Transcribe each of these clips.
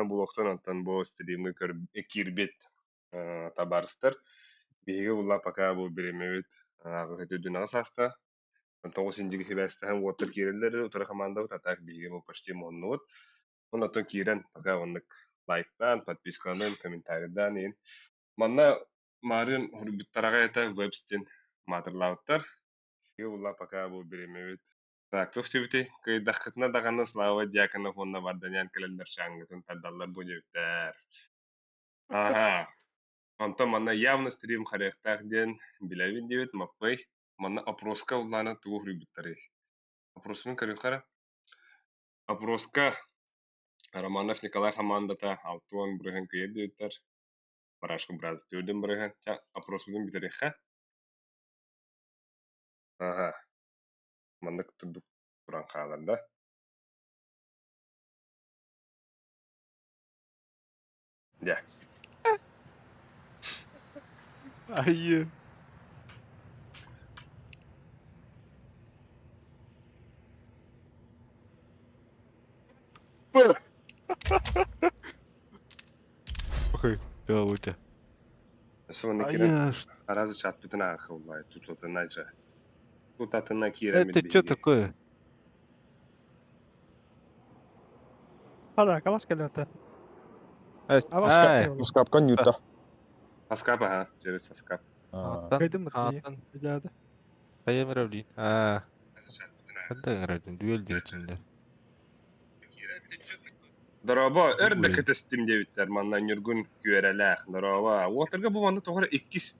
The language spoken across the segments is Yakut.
Үтүө буолуохтун, онтон бу стримҥэ киирбит табаарыстар. Биһиги булла пока бу бириэмэбит ааҕыһыт сааста. Тоҕус индиги сибээстэһэн уоттар киирэллэр, утары командабыт, а так биһиги бу почти муһуннубут. Онтон киирэн пока оннук лайктаан, подпискаланан, комментарийдаан иһин. Манна маарыын хоруйбуттараҕа этэ вебстин маатырлаабыттар. Биһиги булла пока бу бириэмэбит Так, туох диэбитэй? Кыайдаххытына даҕаны Слава Дьяконов уонна Варданян кэлэннэр чааҥҥытын тардаллар бу диэбиттэр. Аһаа. Онтон манна явно стрим харыахтаах диэн билэбин диэбит Маппый. Манна опроска улаана тугу суруйбуттарый? Опроспун көрүөххэ эрэ. Опроска Романов Николай хамаандата 60 бырыһын кыайар диэбиттэр. Барашка Бразз 4 бырыһын. Ча, опроспутун бүтэриэххэ. Аһаа. Маннык турдук туран хаалар да? Дьэ. Айыы. Ой, Володя. Сонно киирэн араас чатпытын аахыллай тутатына дьэ. Тутатына киирэммит Это что такое? Хара, калаш кэлээтэ. Ай, Скапка ньута. Соскап, ага, через соскап. Кайдым бит. Хайа мировлин. А. Ханта градин дуэл диэтинде. Дорообо, өр да кэтэстим диэбиттэр манна Ньургун күөрэлээх. Дорообо. Уотарга бу манна тоҕо эрэ иккис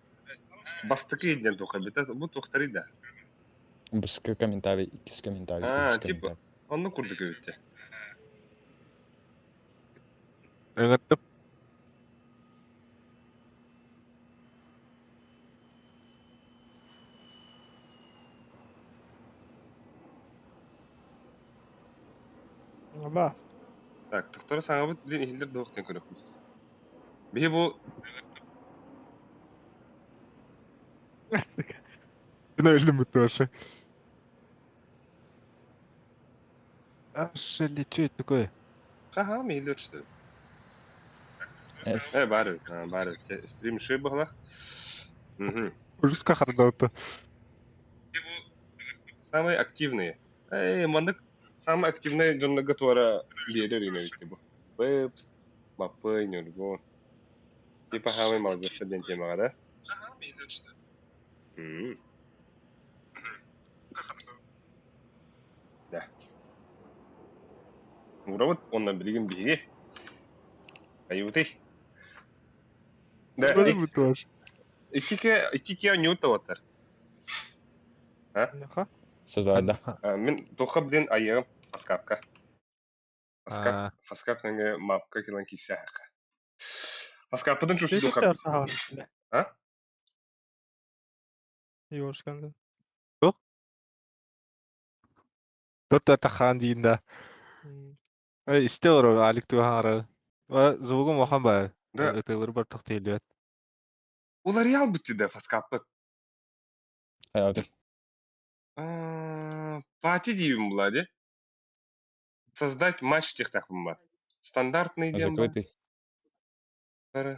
бастакы диэн туох эбитэ бу туохтарый да? Бастакы комментарий, иккис комментарий, Аа, үһүс типа комментарий. оннук курдук эбиттэ. Ыҥыртым. Ба. Так, тохторо саҥабыт билин иһиллэр дуох диэн көрүөхпүт. Биһи бу Өлүм тоже. Ашели, что это такое? Хаһаам иһиллэр что ли? Эс. Баар эбит, баар эбит. Стрим ши быһалах. Мгм. Ужас хардаута. Самые активные. Эй, маннык самые активные дьоннорго туора биэрэр эбит бу. Бэпс, Маппый, Ньургун. Типа самый молодец диэн темаҕа да? М. Да. Уурабыт уонна билигин биһиги. Айыбытый. Да, тоже. иккике иккике оонньуут оҕоттор. А? Созайда. Мин туохха билин айыам фаскапка. Фаскап, фаскап нөҥүө мапка килан киирсээххэ. Фаскаппытын чувствуйдуха. А? Ёшканды. Туох? Тут тахаан диин да. Эй, истэ олорор Алик туһаҥара. Звугум улахан баар. Да. Ытыылыр бар тохтейлүөт. Уларыйал битти да фаскаппыт. Хайаатый? Пати диибин була ди. Создать матч диэхтээхпин ба. Стандартный диэн ба. Закрытый.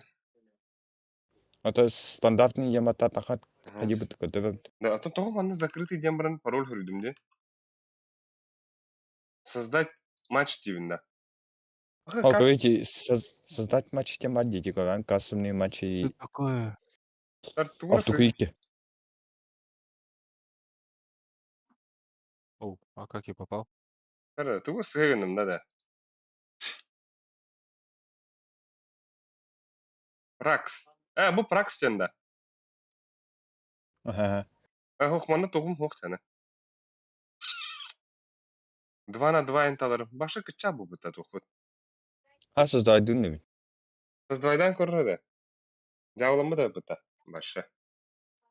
А то стандартный ямататахат хадибыт көтөбөм. Да, а то тоҕо манна закрытый диэн баран пароль хөрүдүм диэн. Создать матч диибин да. О, говорите, создать матч тем дети, когда кастомные матчи. Что такое? Автокрики. О, а как я попал? Тугу сыһыгыным да да. Пракс. А, бу Пракс диэн да. Ага. Ох, манна тугум хуох тана. 2 на 2 инталар. Баша кыча бу быта туохпут. А создайдын дебин. Создайдан көрөр да. Жабыламмы да быта. Баша.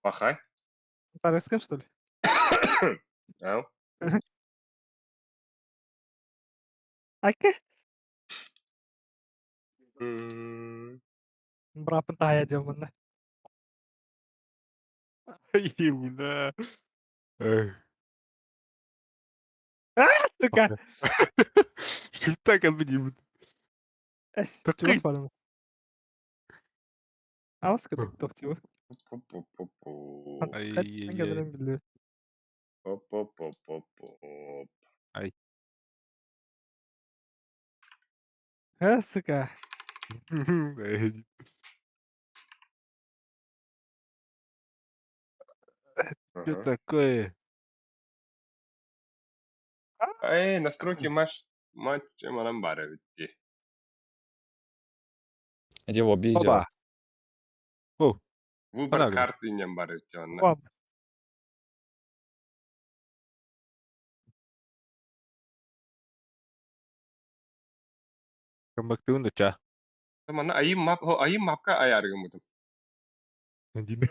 Пахай. Тараскан, что ли? Ау. Аке? Быраппын таайа дьоммунна. Ай, бля. Сука! Шилта кэлбит диибит. Эс, Такой. чугас барым. Авас кытыктах тиба. Пу-пу-пу-пу. Хаттан Ай-яй-яй. келерин билбэт. Оп-оп-оп-оп-оп. Ай. Э, сука. Эй. Что Ага. такое? Эй, настройки матч матч манан баар эбит дии. Эти его обидел. Оба. О, Выбор Она говорит. карты инен баар эбит дии онно. Вам. Кымбактыын да ча. Манна айым мап, хо айым мапка айааргыммытым. Дина.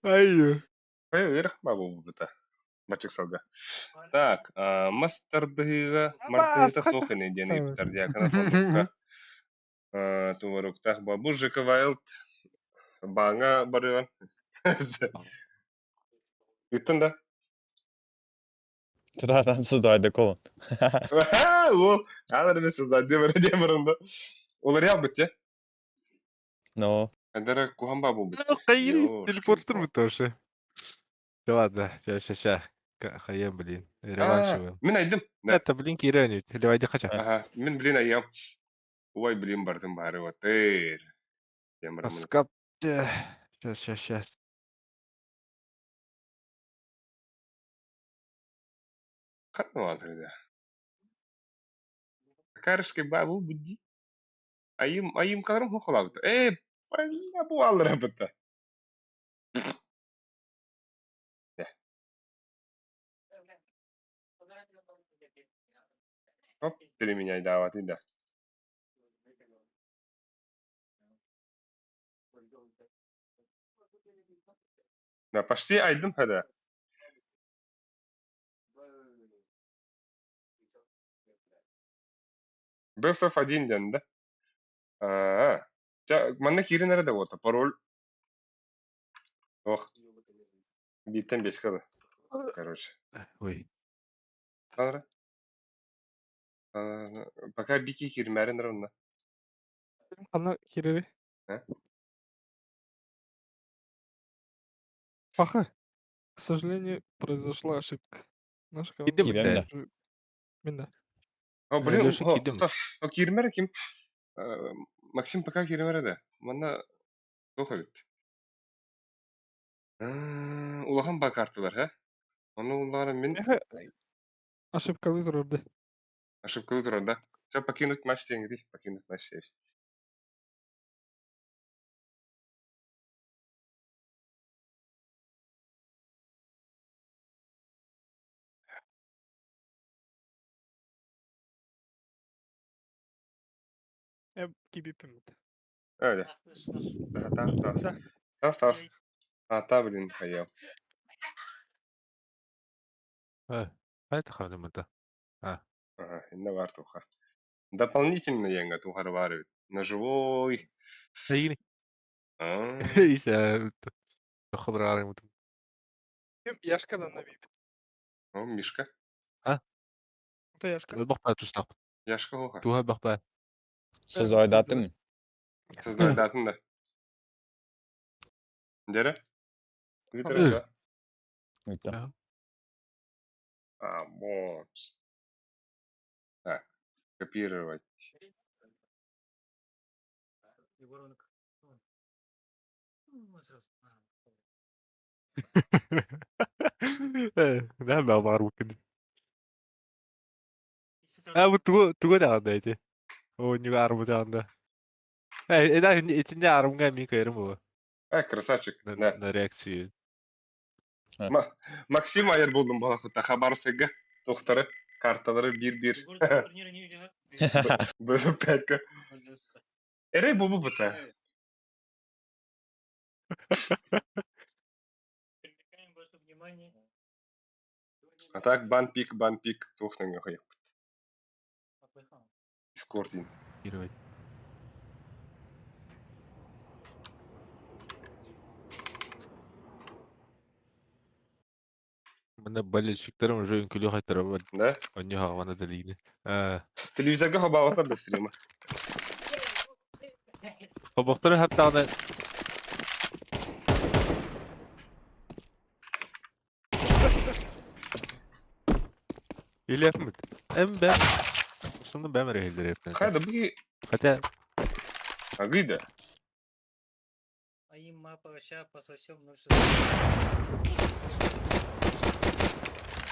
Ай. Эй, үөрэх баа буолбута. Бачык салга. Так, мас тардыһыыга мартыһыыта суох ини диэн ыйыппыттар Дьяконов оннукка. Туваруктаах бу Жека Вайлд бааҥҥа барыан. Ыттын да? Туда сюда, да кол. Уол, аалар эмес создать диэн диэн баран да. Уларыйал бит Но. Эдэр куһан баа буолбут. Хайыр телепортер бу тоже. Да ладно, ща, ща, ща. Хайа, блин. Реванш его. Мин айдым. Да. Это, блин, киирэн Левайды хача. Аха, мин блин айам. Ой, блин, бардым баары отыр. Диэн баран муну. Скап. Сейчас, сейчас, сейчас. Ханна баатыр да. Карышкай баа буолбут дии. Айым, айым каларым хохолаабыта. Э, бля, бу алларабыта. Оп, переменяй дааватын да. Да, почти айдым хада. Best of один диэн да. Аа. Ча, манна киирин эрэ да буолта. Пароль. Ох, бииртэн биэскэ да. Короче. Ой. Алра. Пока бики киирмээрин эрэ онно. Ханна киирэри. А? Паха. К сожалению, произошла ошибка. Наша команда Кидим Киирэн да. уже- Мин да. О, блин, Леша о, киирдим. кто? О, киирмээр ким? Максим пока киирмээр да. Манна туох эбит. Улахан баа карталар, ха? Ону уллаҕына мин Меха ошибкалыы турар ошибкалыы турар да. Все, покинуть матч диэҥ покинуть матч есть. Э, кибиппин. Öyle. Да, таас, таас. Таас, таас. А, блин, хайа. Хайта ханымыта. Ага, инна бар туха. Дополнительно диэҥҥэ тухары баар эбит. Ножевой. Хайгини. Аа. Иса. Хобраарымыт. Ким Яшкадан на вип. О, Мишка. Это Яшка. Бахпа тустап. Яшка хоха. Туха бахпа. Создайдатын. Создайдатын да. Дere? Твиттер Э. Это. А, вот. Так, скопировать. Да, баар букин. А бу тугу тугу даҕанда ити. О, ньуга арбытаанда. Э, да, итинне арымга мин кайрым бу. Ай, красавчик. На, Да. на реакцию. Максим айар булдум балахута. Хабарсыга. Тухтары. Карталары бир-бир. Бөзүп пятка. Эрей бу бу бута. А так бан пик, бан пик тухнан хайыппыт. Дискордин. Кировать. Манна болельщиктарым уже үҥкүлүү хайтарабын. Да? Онньу хаҕана дэлиини. Э, Телевизорга хобаабатар да стрима. Хобохтору хаптаҕына Илиэхмит. Эм бэм. Основном бэм эрэ иһиллэр Хайда бу Хотя агыйда.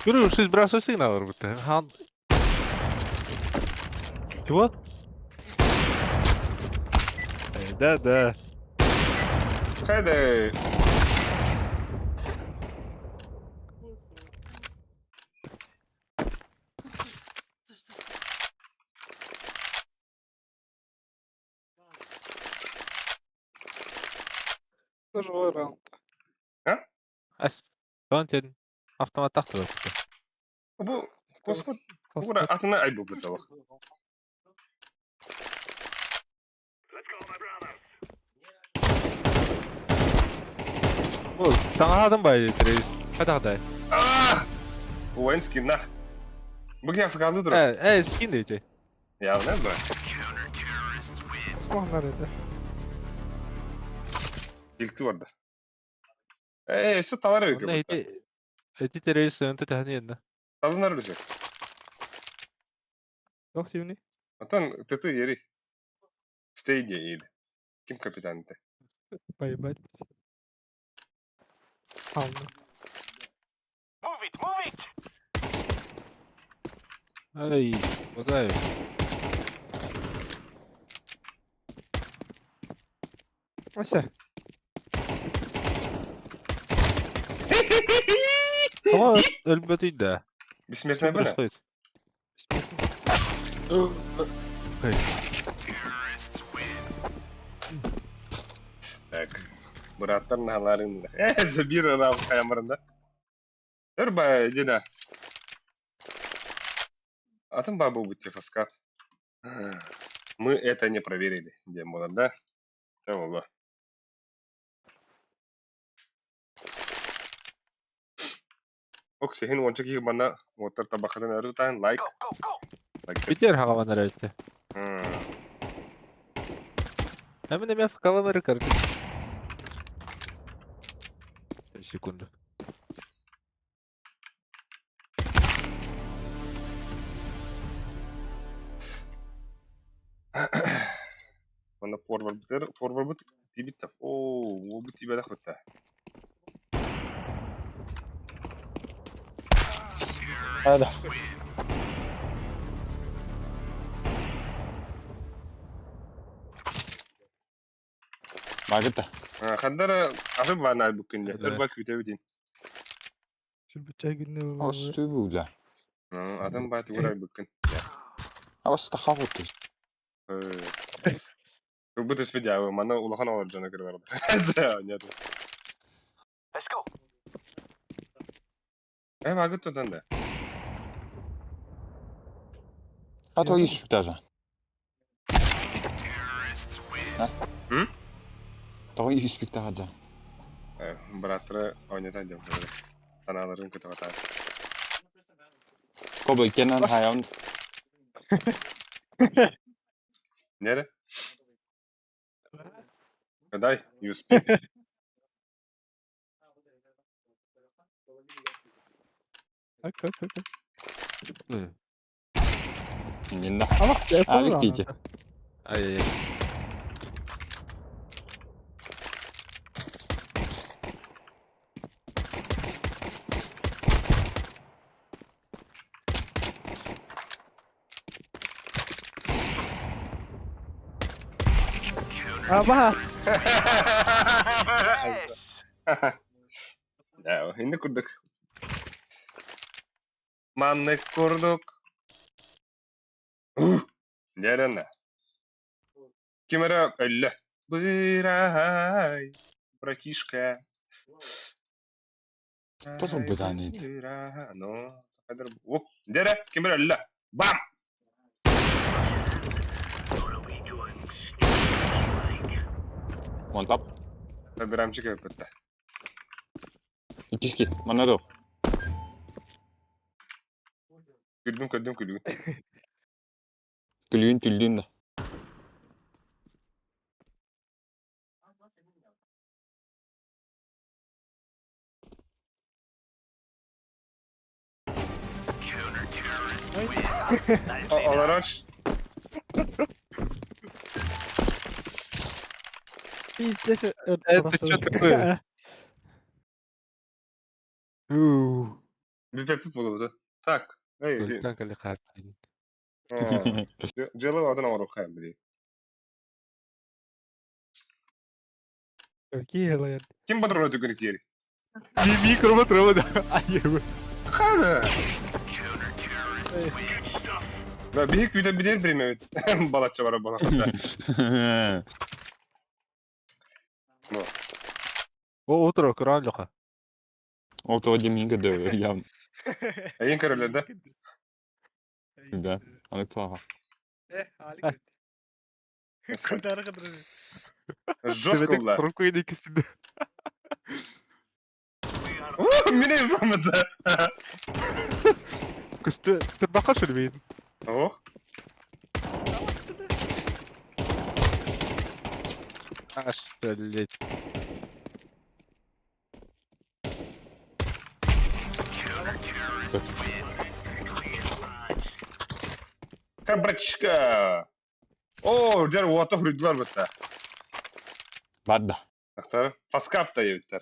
Говорю, что сбрасывай сигнал будто. Хан. Чего? Да, да. Хайда. Живой раунд. Ас. Тон автомат тахтыр. Бу космос бу атына айбы буталах. Бу саҥаһаатын бай Тревис. Хата А! Уэнский нах. Бу кия африканды турар. Э, э, скин дейти. Явно ба. Туохнар этэ. Дикти барда. Э, өссө талар эбит. Онно эти эти Тревис сыанта тэһэн иэннэ. Талынар өсө. Туох диибиний? Отон ТТ ери. Стейдия ели. Ким капитан это? Поебать. Ална. Ай, подай. Вася. Ama ölmedi да. Бессмертная Что бана? происходит? Так. Быраттар наһаларын. Э, Забир ана хаямырында. Өр ба, деда. Атын ба бу фаскат. Мы это не проверили, где было, да? Да, Ок, сехин онча киһи манна уоттар табахатын өрүтаан лайк. Лайк. Питер хагаман эрэлте. Hemen hemen каламары короче. Секунду. Манна форвард бутер, форвард бут тибит та. О, о бу тибе дахбытта. Hadi. Багыта. Хандара аты бана буккинде. Да. Өр бак күтәбитин. Сүрбүччэ күннэ Астı bu Атын ба тугура буккин. Аста хавыты. Бу төспе дявы, мана улахан алар жана кире барды. Нет. Э, багыт тодан да. А то есть даже. М? То есть спектакль. Э, братры ойнатан жам. Таналарын көтө ата. Кобы кенан hayvan. Нере? Дай, USP. Так, так, так. Нинда. Алах, Алик дейді. Ай-яй-яй. Аба. Да, инде курдук. Манны курдук. Нерена. Кимера әллә. Бырай, братишка. Кто быданит? Ну, кадр. О, дере, кимера әллә. Бам! One tap. Кадрамчик өпөттө. Икиски. Манадо. Күлдүм көрдүм күлүгүн. Күлүүн түллүүн да. Аларач. Пиздец. Это что такое? Уу. Бүппэппит буолуо. Так. Эй, Көлтөн кэлэ хаартын. Дьыала баҕатын оҥоруохха били. Какие говорят? Ким патрона түгэн киэри? Микро патрона. Айы. Хана. Да, биһи күүтэ билэр биримэбит. Балачча бара балачча. О, утро, Коран Леха. Ол тоҕо димин көрдө явно. Эйин көрөлөр да. Да. Аны плохо. Э, Алик. Кудары кыдыры. Жестко улар. Трубку иккисinde. Мине yapamadı. Көстө тырбака шүрбейін. Ох. Аш, блядь. Как братишка. О, дер уота хурдулар бытта. Бадда. Ахтар, фаскап та ебиттер.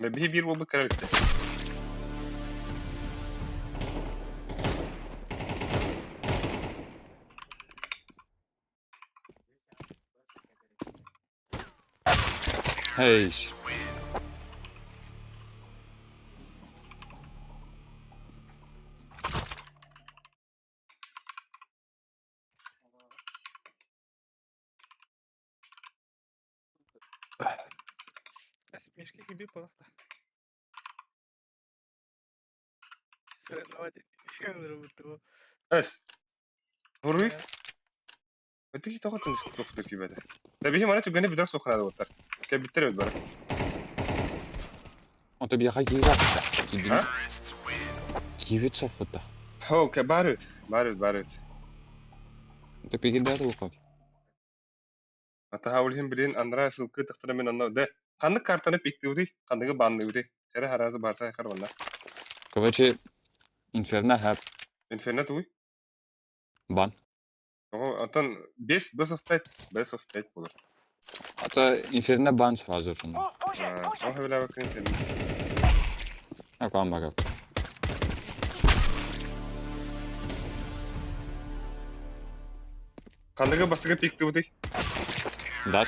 Биһи биир буолбут кэрэлитте. Hey. Мешки киби палахта. Соревнователь. Эс. Буруй. Өтү тоҕо тыныс кутук кибете. Да биһи маны түгэни бидер сохрады боттар. Кэбиттер эбит бары. Онто биэхэ киирэ. А? Киирбит соппута. Хо, ке барыт. Барыт, барыт. Онто пигирдэ ухак. Ата хаулхин билин андра сылкы тахтара мен анна де. Ханнык картаны пиктиути, ханныгы банныути. Сere харазы барса хайкар ванна. Короче, Инферно хэп Инферно туй. бан. Антон 5 best of 5, best of 5 болар. А то Инферно бан сразу же. О, хавила бакын Инферно. Аквам багап. Ханныгы бастыгы пиктиути. Да.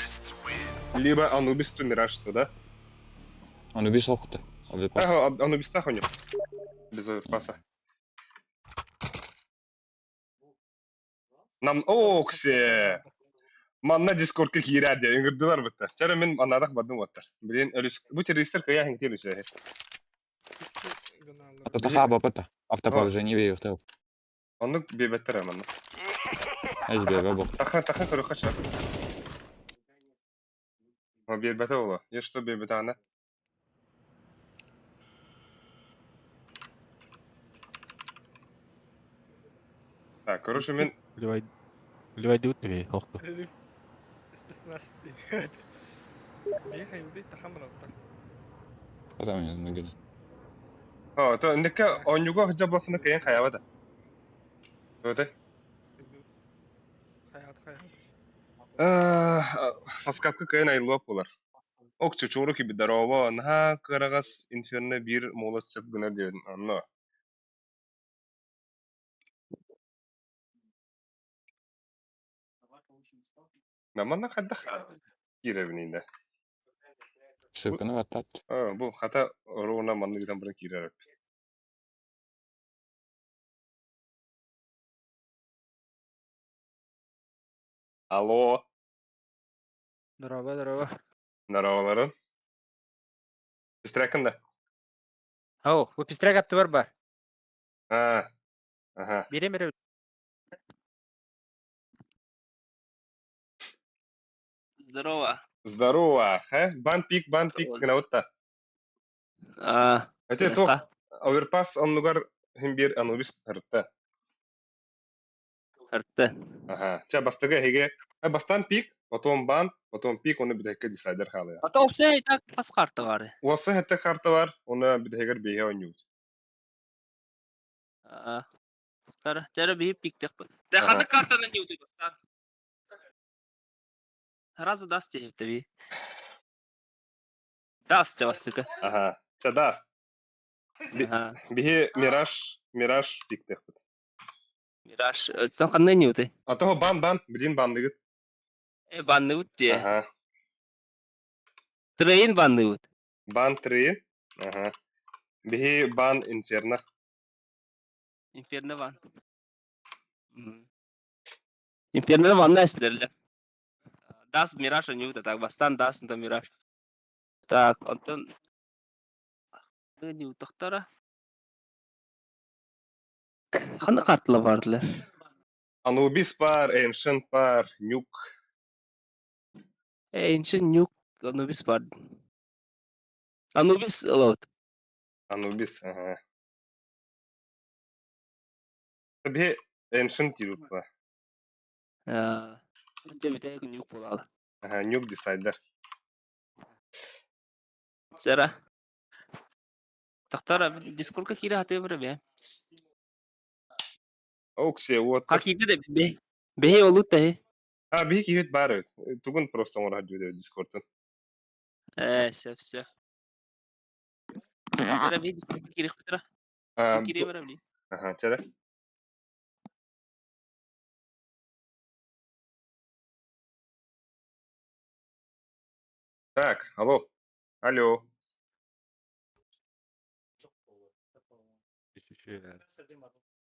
Либо Анубис ту Мираж что, да? Анубис охта. Авипас. Ага, Анубис тахоню. Без оверпаса. Нам оксе. Манна дискордка киирээр диэн ыҥырдылар бытта. Чара мин анаадах бардым уоттар. Билин өлүс бу террористер кыйаа хиҥтиэр үсэһэ. А то таха бапата. Автоположение бейухтел. Оннук биэбэттэр манна. Эс бэбэ бок. Таха таха көрөххө ча. О биэрбэтэ буолуо. Я что биэрбэтэ ана? Так, короче, мин Ливай. Ливай диут тебе, охту. Спецназ. Бехай убить тахамра. Потом не ныгын. О, то инникке оонньууга сылдьар буоллаххына кыайан хайаабата. Туотай. Хаят хаят. Фаскапка кыайан айыллыбат буолар. Ок чучууру киби здорово, наһаа кыараҕас инферно биир молот сөп гынар диэн онно. Наманна хайдах киирэбиний да? Ссылканы баттат. Бу хата оруона манныгытан баран киирэр эбит. Алло, Здорово, здорово. здороваларын. Быстрякын да. Ау, бу пистрек аттыбар бар. А, ага. Биирем эрэ Здорово. Здорово, хэ? Бан пик, бан пик гынабыт А, Эти туох оверпас оннугар хин биир Анубис сырытта. Сырытта. Ага. Ча бастыгы эһиги бастан пик, потом бан, потом пик, оны бүтэһиккэ десайдер хаалыа. А то опция и так хас карта бар. Уоса хэтте карта бар, оны бүтэһигэр биэһэ оонньуубут. А, Тара, тара биһи пиктехпит. Тэ ханнык картаны ньуутуй бастаан? Сразу даст диэбитэ Даст бастыка. Ага. Ча даст. Биһи Мираж, Мираж пиктехпит. Мираж, оттон ханна ньуутуй? А того бан бан, билин банныгыт. Э, банныбыт дии. Ага. Трейн банныбыт. Бан трейн. Ага. Биһи бан инферно. Инферно бан. Инферно банна эстилерлер. Даст Мираж ньута так бастан даст да Мираж. Так, онтон ньутахтара. Ханна картыла бардылар? Анубис бар, Ancient бар, Нюк. Ancient Нюк, Анубис бар. Анубис ылабыт. Анубис, ага. Биһи Ancient диэбит ба. Дьэ Нюк буолаалы. Ага, Нюк десайдер. Сера. Тахтара дискорка киирэ хатыы бе. Оксе, вот. Хакиде да бе. Бе олут та. А, биһи киһит баар эбит. Тугун просто оҥоро сылдьыбыт дискордтан. Э, все, все. Тара би дискордка киириэхпит Киирэ барам Ага, чара. Так, алло. Алло.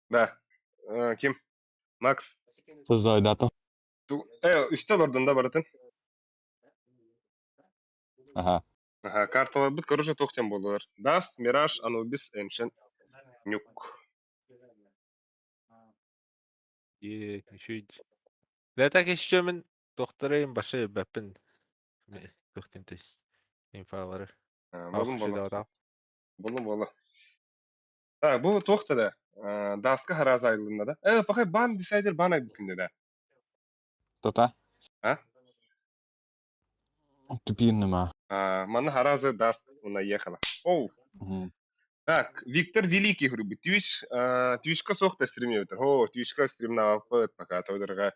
Да. Ким? Макс. Создайдата. Үстэ олордун да барытын. Ага. Ага, карталарбыт короче туох диэн буоллулар. Даст, Мираж, Анубис, Ancient, Нюк. Е, үчүгэй. Да так еще мин докторайым башы бэппин. Туох диэн инфалары. Болун боло. Болун боло. Так, бу туох да Даска хараза айылынна да. Э, пахай бан десайдер бан айбыккын да. Тота? А? Тупинныма. Манна хараза даст унаехала. Оу. Так, Виктор Великий, говорю, Твич, Твичка сохта стримнебитер. О, Твичка стримнаваппыт, пока тодорга.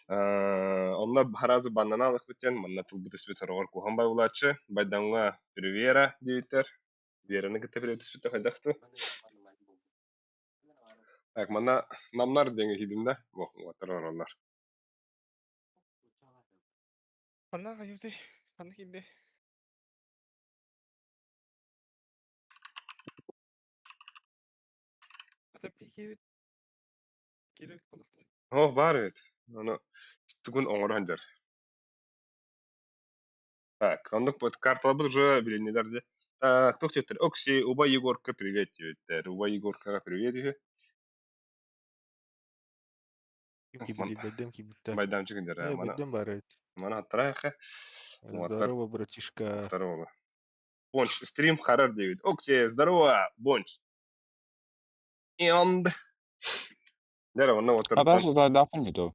Онно харазы баннана алыхпыттен, манна тылбыт өспүт сороҕор куһан байулааччы, Байдамҥа Вера диэбиттэр. Вераны кытта билэ түспүттэ хайдахту. Так, манна намнар диэҥэ киирдим да. Во, уоттар олороллор. Ханна хайыты? Ханна киирдэ? Оо, баар эбит. Ону тугун оҥорон дьэр. Так, оннук вот карталарбыт уже билиннилэр дии. Так, туох диэбиттэр? Окси, убай Егорка привет диэбиттэр. Убай Егоркаҕа привет үһү. Ким кибит, кибиттэ. Байдамчык дьэр. Э, бэйдэм баар эбит. Мана аттара Здорово, братишка. Здорово. Бонч, стрим харар диэбит. Окси, здорово, Бонч. And... Дьэ, онно Хатан сылдайдааппын дии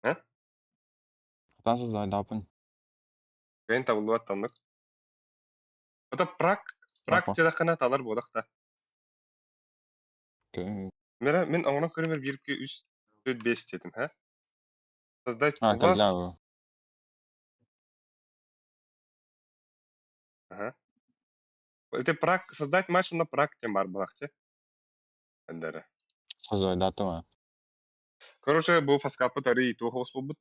А? Хатан сылдайдааппын. Кыайан табыллыбат таннык. Это прак, прак диэтэххинэ талар буолах да. Мера, мин оҥорон көрүмэр биир икки үс төрт биэс диэтим, һэ? Создать А, пласт. когда Ага. Это прак, создать матч на прак тем бар буолахчы. Эндere. Создайдаатым. Короче, бу фаскаппыт арый туох оҕус буолбут.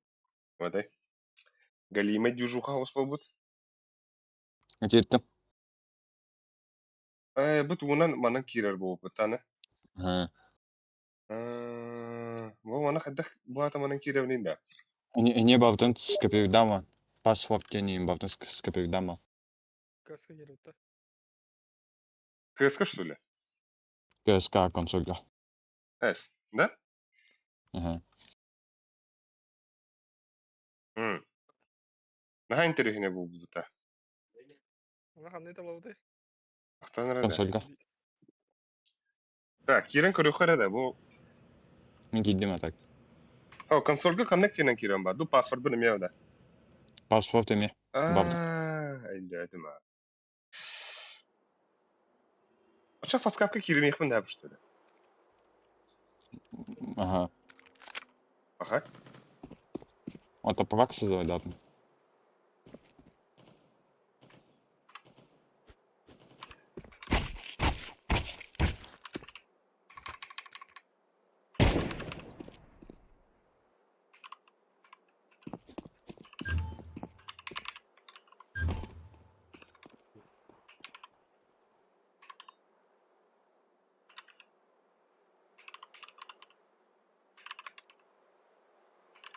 Вадай. Галимай дюжуха оҕус буолбут. Этиэттим. Э, бу тугунан манан киирэр буолбут аны. Һэ. Бу маны хайдах бу аата манан киирэбиний да? Эне бабытын скопирдама. Паспорт диэн бабытын скопирдама. Каска киирбитэ. КСК что ли? КСК консольга. С, да? Ага. М. Наһаа интэриэһинэй буолбута. Она ханна талабытай? Ахтан эрэ да. Консольга. Так, киирэн көрүөххэ эрэ да бу. Мин киирдим а так. О, консольга коннектинэн киирэн бар. Ду паспорбун эмиэ да. Паспорт эмиэ. Барды. Аа, өйдөөтүм аа. Оччо фаскапка кииримиэхпин да что ли? Ага. Аха. Это пракса заводятын.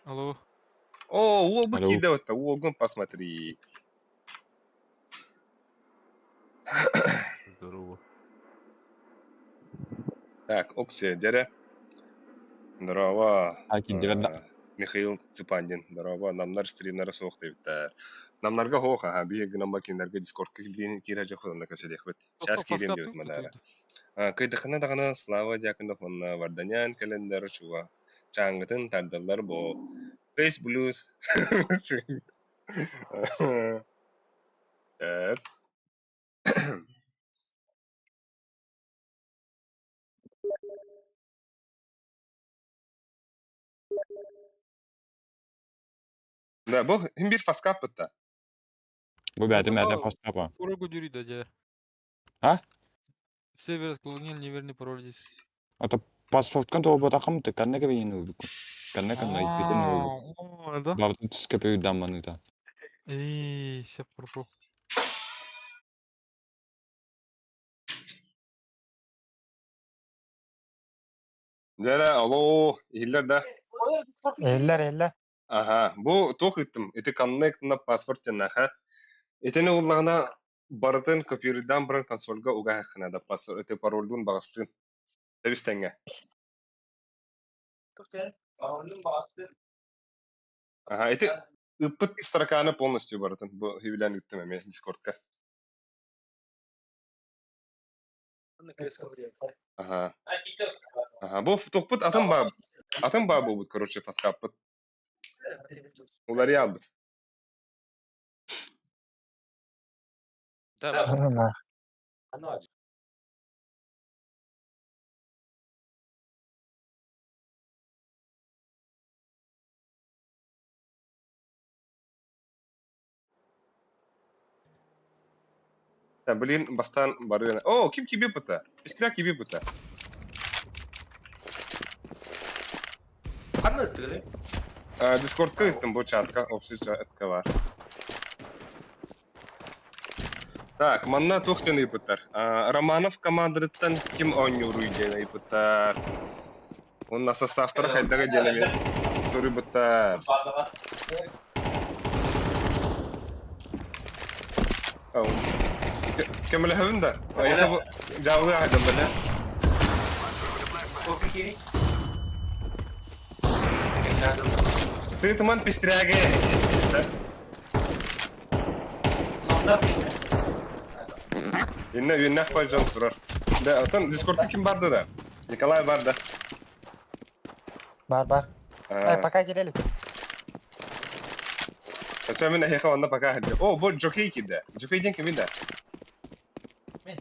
Алло. О, уолбу Алло. киирдэ отта, уолгун посмотри. Здорово. Так, Оксия, дядя. Здорово. А киирдибэр да. Михаил Цыпандин. Здорово. Намнар стримнара суох диэбиттэр. Намнарга хоох аха биһиги гынамма кинилэргэ дискордка киирин киирэ дьохуонна кэпсэтиэхпит. Сейчас киириэм диэбит манаара. Кыйдахына даҕаны Слава Дьяконов уонна Варданян кэлэннэр чуга чааҥҥытын тардаллар бо. Face Blues. Так. Да, бу хим бир фаскаппыт да. Бу бэйэтин бэйэтэ фастапа. Дорогу дюри да дьэ. А? Сервер отклонил неверный пароль здесь. Это паспорткан туолбатаххым ты канна кэбиһин ылбыккын. Канна канна иккитин ылбыт. А, да? Бабытын түскэ дамманыта. Эй, все пропал. Дьэ, алло, иһиллэр да? Иһиллэр, иһиллэр. Аха, бу туох ыыттым? Ити коннект на паспорт диэн Итини уллаҕына барытын копируйдаан баран консольга угаһыаххына да паспорт ити парольгун баҕастыын. Тэбис тэҥҥэ. Аха, ити ыыппыт строканы полностью барытын бу үбүлээн ыыттым эмиэ дискордка. Аха. Аха, бу тухпут атын баа атын баа буолбут, короче, фаскаппыт. Уларыйа албыт. Да. Да, блин, бастан барыына. О, ким киби бута? Пестря киби бута. Ханна ыттыгыный? Дискордка ыттым бу чатка, общий чатка бар. Так, манна туох диэн ыйыппыттар? Романов командатыттан ким оонньууруй диэн ыйыппыттар. Уонна составтара хайдаҕый диэн эмиэ суруйбуттар. Көмөлөһөбүн да. Эйиэхэ бу дьаалыы аһайдан бэлэ. Сколько кири? Тыытыман пестряге. Инна үүннэх бай дьон турар. Да, оттон Дискордка ким барды да? Николай бар да. Бар, бар. Ай, пока кирели. Оча мин эһиэхэ онно пока сылдьар. О, бу Джокей киирдэ. Джокей диэн кимий да? Мин.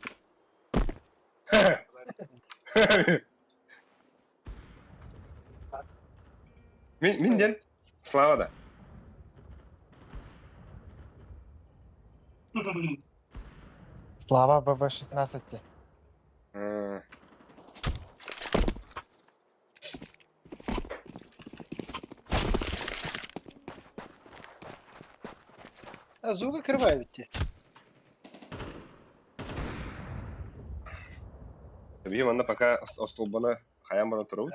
Мин, мин диэн Слава да. Слава БВ-16 диэн. А звук открываю ведь. Биһи манна пока остуолбаны хайаан баран турабыт.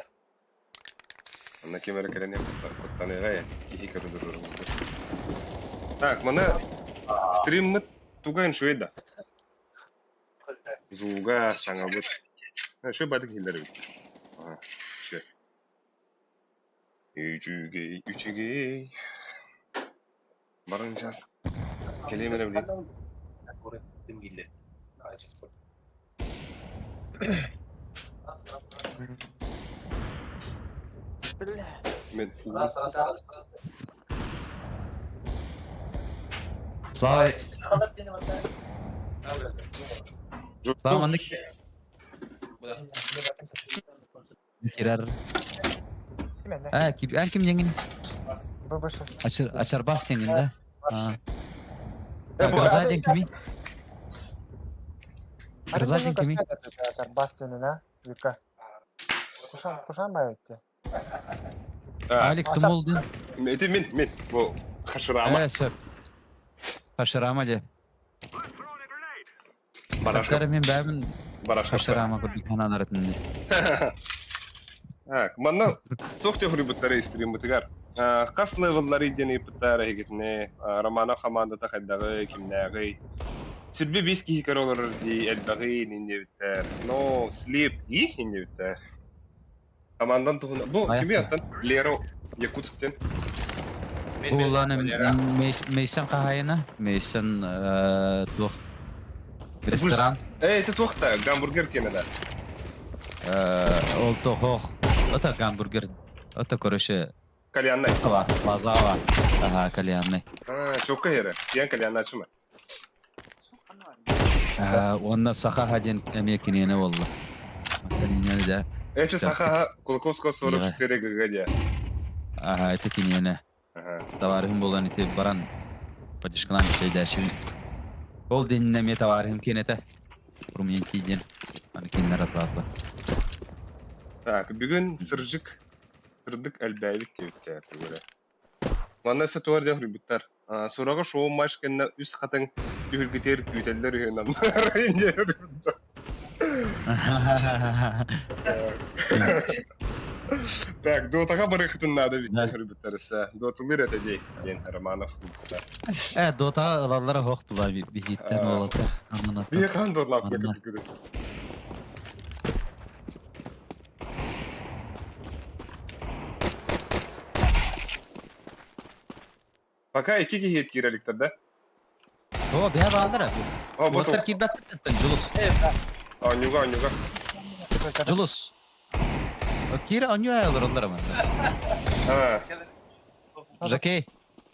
Манна ким эрэ кэлэн куттаныаҕа киһи көрдөрөр. Так, маны стриммыт туган шуйда. Звуга саҥабыт. Үчүгэй баҕайытык иһиллэр эбит. Аа, үчүгэй. Үчүгэй, үчүгэй. Баран час кэлиэм эрэ билигин. Мен Слава, Слава маннык кирэр. Ким Э, ким эн ким диэҥин? ББ-6. Ачар Ачарбас диэҥин да? А. Э, бу Гроза диэн кимий? Гроза диэн кимий? Ачарбас диэн а? Юка. Кушан, кушан баайытты. Алик Тумул диэн. Ити мин, мин. Бу Хаширама. Э, сөп. Хаширама диэ. Барашка. Хаттары мин бэйэбин Барашка. Хаширама курдук санаан ытын Так, манна туох төхүрүйбүттэрэ стриммытыгар. Хас левеллары диэн ыйыппыттар эһигитини. Романов хамаандата хайдаҕый, кимнээҕий? Сүрбэ биэс киһи көрө олорор дии, элбэҕий инниэбиттэр. No, sleep, и инниэбиттэр. Командан туһунан. Бу кими аттан? Лера Якутсктен. Улан Мейсон хаһайына, Мейсон туох ресторан. Э, это туох та, гамбургер кеме да. Ол тохох. Это гамбургер. Это короче. Кальянный. Бар, база Ага, кальянный. А, чокка хере. Диэн кальянначы Уонна сахаха диэн эмиэ киниэнэ буолла. Оттон инньэ да. Это сахаха Кулаковского 44 ГГ диэ. Аха, это киниэнэ. Товарыһым буолан ити баран поддержкалаан чэйдээччибин. Ол диэнинэ эмиэ товарыһым киэнэтэ. Румянти диэн. Аны кинилэр атылаатылар. Так, бүгүн сырдык сырдык элбээбит диэбиттэр тугура. Манна өссө туох диэн суруйбуттар. Сураҕа шоу-матч кэннэ үс хатыҥ түһүлгэтигэр күүтэллэр үһү Так, Дотаҕа барыахытын наада эбит диэн суруйбуттар өссө. Доталыыр этэ дии диэн Романов курдуктар. Э, Дотаҕа ылаллара оһох була биһиттэн уолаттар. Биһи хаан дотлааппына көрдүкүдү. Пока икки киһи киирэ иликтэр да? О, бэйэ бааллар. О, бу Уоттар киирбэттэр Дьулус. Оонньууга, оонньууга. Дьулус. Киирэ оонньуу олороллор манна. А. Жакей.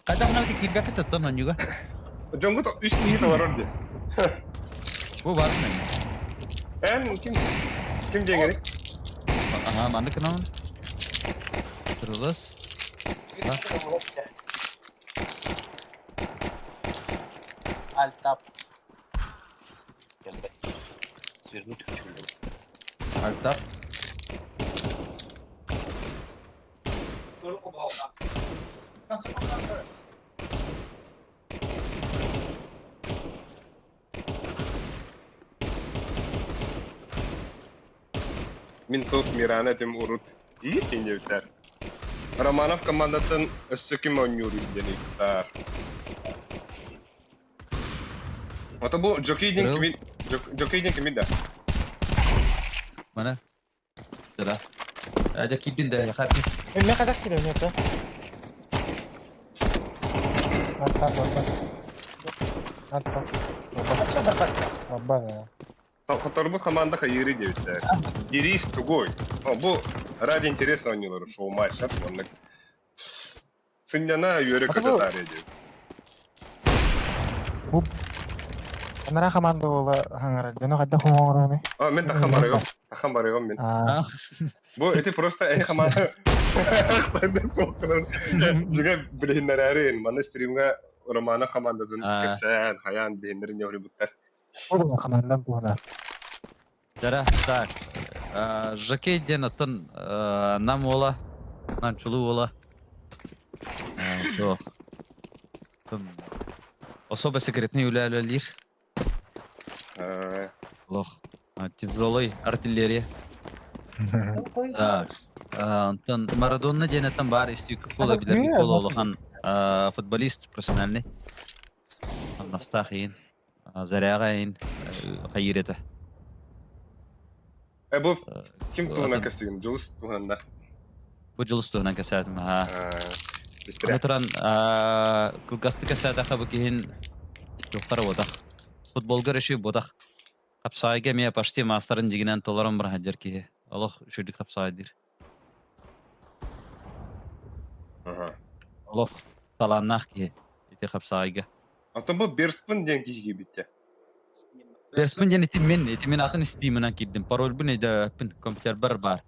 Хайдах гына киирбэппит оттон оонньууга? Дьоҥҥут үс киһи олорор дии. Бу бар мен. Эн ким ким диэҥэри? Аха, маннык гынамын. Турулас. Alt-tab. Свернуть хочу. Alt-tab. Мин туох Мирана этим урут дии диэбиттэр. Романов командатын өссө ким оонньууруй диэн ыйыттар. Ото бу Джокей диэн кимин Джокей диэн кимин да? Мана. Да. Дьэ киирдин да яха. Мен хайдах киирэн это? Аттар барбат. Аттар. Барбат. Хотторбут хамаанда хайыырый диэбиттэр. Ирис тугуй. О, бу ради интереса оонньуулар шоу-матч оннук. Сынньана үөрэ-көтө таарыйа диэбит. Бу Анараа хамаанда буола хаҥара. Дьоно хайдах оҥороруный? А, мен таххан барыгым. Таххан барыгым мин. Бу ити просто эһи хамаанда Дьиҥэ билиһиннэрээри манна стримҥа Романа хамаандатын кэпсээн, хайаан билиһиннэрин ньоһуйбуттар. Хамаандан туһунан. Дара, так. Жокей диэн оттон Нам уола, Намчулуу уола. Туох. Особо секретный үлэ үлэлиир. Лох. Тяжелый артиллерия. Так. Онтон Марадона диэн оттон баар истүүкү кола билэр Никола улахан футболист профессиональный. Настаах иин. Заряҕа иин хайыыр этэ. Э бу ким туһунан кэпсигин? Дьулус туһунан да. Бу Дьулус туһунан кэпсээтим аһаа. Аны туран кылгастык кэпсээтэххэ бу киһин туохтара буотах. Футболга реши буотах. Хапсаайга эмиэ почти маастарын дьигинэн толорон баран сылдьар киһи. Олох үчүгдүк хапсаайдыыр. Олох талааннаах киһи ити хапсаайга. Оттон бу Берспын диэн киһи киирбиттэ. Берспын диэн ити мин, ити мин атын Steam-ынан киирдим. Парольбун өйдөөбөппүн, компьютербар баар.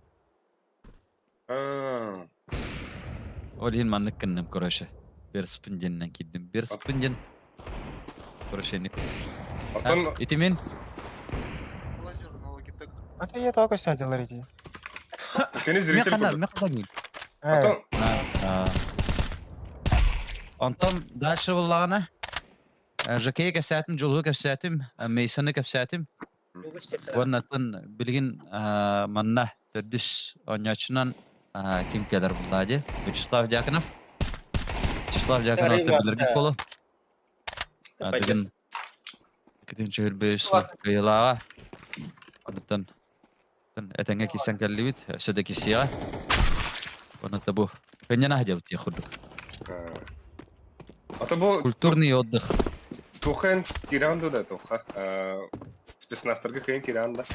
Ол иһин маннык гынным, короче. Берспын диэнинэн киирдим. Берспын диэн короче, Оттон ити мин А я только сядел эти. Кини зритель курдук. Оттон Онтон дальше буллаҕына Жакея кэпсээтим, Дьулуһу кэпсээтим, Мейсоны кэпсээтим. Уонна атын билигин манна төрдүс оонньооччунан ким кэлэр буллаа дии? Вячеслав Дьяконов. Вячеслав Дьяконов билэргит буолуо. Бүгүн Китин Чөһүлбөйүс кыайылааҕа. Онуттан этэҥҥэ киирсэн кэллибит. Өссө да киссиэҕэ. Онно бу кынньана сылдьабыт диэх курдук. Ата бу Культурный отдых. Тухан киирэн да туха. Спецназтарга кыйын киирэн да.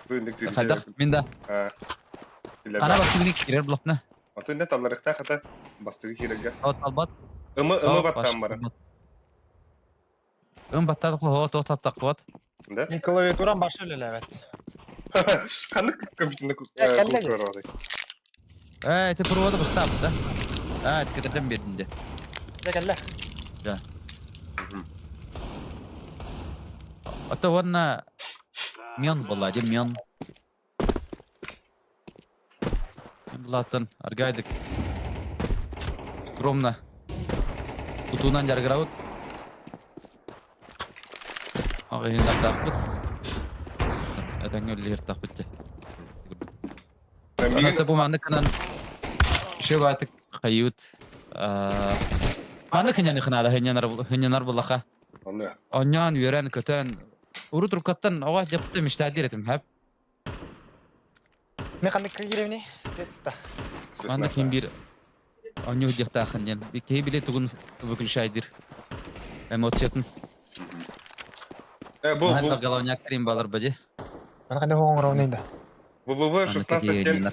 Бу инник Хайдах мин да. Ана бастыгыны киирэр блокна. Атын да талларыхта хата бастыгы киирэргэ. Талбат. Ымы ымы баттаан бара. Ым баттаат хоһо туох таттахпыт. Да? Мен клавиатурам башы үлеләбәт. Ханнык компьютерный Кэллэ култура Ээ, ити провода бастаабыт да? Аа, кэтэрдэн биэрдин де. Дэ кэллэ. Да. Ата уонна мион буолла дии мион. Булааттан аргайдык. Скромно. Тутуунан дьарыгырабыт. Аҕыйыннардаахпыт. Этэҥҥэ үлэлииртахпыт дьэ. Аны бу маннык гынан шебатык хайыыт. Маннык хынньаны хынаада хынньанар буллаха. Онньоон үөрэн көтөн урут рукаттан оҕо дьапты мечтаадир этим хэп. Мен ханнык кииребини? Спецта. Манна ким биир оонньуу диэхтаахын диэн. Киһи били тугун выключайдыр. Эмоциятын. Э, бу Бу головняк балар бади. Мана кайда хоңгоровны да. ВВВ 16 ден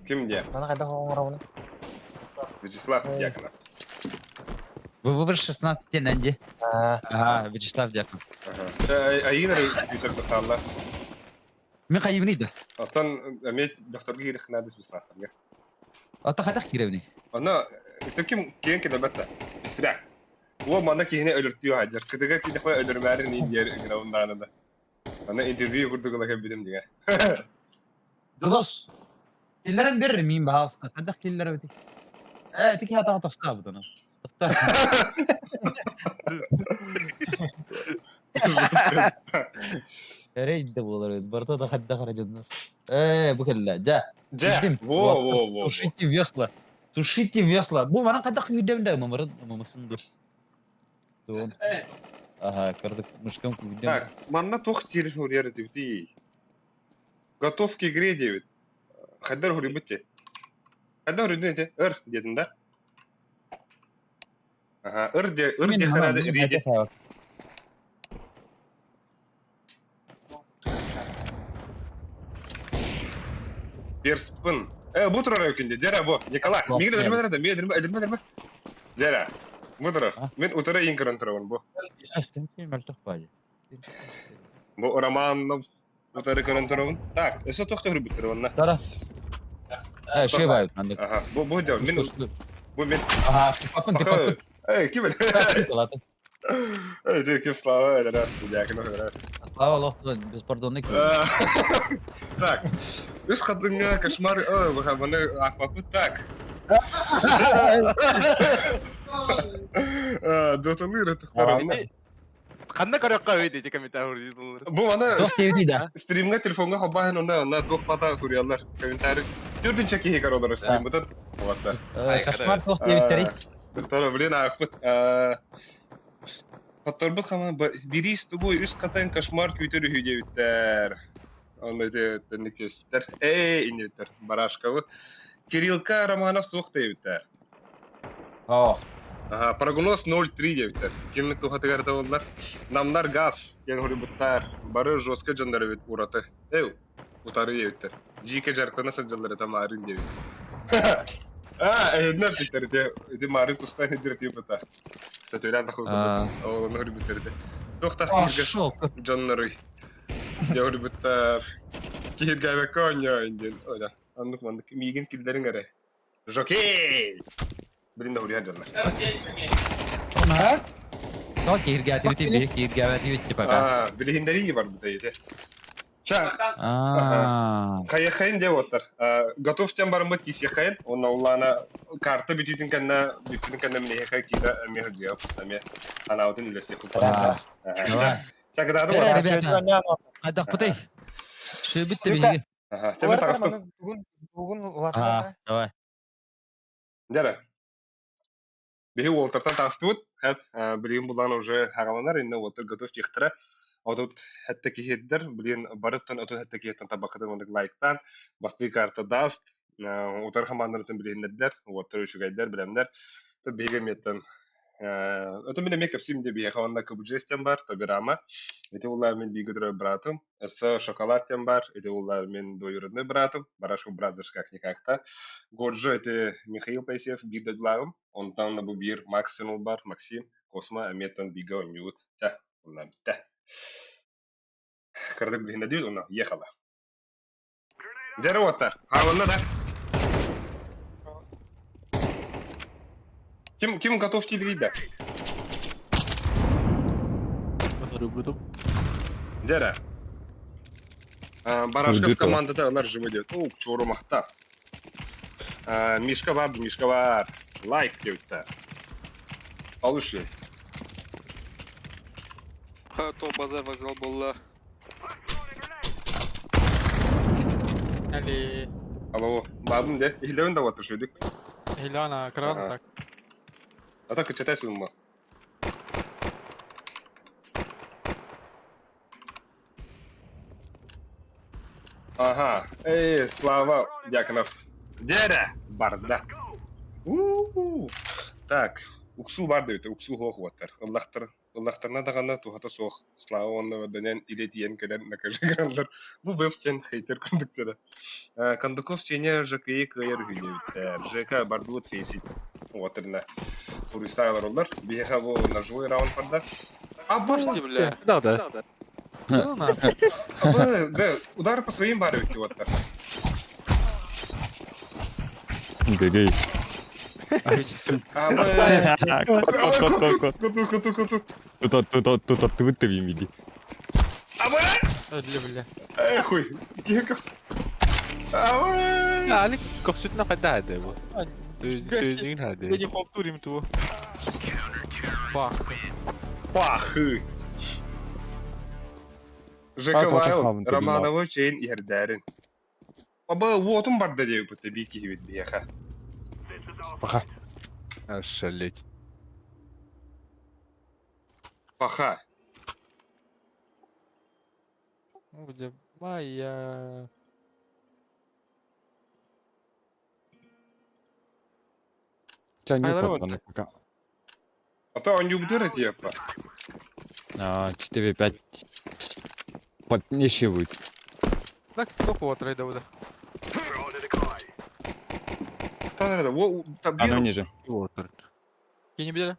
ким де? Мана кайда хоңгоровны? Вячеслав Дьяконов. ВВВ 16 ден әнде. Ага, Вячеслав Дьяконов. Ага. Айына компьютер бахалла. Мен хайыбын да. Оттон эмиэ докторга киирэх наадыс быснастарга. Ата хайдах киирэбиний? Онно ким киэн кэлэбэт Истирэ. Уол манна киһини өлөртүү хаджар. Кытыга кидэхпэ өлөрмээрин иин диэр гынабын дааны да. Аны интервью курдук ыла кэлбитим дигэ. Дулус. Киллэрэн бер мин баҕаста. Хайдах киллэрэбитий? Ээ, ити киһи атаҕа тохтообут ону. Эрэй да буолар эбит. Барыта да хайдах эрэ дьоннор. Ээ, бу кэллэ. Дьэ. Дьэ, во, во, во. Тушите весла. Тушите весла. Бу манан хайдах күүрдэм да мамырын мамысын dur. Туон. Ага, кырдык мышкам күүрдэм. Так, манна туох тиир хуруйар этибитий? Готов к игре диэбит. Хайдар хуруйбут дии. Хайдар хуруйдун ити? Ыр диэтин да? Аха, ыр де, ыр Мен диэхтэрээди ри диэ. Перспын. Э, бу турар өкүнде. Дера бу. Николай, мигин өлөрмө дера, мигин өлөрмө, өлөрмө, өлөрмө. Дера. Бу турар. Мен утары иин көрөн турабын бу. Бу Романов утары көрөн турабын. Так, өссө туох төһүрбүттэр онна? Дара. Э, шебай. Аха, бу бу дьон мин бу мин. Аха, типакын, типакын. Эй, ким это? Эй, ты ким Слава, раз, дьяконов, раз. Слава Аллаху, беспардонный. Так, үс хатыҥҥа кошмар, ой, маны аахпаппыт так. Доталыыр ытыктар Ханна көрөххө өй дии комментарий Бу маны Туох диэбитий да? стримҥа телефоҥҥа холбааһын онно онно туох бата суруйаллар. Комментарий төрдүнчэ киһи көрө олорор стриммытын. Уолаттар. Кошмар туох диэбиттэрий? Доктора, блин, аахпыт. Хотторбут хаман бириис тугуй үс хатан кошмар күүтэр үһү диэбиттэр. Онно ити тэнник түспүттэр. Ээ, иннибиттэр. Барашковы. Кириллка Романов суох диэбиттэр. Оо. Аха, прогноз 0-3 диэбиттэр. Ким туһатыгар табыллар. Намнар газ диэн хоруйбуттар. Бары жестко дьоннор эбит ураты. Эу, утары диэбиттэр. Дьиикэ дьарыктана сылдьаллар это маарыын диэбит. А, эһиннэ эппиттэр ити ити маарыын тустаан иһдир тииппыта. Сөтүөлээн тахыбыта. Ол ону көрбүттэр ити. Туох Пошел. дьонноруй. Дьэ көрбүттэр. Киһиргээбэккэ оонньоойун диэн. Оля, оннук маннык миигин киллэриҥ эрэ. Жокей! Блин, да хуриан дьоннор. А? То киһиргээтибит биһи киһиргээбэтибит типа. Аа, билиһиннэрии барбыта ити. Ча, Аа. хайахайын диэ уоттар. Готов тем барыммыт киисиэххэйин. Уонна улаана карта бүтүүтүн кэннэ, бүппүтүн кэннэ миниэхэ киирэ эмиэ сылдьыам. Эмиэ анаабытын үлэстиэхпит. Давай. Ча, кытааты Чэ, уоттар. ребята, хайдахпытый? Шөбүт да биһиги. Аха, чэ, мен таҕыстым. Бүгүн бүгүн Аа, улахан. давай. Дьэрэ. Биһи уолтартан таҕыстыбыт. Хэп, билигин булан уже хагаланар, инне уолтар готов тихтара. Отут хэтте киһирдер, билигин барыттан отут хэтте киһиттэн табакытын оннук лайктаан, бастыы карта даст, утар хамааннарытын билиһиннэрдэр, уоттар үчүгэйдэр, билэмнэр. Биһиги эмиэттэн Это мин эмиэ кэпсиим диэ биһиэхэ уонна КБЖС диэн баар, Тобирама. Ити улаа мин бииргэ төрөөбүт быраатым. Өссө Шоколад диэн баар, ити улаа мин двоюродной быраатым, Барашку Бразерс как-никак-то. Годжо ити Михаил Поисеев биир дойдулааҕым. Онтон бу биир Макс диэн уол баар, Максим, Космо эмиэттэн бииргэ оонньуубут. Чэ, онно бүттэ. Кыратык билиһиннэ диэбит, онно ехала. Дьэ уоттар, хаалынна да? Ким, ким готов киирдэ? Дьэрэ. Барашков командата ылар живой диэт. О, чорумахта. Мишка бар, Мишка бар. Лайк диэбиттэ. Алышы. То базар вокзал буолла. Али. Алло, бабым де. Иһилэбин да уоттар шөдүк. Илана, кран так. А так кычатай суйма. Ага. Эй, Слава Дьяконов. Дерэ барда. У-у-у. Так, уксуу бар диэбитэ, уксуу суох уоттар. Ыллахтар Ыллахтарына даҕаны туһата суох, Слава уонна Варданян илэ тиийэн кэлэн накажи гыналлар. Бу веб-сен хейтер курдуктара. Кондаков Сеня ЖКИ кыайар үһү диэбиттэр. ЖК бардыбыт фейсит. Уотырна. Туристар олороллор. Биһиэхэ бу ножевой раунд барда. Абашти, бля. Да, да. Абы, да, удар по своим бары эбит уоттар. Гэгэй. Абы, Куту, куту, куту. Тут тут тут аттыбыт тэбиим иди. Абы! Өллө, бля. Эх, киһи көхс. Абы! Алик көхсүтүнэ хайда хады бу? Сөйнүгүн хады. Не хоптур им ту. Бах. Пахы. ЖК Вайл Романовы чейин иһэрдээрин. Аба уотум барда диэбиппит биир киһибит биһиэхэ. Паха. Ошалеть. Паха. Где моя... Ча не пока. А то он не убдыр типа. А, 4-5. Поднищивают. Так, только вот рейда да. Кто надо? Во, там Оно ниже. Я не видели?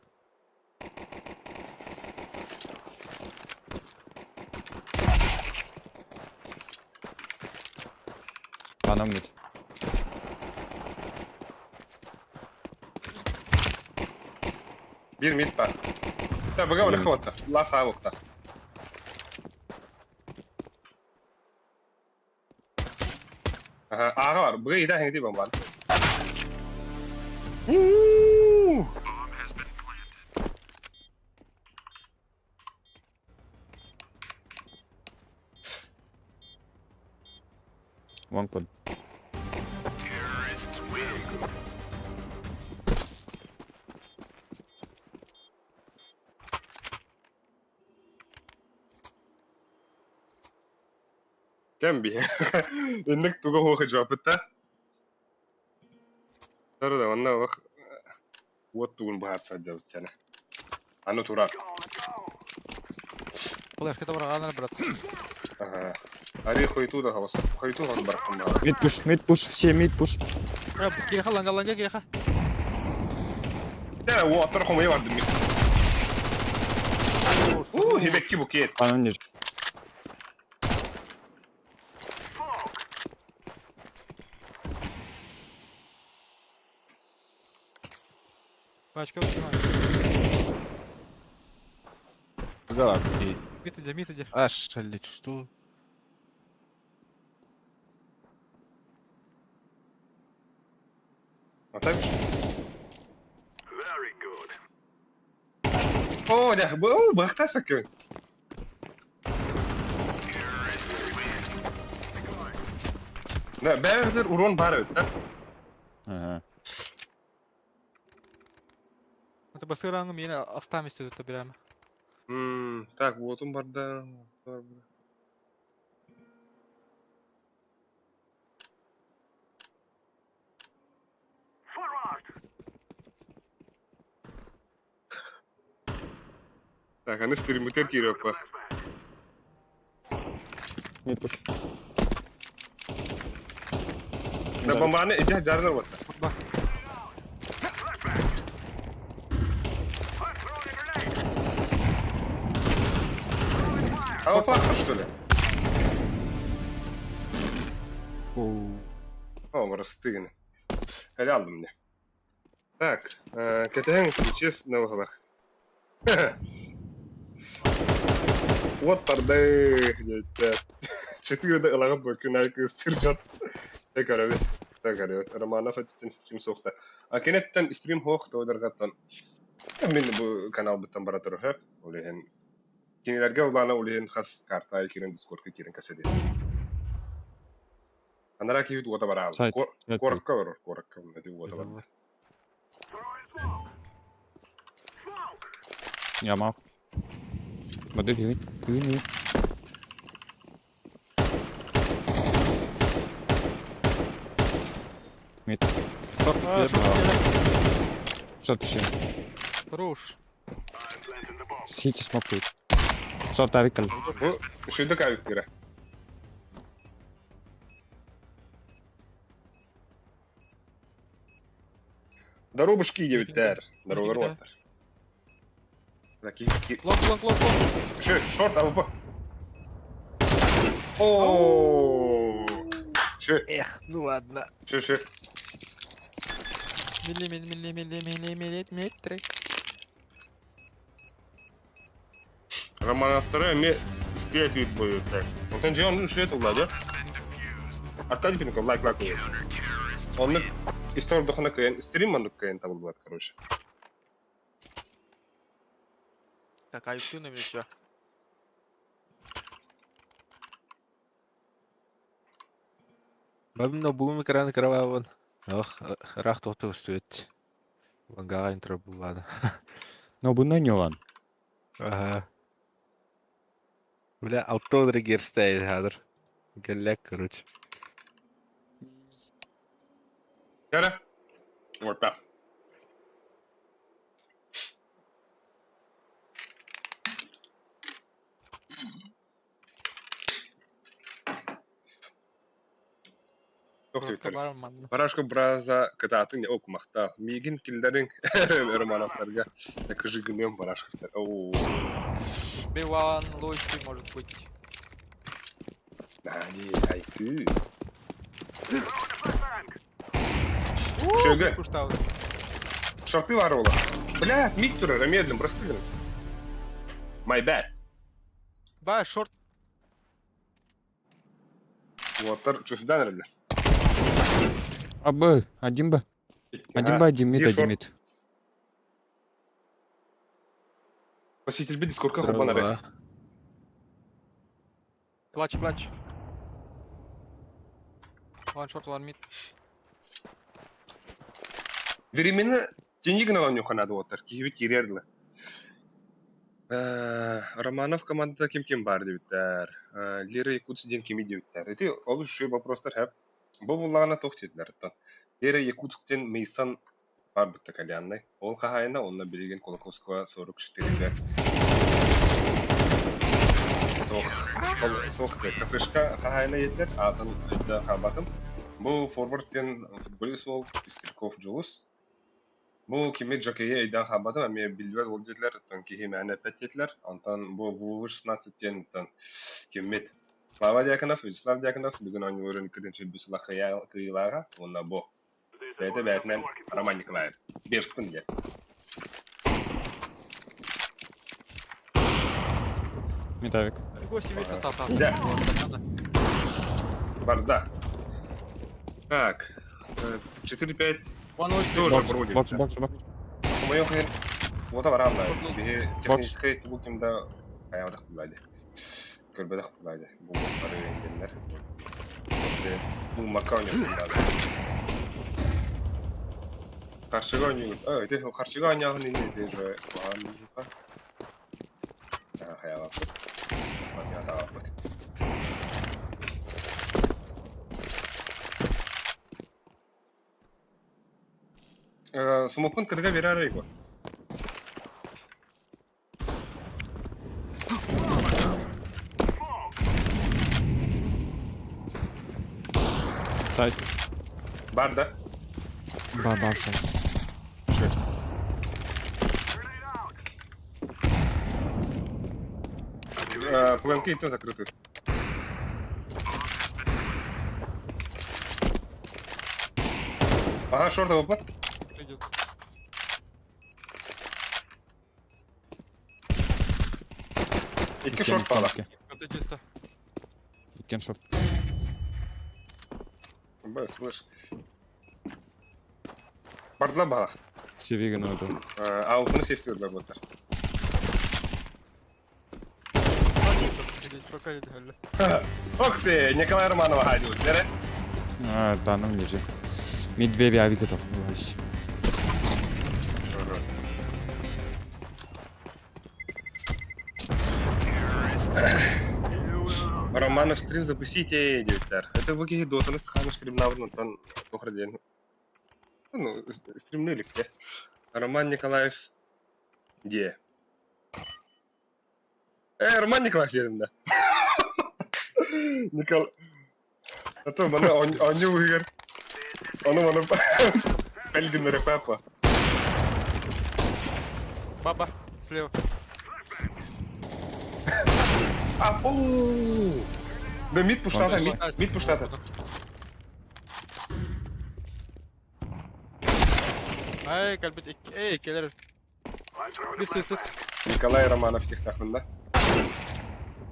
Она мид. Биир мид бар. Та быга барах отта. Ла саабыкта. Аха, ааҕа бар. Быга ида хеңити бомбан. Уу! One под. Кэм биһи. Инник туга хуох жопыта. Тары да манна олох уот тугун быһаарса дьабыттана. Аны турар. Флешка табаргаанар брат. Ага. Ари хойту да хавас. Хойту хан барахын баар. Мид пуш, мид пуш, все мид пуш. Киреха ланга ланга киреха. Да, уоттар хомуйа бардым мин. Уу, хебекки букет. Анан не. Пачка вынимай. Головки. Мид иди, мид иди. Аж, что? А так О, да, о, бахтас такой. Да, бәрібір урон бар өт, да? Ага. Это басыраңы мені астам истеді беремі. Так, вот он барда. Так, аны стримутер кирип па. Мид пуш. Да бомбаны иде жарнар вот. Ба. А вот что ли? О, растыгны. Хәле алдым мне. Так, кәтәһең честно ваһалар. Вот тарды. Четыре да ылагат бу күн кыстыр жат. Так арабы. Так арабы. Романов әттен стрим соқта. А кенеттен стрим хоқ тоодаргаттан. Мин бу канал буттан бара турар хөп. Олehen кинилерге улана олehen хас карта кирен дискордка кирен каседи. Анара кийит уота барал. Сайт. Коракка барар, коракка мына уота бар. Ямал. Бады бүйін, бүйін, бүйін. Мид. Шорт еще. Хорош. Сити смокует. Шорт авикал. Бу шүйдік авиктері. Дарубушки дебиттер. Дарулар оттар. Лонг, лонг, лонг, лонг. Шö, шорт АВП. О! Шö, Эх, ну ладно. шö, шö. Милли, милли, милли, милли, милли, метры. Романовтары эми свет үйт боюттар. Онтон же onun свет улады. Аркадий Пинков лайк лайк қойып. Оны история дохана кыйын, стрим мандык кыйын табылбат, короче. Так, а юктуны мне все. Бабин бугум экран кровавын. Ох, рах тоқты үстүет. Вангаға интро булады. Но бұны не олан. Ага. Бля, алтон регерстейд хадыр. Галляк, короче. Кәрі? Орта. Тоқту Барашка браза кытаатын окумахта. Мигин килдерин Романовтарга. Кыжыгынем барашковтар. Оу. Биван, Лойский, может быть. Нади, айты. Шөгі. Шорты бар ола. Бля, мид турар, медленно, простыгын. My bad. Ба, шорт. Вот, чусудан ребят. А Б, один Б. Один Б, один мид, один мид. Посетитель би дискордка хубанары. Клач, клач. One short, one mid. Временно тенигна он юханады оттар. Киви кирердиле. Романов командата ким-ким баар диэбиттэр. Лера Якутск диэн кимий диэбиттэр. Ити олус үчүгэй вопростар һэп. Бу буллаҕына туох диэтилэр оттон. Лера Якутск диэн Мейсон баар бытта кальяннай. Ол хаһаайына онно билигин Кулаковского 44-гэ туох туох кафешка хаһаайына диэтилэр. Аатын өйдөөн хаалбатым. Бу форвард диэн футболист уол Пестряков Дьулус. Бу кими жокейи өйдөөн хаалбатым, эмиэ биллибэт уол диэтилэр, оттон киһи мээнэ эппэт диэтилэр. Онтон бу Вулвы 16 диэн оттон киммит Слава Дьяконов, Вячеслав Дьяконов бүгүн оонньууларын иккитин сүүрбүт сыла кыайыылааҕа уонна бу бэйэтэ бэйэтинэн Роман Николаев Берспин диэн. Металлик. Да. Барда. Так, 4-5 тоже вроде. Бокс, бокс, бокс. Хомойуох иһин уота бараан да биһи техническэй тугу ким да хайаабатах буллаады. Көрбөтөх буллаады. Бу бары диэннэр. Муммакка оонньуохпун наада. Харчыга оонньуугут. Өө, ити харчыга оонньооһун иннинэ ити уже куһаҕан музыка. Хайаабаппыт. Хайаабаппыт. Смокун кытыга берер его. Сайт. Бар да? Бар, бар сайт. Şu. ПЛМК и то закрыты. Ага, шорт АВП. Идет. Икки шорт пала. Это чисто. Иккен шорт. Б, слышь. Бардла балах. Севиген öldü. АВПны сейфтилер буолтар. Окси, Николай Романова хаадьыбыт, эрэ? А, данным лежит. Медведи авикатов. Романов стрим запустите, диэбиттэр. Это бу киһи дотаны стаханов стримнаабын онтон туох диэн. Ну, стримны иликте. Роман Николаев диэ. Э, Роман Николаевич диэтим да. Никол... А то маны оонньуу быһыгар ону маны пэл гыннара папа. Баба, слева. А, оу! Да мид пуштата, мид, мид пуштата. Ай, кэлбит эй, кэлэр. Bir сысыт. Николай Романов техтахмын, да?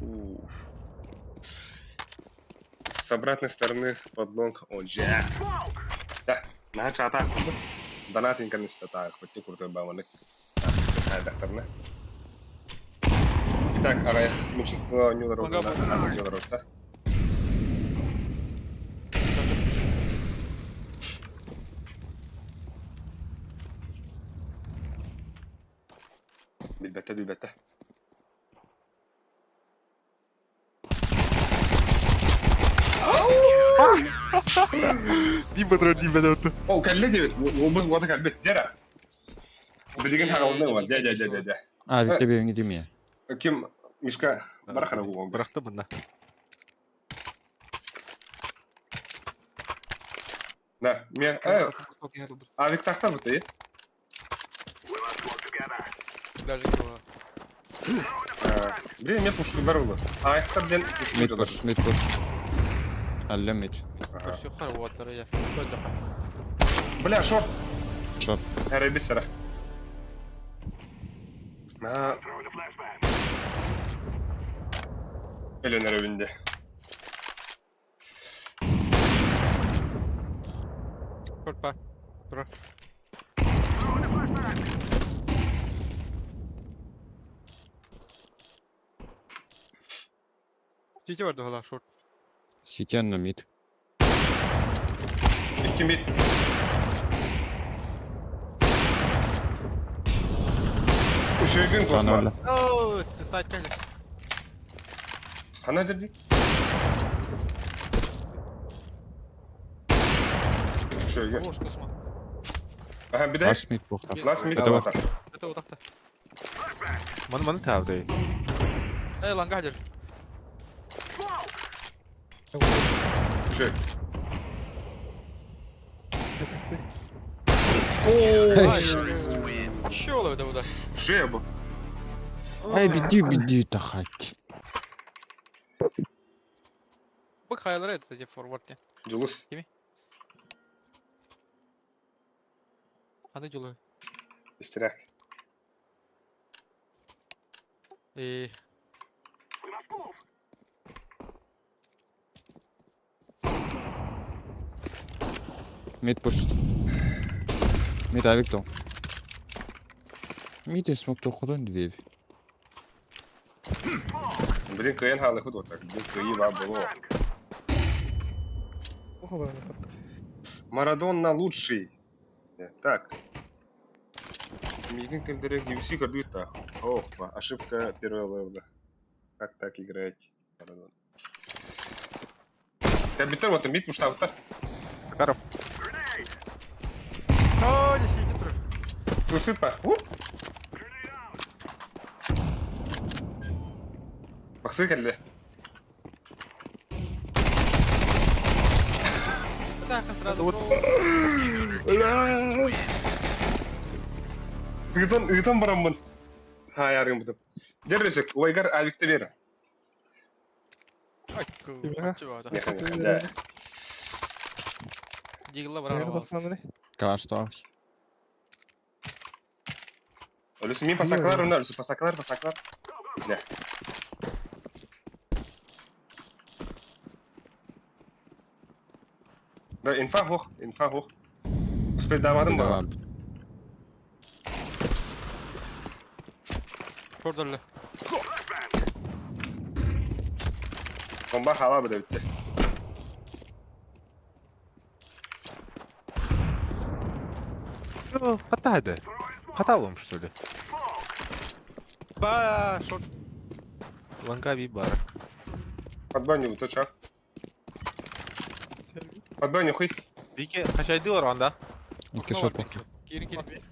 Уф. С обратной стороны под лонг он же. Да, наһаа чаатаах курдук. Донат инкарнистатаах, хоть крутой баманык. Докторна. Итак, аҕыйах меньшинство оонньуулар ордуна, Билбэтэ, билбэтэ. Биир патрон тиийбэтэ О, кэллэ диэбит. Уолбут уота кэлбит. Дьэ Билигин хаҕалына уол. Дьэ, дьэ, дьэ, дьэ, дьэ. А, ведь тебе не димия. Ким Мишка барахара уол. Бырахты мында. Да, мен авик тахта быты. Даже было. Блин, мен пуштулар улы. Аяқтар ден Мид пуш, мид пуш. Алле мид. Көрсө хар уоттары я. Бля, шорт. Шорт. Әре сара. На. Өлөн өрөбүндө. Шорт Тура. Сити бар дохала шорт. Ситян на мид. Икки мид. Үшөгүн косма. Оо, сайт кэлли. Хана дерди? Үшөгүн. Хорош, косма. Аха, биде. Last mid буохта. Last mid Это аватар. Это вот так-то. Маны маны тавды. Эй, лангадер. Үшөг. Чё это вот? Үшөг бу. Эй, биди биди тахать. Бык хайлар это эти форвард. Жулус. Аны жолу. Истирак. Э, Mid push. Mid авик доо. Mid smoke тоходон дивив. Блин, кыйын халы худ отак. Блин, кыйы ба было. Марадона лучший. Так. Мидин кендерек UFC көрдүк та. Ох, ошибка первого левела. Как так играть? Марадона. Капитан, вот мид муштабыта. Карап. О, не сидит тур. Суицид па. Баксы келли. Так, сразу. Вот. Ыытан, ыытан бараммын. Ха, ярым бутып. Дерресек, уайгар авикте бер. Ай, чего это? Меха, меха, да. Дигла брал. Каш таа. Өлүсү мин пасакалар уна, өлүсү пасакалар, пасакалар. Да. Да, инфа hoch, инфа hoch. Успел давадым ба. Көрдүлө. Бомба хала бida битти. Хата хады. Хата болмуш, что ли? Ба, шорт. Ланга би бар. Подбаню, то чё? Подбаню хуй. Бике хашайды бар анда. Икки шорт. Кирин, кирин.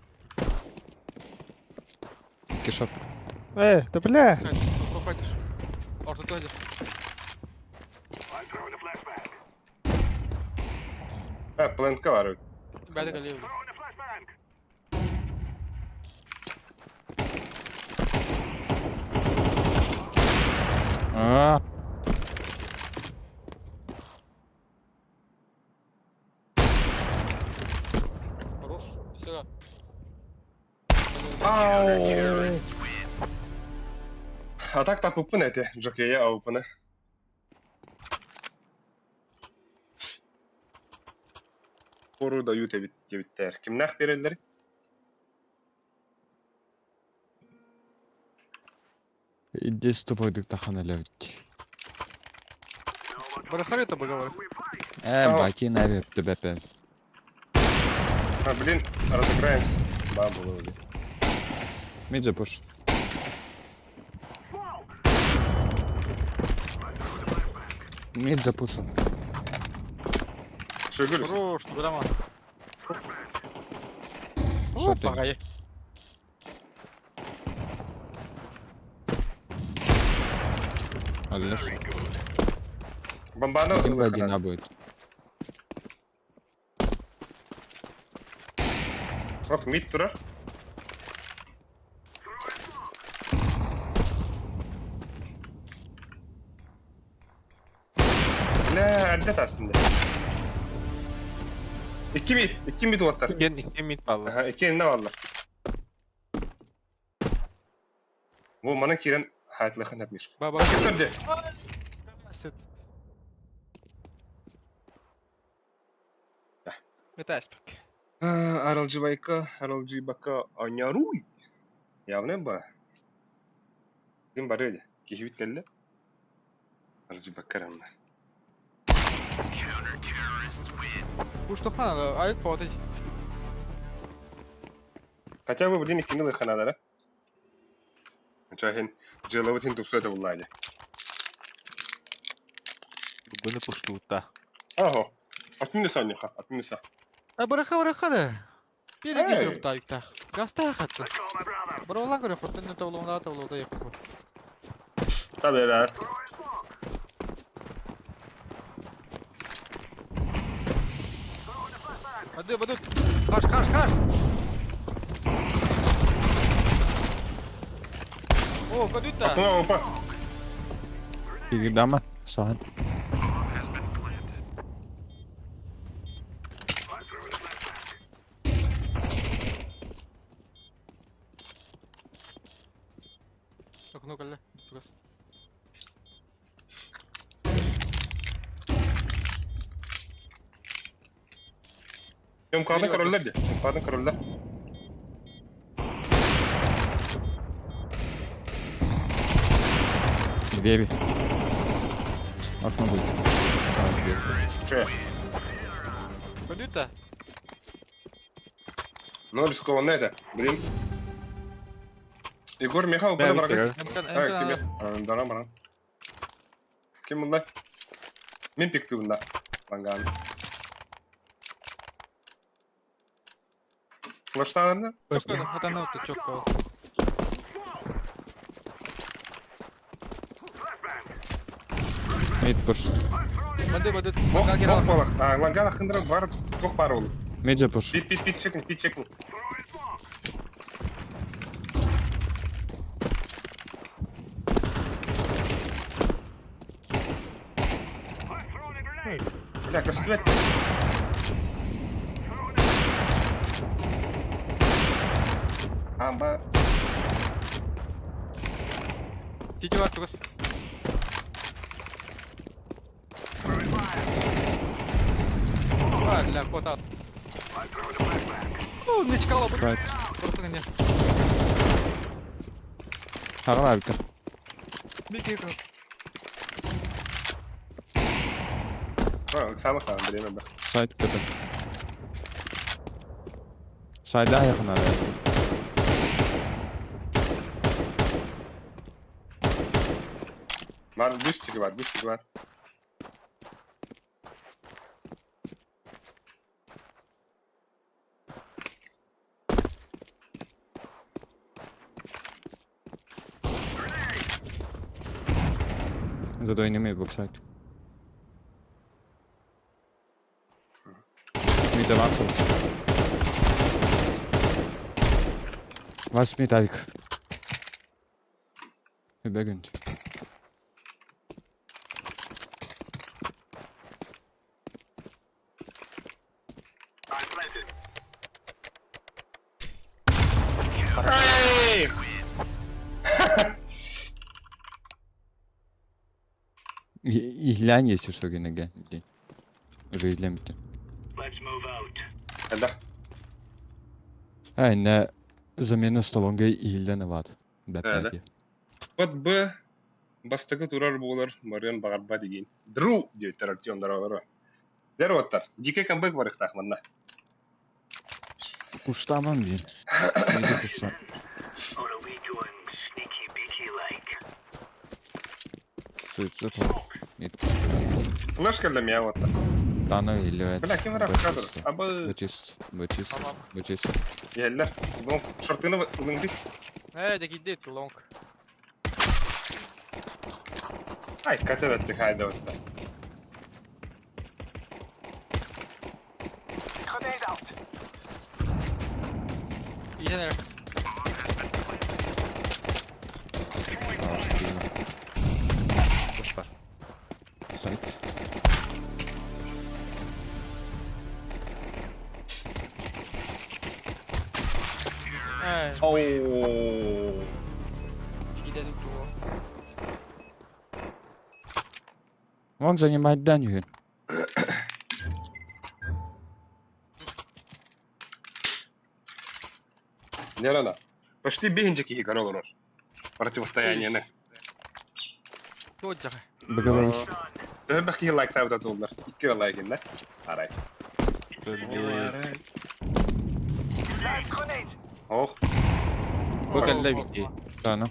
Икки шорт. Э, да бля! Попадешь. Орто тойдер. А, плентка бар. Бәді калею. Аа. Хорош. Сюда. Ау. А так тапыппын эти, Джокея аупыны. Пору дают эбиттер. Кимнах берелер? Иди с тобой тахан элевит. Барахари это боговор. Э, баки навеп төбәпе. А, блин, разыграемся. Бабула уже. Mid запуш. Мид запушил. Что говоришь? Хорош, драма. Что ты? Пагай. Алеш. Бомбану. Один один будет. Ох, мид турар. Бля, әддет астында. Икки мид, икки мид уаттар. Кен икки мид балла. Аха, икки инне валла. Бу мана кирен хатлыхын әпмеш. Баба. Көтөрдө. Это аспек. RLG байка, RLG бака аняруй. Явны ба. Ким бар edi? Кихибит келди. RLG бака рамна. Уж что хана, а это потать. Хотя бы блин иккини лыханадара. Онча иһин дьыалабыт иһин тупсуо этэ буллаа дии. Буну пуштуутта. Ааһо. Атын да саньыха, атын да са. А быраха быраха да. Переги Эй! туруп таайыктаах. Гастаах хатты. Быралан көрө хоттон да тавлуна тавлута яппы. Tabii Hadi hadi. Kaç kaç kaç. О, кадюта. Окно, опа. Дама, сахан. Окно кэллэ. Чугас. Yukarıdan kararlar de. Yukarıdan kararlar. Две. Окно будет. А, две. Че? Кадюта. Ну, рискованно это. Блин. Егор Михайлов, Бә, бара бит Мкан А, мкан. ким? Дара баран. Ким бунда? Мен пикти бунда. Ланган. Флаштанды? Чокко, хатана отто чокко. Мид пуш. Банды банды. Бох, Ланга бох болах. А, ланган ахындыра бар, тох бар ол. Миджа пуш. Пит, пит, пит, чекни, пит, чекни. Бля, костюлет. Амба. Тити бар чугас. А, для кота. О, не чекала бы. Right. Просто не. Харам авика. Мики. А, Оксана, Оксана, время, да. Сайт көтө. Сайда yakın araya. Var, бустик var, бустик var. Задойнеме боксайт. Мид авансов. Вас мид авик. Бегунт. Эй! Иhlän если что генеге. Уже иhlän битте. Да. Ай, не замена столонга иhlän ват. Да, да. Вот б бастакы турар буолар Мариан Багарба деген. Дру диэттер Артем даралары. Дер оттар. Дикэ камбэк барыхтаах манна. Куштаман бин. Миди кушта. Суйцу. Мид. Флешка для меня вот. Дана или Бля, кем раф кадр? Абы Бычист, бычист, Tamam. бычист. еллер. Дом шортыны ылыңды. Э, деги дит лонг. Ай, катебетти хайда отта. Инженер. Пуш бар. Сайт. Э, Ооо. деги дит туо. Он занимает Данию. Не рано. Почти бегинчик и король Противостояние. Туо жага. Беговой. Төбөх лайк тавда тулдар. Икки лайк инде. Арай. Ох. Бу кэллэ битти. Дана.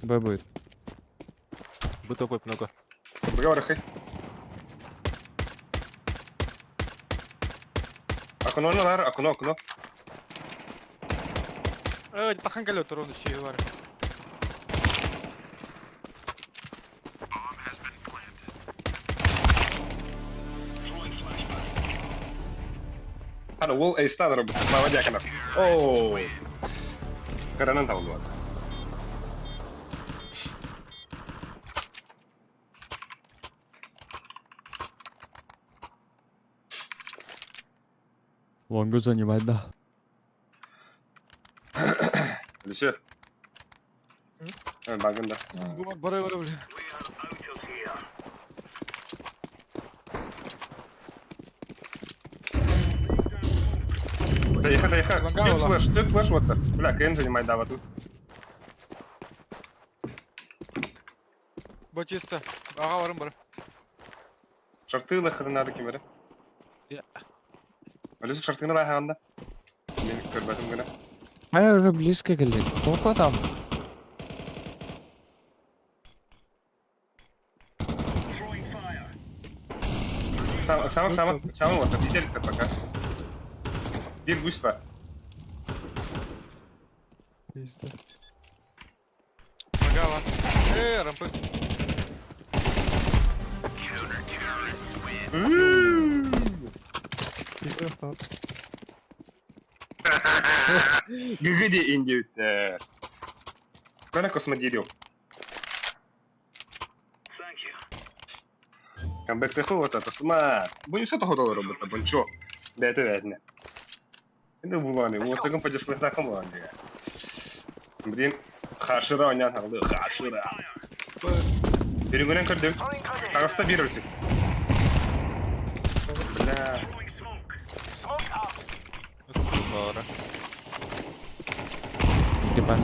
Б будет. Б топает много. Быга барахай. Окно лар, окно, окно. Тахан кэлэ турун үчүгэй бар. Ана ол эйстан робот. Слава дьяконов. Оо. Кыранан табыллыбат. Лонгу занимать, да. Лүсө. Багын да. Бара бара бара. Тайха, тайха. Лонга Тут була. флеш, тут флеш вот так. Бля, КН занимает дава тут. Бу чисто. Ага барым бар. Шарты лахыды надо кемере. Я. Алюсик шартыны да хаганда. Мен көрбәтим гына. А я уже близко келдик. Сколько там? Сам, сам, сам, сам вот, видели пока. Bir гусь бар. Пизда. Ага бар. Э, рампы. ГГ де индиуттер. Кана космодерил. Камбэк вот это сма. Бу все того доллара работа, бончо. Да это верно. Это буланы, вот таком подешлых на хамланды. Блин, хашира онян алды, хашира. Перегонен көрдüm. Ағаста bir өлсек. Бля. Бара. Типа.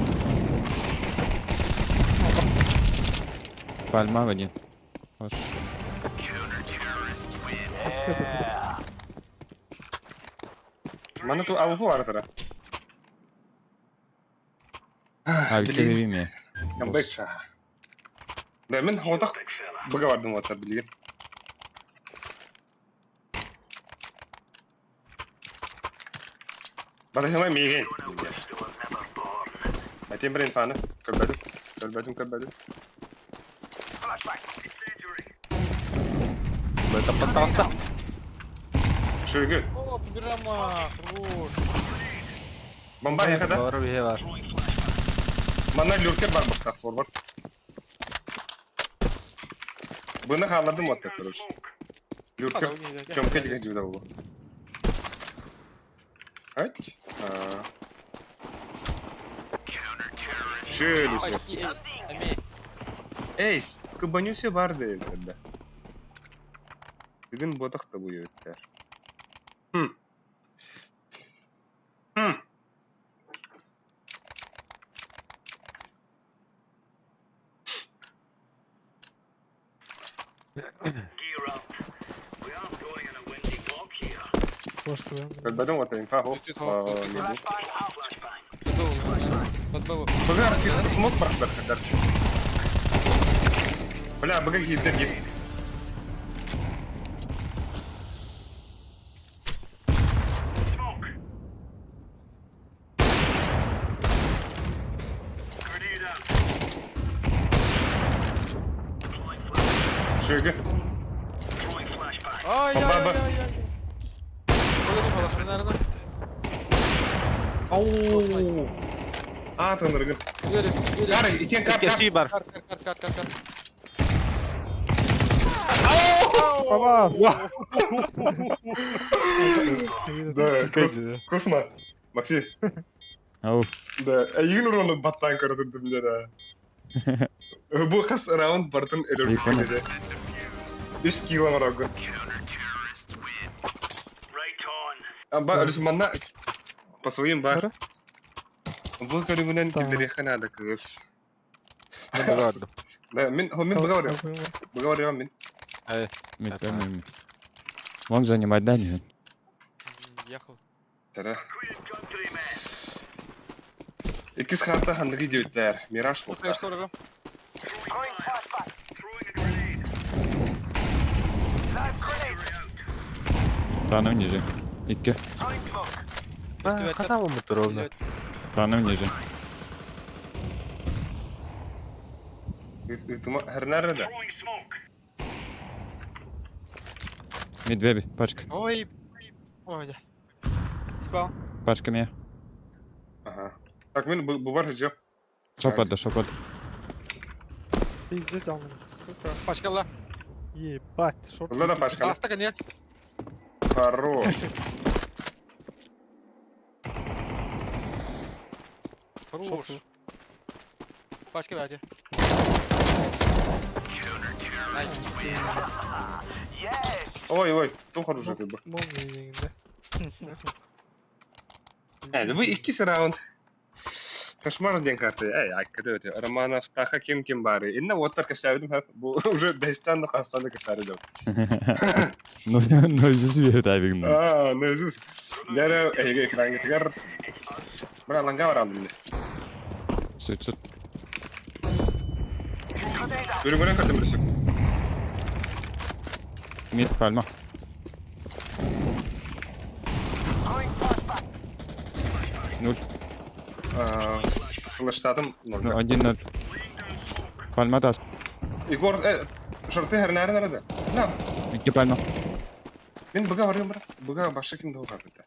Пальма в один. Вот. Мана ту авуху бар тара. А, Блин. Блин. Камбэк ша. Да, мен хотақ бұға бардым оттар білген. Батасымай меген. Айтен бір инфаны. Көрбәдім. Көрбәдім, көрбәдім. Б топот Шөгі. О, пиграма. Хорош. Бомба яқада. Бара бихе бар. Мана люркер бар бұқта, форвард. Бұны халадым оттар, короче. Люркер. Көмке деген жүгді бұл. Айт. Шөлі Эми. Эйс, кыбанюсе бар дейбді. Бүгін ботақ та бұл өттер. Хм. Хм. Көрбәдім вот инфа хоп. Быгар смок бар бар Бля, быга гидер гид. Шөгі. Ай, ай, Бомба, ай, б. ай, ай. Өлдüm ola, френарына. Ау. А, тыңдыргын. Бери, бери. Кар, икен кар, кар. Кеси бар. Кар, кар, кар, кар, кар, кар. Баба. Да, Косма. Максим. Ау. Да, әйген ураны баттан көрі тұрдым да. Бу хас раунд бартын элер. Үш кило марагы. Аба, әлі манна по своим бар. Бұл көрүңүнөн килдериэхэ наада кыыс. Мен быга бардым. Да, мен мен быга барыам. Быга барыам мен. Мид, Б, мид, мид. Лонг занимать, да, нет? Ехал. Тара. Иккис харта ханныгы диэбиттээр. Мираж Что болта. что рыгым? Таным ниже. Икки. Хата болмут ровно. Таным ниже. Ытыма хернер да. Медведи, пачка. Ой, ой, Спал. Пачка меня. Ага. Так, мен бу бар жок. Шопот да, шопот. Пиздец, он, сука. Пачкалла. Ебать, шорт. Ылла да пачканы. Бастык нет. Хорош. Хорош. Пачка дайте. Найс. Ой, ой, ту хороший ты бы. Молния да. Э, вы икки раунд. Кошмар ден карты. Эй, аккаты өте. Романов таха ким ким бары. Инна оттар кәсәбедим хәп. Бу уже Дәстан да хастан да кәсәбедим. Ну, ну, здесь верит, авигн. А, ну Иисус. Дәрә эйге экранга тигәр. Бра ланга бар алдым. Суть, суть. Өрүгөнө картым бирсек. Мид, пальма. Нуль. Слыштадым. Ну, один ноль. Пальма даст. Егор, шорты хәрнәре нәрәдә? На, Икки пальма. мин быга барыйм бра. Быга башы ким дә бит.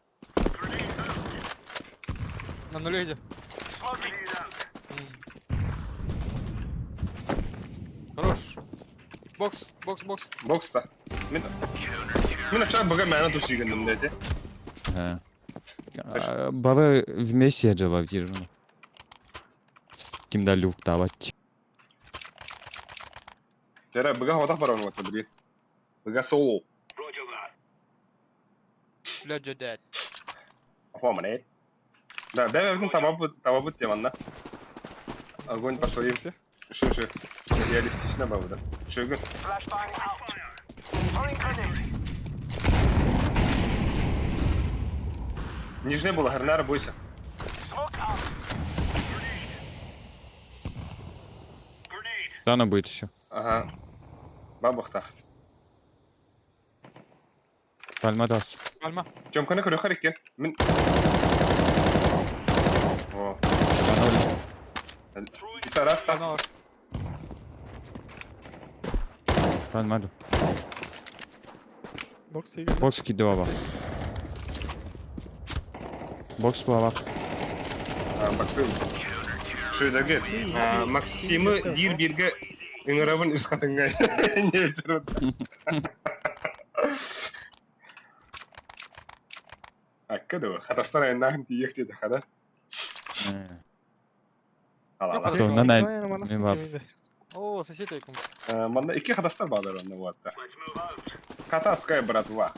На нуле иди. Хорош. Бокс, бокс, бокс. Бокста. Мин Мин ача быга мәне дусигендем диде. Ага. Бары вместе жила в Ким да люк давать. Дәрә быга отак бар оны бит. Быга соло. Блядь, дядь. Афа Да, да, ну табабы, табабы теманна. Огонь по своим. Шо, шо. Реалистично бабы, да. Шо, Нижний было, Гарнара, бойся. Да, она будет еще. Ага. Бабахтах. Пальма даст. Пальма. Тёмка, на көрө Мин... О. Тарас там. Пальма да. Бокс тиген. Бокс кидова. Бокс була. Максим. Шөйдәге. Максимы бир бирге ыңырабын үз хатынга не өлтүрөт. Акка да хатастар айнаһын тиек диде хада. Ала ала. Что, на на не бар. О, сосед айкум. Манда икки хатастар баалар онда буатта. Хатаскай братва.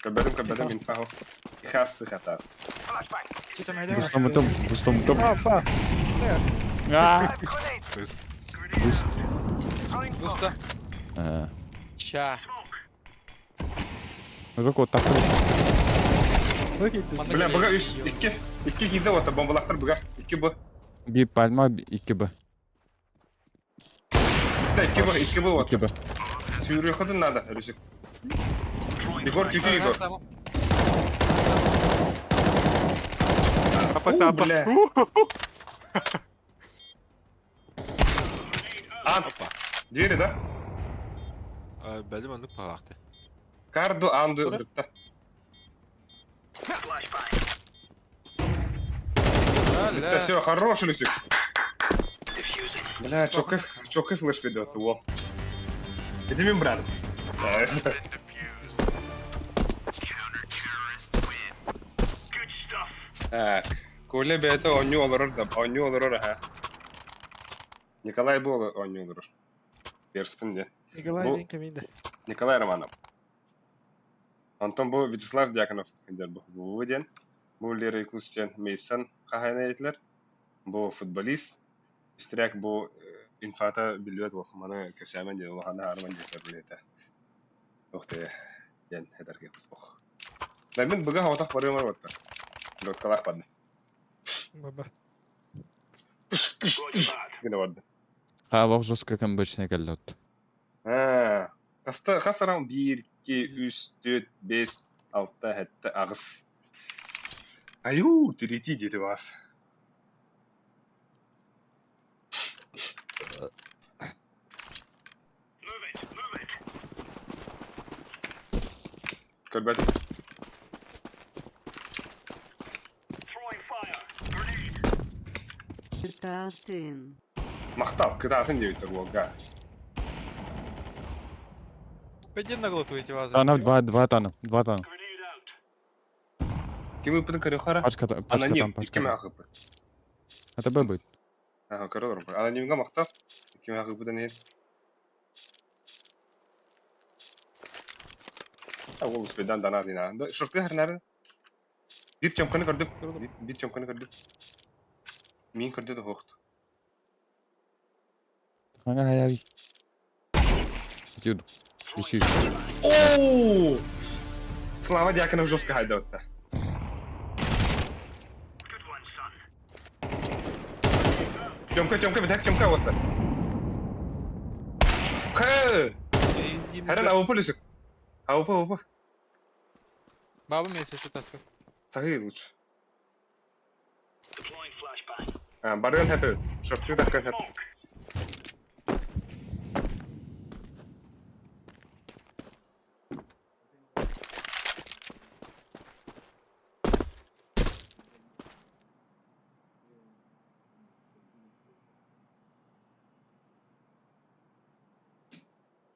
Көбөдүм көбөдүм инфахо. Хассы хатас. Бустом бутом, бустом бутом. Апа. Буст. Буста. Ща. Ну как вот так. Бля, быга үч, икки, икки кийде ота бомбалактар быга. Икки бу. Би пальма, икки б. Да, икки бу, икки бу вот. Икки б. Сүйрүү ходун надо, Рүсүк. Егор, күтү Егор. Апа, У, апа. бля. А, двери, да? Бәлем аны палакты. Карду анду үртті. Это все, хороший Люсик. Бля, чокы флеш ведет, во. Это мой брат. Так, Коля бәйті оню олорор да, оню олорор, аха. Николай был оню олорор. Перспін де. Николай Бу- ден кеминде. Николай Романов. Антон бу Вячеслав Дьяконов дер бу. Бу ден. Бу Лера Якустен Мейсон хахайна етлер. Бу футболист. Истряк бу инфата билбет бу. Маны көсәмен де улахана арман де билете. Охте ден хедарге ох. Да мен буга хаватах барым бар батта. Лоткалах барды. Баба. Гене барды. Хаалох жестко кэмбэчнэ кэллэт. Аа, хаста хас раунд? 1, 2, 3, 4, 5, 6, 7, 8. Аю, третий диэти баас. Көрбөт. Кытаатын. Махтал, кытаатын диэбиттэр уолга. Пойди наглотуйте вас. Тана, два, два тана, два тана. Ким ыппытын көрүөххэ Пачка, пачка Аноним, там, пачка икки там. мээх ыппыт. Это Б будет. Аха, көрө олорон. Анонимҥа махтал. Икки мээх ыппытын иһин. А уол успейдан данаар дина. Шорты харнары. Биир чөмкөнү көрдүм. Биир чөмкөнү көрдүм. Мин көрдө да хоохт. Хanga хаяви. Дюд. Ищи. Оо! Слава Дьяконов жестко хайдаватта. Тёмка, Тёмка, битак, Тёмка вот. Хэ! Хэрэн АВП лүсүк. АВП, АВП. Баба месяц это Сахи лучше. А, барыгын хэпэ. Шорты такка хэп.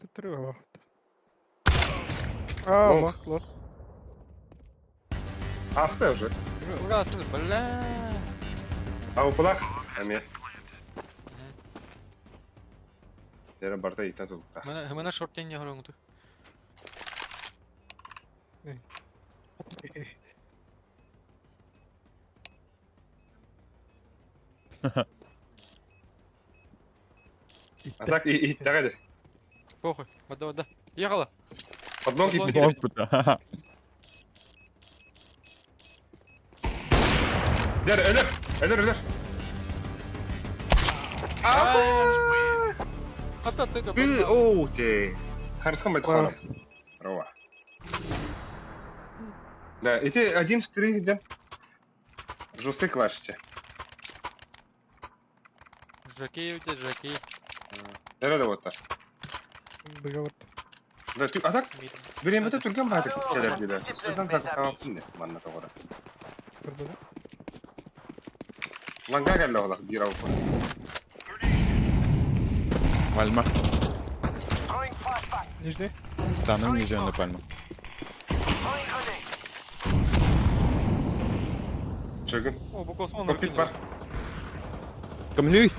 Түттүрү А, Лох. лох, лох. Аста уже. Ура, бля. АВПлах. Эме. Дера барта ита тулта. Мына шорт не горыңды. А так и и тагады. Похуй, вода, вода. Ехала. Подлог Подлог. кипит. Дер, өлөр, өлөр, өлөр. Ата ты Ты, оу, те. Харысхан байтханам. Рова. Да, эти один в три, да? Жесткий клашите. Жакей у тебя, жакей. Да, да, вот так. Договор. Да, ты, а так, время это түрген бааты келер дейді. Содан закалаптын де, манна тоғыра. Көрдү. Ланга келді олақ, бир ауып. Пальма. Нижний. Таным нижний пальма. Чөгін. О, бу космон. Копит бар. Кімлей?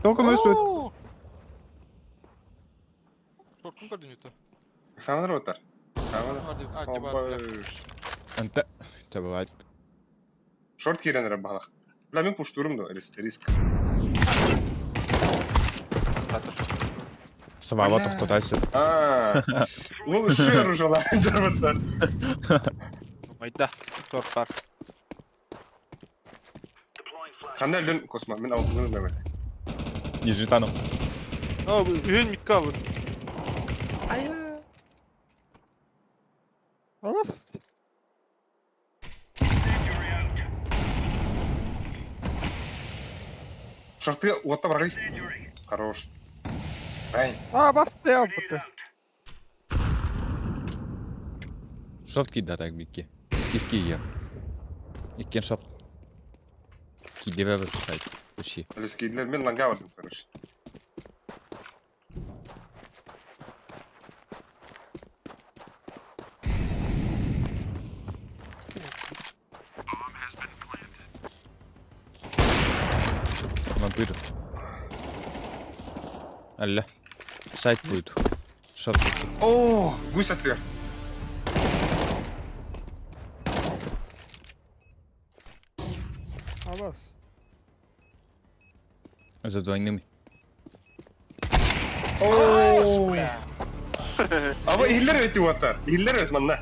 Тоқым өстөт. Шорткун көрдүн үтө. Саманар оттар. Саманар. А, тиба. Анта. Табалат. Шорт кирен рабалах. Бля, мен пуштурум до, риск. Сабаба тоқтатайсы. А, ол шер уже лан жарбаттар. Майда. Шорт бар. Қандай үлін косма, мен ауылын дәмеді. Нижний таным. О, үйін митка вот. Ая. Алас. Шорты отта барай. Хорош. Ай, А, басты алпыты. Шорт киді так бикке. Киски я. Иккен шорт. Киді бәбір сайт. Учи. Үліскейділер мен ланга бардым, короче. Вампир. Алла. Сайт будет. Шорт. О, гусь аттыгар. Алас. За двойными. О! Аба ихиллер өтү уаттар. Ихиллер өт манна.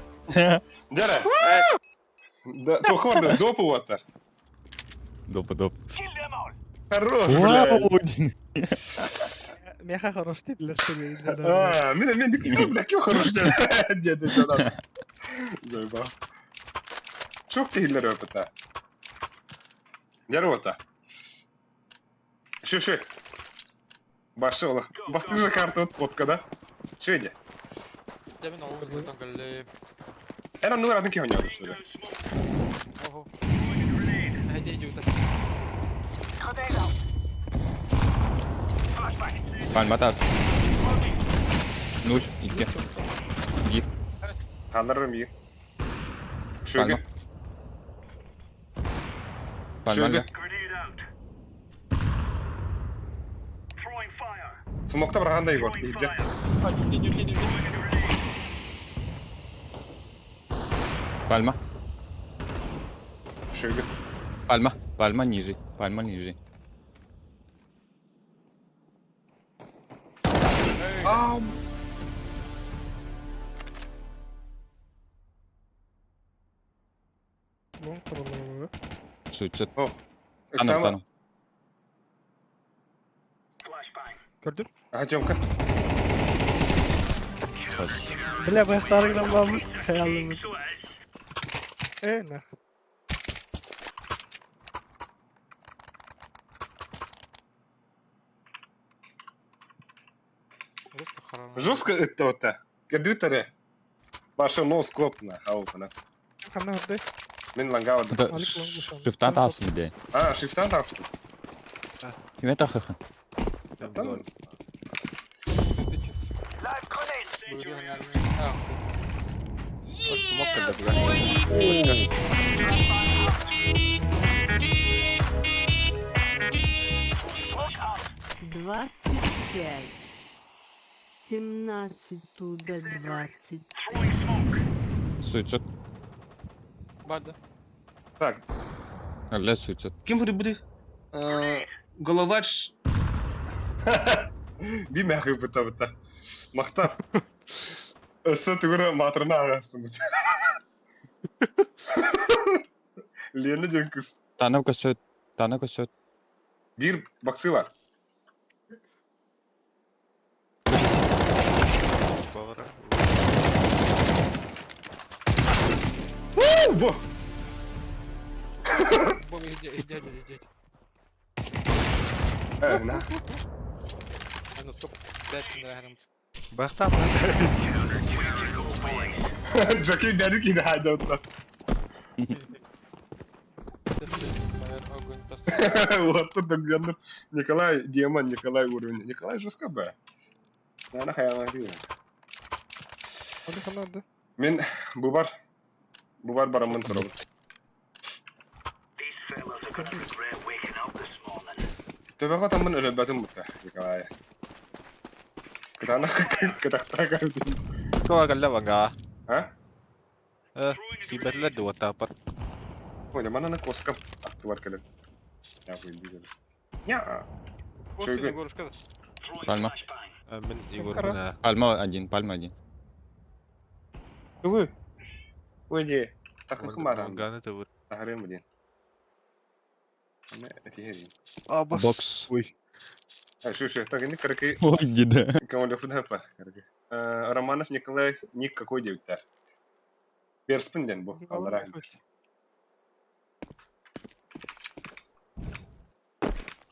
Дара. Да, тохорду, допу уаттар. Допа доп. Хорош, блядь. Меха хорош диделер что ли? А, мен мен дикти бля, кем хорош деді жонам. Заебал. Çok tehiller öpüte. Gel ota. Şu şu. Башы олах. Бастыры карта от коткада. Şu иди. Дьэ мин ол бутан кэллим. Эн оннугар атын киһи оонньообут что ли? Ого. Эһэти идиота. Пальма тас. Нуль, икки. Биир. Ханарым iyi. Пальма. Шөге. Пальма Шөге. Смокта барганда Егор. Иһирдьэ. Пальма. Шөге. Пальма. Пальма ниже. Пальма ниже. Ам. Лонг тураллар. Суицид. О. Тану, Эксама. тану. Көрдүм. Ага, Тёмка. Бля, бэхтарыгдан бабы. Хаялымыз. Э, нах. Жестко харана. Жестко это вот. Кадютаре. Башы нос копна. Хаупана. Ханна хатты. Мен лангавады. Это Алик лонг ушан. шифтан тасın де. А, шифтан тасты. Киме тахыхын? Там. Тысячис. А, Смок когда 25. 17 туда 20. Суицид. Бада. Так, Алла суицид. кем буде буде? Головач. Би мягкий бұта бұта. Мақтар. Өсі түгірі матырына ағастым бұта. Лені ден кыз. Тану көсөт. Тану көсөт. Bir баксы бар. У, Бо! Бо, иди, иди, иди, иди. Э, на. А ну стоп. Пять награмт. Бахта Джокей бәрі кейді хайда ұтта. Огонь поставил. Вот тут догадно. Николай Демон, Николай уровень. Николай жестко б. Ана хаяма дейді. Ханна ханна хатты. Мен бу бар. Бу бар барамын тұрабы. Төбеға тамын өлөбәтін бұтта, Николай. Кытана кытақта кәлдім. Туа калла ванга. А? Киберлер дуота пар. Ой, манана коскам атты бар кәлем. Я бұйын дизель. Я. Шөге. Егорушка. Пальма. Мен Егор Хорош. мына. Пальма один, пальма один. Тугы. Ой, не. Тақықым барам. Ванганы табыр. Тахарым блин. Ана этихерин. А, бас. Бокс. Ой. А, шу, шу, так, не каракы. Ой, деда. Кому лефудапа. Романов Николай, ник какой девиттер? Берспін ден бу, аллара.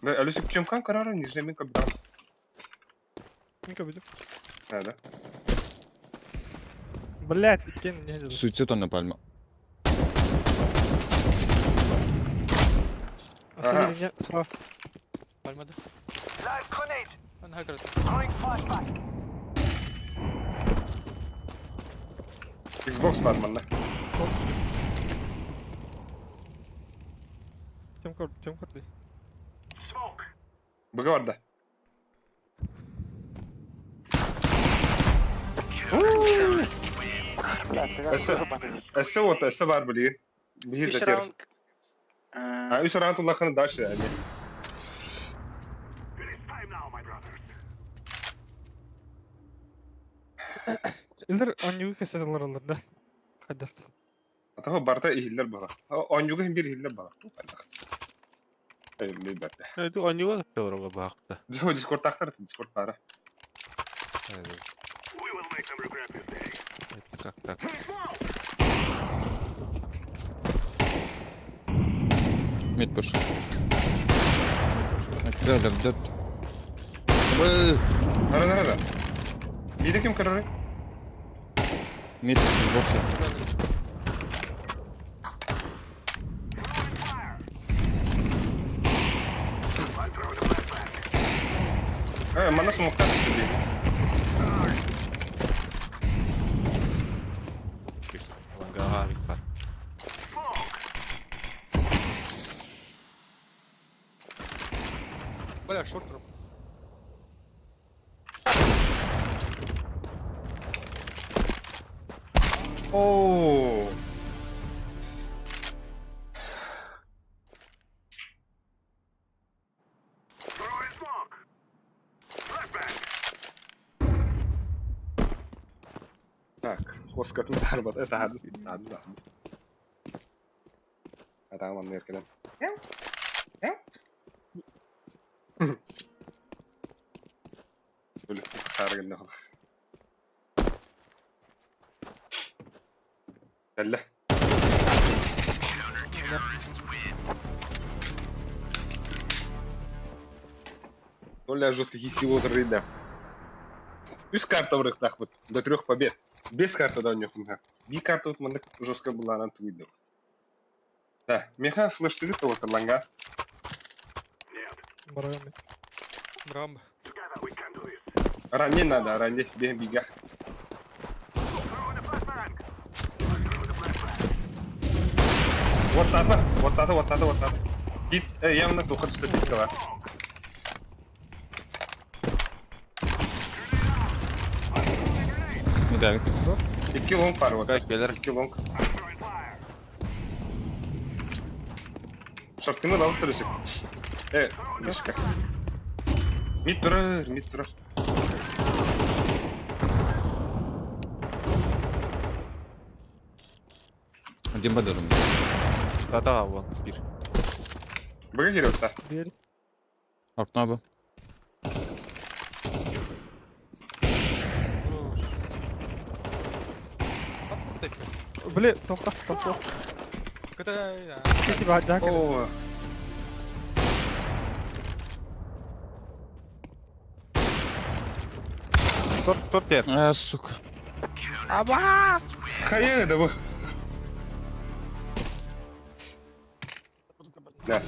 Да, әлі сүптем кан карары, нижний мен капитан. Мен көбүдүм. А, да. Блять, иккен не деді. Суицид онна пальма. Ага. Ага. Справа. Пальма да. Ана хакер. Xbox бар манна. Тем көр, тем көр дей. Бұға бар да. Эссе вот, эссе бар білі. Бихи Үс затер. раунд. А, үс раунд улаханы дальше, әне. Илер онюгу кеселер алар да. Хайдарт. Атаға барда ихиллер бала. Онюға хим bir ихиллер бала. Билбэт. Это онньуга кытта олорго баахта. Дискордтаахтар, Дискорд баара. Это как так? Мид пуш. Да, да, да. Нара, нара, да. Биирдэ ким көрөрүй? Мид в боксе. Э, манна смоктаах биир. Лангаға бар. Бля, шорт дроп. Оо. Так, коскатын тарбат, это хады, хады, хады. Атаҕым анныгар кэлэн. Өлүкпүт хаара гынна холох. Кэллэ. Толя жесткий силу рыда. Үс карта барыахтаахпыт. До трех побед. Без карты да оонньуохпун. Би карта вот маннык жестко былаанан тугуйдум. Да, меха флештыгыт тоҕотор ланга. Барагам. Брам. Ранее надо, ранее бег бига. Вот это, вот это, вот это, вот это. Гит, явно тухар түстэ Мид авик. Икки лонг пары вот. Кэлэр. Икки лонг. Шортыны алып тұрысық. Мишка. Мид тұрар, мид тұрар. Один Б должен быть. Да-да, вон, бир. Быга кирип та. Бер. Окно Б. Хорош. Бля, тоқта, тоқта. Кытай. Кити баа жаак. О, Топ, топ бер. А, сука. хайа да бу. Да.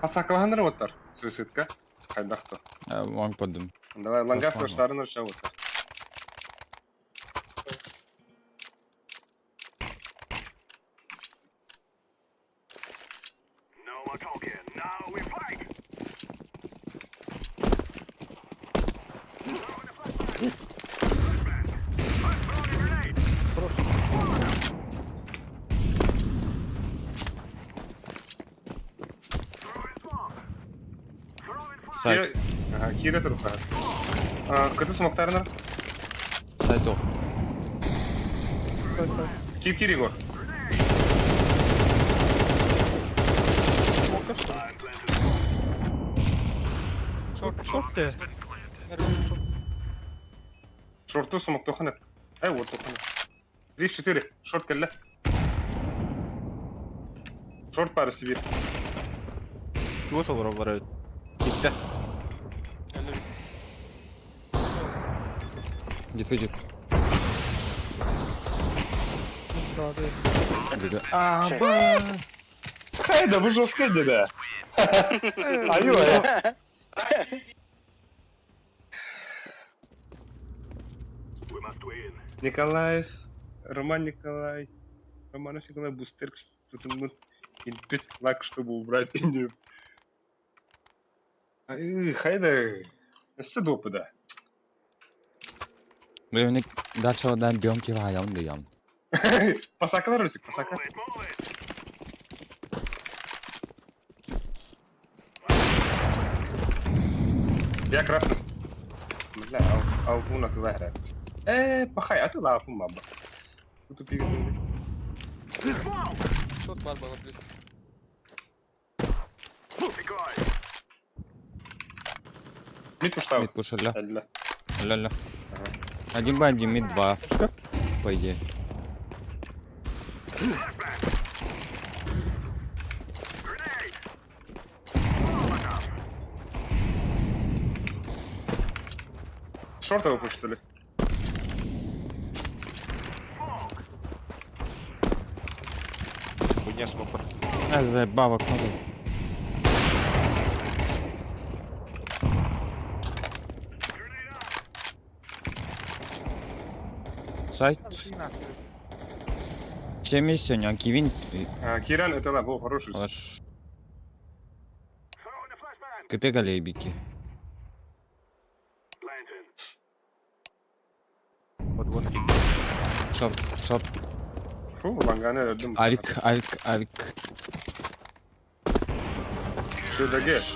Асакалаханыр оттар. Суицидка. Хайдахто. А, Лонг поддым. Давай, ланга Красава. флештарын ұрша оттар. Сайт. Ага, кире тұр Кыты смоктарынар. Сайт ох. Кир кир Егор. Смока что ли? Шорт. Шорт те. Шорт. Шорту смок тоханыр. Ай, вот тоханыр. 3-4. Шорт кэллэ. Шорт пары себе. Туос олорор бар. Китте. Дефьюзит. Да, да. Где? А, ба. Хайда, вы жестко деда. Аю, аю. Николаев, Роман Николай, Романов Николай Бустеркс, тут мы инпит лак, чтобы убрать Индию. Ай, хайда, все допы, Бля, мне дальше дан бьем кива, я он даем. Пасака, Русик, пасака. Я красный. Бля, ау, ау, тылаа Э, пахай, а ты лапу маба. Тупик. Шорт бар было близко. Мид пуштау. Мид пушали. Ля. Ля-ля. Один Б, один мид, два. По идее. Шорт его пуштали. Хуйня смокер. А, заебал окно. Сайт. 70, а Кивин... А, Киран, это да, был хороший. Аш. КТ галейбики. Подгонки. Шорт, шорт. Фу, ланганы öldüm. Авик, авик, авик. Что дагеш?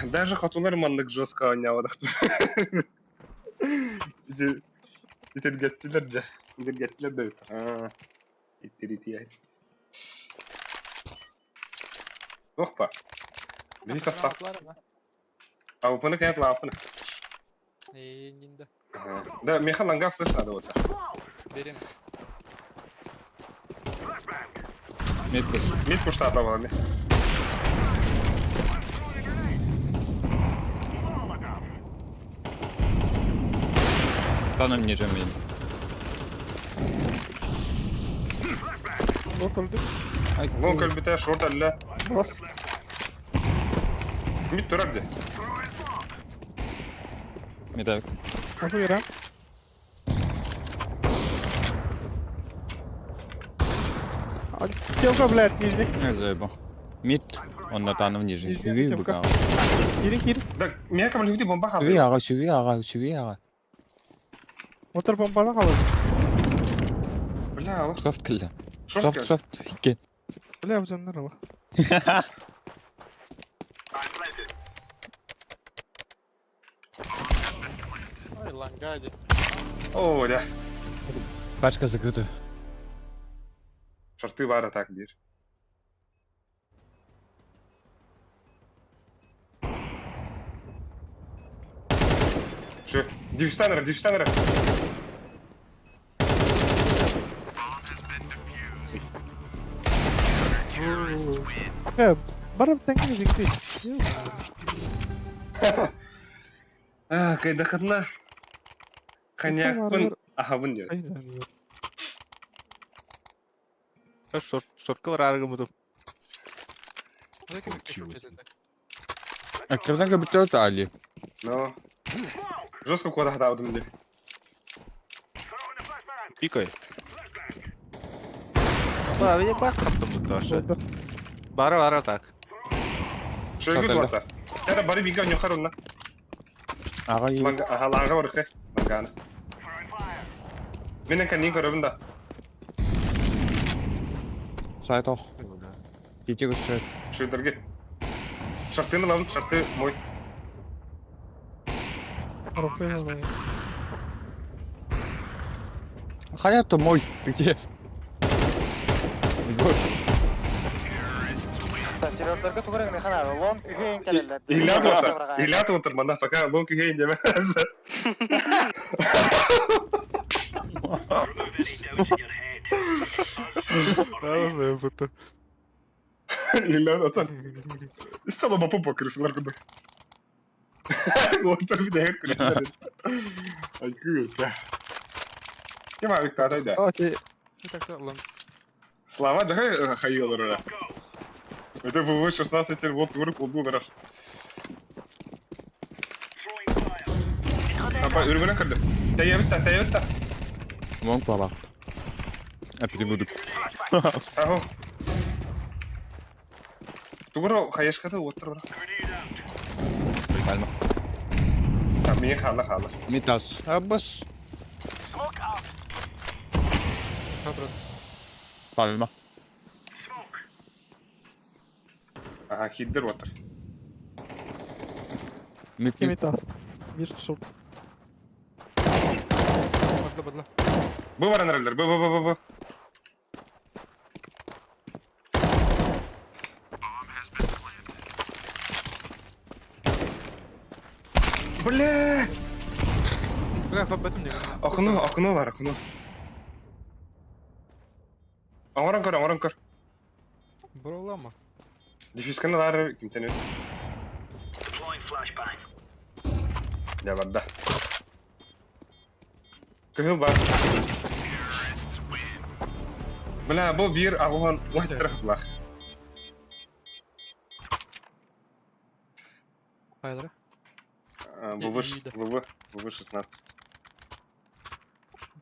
Даже хотулар маннык жестко ойнабадык. Итергеттилер же. Итергеттилер да. А. Иттерити. Охпа. Били состав. А упаны каят лапны. Индинде. Да, меха ланга флеш надо вот. Берем. Мид пуш. Мид пуштата балами. Таном ниже мид. Лот öldü. Лонг өлбүтэ, шорт әллә. Бас. Мид турар де. Мид авик. Nasıl yere? Девка, блядь, нижний. Я заебал. Мид. Он на таном ниже. Нижний, Сюви девка. быка. Кирин, кирин. Да, меха блюди бомба Сюви хабы. ага, сюви ага, сюви ага. Motor pompası kalır. Бля, аллах. Софт килля. Шорт. Софт, софт. Икки. Бля, uzanlar Allah. Ой, лангади. О, да. Пачка закрыта. Шорты бара так бир. Что? Дивстанер, дивстанер. Ya, bana bir tane müzik değil. А, кайдахатна. Коньякпын, ахабын диyor. Aynen. Шорт, шорткалар арыгы мутум. А когда как Али? Но. Жестко куда хатабдым де. Пикай. Ба, я бах хаптым бут Oldu. Бара бара так. Шойгу Шорт дуата. Яра бары бига ньохар онна. Ага, и... Ланга, аха, ланга барыхы. Ланганы. Менен канин көрөбүн да. Сайт ох. Кити көсөт. Шойдерге. Шартыны лавын, шарты мой. Avrupa'ya Хаят мой. Ты где? Егор. Террордорга тугурang хана лонг үһээн кэлэллэр. Илья отыр. Илья отыр манда пока лонг үхейин деме. Будто. Илья отыр. Стало бапу покрысылар куда. Отыр bir de hep Ay күөтэ. Кем авик тарайда? Okey. Так, лонг. Слава жахай хайылыр ора. Это ВВ 16 вот турук олдулар. Апа үргүнө кырды. Тайабытта, тайабытта. Лонг баба. А перебуду. Ахо. Тугуро хаешката оттыр бара. Пальма. А мен хала хала. Митас. Абас. Вопрос. Пальма. Аха, хиддер отыр. Мид Kim мид. ita? Bir short. Бадла, бадла. Бу баран релдер. Бу бу бу бу бу. Бля! Бля, көрбөтүм диэн. Окно, окно бар, окно. Оҥорон көр, оҥорон көр. Бұрылама. Диффюзканы лары кимтэн үт. Дьэ барда. Кыһыл бар. Бля, бу биир аҕуһан уһаттарах. Хайлара. ВВ, ВВ, ВВ-16.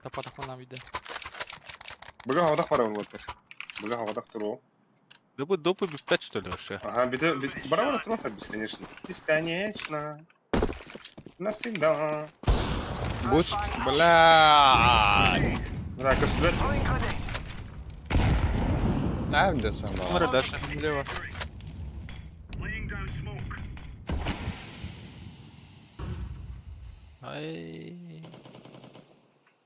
Тапатахлана виде. Быга хаҕадах бара буолтар. Быга хаҕадах туруо. Да бу допы бүппэт что ли вообще? Ага, бите, бара бара туруо бесконечно. Бесконечно. Навсегда. Будь, бля. Да, көстүбэт. Nerede sen bana? Смотри дальше. Лево. Ай.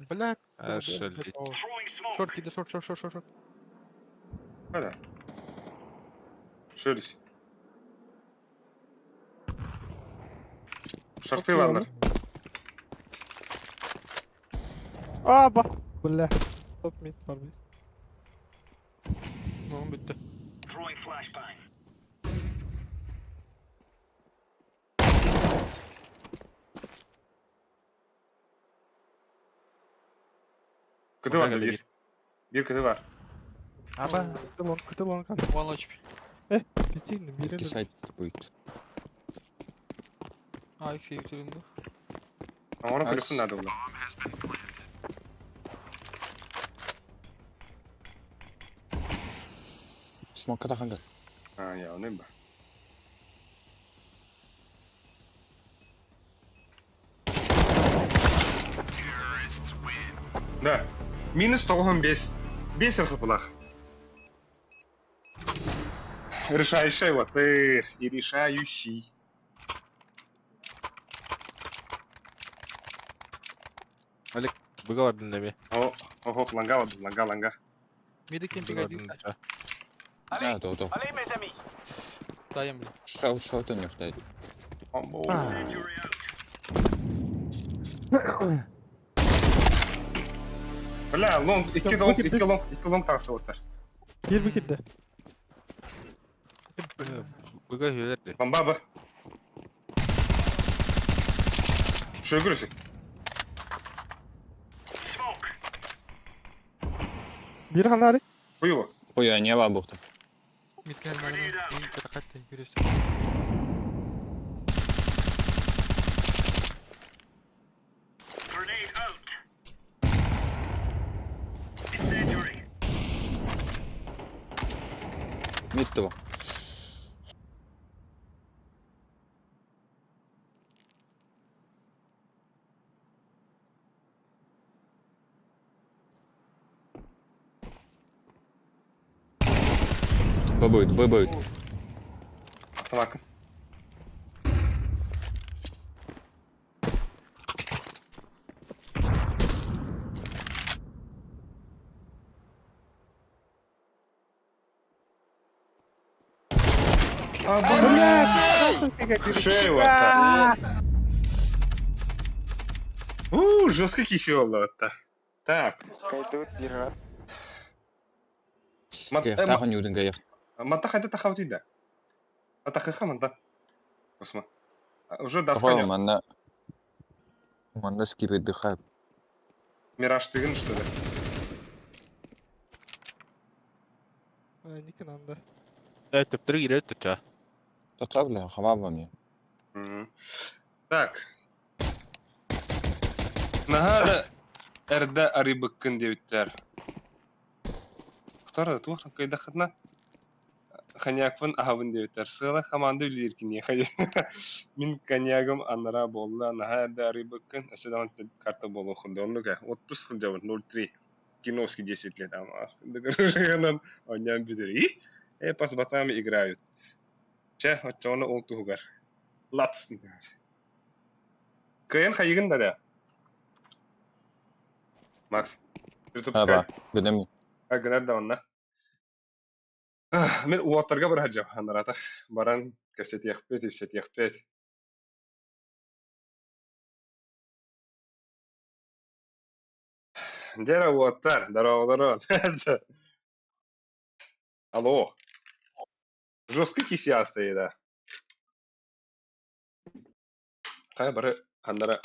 Блядь. Ошалеть. Шорт, кида, шорт, шорт, шорт, шорт. Хада. Шөлүс. Шарты бааллар. А, бас, бля. Топ мид бар бит. Ну, бүттү. Кыты бар да биир. Биир кыты бар. Аба. Кыты лонг, кыты лонг. One HP. Битин, биир Икки сайт будет. А, их yükselindi. Оҥорон Ас. көрүөхпүн наада буолла. Смокка таханга. А, я оны ба. Да. Минус 95. Бес РХПлах. Решающий вот и решающий. Быга бардын деме. О, охо, ланга вот, ланга, ланга. Миди кемпинг Быга один. бардын. А, то, то. Даем, бля. Шау, шау, то не хватает. Амбо. Бля, лонг, икки лонг, икки лонг, икки лонг тағысы оттар. Биир бу кирде. Быга хүлерди. Бамба бы. Шөгүрүсүк. Биир ханаары. Хуево. Ой, не бабухта. Мидкен мәрмі. Рахатты, yürüsün. Мид того. Б будет, Б будет. Автомакын. Шею У, жестко кисел это. Так. Кайдут бир Тахын юдын гаях. Манта хайда тахаут ида. Атахыха манта. Осма. Уже Тахын дасканя. манна. Манна скип отдыхаю. Мираж тыгын что ли? Никин анда. Э, төптөрү кире өттү. Тота, бля, хама во мне. Так. Наһаа эрдэ арыйбыккын диэбиттэр. Второй туох кыйдахытына коньякпын аһабын диэбиттэр. Сыала хамаанда үлэлиир киниэхэ. Мин коньягым анараа буолла, наһаа эрдэ арыйбыккын, өссө даҕаны карта буолуоххун оннук ээ. Отпуск сылдьабын 0,3. Киновский 10 лет, амаас оонньоон бүтэр. Э, пас батами играют. Чэ, оччоҕуна ол туһугар. Лац. Кыайан хайыгын да да. Макс, Аба, гынам. Гынар да онна. Мен уоттарга бар хаджам, анаратах баран кэпсэтиэхпит, ипсэтиэхпит. Дьэ уоттар, здорово, Алло. Жесткий кисия стоит, да. Хайа бары ханнара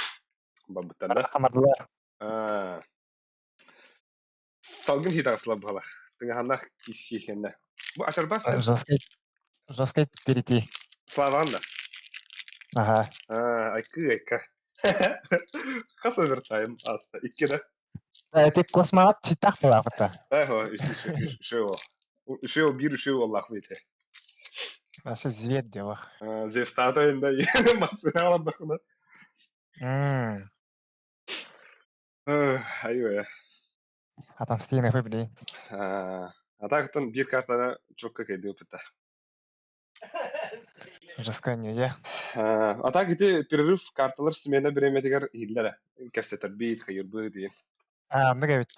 барбыттар да? Хамардылар. Салгын хитаҕыслар быһалар. Тыҥаһаннах кисси хэннэ. Бу ачарбас Жесткий жесткий перейти. Славан да. Ага. Айкы айка. Хас овертайм аста. Икки да. Эти космонавт читах была кытта. Эхо, үшеу. Үшеу бир үшеу Аллах бите. Вообще зверь делах. Зевстата инда массына алабахына. Айуя. Отомсти на блин. А так тон бир картана чокка кайды опыта. Жестко не я. А так ити перерыв карталар смена бириэмэтигэр иһиллэрэ. Кэпсэтэр биит, хайырбы диэн. А, много ведь.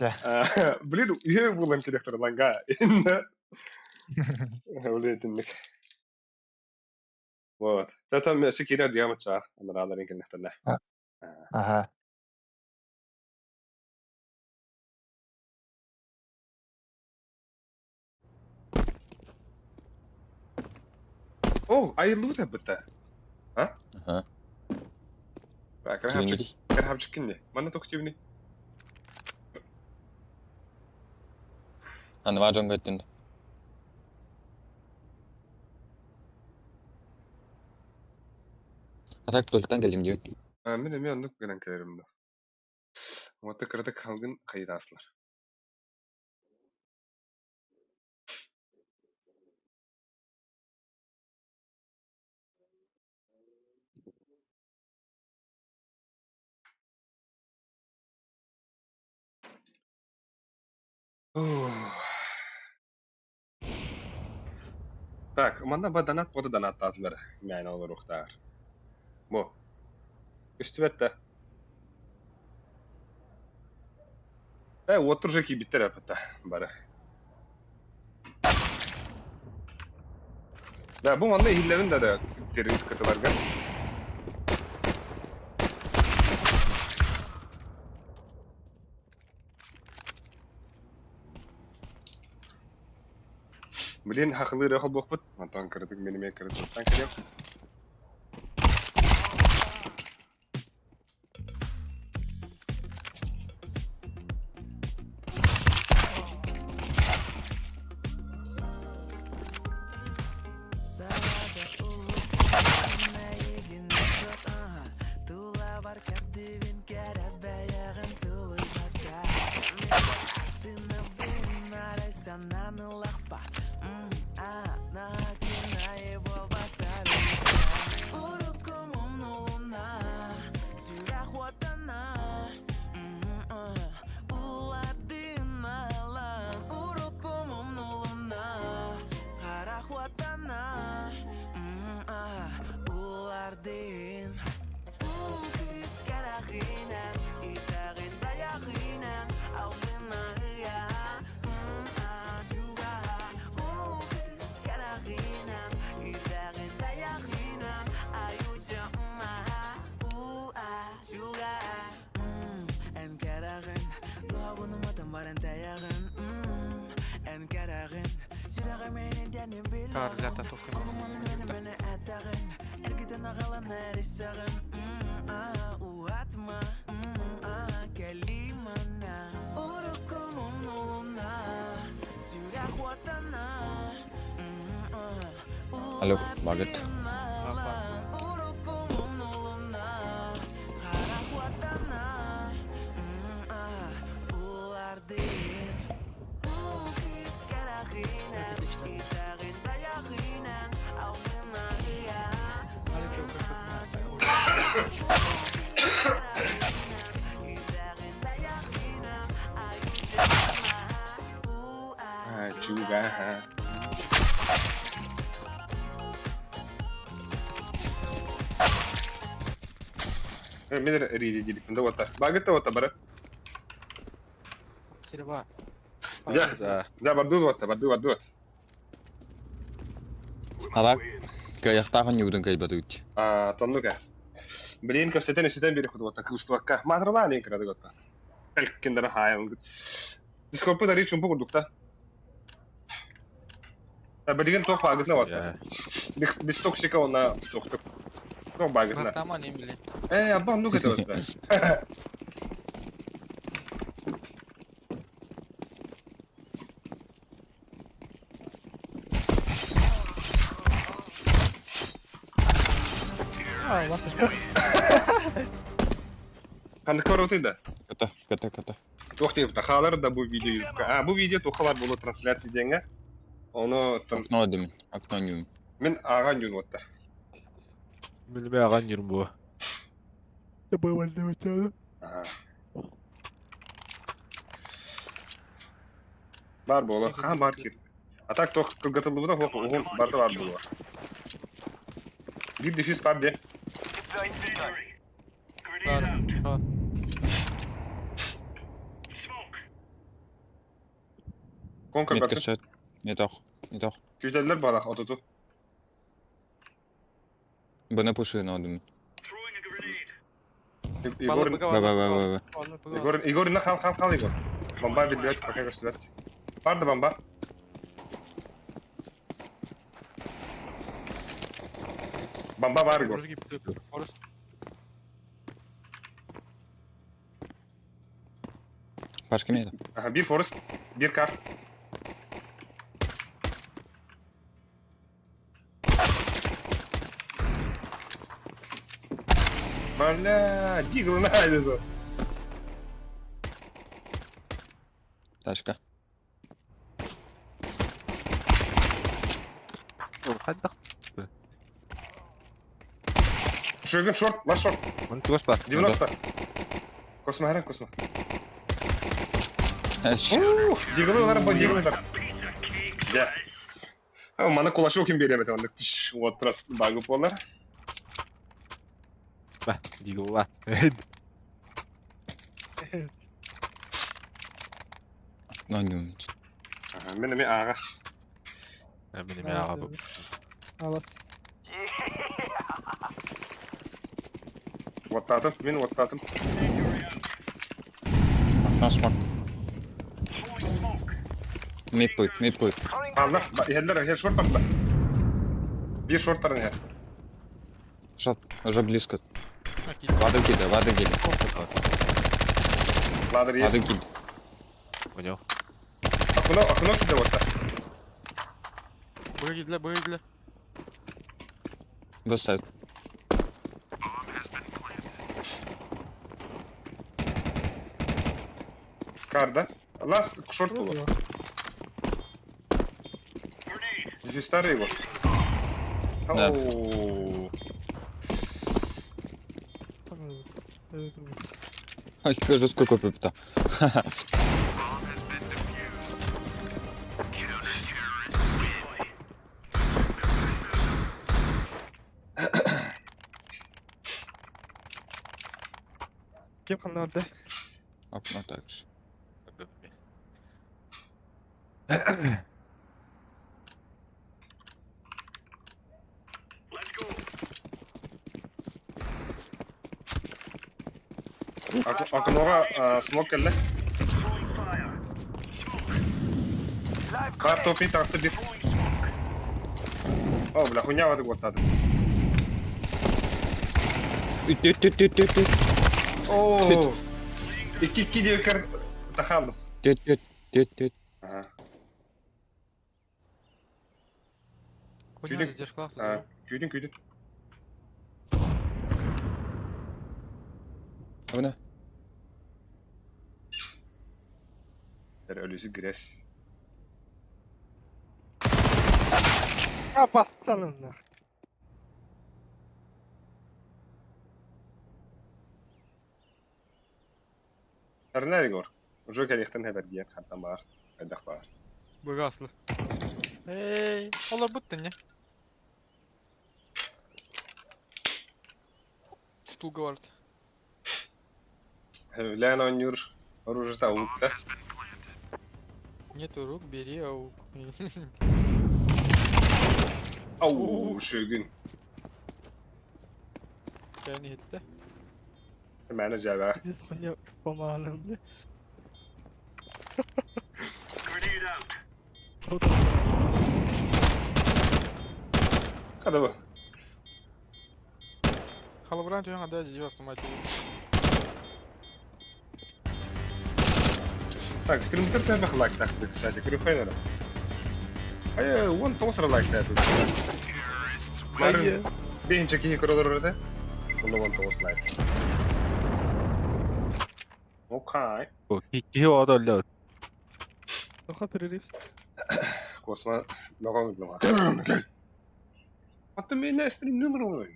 Блин, үһү булан директор ланга. Инна. Блин, тинник. Вот. Тата мен кирер диамыча, анарааларын кэннэхтэрнэ. Ага. О, айыллыбыт эбитэ. А? Аха. Кырахапчык, кырахапчык кинне. Манна тохтивни. Аны дьон көттүн. А так толтан кэлим диэбит. Мин эмиэ оннук гынан кэлэрим да. Уотта кыратык халгын хайытааслар. Так, манна ба донат бода донаттаатылар мээнэ олоруохтаар. Бу. Көстүбэт да. Э, уоттур же киирбиттэр эппэтэ бары. Да, бу манна иһиллэбин да да терриир кытыларга. Блин, хахылыыр холбуохпут. Онтон кыратык мин эмиэ кыратыттан кэлиэм. Карлята только. Алло, Багет. А, чуга, ага. Э, мен риди дилиппин да уоттар. Багетта уотта бары. Серега. Да, Да. да, бардуу уотта, бардуу, бардуу. Алак кыайахтаахан ньугутун кыайбатыгыт. А, тоннука. Блин, кэпсэтэн өсөтөн бири худуотта кыыстыбакка. Маатырлаан ээн кырадык отта. Элкиндара хаайан. Дискорпут арый чумпу курдук та. Билигин туох баагытына барта. Без токсика уонна суохтук. Туох баагытына. Бартама не биле. Э, абба оннук этэ барта. Ханнык барбытый да? Ката, ката, ката. Туох диэбитэ хаалар да бу видео А, бу видео туохха баар буолуо трансляция диэҥҥэ. Ону Окно дим, окно ньуум. Мин ааҕан дьун уоттар. Билбэ ааҕан дьүр буо. Баар буолар. Хаан баар кир. А так туох кылгатыллыбыта суох уһун барыта баар буолуо. Биир дефис баар диэ. Баар. Ха. Кон Метка көрбөппүн. сөт. Не тох, не тох. Күүтэллэр балах отуту. Бына пушина одум. Егор, Ба ба ба ба ба. Егор, Егор, на хал, хал, хал, Егор. Бомба биллибэт, пока көстүбэт. Бар да бомба. Бомба бар, Егор. Пашка мета. Ага, бир Форест, бир кар. Бля, дигл найдено. Ташка. Хайдах? Шөгін шорт, лаш шорт. Мын тугас бар. 90. Космо, харан космо. Эш. Диглы бар, диглы бар. Дя. Мана кулашы ким беремет онда. Тш, вот раз багы болар. Ба, дигла. Окно ньуум. Ага, мен эме ага. Мен эме ага бу. Алас. Оттатым, мен оттатым. Окно смок. Мид путь, мид путь. Алла, иһэллэр, иһэр шорт барда. Биир шорттарын иһэр. Шот, уже близко. Вады кида, вады кида. Ладер есть. Вады кида. Понял. Окно, окно кида отта. Быгы быгы Достает. Карда. Лас шорт было. Дефистары его. Да. Оу. Ой, как жестко копит-то. Ким ханнарды? Окно так же. Окноға смок кэллэ. Бар топи таҕыста бир. О, бля, хуйня ватык оттады. Үт, үт, үт, үт, үт, үт. О, икки икки диэкэр тахалдым. Үт, үт, үт, үт. Ага. Хуйня, Күйдүн. задержка А, күйдүн, күйдүн. Абына. Өлүсү грязь. А, бастаным нах. Тарнар Егор. Уже кэлиэхтэн хэбэргиэн хантан баар. Хайдах баар. Быгаслы. Эй, олар бутты не? Стул говорит. Лән оонньуур оружиета уукта. Нету рук, бери аук. Ау, шөгүн. Кәне хитте. Мээнэ дьээбэҕэ. Пиздец, хуйня помаҕана, бля. Хада бу. Халабыран түһэн хада дьиэ автомат. Так, стримтер тэбэх лайктаахпыт, кстати, көрүөххэ эрэ. Айа, 19 эрэ лайктаатыбыт. Бары бэһинчэ киһи көрө олорор этэ. Онно 19 лайк. Окей. Киһи оҕото өллө. Тоха перерыв. Космо мөҕөн ыдлаҕа. Аттым мен стримнен олорор.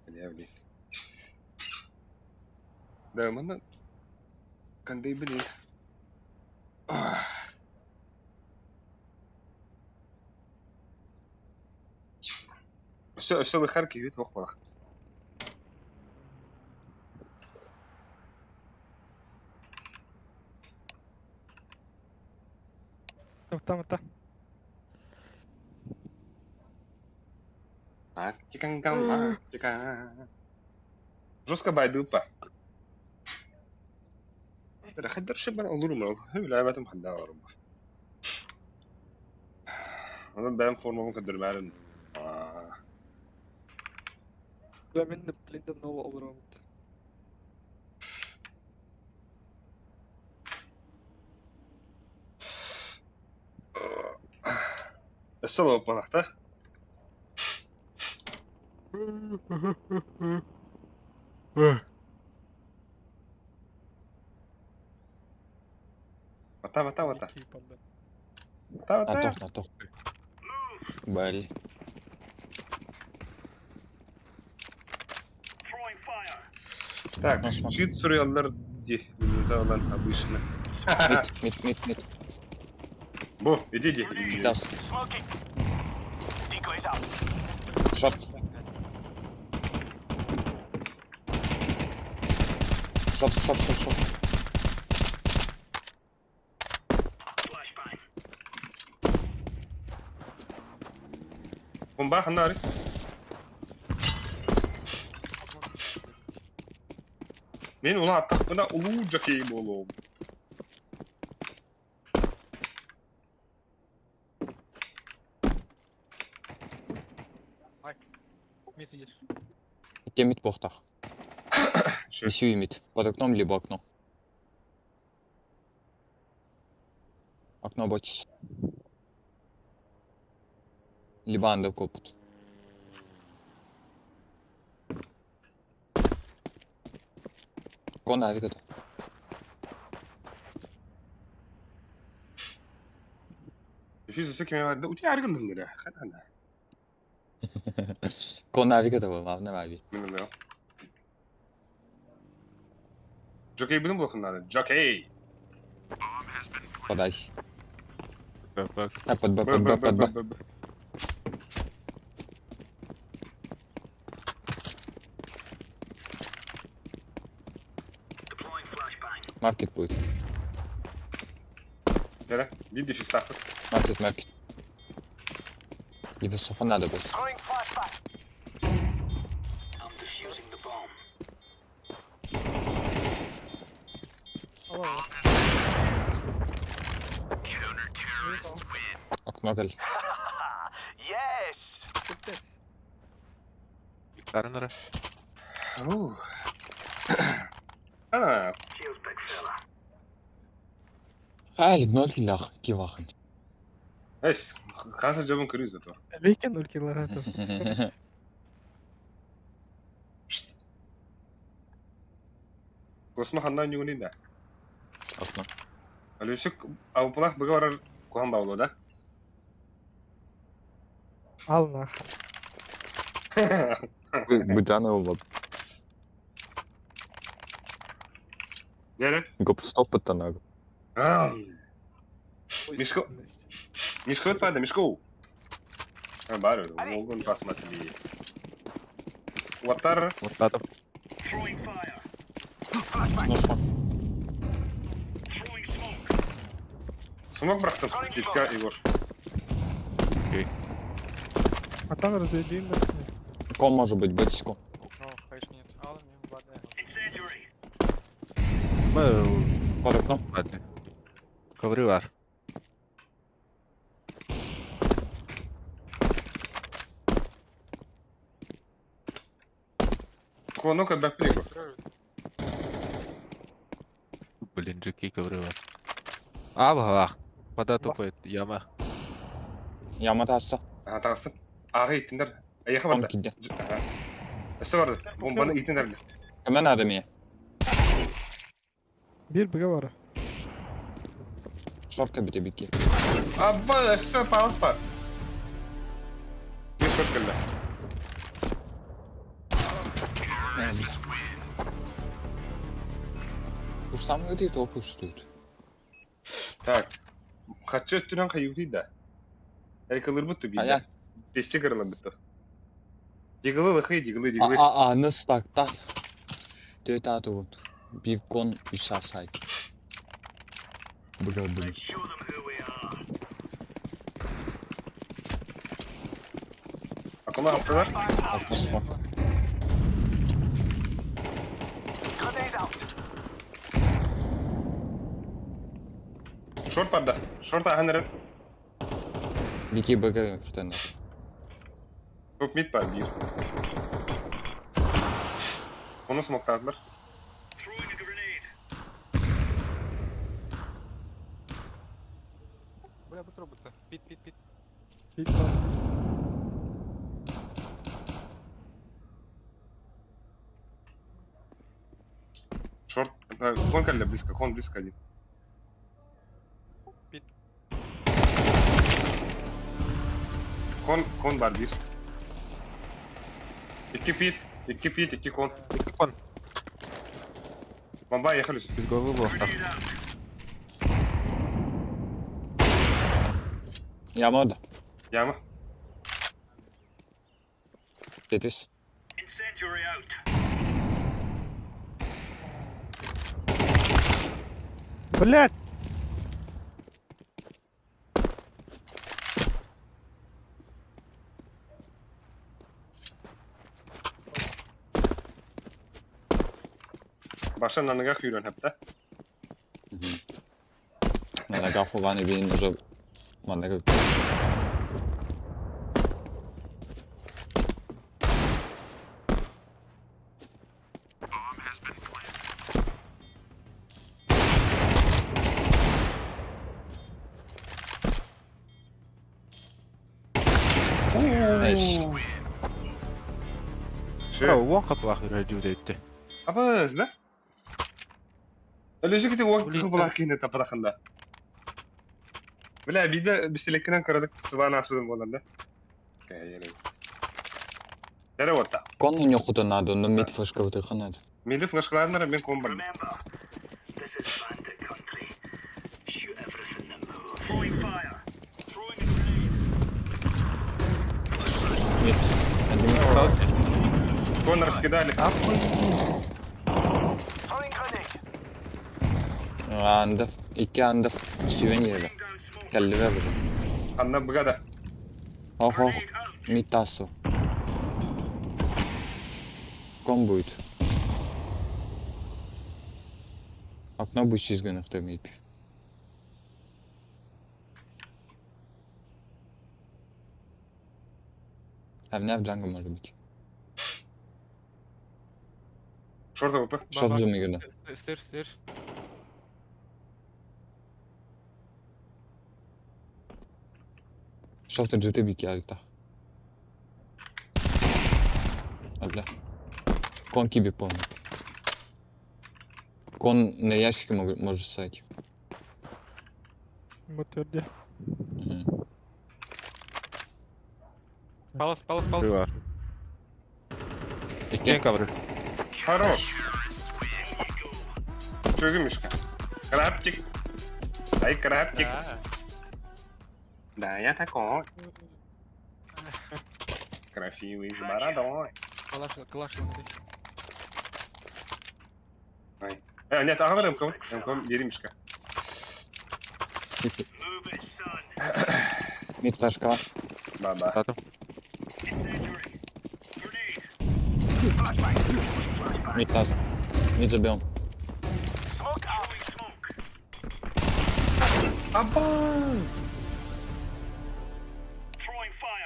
Бля, блин. Да, манна кандай блин. Өссө өссө лыхар киһибит суох буолар. Там, там. Тактика, галактика. Жестко байдыппа. Хаддар шыбан олурум ол. Билээбэтим ханна олорум. Онон бэйэм формабын көрдөрүмээрин. Бля, мин блин давно олором. Өссө олоппалахта. Бата бата бата. Бата бата. Натох, натох. Бали. Так, чит суруйаллар ди. Минута обычно. Мид, мид, мид, мид. Бу, иди, иди. Дас. Шорт. Шорт, шорт, шорт, шорт. Бомба ханнары. Мен ула аттахпына улуу жакей болуом. Мид сидишь. Икки мид буохтах. Үсүү мид. Под окном либо окно. Окно бойтесь. Либо андер копут. Кон авик это. Дефьюз өссө кимэ барда утуйа аргыннын эрэ. Ханна. Кон авик это был, мавна ави. Мин ылыам. Жокейбин булуохун наада. Жокей! Подай. Б, А, под Б, Б, под Б, Б, под Б, Б. Б, Б. Маркет будет. Эрэ, биир дефьюзтаахпыт. Маркет, маркет. Либо сухо надо будет. Окно кэл. Тарын эрэ. Уу. А, Алик, ноль киллах, кивахан. эс, хаса жобун көрүү зато. Веки 0 килограмм. Космо ханна ньюни да. Окно. Алюсик аупалах быга барар кухан баулу да. Ал нах. Быдана вот. Дэрэ. Гоп стоп это надо. Мишко. Мишко отпада, Мишко. А, бары, могу посмотри. Уаттар. Вот надо. Ну, смок. Смок бырахтым. Итка Егор. А там разведи на. Кон может быть, бойтесь кон. О, конечно нет. Ал, мен бар. Мы Под окном. ладно. Ковры бар. Кону көрбөппүн Егор. Блин, жеки ковры бар. А, бах. Вода тупает, яма. Яма таасса. Аха таҕыстын. Ааҕы иттиннэр. Эйиэхэ Кон барда. киирдэ. Аха. Өссө барды. Бомбаны иитиннэр бile. Көмө наада миэ. Bir быга бар. Шорт кэбитэ бикки. Абба, өссө палас бар. Bir шорт кэллэ. Куштам өтей то куштуют. Так. Хаччы өттүнэн хайыутый да. Эркылырбыт ту Ая. биирдэ. Бесте кырылабыт ту. Дигылы лыхый, дигылы, дигылы. А, а, аны стакта. Төт аты вот. Bir кон үс асайт. Быгылдым. Акуна аптылар. Атма смок. Шорт барда. Шорт ахан эрэр. Бики быгы күтен. Топ мид бар биир. Ону смоктаатылар. Бля, быстро, быстро. Пит, пит, пит. Пит бар. Шорт. Кон кэллэ близко, кон близко один. Пит. Кон, кон бар биир. Икки пит, икки пит, икки кон. Икки кон. Бомба ехали. Без головы был. Яма да. Яма. Тетис. Блять! Башан аныга хүйрөн хапта. Мана гафу вани бин уже манна Найс. Шö. Уон капылах үрәдүү дэйтти. Абыз, да? Өлөсө кити уон кыбылах киһини тапатахында. Бля, биде бистелеккинен карадык сыбаан асудун болан да. Кайры. Дере отта. Кон ньохута надо, но мид флешка вот надо. Миди флешкаларнара мен кон бар. Мид. Один мид. Кон раскидали. Андыр. Икки андыр. Сүйен yeri. Кэллибе бу. Анна быгада. Ох ох. Мид тассу. Кон будет. Окно будет сизгөнөхтө мид. А в джангл может быть. Шорта ОП. Шот думаю, да. Стер, стер. Шот джиты бики алта. Адля. Кон киби помню. Кон на ящике может стать. Вот где. Мгм. Палас, палас, палас. Бар. Икки. Кен ковры. Хорош. Чөгі мишка. Крабчик. Ай, крабчик. Да. Да, я такой. Красивый с бородой. Калаш, калаш, ланды. Нет, ағалар МК. МК бери мишка. Мид флешка. Ба-ба. Татым. Мид нас. Мид забил. Абан!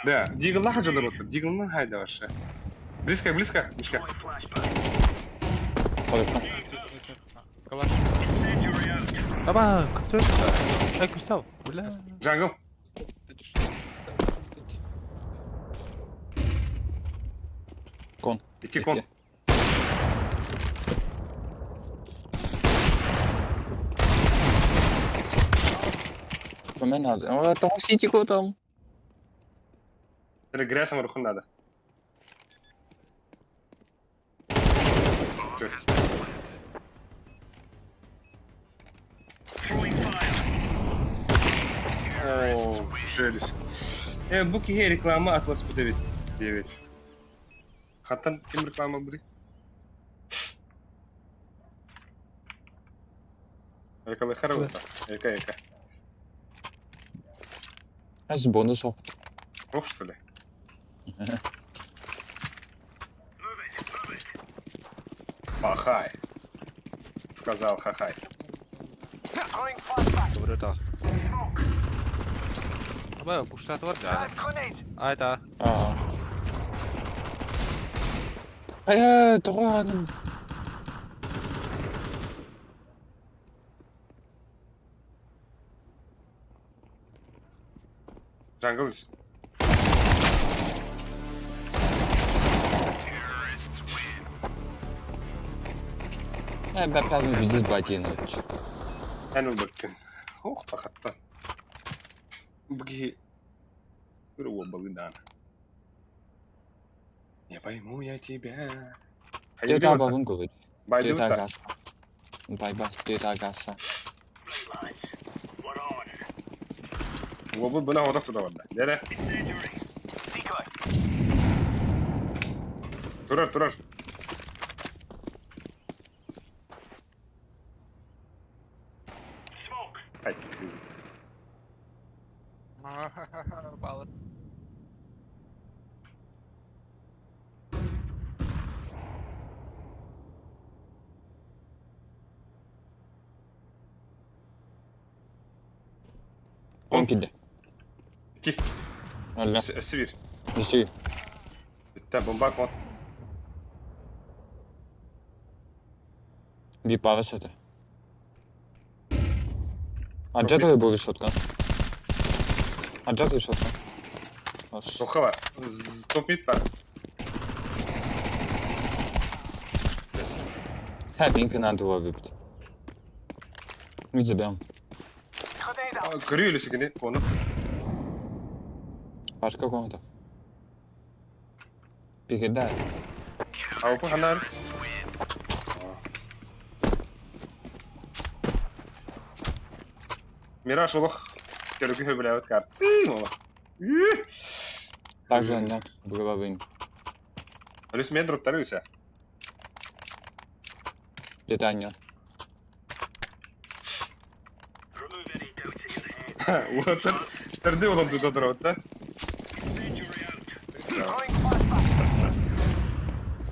Да, Диглаха жадыр отыр. Диглның хайда вообще. Близко, близко, Мишка. Подошел. Калаш. Аба, кто это? Эй, Густав, бля. Jungle. Con. Икки con. Икки. Мен надо. О, там ситику там. Это грязь рухун надо. Чё? О, шелес. Бу киһи реклама атлас бит диэбит. Хантан ким реклама будет? Эка лыхар Эка, эка. Аз бонус ол. Ох, что ли? Пахай. Сказал хахай. Добрый даст. Аба, пуштат бар да. Айда. Аа. Э, тоҕо Jungle. Э, бәпәзін везде ботинок. Эн ылбыккын. Ох, пахатта. Бги. Уобалыдан. Не пойму я тебя. Ты та бабын говорит. Байду Ты та та. гаса. Бай-бай, ты та гаса. Уобу бына одақ туда барда. Дере. Турар, турар. Ай, Баллы. Он киде. Ки. Алла. Сибирь. Үсүй. Битте бомба кон. Би павас это. А джатовый был решетка. А джатовый решетка. Тоха бар. Топ мид бар. Ха, пинка надо было выбить. Мид забьем. Көрүү үлүсү кону. Башка комната. Передай. Аупа ханар. Мираж олох. Көрүгү хөбүлэбит кар. Олох. Также нет, головы. Алис мен дроптары үсә. Где-то нет. Вот. Терди олом туда дроп, да?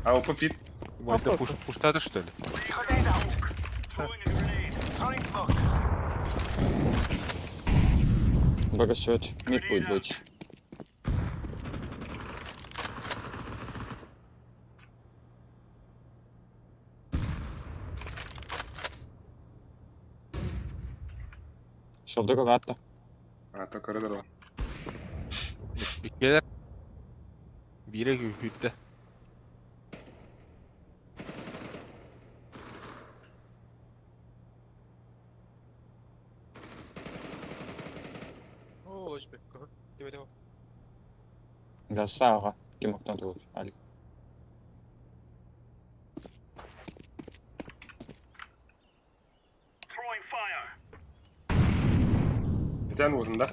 Аупа пит. Это пуш, пуштаты, что ли? Бросать. Мид будет быть. Шалдыга ватта. А, то коридор. Иккелер. Бире күпүттэ. О, ось бе. Тебе тебе. Гасага. Ким октан тур. Алик. Битен узында.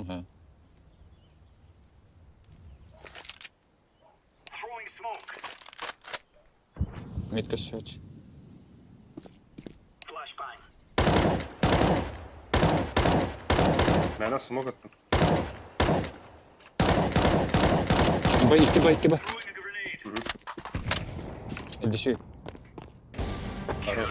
Ага. Мид косет. Мен смок аттым. Бай, икки бай, икки бай. Иди сюда. Хорош.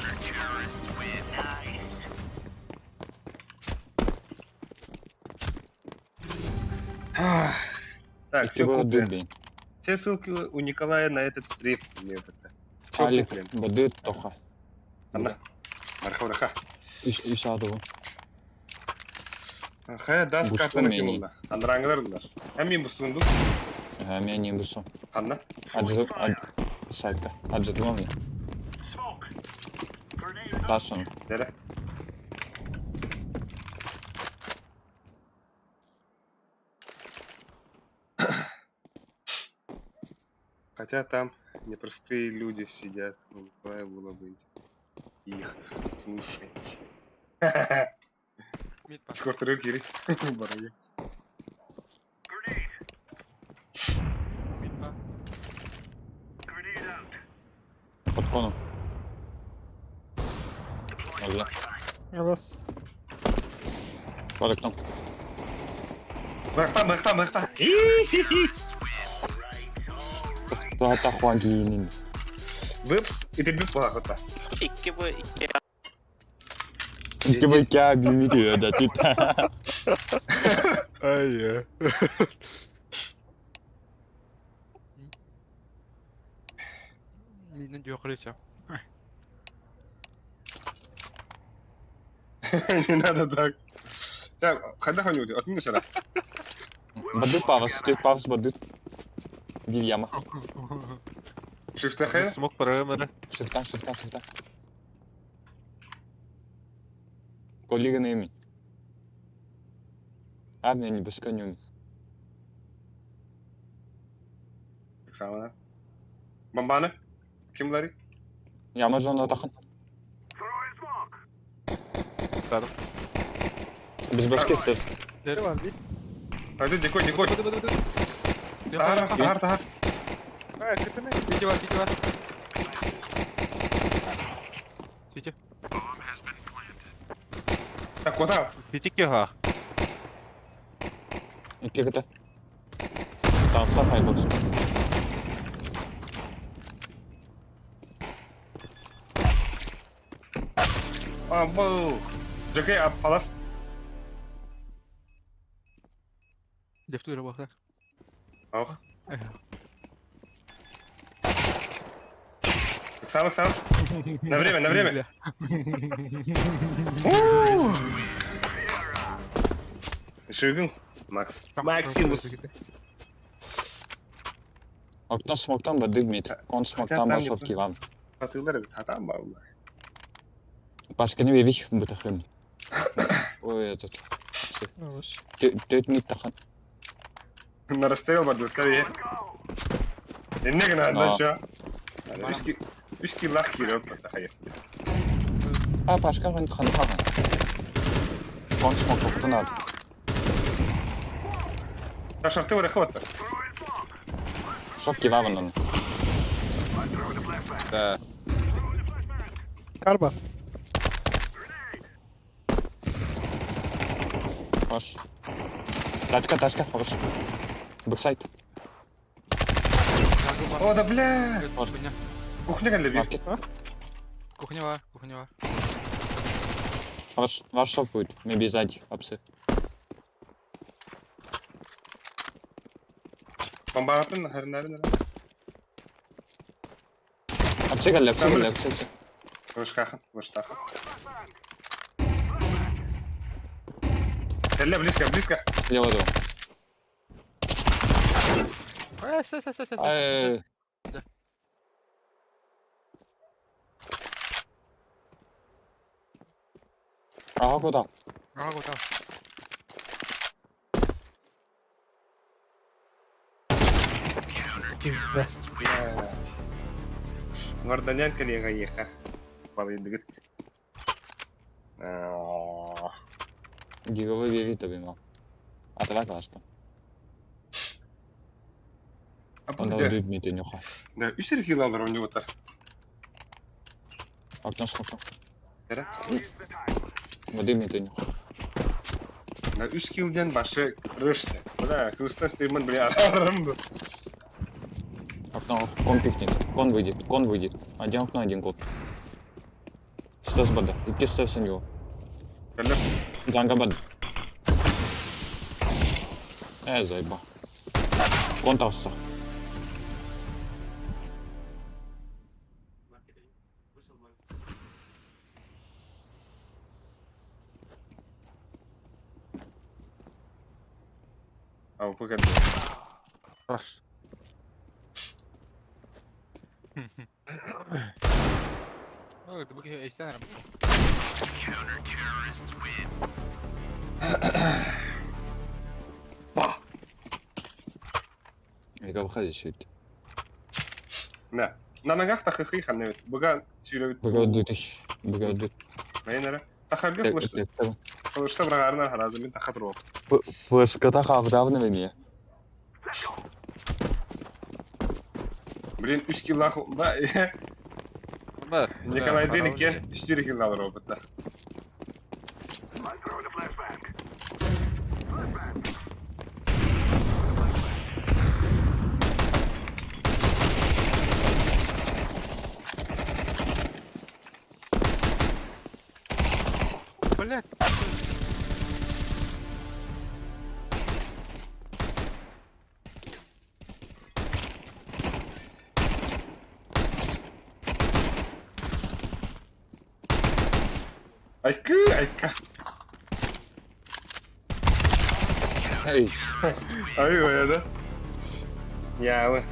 Так, все куплено. Все ссылки у Николая на этот стрим. Все Алик, куплен. бады тоха. Анна. Марха, марха. Үс аду. Хая дас Бустум картаны мени. ким улла? Андраңылар Һәм мин бустунду. Ага, меня не бусу. Ханна. Аджи, ад, сайтка. Аджи мне. Тасон. Дәрә. Хотя там непростые люди сидят. У Николая было бы их слушать. Мид па. Скоро кири. Барыга. Мид па. Под коном. Ладно. Раз. Под окном. Бырахта, бырахта, бырахта. Та хуагинин. Выпс, и ты бипа Икки бу икки. Икки бу икки бимити да тита. Ай, Миднен дьюақырыша. Не надо так. Так, когда ханю от минуса. Бады павас, ты павас бады. Бив яма. Шифтахе. Смок парамера. Шифта, шифта, шифта. Коллега неми. А, мне не басканю. Самана. Бомбаны? Ким Ларри? Яма жона тахан. Тарım. Biz başka isteriz. Ne var bir? Hadi дикой, дикой. Бады, бады, бады. Тахар, тахар, тахар. Ha, kötü mü? Сити бар, сити бар. Сити. Так, куда? Титик ха. İki kıta. Dansa firebox. А, был. Джокей, а палас? Дефтура бахта. Ох. Сам, сам. На время, на время. Шигин. Макс. Максимус. Октан смоктан бады мид. Кон смоктан там не басов киван. Татылар бит, хатам бар. Başka ne bevik bu takım. Ой, этот. Алış. Төт мид тахан. На расстрел бар дип тәрие. Инне генә Но. анда Үски үски лах кире тахай. А, başka ben хан хан. Кон смок октан ад. Та шарты бар хвата. Шок киван он. Да. Karba. Хош. Тачка, тачка, хорош. Бэксайд. О, да бля. Кухня. Кухня кәлле бир. Маркет. Кухня бар, кухня бар. Ваш, ваш шок будет. Maybe сзади, апсы. Бомбагатын хәрнәрен. Апсы кәлле, апсы кәлле, апсы. Вышкахан, выштахан. Кәлле близко, близко. Слева до. Э, с, с, с, с, с. Ай, Да. Ага, куда? Ага, куда? Варданян коллега еха. Балыдыгыт. Гиговый бери таби мал. А давай классно. А Он бұл дал мид нюха. Да, үш кило алыр у него то. Окно смоктан. Дәрә. Воды мид нюха. Да, үш килден башы крышты. Бля, кырыстан стейман, бля, арымды. Окно Окно, кон пикнет. Кон выйдет, кон выйдет. Один окно, один код. Стас бада. Икки стас у него. Кэллэ. Джанга бада. Э, заеба. Кон тахса. Алпы кэллэ. Аш. Ой, бу киһи эйсэн эрэ. Ба! Эгэ выходит. Нэ. Нанагах тахыхый ханна эбит. Быга сүүрэбит. Быга өдүтүй. Быга өдүт. Майын эрэ. Тахарга флешта. Флешта бырағарына харазы мин таха туруох. Флешката хаавдаабын эмиэ. Блин, үс киллаах ба Николайдыын иккиэн үстүүр киллаалар буолбуттар. Блять. Айкы, айка. Эй, Ай, да. Яалы.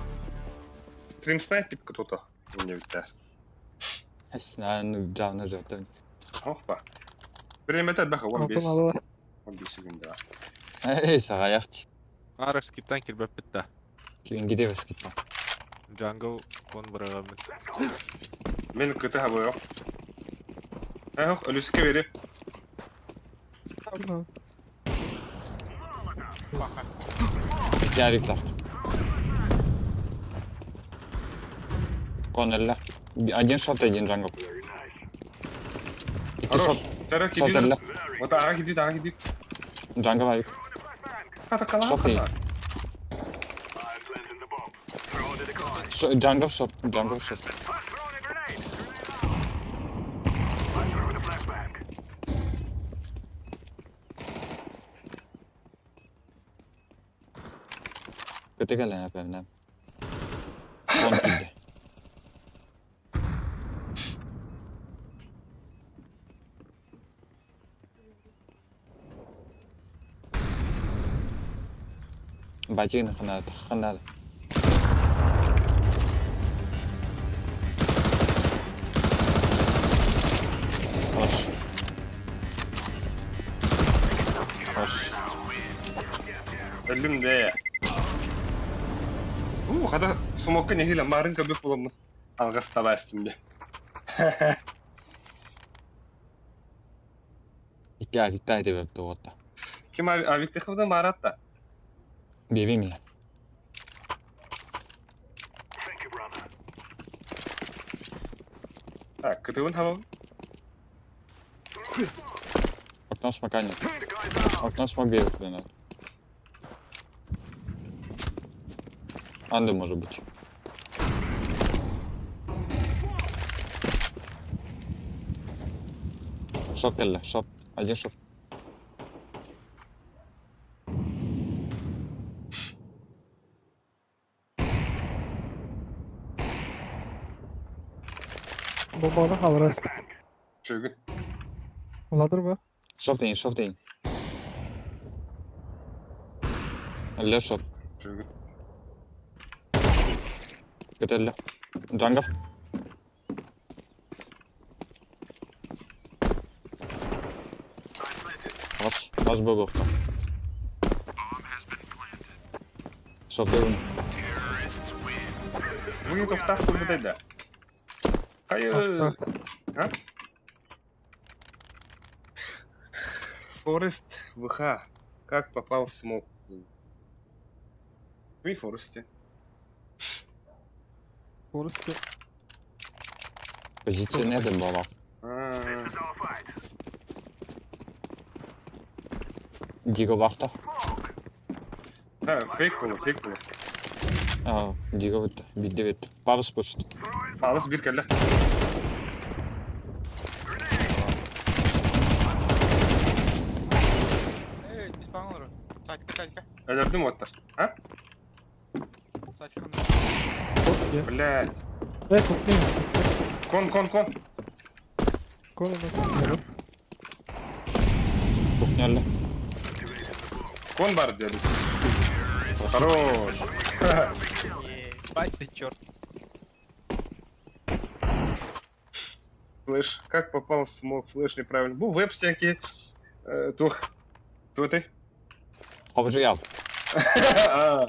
Стрим снайпит кто-то. Не битэр. Эснаан жаана жаттан. Хохпа. Биремете баха Онтон 15. алла. 15 секунда. Эй, саҕайахч. Ара скиптан кирбэппит да. Киин гиде скиппа. Джангл кон бырагаммыт. Мен кыты хабыйо. Эх, өлүскэ бери. Ярик лахт. Конелла. Один шот, один джангл. Икки Хорош. шот. Тара Шот кидит. эллэ. Вот ага кидит, ага кидит. Джангл авик. Хата кала. Шот хата. Джангл шот. Джангл шот. Көтө кэлэн эпэмнэн. Кон киирдэ. Батигын ханаа ханаа. Хорош. Хорош. Өлүм де. У, хата смокка нехиле марын көбүк буламын. Алгас таба эстим де. Икки авикта эти туотта. Ким авикте хыбда маратта. Беби ми. Так, кытыбын хабам. Окно смока нет. Окно смок бегает туда надо. Анды может быть. Шот кэллэ, шот. Один шот. Бомбаны халрас. Чөгүн. Уладыр ба? Шот дейин, шот дейин. Эллэ шот. Чөгүн. Көтөллө. Джангов. Бас, бас бөгөктө. Шот дейин. Бүгүн токтак кулбутай да. Кайы. А? Форест ВХ. Как попал в смок? Ми Форесте. Форесте. Позиция нет была. А, Диго вахта. Да, фейк было, фейк было. Аа, дига битте. Бидде битте. Павыз пушт. Палыс бир кэллэ. Эй, испан олорор. Сайтка, сайтка. Өлөрдүм уоттар. А? Сайтка. Блядь. Э, кухня. Кон, кон, кон. Кон у нас кухня. Кухня Кон бар деді. Хорош. Ебать ты черт. Флэш, как попал в смог, флэш неправильно. Бу веб стенки. Тух. Кто ты? Хабыжы ял. А,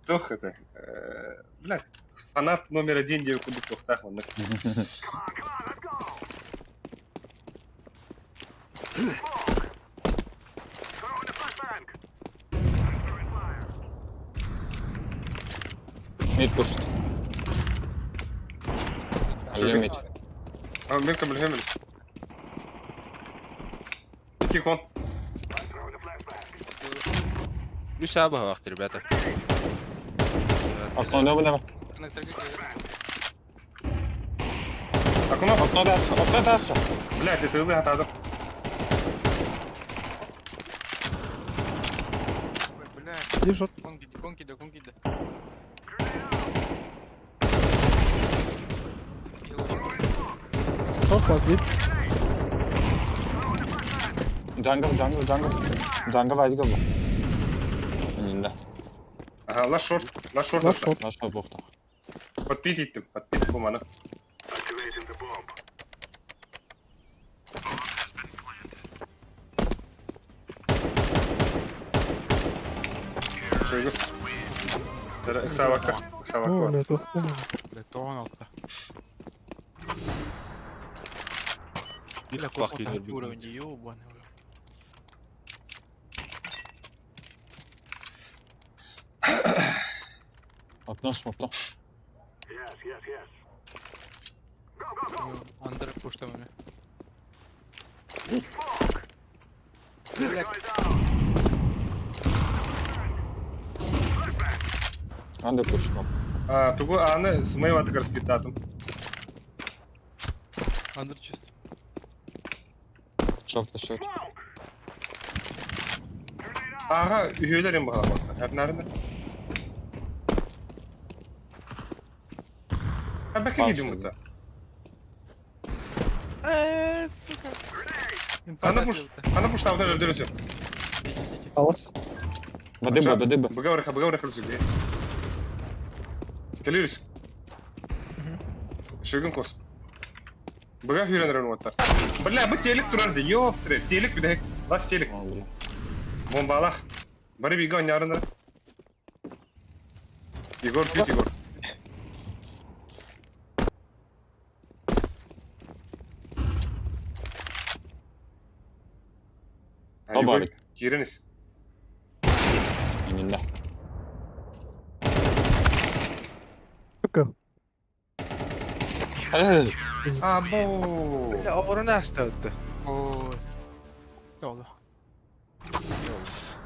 Тух это. Блядь, фанат номер один деп кудук тухтах оннук. Мид пушт. Алле мид. А, мен кім білемін. Ики кон. Үс аба вакыт, ребята. Окно не было. Окно. Окно дальше, окно дальше. Блядь, это ылы атадым. Ой, блядь. Где шот? Кон киди, кон киди, кон киди. Шот бит. Джангл, джангл, джангл. Джангл айдыга бу. Инде. Ага, лаш шорт. Лаш шорт. Лаш шорт. Нашла бухта. Подпить иттим. Подпить бу маны. Шойгу. Ыксабакка. О, Ыксабакка. бля, тухта. Бля, то он алта. Бир Бля, вакыт какой бир. уровень, ёбаный. в рот. Окно смокно. Андер пуштами. Бля, Анда пуш. А, тугу аны смыва тыгар скиттатым. Андер чисто. Шорт шорт. Ага, üyelerim bakalım. Her nerede? Ha, belki gidiyorum burada. Э, сука. Ана пуш, ана пуш тавдан öldürürsün. Алас. Бадыба, бадыба. Быга быраха, быга быраха үлсүк. Келирис. Шөгін кос. Быга үйренер оттар. Бля, бу телек турар ди. Ёп, телек bir de. Лас телек. Бомбалах. Бары бига ойнарыныр. Егор, пить, Егор. Оба. Егор, киринис. Инде. Сука. Або. Бля, орын астады. Ой. Оло.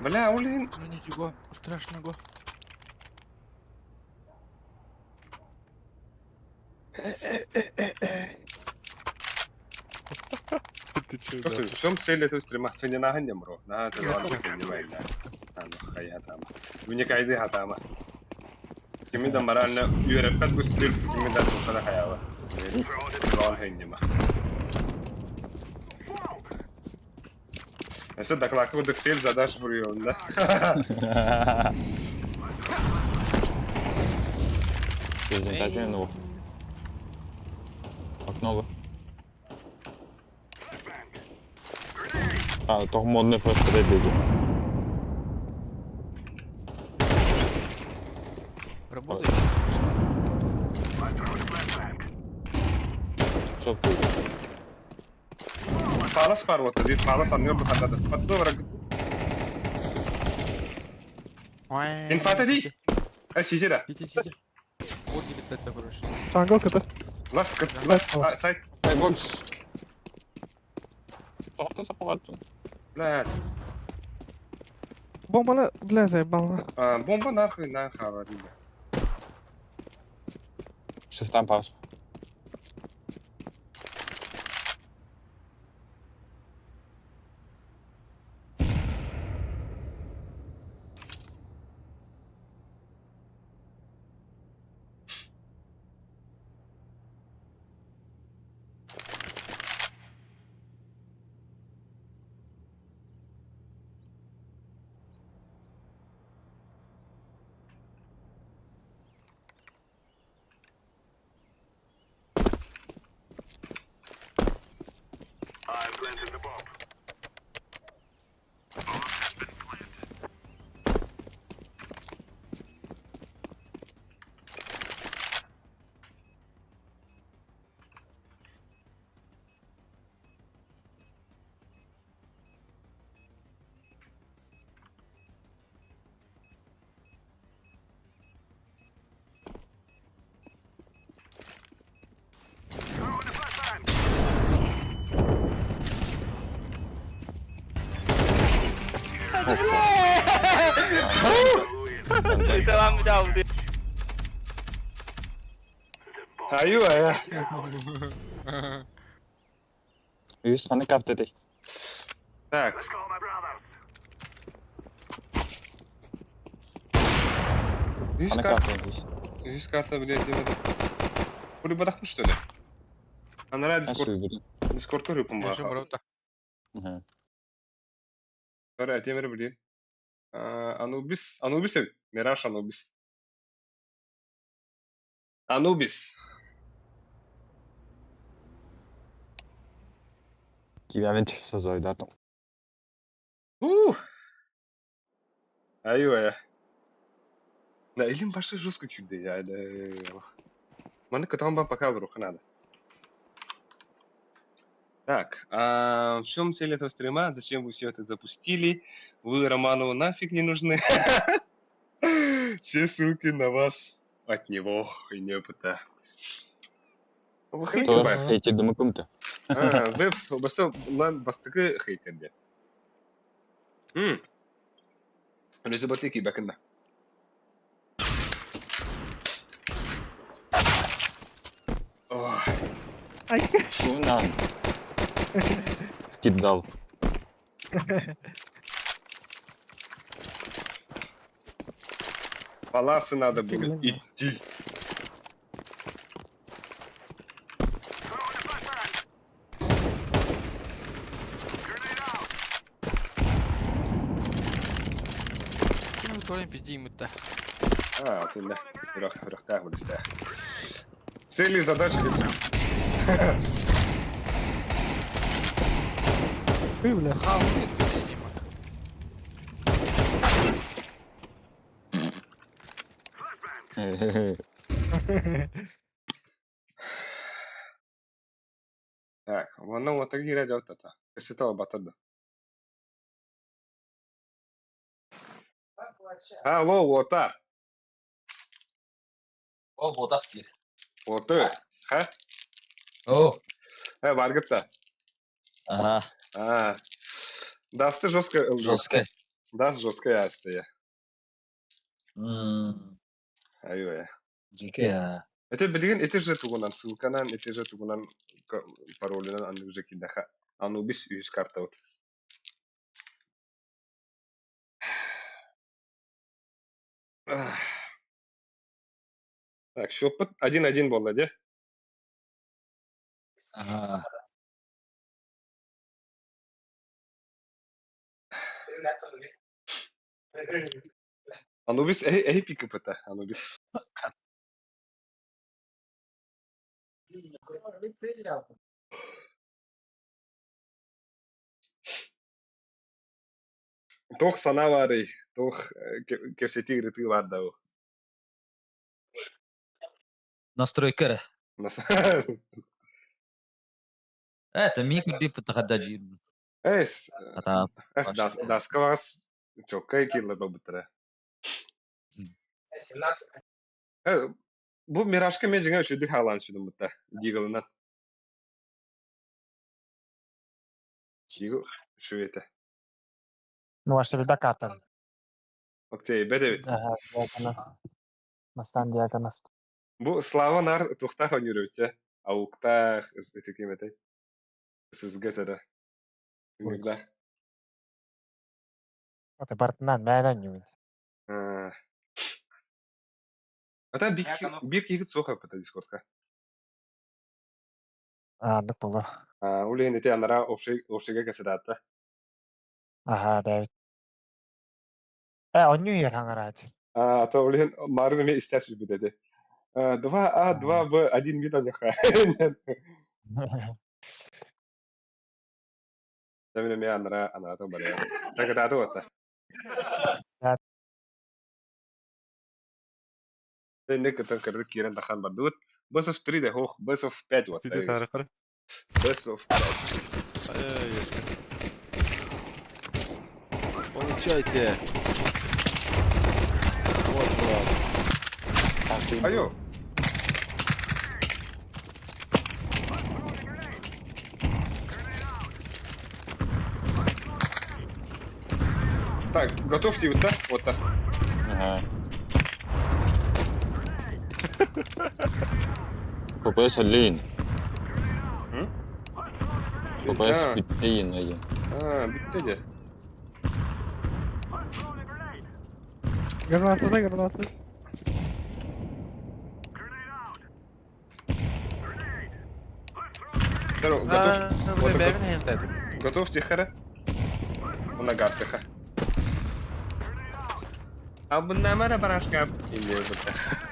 Бля, улин. Ну ничего, страшного. Ты чё, Как ты, в чем цель этого стрима? Цене на ганем, бро. На, это ладно, понимаю, да. А, ну, хая там. Уникайды хатама. Кими да морально үйрәппәт бу стрим, кими да тухана хаява. Рон хэннима. Эсэ докладка курдук цель задашь буруйон, да? Презентация новых. Окно бы. А, toch модный флешка дойдет. Работает? Шорт будет. Палас бар вот, бит палас анныр бу хандады. Подду барак. Инфата ди. А сизера. Сиди, сиди. Вот тебе это, короче. Джангл КТ. Лас, лас, сайт. Бокс. Тоқта сапағаттың. Блядь. Бомбаны, бля, заебал. А, бомба нахуй нахуй авария. Шифтан паус. Tamam bir daha oldu. Айуу айа. Үс ханы карта дей. Так. Үс Ханы карта, карта үс. үс карта блядь, это. Хули бадахму что ли? Анара Дискорд, Дискорд көрүпүм Еще бар. борота. Тора темир блин. Анубис, Анубис, Мираж Анубис. Анубис. Кибәмен түшсө зойдатым. Ух. Айуу ая. Да, илим башы жестко күйді, я, да. Маны кытан ба пока вдруг надо. Так, а в чем цель этого стрима? Зачем вы все это запустили? Вы Романову нафиг не нужны. Все ссылки на вас от него и неопыта. Вы хейтер ба? Хейтер дымы кымты. А, веб, басы, лан бастыкы хейтерде. Резабатыки бакында. Ой. Шунан. Кидал. Паласы надо было идти. Ким көрен пиздейм это. А, ты да. Үрөх, үрөхтээх билистээх. Цели задачи. Ты, бля. Хау, нет, пиздейм. Так, онно уота киирэ дьоттата. Кысыта батырда. Алло, уота. Ол бодақ дир. Уоты. Ха? О, Э, баргытта. ага, А. Дасты жестко. жестко. Даст жестко ястая. М, Айо. Жеке, Это билген это же тугунан ссылканан, это же тугунан паролинан аннык же кидаха. Анубис үс карта вот. Ах. Так, счет 1-1 болды, де? Ага. Анубис эй эй пик это, Анубис. Тох сана бары, тох кепсети рыты бар да. Настройка. Это микро дип тахадажи. Эс, Ата. эс дас даскавас чоккай килла бабытра. Бу Миражка мен жеңе үшүдүк халан сүдүм бутта. Дигалынан. Дигл шүете. Ну, ваше беда карта. Окей, бедебит. Ага, диагонал. Настан диагонал. Бу Слава наар туохтаах оонньуур эбит дьэ? Ауктаах, ити ким этэй? ССГ эрэ. Ыҥырдаах. Ата бартынан мээнэ оонньуубун. Аа. Ата биир киһигит суох эппитэ Дискордка. Ааннык буолуо. Аа, ол иһин ити анараа общий общийга кэсэдаатта. Аһаа, бэйэбит. Ээ, оонньуу иһэр хаҥарааччы. Аа, ата ол иһин марын эмиэ истээ сүрбүт этэ. 2 А, 2 Б, 1 мид аньаха. Тэмин эмиэ анараа анаата барыа. Такытааты уотта. Инник кытын кырдык киирэн тахан бардыбыт. Best of 3 да хоох, best of 5 уотта. Түдэ тарыхар. Best of 5. Получайте. Вот вам. Айо. Так, готовьте вот так, вот так. Ага. ППС лин. ППС бүттейін айын. А, бітті де. Граната да граната. Готов. Готов тихо. Она гастыха. Албыннамара барашка иниyor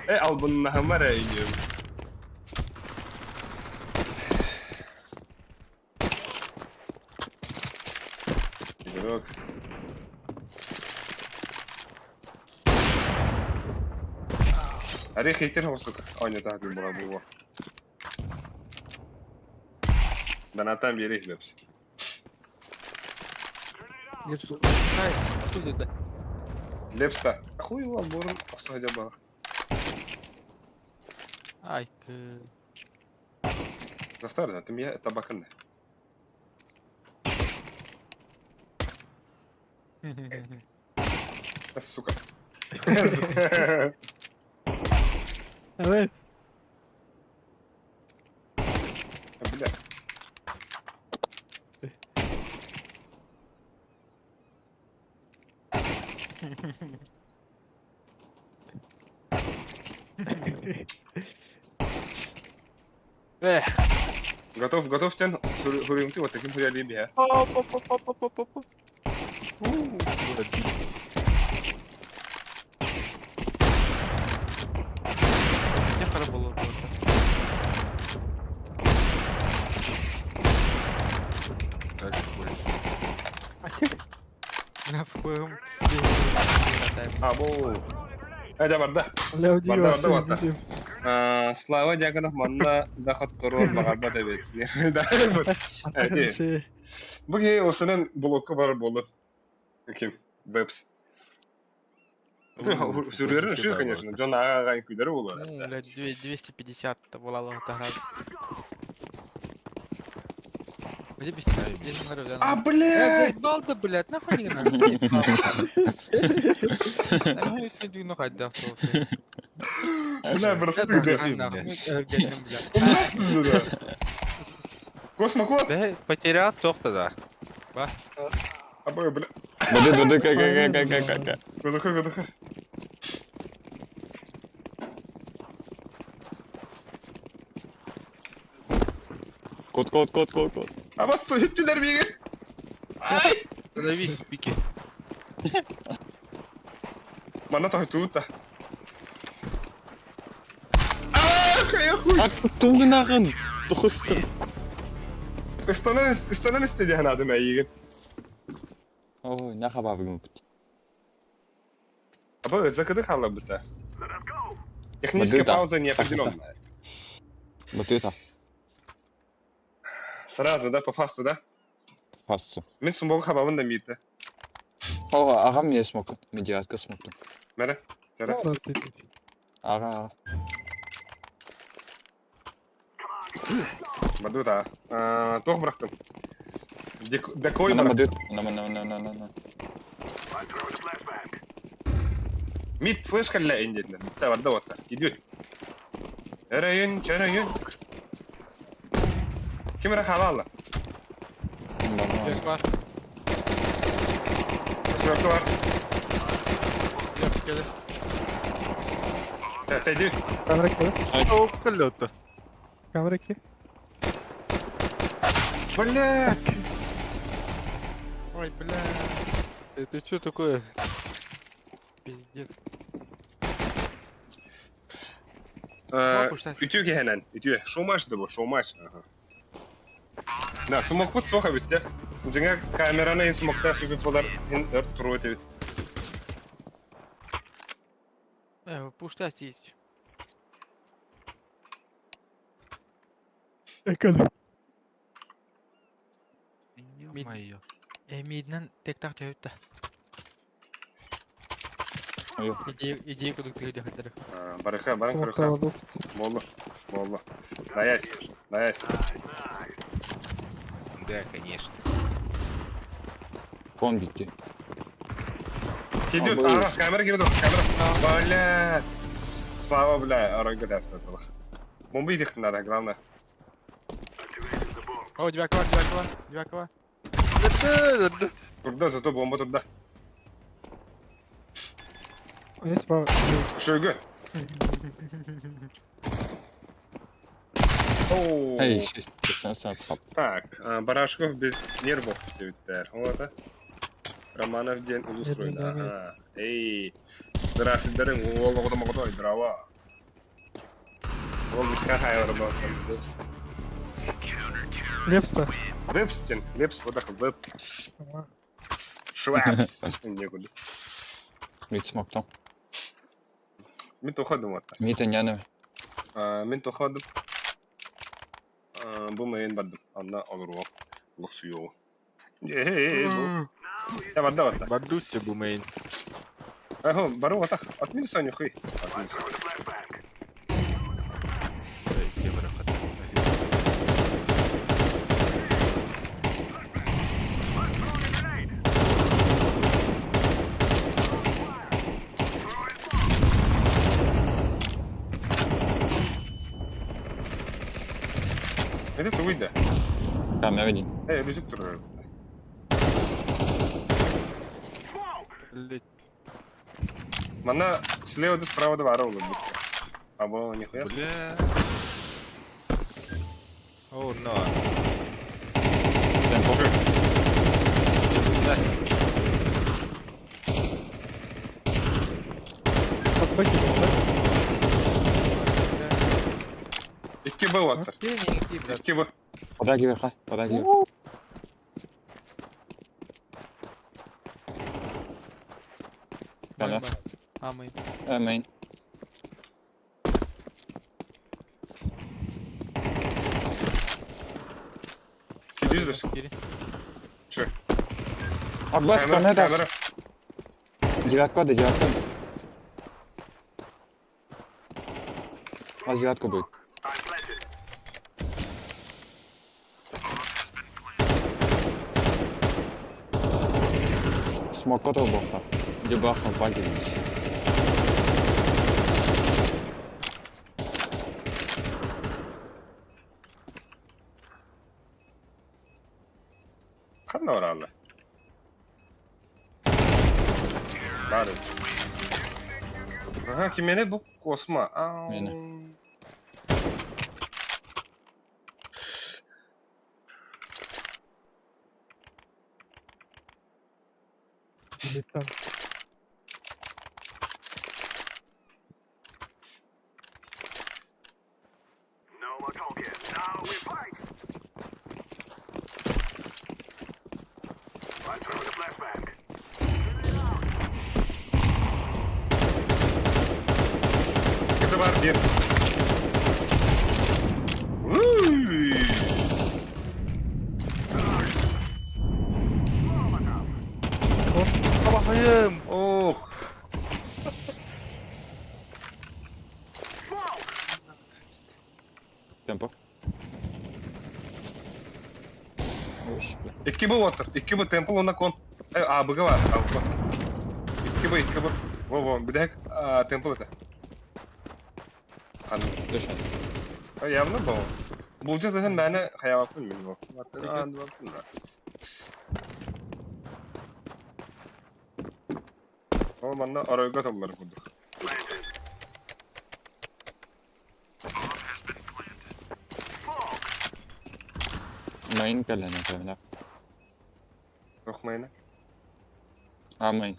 Э, албыннамара иниyor. Игрок. Орех хейтер хостук. Ой, не так было было. Донатан берег лепс. Лепста. Хуй его бурун осадя Ай, Завтра, да, ты меня табакан. Сука. Evet. Бля. Эх. Готов, готов, тен. Хуримты вот таким хуялибия. Оп-оп-оп-оп-оп-оп. Техара было. В Абу. Эдэ барда. Барда барда барда. Слава Дьяконов манна да хотторуон баҕарбат эбит. Бу киһи осынан блокка бар буолар. Ким? Бэпс. Сүрүөрүн үчүгэй, конечно. Дьон аҕа күлэрэ буолар. Ну, блядь, 250 была лота Где без тебя? А, блядь! Заебал да, блядь, нахуй не надо. Бля, просто ты да. Космокот! Потерял тоқ да. Абы, бля. Бады, бады, ка, ка, ка, ка, ка, ка. Выдыхай, выдыхай. Кот, кот, кот, кот, кот. А вас что, хиптилер бегер? Ай! Становись, пики. Мана той тут. А, хуй. А, тугнагын. Тухыстыр. Ыстанан ыстанан истеди ханадым эйигин. Ой, наха бүгін. Абы закыды халабыта. Техническая пауза неопределенная. Батыта. Сразу, да, по фасту, да? Фасту. Мен сумбогу хабабын да миитте. Ого, ағам не смог. Медиатка смогту. Мере? Тере? Ага, ага. Бадута. Туох бырахтым. Декой бырахтым. На, на, на, на, на, на. Мид флешка ля индетне. Битте барда оттар. Идет. Эрэйин, чэрэйин. Ким эрэ хаалаалла? Жек бар. Сверху бар. Жек келе. Тэйди. Камера 2. О, кэллэ Камера 2. Бля! Ой, бля. Это что такое? Пиздец. Үтүө киһинэн, үтүө. Шоумач да бу, шоумач. Да, смокпут суох эбит дэ. Дьиҥэ камераны иһин смоктаах сүгүт буолар иһин өр туруо этибит. Пушта тиить. Экөл. Ё-моё. Миднен тек-так төһүттэ. Ой. Идея идея кудук тыгы хадары. Барыха, баран Смокта көрүхэ. болду. Болла, болла. Наясь, наясь. Да, конечно. Кон битти. Кидет, ага, камера кирдо, камера. Бля. Слава, бля, оройга дастатылах. Бомба идих надо, главное. О, девятка бар, девятка бар, девятка бар. Турда, зато бомба турда. Они справа. Шойгу. Эй, sen sen kap. Так, Барашков без нервов диэбиттэр. Ол это Романов диэн улуус Нервы, Ага. Эй, здравствуйте, уол оҕото моҕото, здраво. Ол бискэ хайвар бо. Лепс-то. Вебстин, Лепс, вот так, веб. Швепс. Некуда. Мид смоктон. Мин тоходум вот. Мид няны. Мин тоходум. Бу мейн бардым. Анна олоруом. Лохсуйоо. Эй, бу. Я барда барда. Бардутте бу мейн. Ахо, бару ватах. Отмин Соню хуй. Отмин Это тугуй да. Камера видим. Эй, рюкзак турар. Блять. Манна слева да справа да вара улы быстро. Або нихуя. Бля. О, но. Темпо. Подбаки, да? Икки Б ваттар. Икки Б. Подай гибер, подай гибер. Камера. А, мы. Мейн. Кидиз Че? Аббас, Камера, камера. камера. Девятка, да, девятка. А девятка будет. Смок которого бохта. Где бахнул баги. Ханна оралла. Бары. Ага, кимене бу косма. Ау. Мене. Или там. Это бар бир. Уй. Абахайым. Ох. Темпо. Уш, бля. Икки Б ваттар. Икки Б темпл онна кон. Э, а, Б бар. А, Б. Икки Б, икки Б. Во, во, бүдэк темпл это. Хан. Явно был. Булдьа тыһын мээнэ хайаабаппын мин ол. Ол манна оройго толлар курдук. Майн кэлэн этэ. Туох майна? А майн.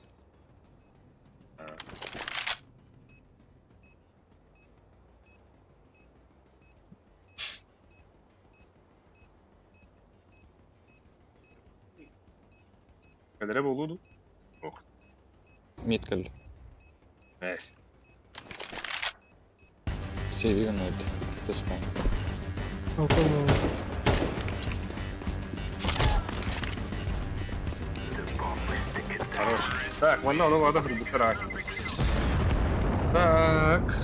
Кэлэрэ буолуо дуу? Ох. Мид кэллэ. Эс. Севиган өлдө. Туспан. Хорош. Так, манна ону вада хрубутарак. Так.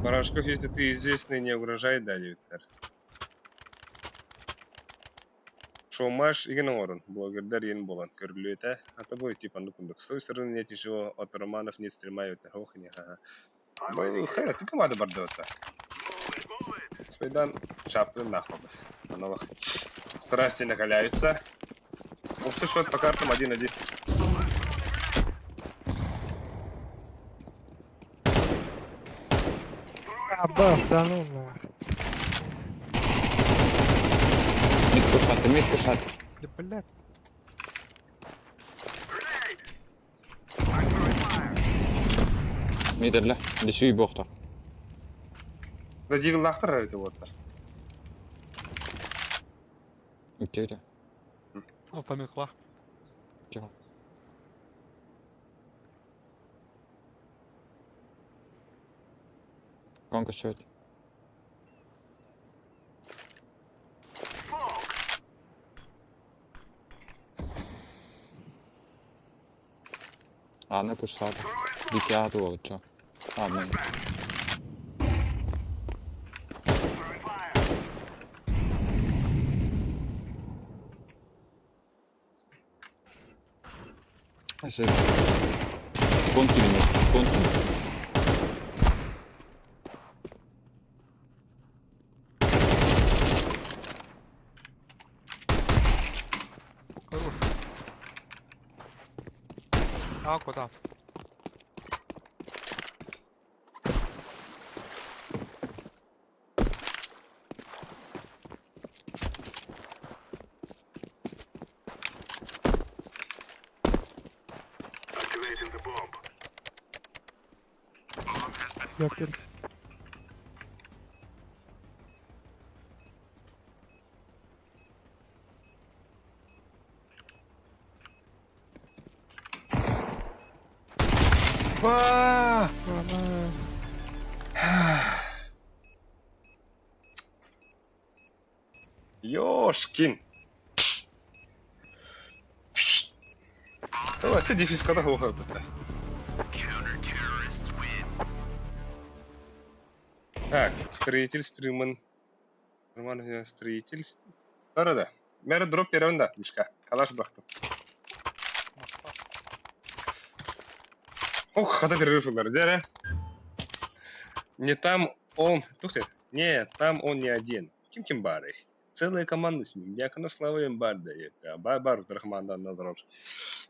Барашков, если ты известный, не угрожай, да, Виктор. Шоумаш игин оҥорон, блогердар иэн буолан көрүллүө этэ, а то бу типа оннук курдук. С той стороны нет ничего от романов нет стрима ох не ха. Бу хайа туга маада бардыбыта. Спайдан шапкын нахуй. Аналог. Страсти накаляются. Общий счет по картам 1-1. Аба, да ну нах. Мид пушаты, мид пушаты. Да блядь. Мид элле. Десүй бохта. Да дигл лахтар это вот. Үттейді. О, фамилхла. Тихо. Гонка сөйт. Аны пушады. Дикий аты ол, чо. А, мен. Ase. Continue, continue. Хорош. А, куда? Якорь. Ба! Она... Ёшкин. О, все дефис когда выходит. Так, строитель стримын. Нормально строитель. Да-да-да. Мера дроп первым да, Мишка. Калаш бахтым. Ох, хата перерыв да? Не там он... Тух ты. Не, там он не один. Ким ким бары. Целая команда с ним. Дьяконов Слава им бар дает. Бар бар команда на дроп.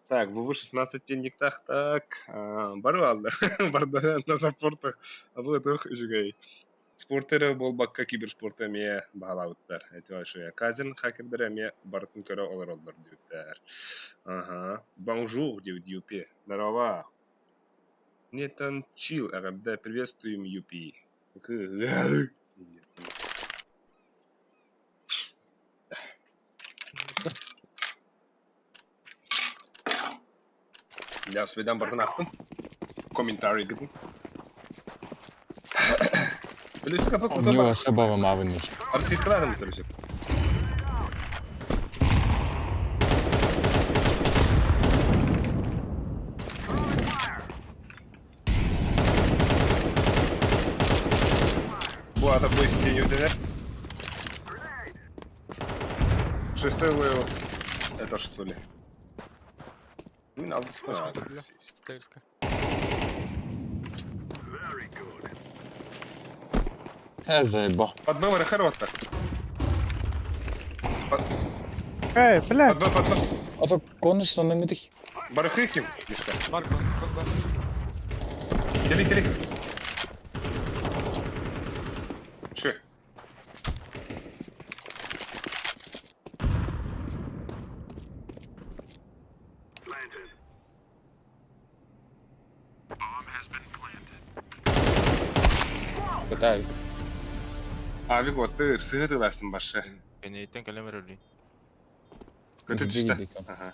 Так, ВВ-16 тенниктах, так. Бару алды. Барда на саппортах. А бұл тух үжігей. Спортеры болбакка киберспорты эме баалабыттар. Это вообще Казин хакердер эме бартын көрө олар олдар дибиттер. Ага. Бонжур дип юпи. Здорово. Нетан чил, да, приветствуем юпи. Я свидан бартын ақтым. Комментарий гытын. Плюсик апа У куда него бар? особого мавы нет. Арсит кладым плюсик. Бу ата бу истеню денер. Шестой левел. Это что ли? Мин алды Восьмой рубля. Китайская. Заебал. Под Б барыхар уоттар. Эй, блядь! Под Б, под Б. А то конус на мидах. Барыхы ким? Мишка. Бар, кон, кон, бар. Кели, кели. Че? Кытай. Авик оттыр, сыһы тыластын башы. Кэнниттэн кэлэн эрэлин. Көтө түстэ. Ага.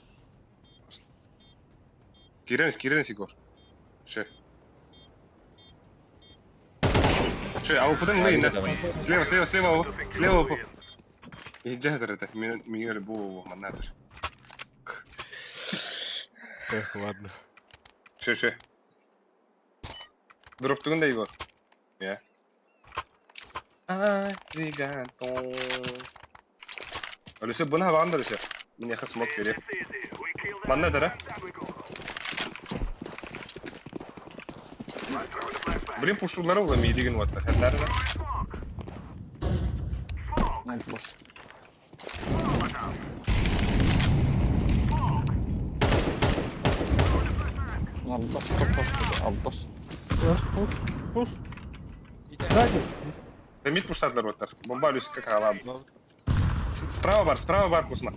Киренс, Киренс, Егор. Че? Че, а упадан лейн, да? Слева, слева, слева, слева. Иджахтар это, меня любого манатор. Эх, ладно. Че, че? Дроптугун да, Егор? Я. Аригато. Алисе, буна хаван да Алисе. Меня смок пере. Манна дара. Блин, пуштулары ола мейдеген уатта. Хәтләре да. Abbas, топ, Abbas. Пуш, пуш. Сзади. Да мид пуштатлар уаттар. Бомба Алисе как алам. Справа бар, справа бар, Кусма.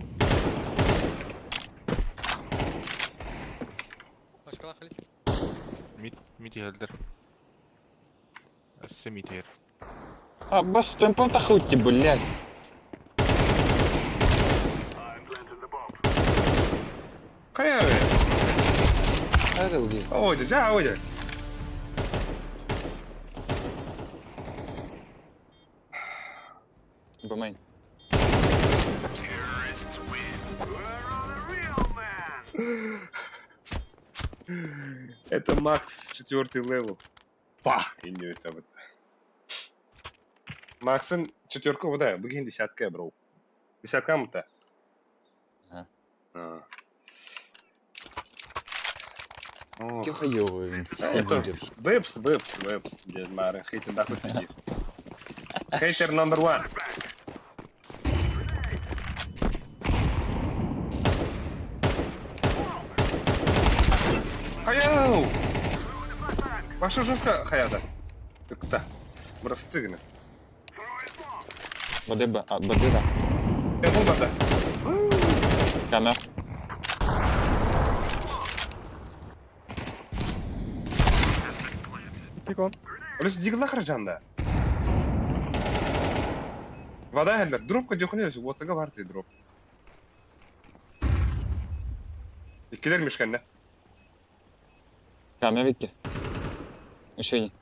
Башкала хали. Мид, мид иһэллэр. Өссө мид иһэр. Abbas, темпом тахутти, блядь. Кая Это где? Ой, жа, ой. Бомайн. Это Макс четвертый левел. Па! И не это вот. Максын четверка вода, бүгін десятка, бро. Десятка мы-то? Ага. Кем хуёвый. Это вебс, вебс, вебс, дед Мара, хейтер даху тиги. Хейтер номер one. Хаяу! Ваша жестко хаята. Ыкта. Брастыгны. Воды б, а, воды да. Я был вода. Камер. Пикон. Олес дигла харжанда. Вода хәлләр. Дропка дөхнәс, вотага бар ти дроп. Иккилер мишкәнне. Камер викки. Еще не.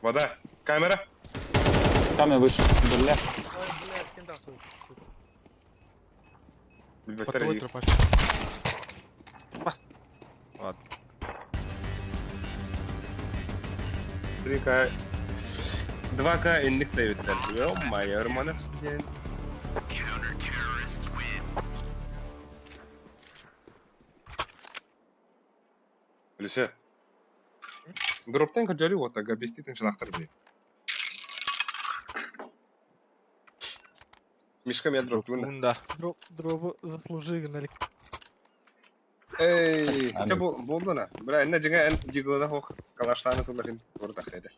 Вода. Камера. Камер выше. Бля. Ой, блядь, кем тахсың? Билбеттер Подвой ии. тропаш. Ладно. 3К. 2К инник тәйбиттер. Ё-моё, романы. Алисе. Дроптан көжөрү отага беститин шылактыр бей. Мишка меня дроп тугунда. Унда. Дроп, дробу заслужи, гнали. Эй, те болду на. Бра, энне жиңа эн жиглада хох калаштаны тулахин орда хайда.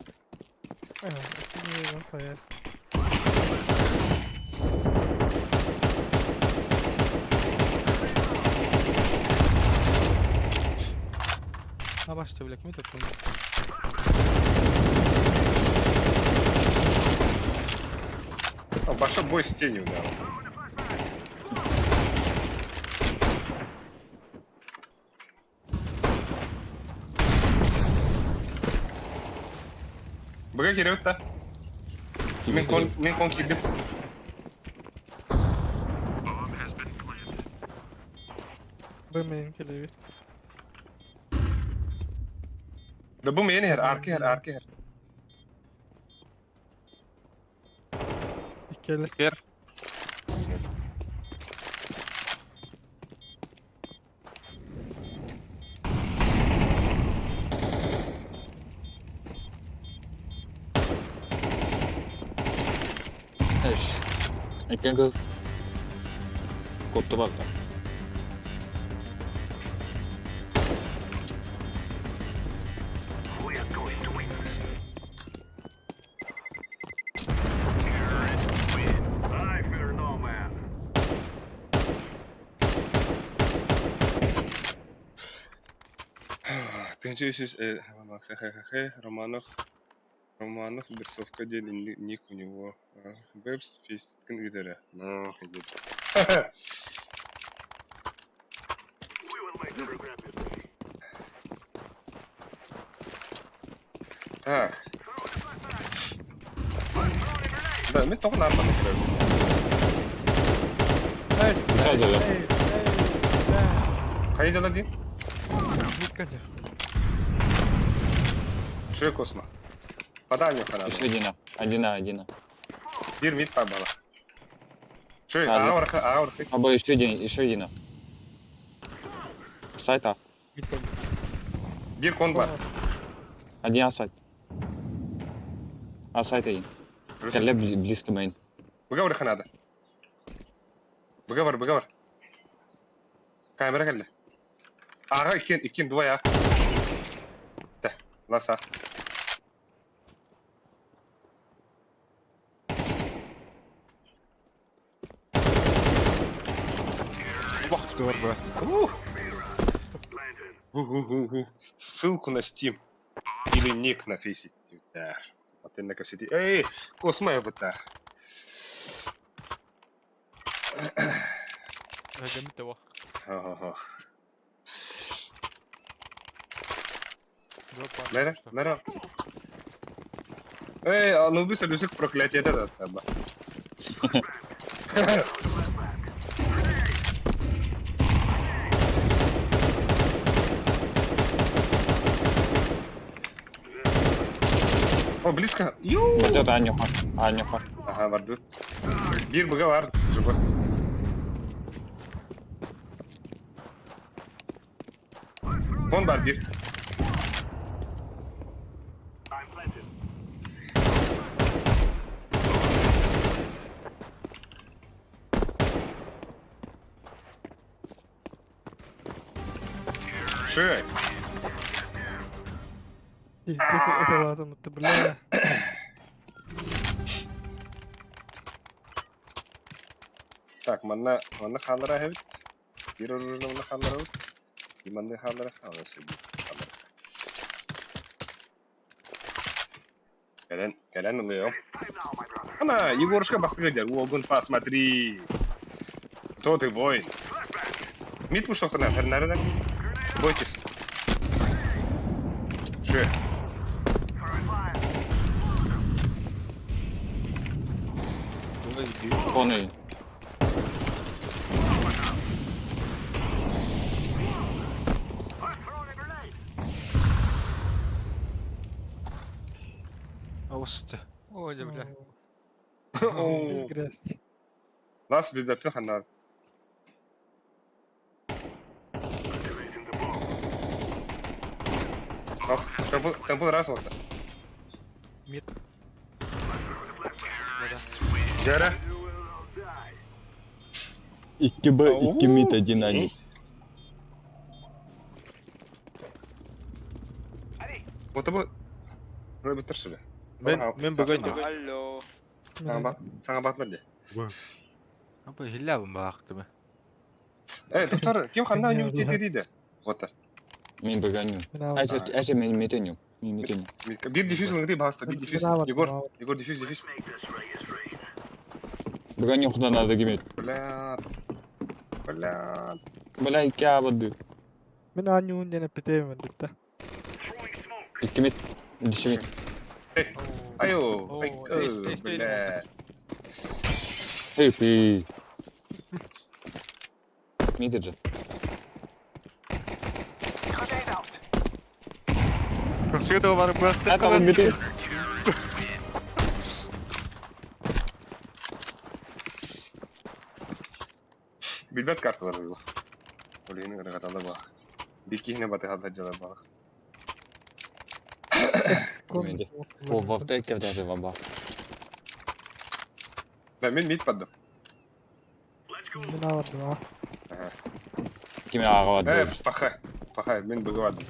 А башта, бля, ким это? А, баша бой с тенью, да. Быга керебит да. Мен кон мен кон кирдим. Б келебит. Да бу мени хер, арки хер, арки хер. Иккелер. Кер. Эш. Иккен кыз. Кутtu барда. Тыһыынча үс сүүс Романов Романов Берсовка диэн ник у него Вебс фейсткин ыытара Так. Да, мин тоҕо наар манна кэлэбин. Güzel дьэ. Хайа дьала дии? Шуй космо. Подай мне надо. Еще один А. Один А, один А. Бир мид побала. Шуй, Ладно. аурха, аурха. Або еще один, еще один А. Сайт А. Бир кон бар. Один А сайт. А сайт один. Кэллэ близко мейн. Быга надо. Быга бар, быга бар. Камера кэллэ. Ага, иккен, иккен, двое. Да, ласа. Здорово. Ху-ху-ху-ху. Ссылку на Steam. Или ник на фейсе. Да. Вот ты на сиди. Эй, космо это. Ага. Мера, мера. Эй, а ну быстро Люсик проклятие это да. О, близко. Ю! Вот это Анюха. Анюха. Ага, барды. Бир быга бар. Жыбы. Фон бар бир. Ши. Пиздец, это ладно, ты, бля. Так, манна, манна халлара хэбит. Бир оружие манна халлара хэбит. И манна халлара халлара себе. Кэлэн, кэлэн ылыам. Ана, Егорушка бастыга дер. Огонь, посмотри. Кто ты, бой? Мид пуштохтана, фернарена. Бойтесь. Ши. Коны. Ауысты. Ой, да, бля. О, Грязь. Нас бибеппин ханна. Ох, темпл, темпл раз вот. Мид. Жара. 2 Б, 2 мид, 1 А. Вот бу Бітір шүлі. Мен мен бүгін Алло. Саңа батлар де. Апа хиллабын бақты ма. Э, доктор, кем ханна не утет дейді. Вот. Мен бөгөнүм. Әже әже мен метенем. Мен метенем. Бир диффьюз ыңгы басты, бир диффьюз. Егор, Егор диффьюз, диффьюз. Бөгөн юхдан надо кемет. Бля. Бля. Бля, 2 абды. Мен анюн дене питемин дипта. 2 мид. 3 мид. Айо, О, ай, эй, эй, эй, бля. Эй, ты. Мид же. Көксіге барып бақты. Это он мид. Билбет карталар был. Олейні ғана ба. Бикихне баты хата жала ба. О, в аптеке даже ваба. Мин мид бардым. Мин аҕардым аа. Кими ааҕа Э, барда? паха. Паха, мин быга бардым.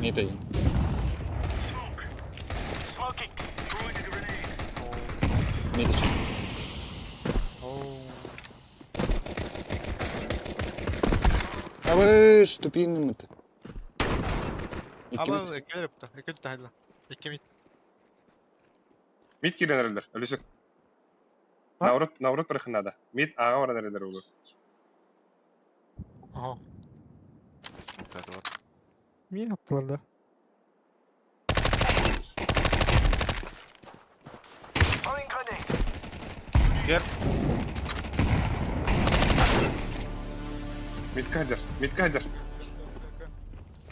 Не это. Мид. А вы ж тупиным это. Икки мид. Аба эккелер бutta. Экке тутахайла. Икки мид. Мид киирэн эрэллэр. Өлүсүк. А? Наурут, наурут барыхын надо. Мид ааҕа баран эрэллэр улу. Ага. Мин аптылар да. Мид кадер, мид кадер.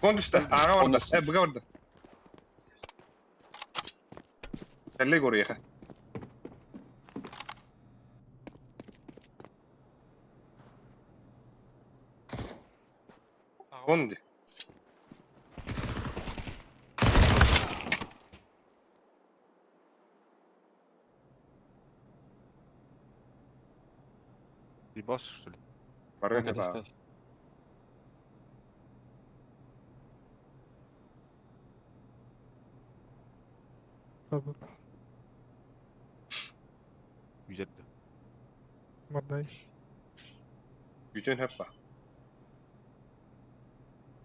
Кон түстэ, ааҕа барда. Кон Э, быга барда. Тэллэй горуйаха. Кон ди. Ебался, что ли? Барыга Как это ба. сказать? Табы. Güzeldi. Мордай. Бүтүн хөп ба.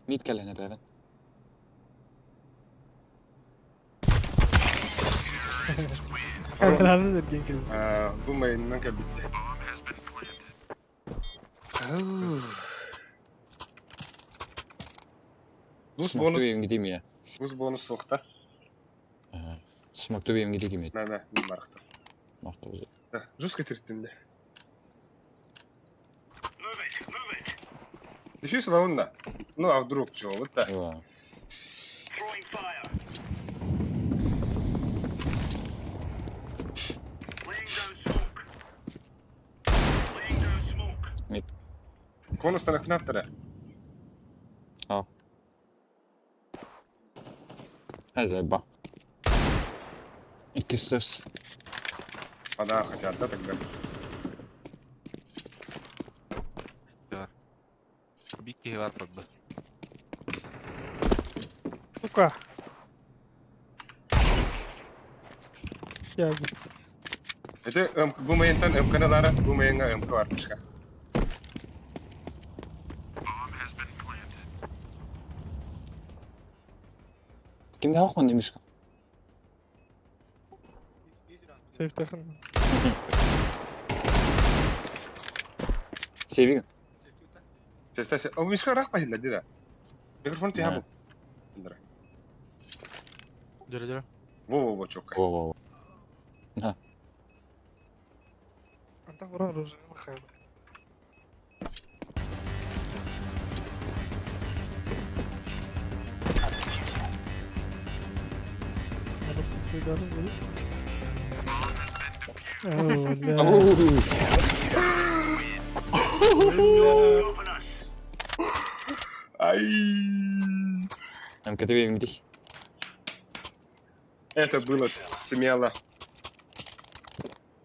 Мид кэлэн эрэрин. Камераны эрген кэлбит. Э, бу майынынан кэлбитте. Бус Смокту бонус, биэм гидим я. бус бонус суохта. Смокту биэм гидим я. Мэ, мэ, мин барахта. Мохту уже. Да, жестко тирттим де. Дефьюз лавында. Ну, а вдруг чего, вот так. Ва. Конус таныктын Хәзер ба. Икки сөз. Ада хотят, да, тогда? Bir kişi var bende. Сука. Я Это бу майынтан МК-налара, бу майынга МК бар пышка. Кимге хакмын демишка? сейфтехин. Себиги. Сестасы, о, мишка рах пахилла, дида. Микрофон ты хабу. Дөрө дөрө. Во-во-во, чокка. Во во во. Антах ура оружие махайла. Надо всё О, бля. Ай! МК биэм гидих. Это было смело.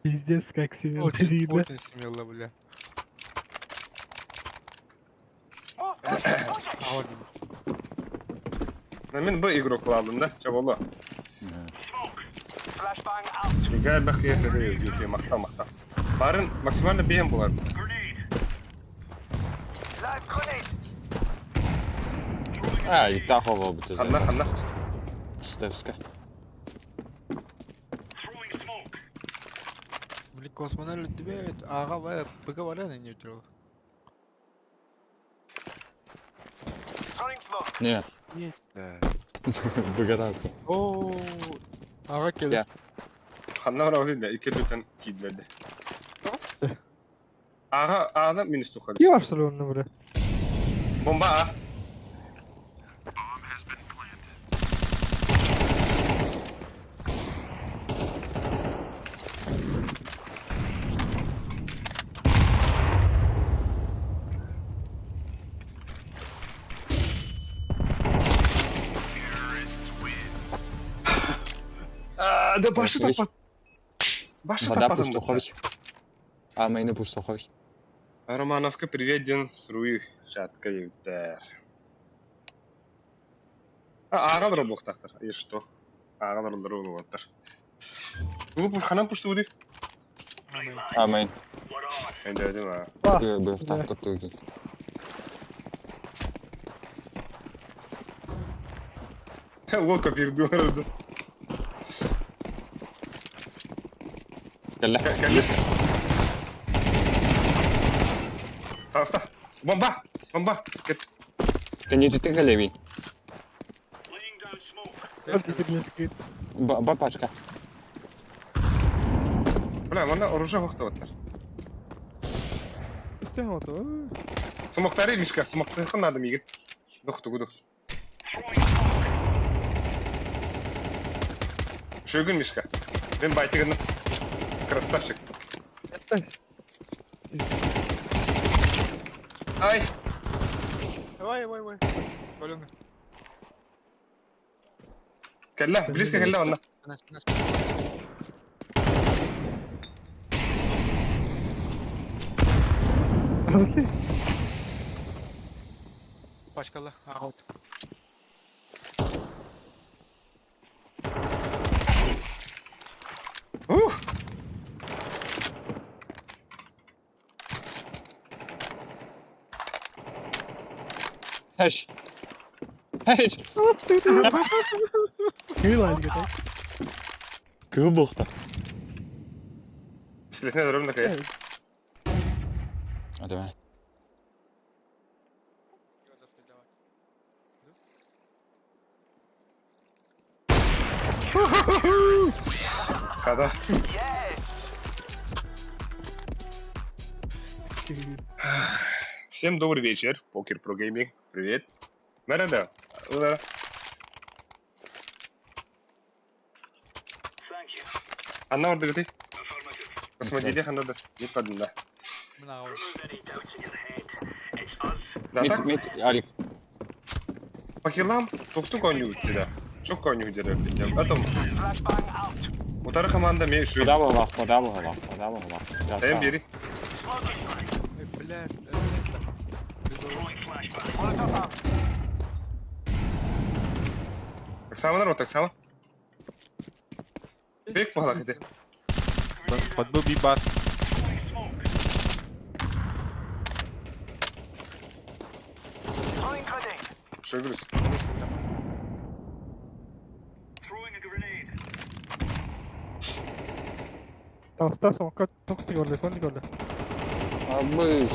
Пиздец, как себе Очень, да. очень смело, бля. Ага, На мен бу игрок ладым, да? Чабола. Игай бахи хры, махта махта. Барын максимально бейм булар. А, и тахова бу төз. Ханна, ханна. Стевска. Блин, космонавт тебе, ага, бая, ПК валяны не утрал. Не. Нет. Да. Быгадасы. О, ага, келdi. Я. Ханна орағын да, ике түтен кидлерdi. Ага, ага, минус тухады. Ким ашты оны, бля? Бомба а. А, А, да башы Пустович. таппат. Башы Вода таппатым бытта. Пустухович. А, мейны Пустухович. Романовка привет ден суруй чатка ебиттер. А, ағалар болуқтақтар. И что? Ағалар олар болуқтар. Бұл ханан пушты буди? А, мейн. Енді өдім а. Б, так, тут туги. Лока перді арада. Кэллэ. Кәлі. Таста. Бомба! Бомба! Кет. Кэннититтен кэлэбин. Өлтүрдүлэр. Ба пачка. Бля, мана оружие хоқтаваттар. Үстен оту. Смоктары мишка, смоктары надо мигит. Дух тугу дух. Шөгін мишка. Мен байтыгын. Красавчик. Ай! Ой, ой, ой. Бөлөңө. Кәллә, близко кәллә онна. Спина, спина, спина. Пачкала. А, вот. Ух! Хэш. Хэш. Кыы буохта. Пистолетіне дөрөм такая. А, давай. Када. Всем добрый вечер. Покер Про Гейминг. Привет. Мереда. Удара. Анна орды гыты. Посмотрите, ханада. Не падла. Мына вот. Да Мит, так, мит, Алик. по хилам тоқту коню да. Çok коню дерев. Атом. Утары команда ме şu. Вода буоллах, вода буоллах, вода буоллах. Hem biri. Ой, блядь. Так само народ, так само. Бек пахла хите. Подбыл бибас. Шөгүрүс. Таста соңка тоқты көрді, конди көрді. Абыс.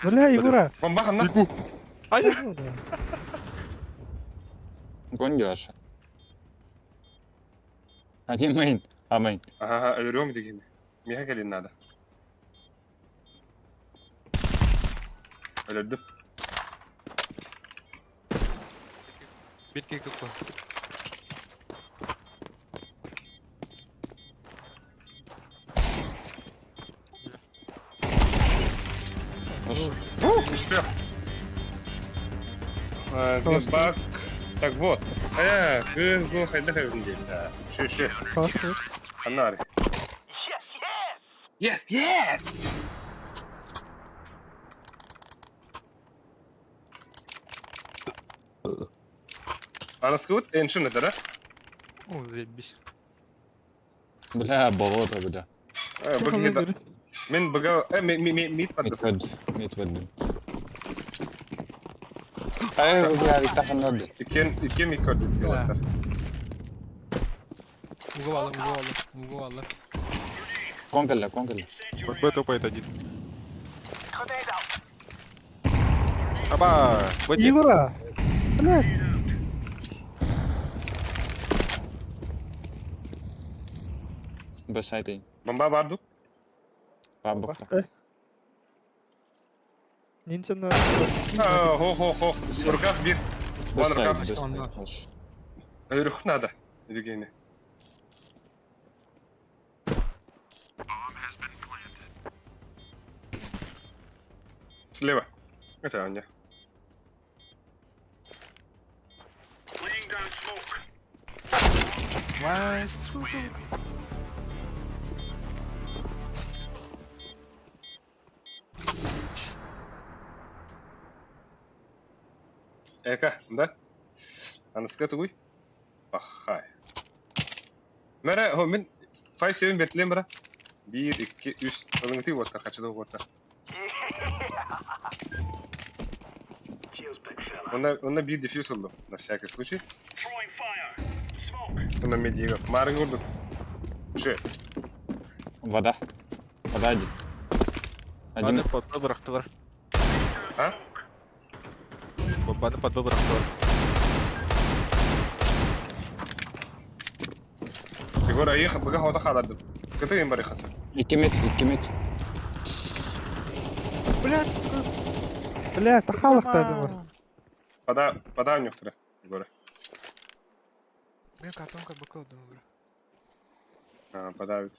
Бля, Егора. Бомба ханна. Ай! Гондёш. Один мейн. А мейн. Ага, өлөрөм деген. Меха келин надо. Өлөрдүм. Битке көпкө. Ух, успел. А, Бак. Так вот. Кыз бу хайда хайдын дейт. Шү шү. Аннары. Yes, yes. Анаскыбыт эншин это, да? О, заебись. Бля, болото, бля. Б Мен бга ми ми ми мит Мит вед, мит вед. Ай, бля, витаханады. Икен икен ми көрдү дилаттар. Угу алды, угу алды, угу алды. Кон кэллэ, кон кэллэ. Вот Б топает один. Аба! Б Егора. Блядь. Б сайты. Бомба барды. Бабка. Нинчемна. Хо хо хо. Рукав бир. Б Ван рукав. сайт, б сайт. Өрөх надо. Дегени. Слева. Это Аня. Вай, сука. Эка, да? Аныска тугуй? Пахай. Мэрэ, хо мин 5-7 бертилем бара. 1, 2, 3. Ылыңыты уоттар, хачыда уоттар. Онна, онна биир дефьюз ыллым, на всякий случай. Онна медига. Марын курдук. Ше. Вода. Вода один. Один. Баны подбы бырахтылар. А? Баны подбы бырахтылар. Егор, айы быга хода халадым. Кыты им бары хаса. 2 метр, 2 метр. Блядь, Бля, тахалахта думаю. Пода, пода нюхтара. Егора. Мен катонка быкыл думаю. А, подавит.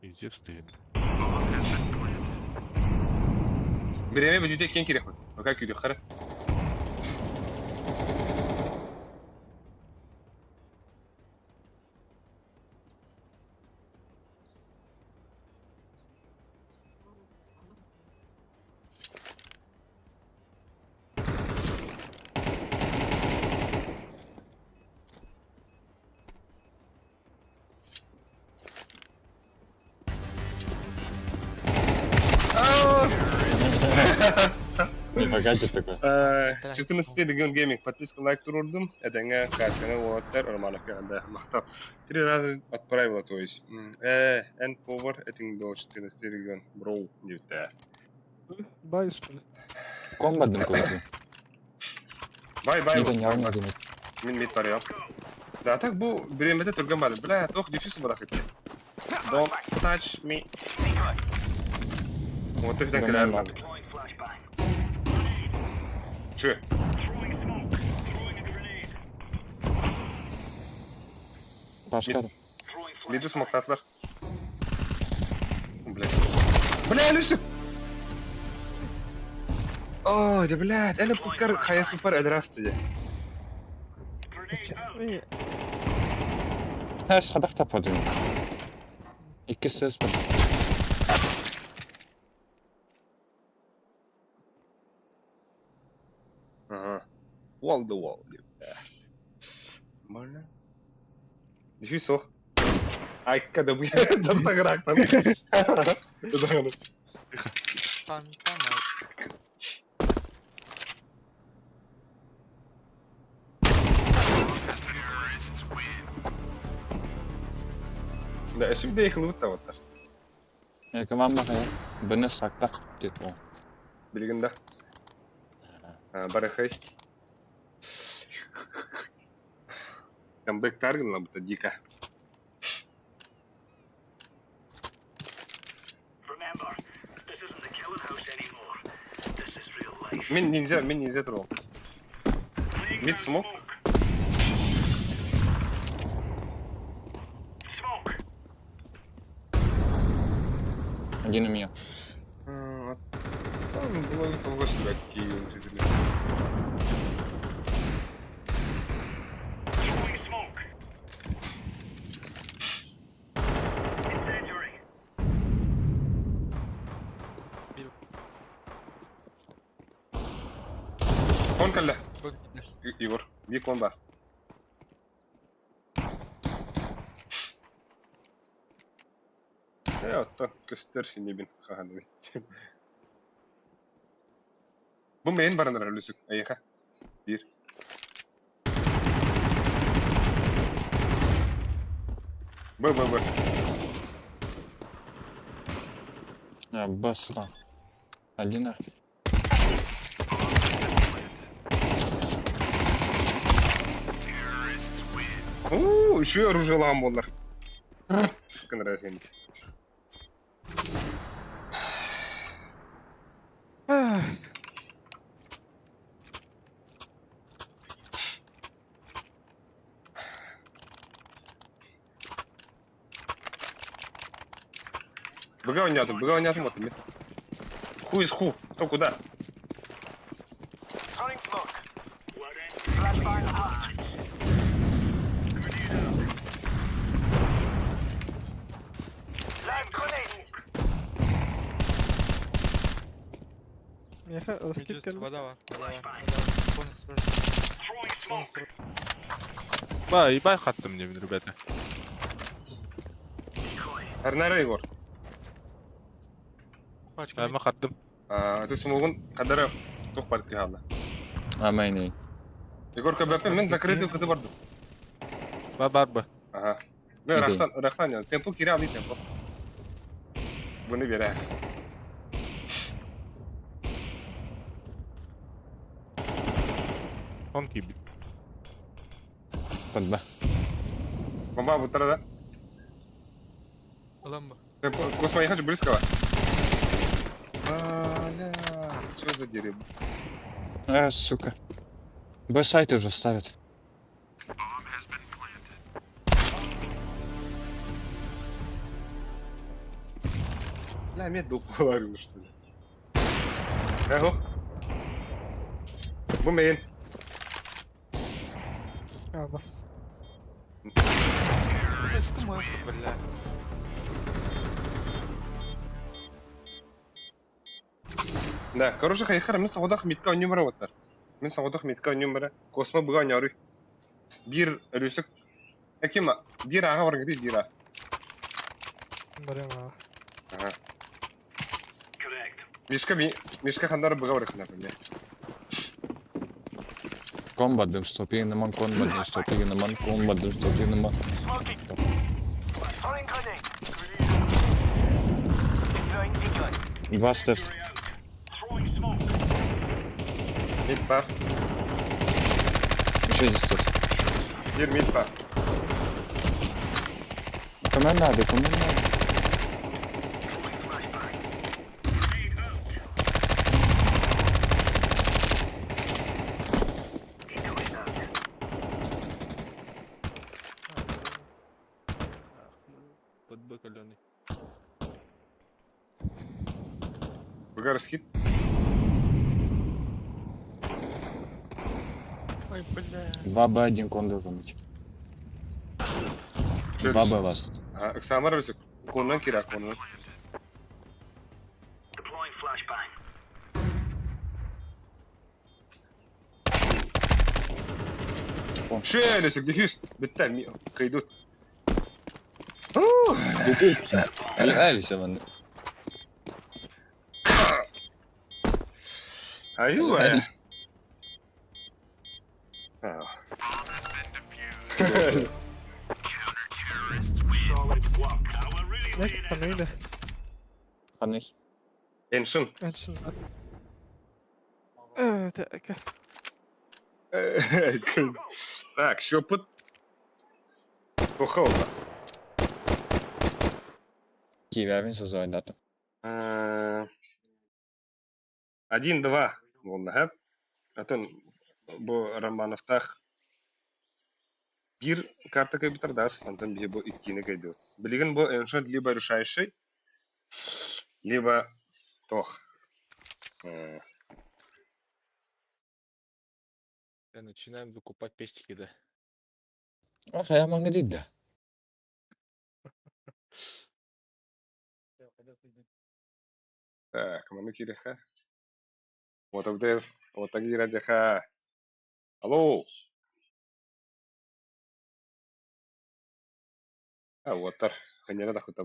Везде встает. Биреме бүдүтэ кен керек қой. Пока күйді қара. Не богатый такой. 14 регион гейминг подписка лайк турурдум. Эдеңе картаны уолаттар Романовка да мактап. Три раза отправила, то есть. Н повар этин до 14 регион. Броу, не та. Бай, что ли? Ком бардым курду. Бай бай. Не не алмадым. Мин мид бар Да, так бу биремете турган бады. Бля, тох дефьюз барак итти. Don't touch me. Вот ты кірер. Че? Башка. Миду смоктатлар. Бля. Бля, Люся! О, да блядь, әлі пукар хаяс пупар әдірасты де. Ters hadak tapadым. İki ses var. Ага. Wall the wall. Нормально. Дефьюз ох. Айка да дабтагырактан. Пантана. Да, эсүмде екіліп таваттар. Команда ya. Бını сактак деп о. Билген да. Барахай. Камбэк тарган будто дико. Мин ниндзя, мин ниндзя трол. Мид смог. Один у меня. Там было того себя Он калля. Егор, бик он бар. Э, оттон көстөр инебин хахан бит. Бу мен баранар үлүсүк, айыха. Бир. Б, Б, Б. А, баста. Один. Уу, еще оружие лам болар. Кынра сен. Быга ойнадым, быга ойнадым вот. Ху из ху. Кто куда? Миэхэ скид кэллэ. Вода бар, вода бар, вода бар. Конус бар. Конус бар. Ба, ебай хаттым мне, ребята. Арнара Егор. Пачка. Ама хаттым. А, ты смогун кадара тух партия хала. А мейн Егор КБП мен закрытый кыты барды. Ба бар ба. Ага. Мен Иди. рахтан рахтан я. Темпл кире алый темпл. Буны бере. Он кибит. Под Б. Бомба бутара да. Ылам ба. Темпл Космо я хочу близкого. Бля, что за дерьмо? А, сука. Б сайт уже ставят. Бля, мне дупаларю, что ли. Эхо. Бу мейн. А, бас. Бля. Да, хороший хайхар, мен саҕодах митка ньюмера оттар. Мен саҕодах митка ньюмера космо буга ньору. Бир рүсүк. Экима, бир ага бар гити бир а. Барем а. Ага. Мишка ми, Мишка хандар буга бар хна мне. Кон бардым, стопи наман, кон бардым, стопи наман, кон бардым, стопи наман. Два степс. Мид бар. Еще один степс. Бир мид бар. Кому надо, кому надо? Под Б каленый. Буга раскид. Ой, бля. 2 Б, один кон должен быть. 2 Б вас. Ага, Оксамар рүсүк. Коннан кира коннан. Шелесик, дефьюз. Битта, кайдут. Алиса, вон. Аю, а. Next, ханныйда. Ханных. Эншин. Эншин. Так. Так, шөпіт. Тоха oldu. Киевявин созойдаты. 1-2 болды, хәп. Атын бу Романовтах бир карта кайбытар дас, антон бихи бу иккини кайдыз. Билигин бу эншин либо решающий, либо тох. Начинаем закупать пестики, да. Ах, я могу да. Так, маны киреха. Вот абдер, вот так киреха. Алло. А, вот тар, ханера да хута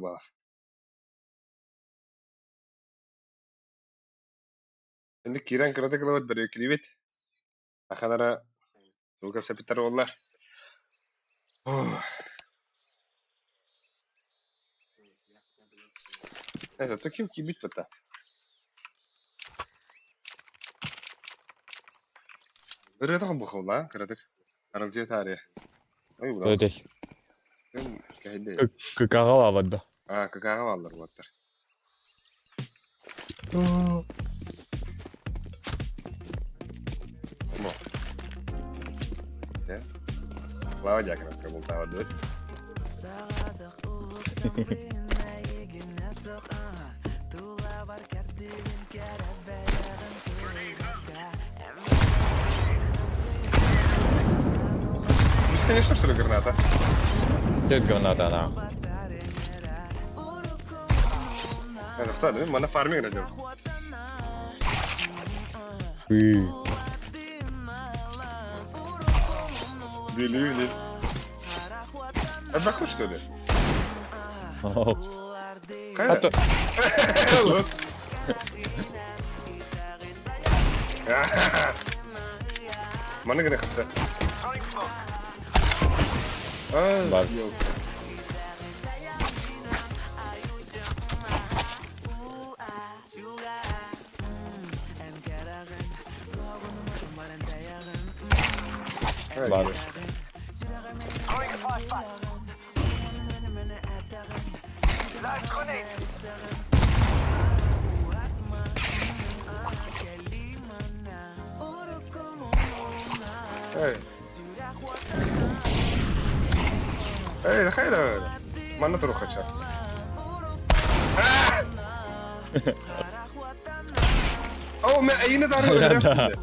Енді кирен кыраты кылабат бер кирибит. Аханара Лукап сапиттар оллар. Это то ким кибит бата. Ырыта бухаула, кыратык. Аралжы таре. Ой, була. Сөйтек. Кайда. Какаға да. А, какага баллар буаттар. Мо. Да. Слава дякую, кабултава дыр. конечно, что ли, граната? Түөрт граната ана. Это Мана фарминг радио. Били, Отдохнуть, что ли? А то... Маны гына хаса. Бар. Бар. Эй. Эй, хайда. Манна турух хача. О, мен айына дары өлөрөсүн.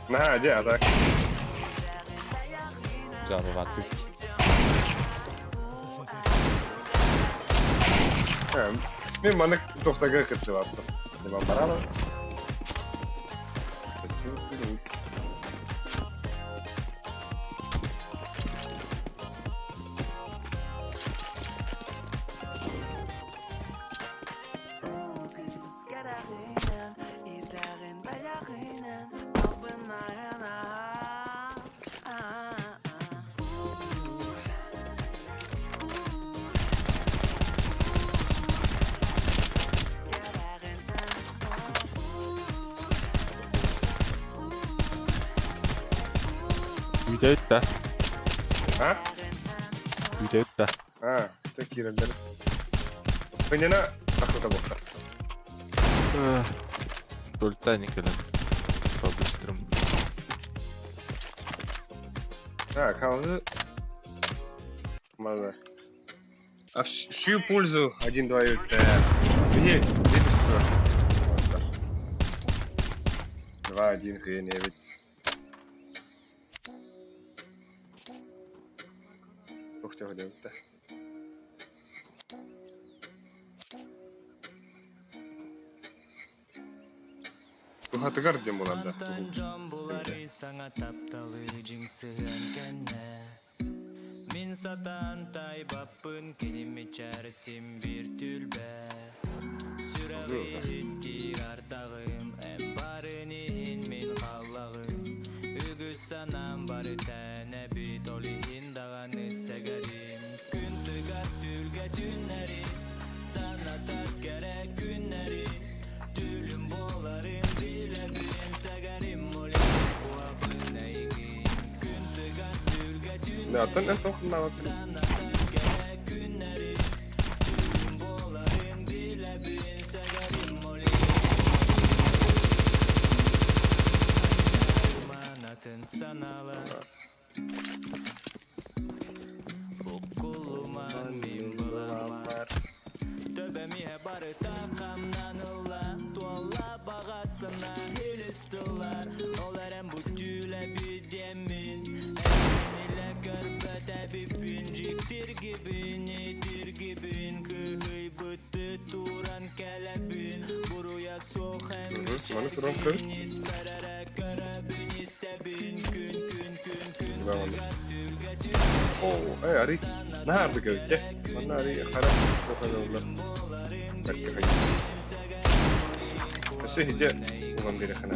На, де, а так. Жарылатып. Мен маны тоқтага кытты бапты. Диман барама. Үйде өттө. А? Үйде өттө. А, это кирелдер. Пенена тахта бокта. Только не кэлэн. По-быстрому. Так, а Маза. А в чью пользу 1, 2, Где? Где 2, 1, хрен, я ведь. Ух ты, где это? Тухатыгар дем булар да. Мин сатан тайбаппын кини бир түлбэ Сүрэҕи ардағым барын иһин мин халлаҕым Үгүс санаам бары тэнэбит ол иһин даҕаны сэгэрим Күн тыгар түлгэ түннэри санатар кэрэ күннэри Түлүм буоларын билэбин сэгэрим ол иһин куабын эйигин Күн тыгар түлгэ Да, атын эн тохнават. санатар кэрэ күннэри Түлүм буоларын билэбин сэгэрим ол иһин Манатын саналар Буккулуман мин буламар Төбөмиэ барыта хамнаныла Туолла бағасына илистылар Ол эрэн бу түүлэ бидеммин Эле көрбөтө биппин Жиктиргибин, итиргибин Кыһыйбытты туран кэлэбин Буруя суох Маны туран көр. Испэрэрэ көрөбүн истэбин Күн күн күн күн Да, ладно. О, эй, ари. Нахарды көрүккэ. Манна ари хара тохана Бәркке хай. Өссө хиджа улам дире хана.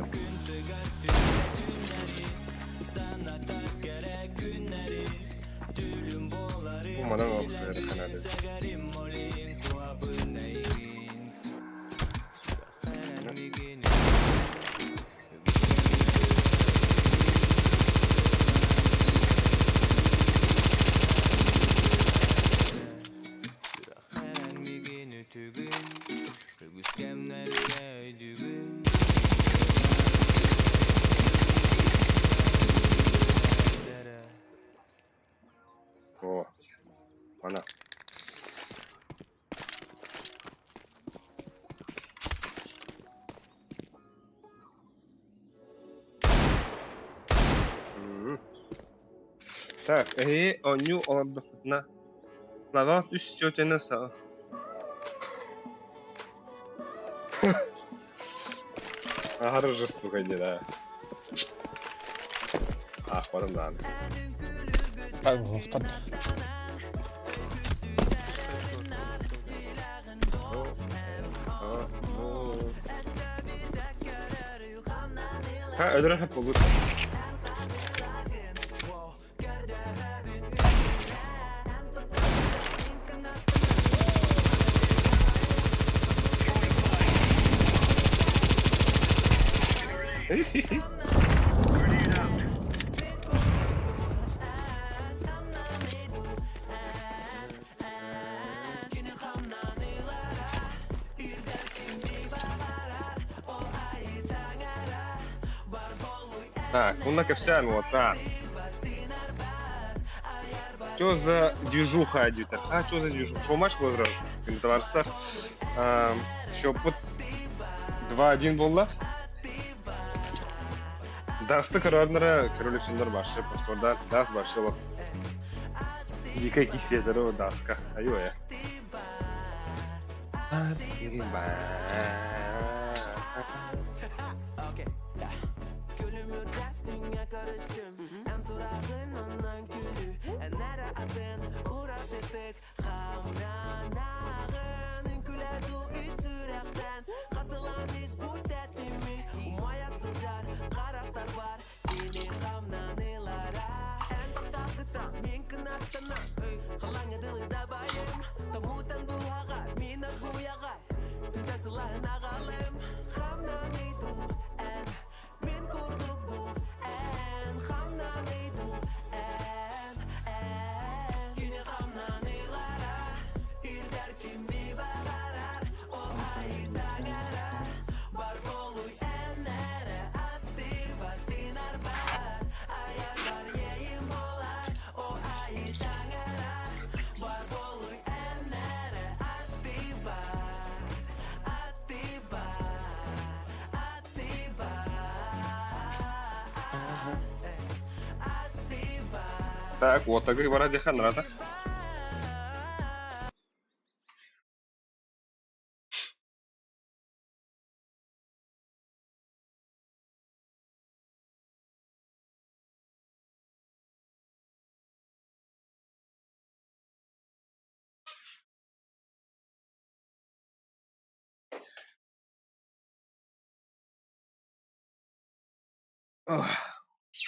Бу манан оксер хана. О, ана. Так, эһиги оонньуу олордоххутуна, Славаҕыт үс тетяны са Аһары жестокай диэн аа. Аахпатым даҕаны. Ай, уохтан. Ха, өлөрөр хөп буолбут. Так, уонна кэпсээн уота. Что за движуха диэтэр? А, что за движуха? Шоу матч был Товарыстар. Счеппут 2-1 буолла. Дасты көрөрнөрө көрөлүксүннэр баршы повторда Дас баршы вот. Дикая кисетері Даска. Айо я. Так, уотагы бара диэхэ наада.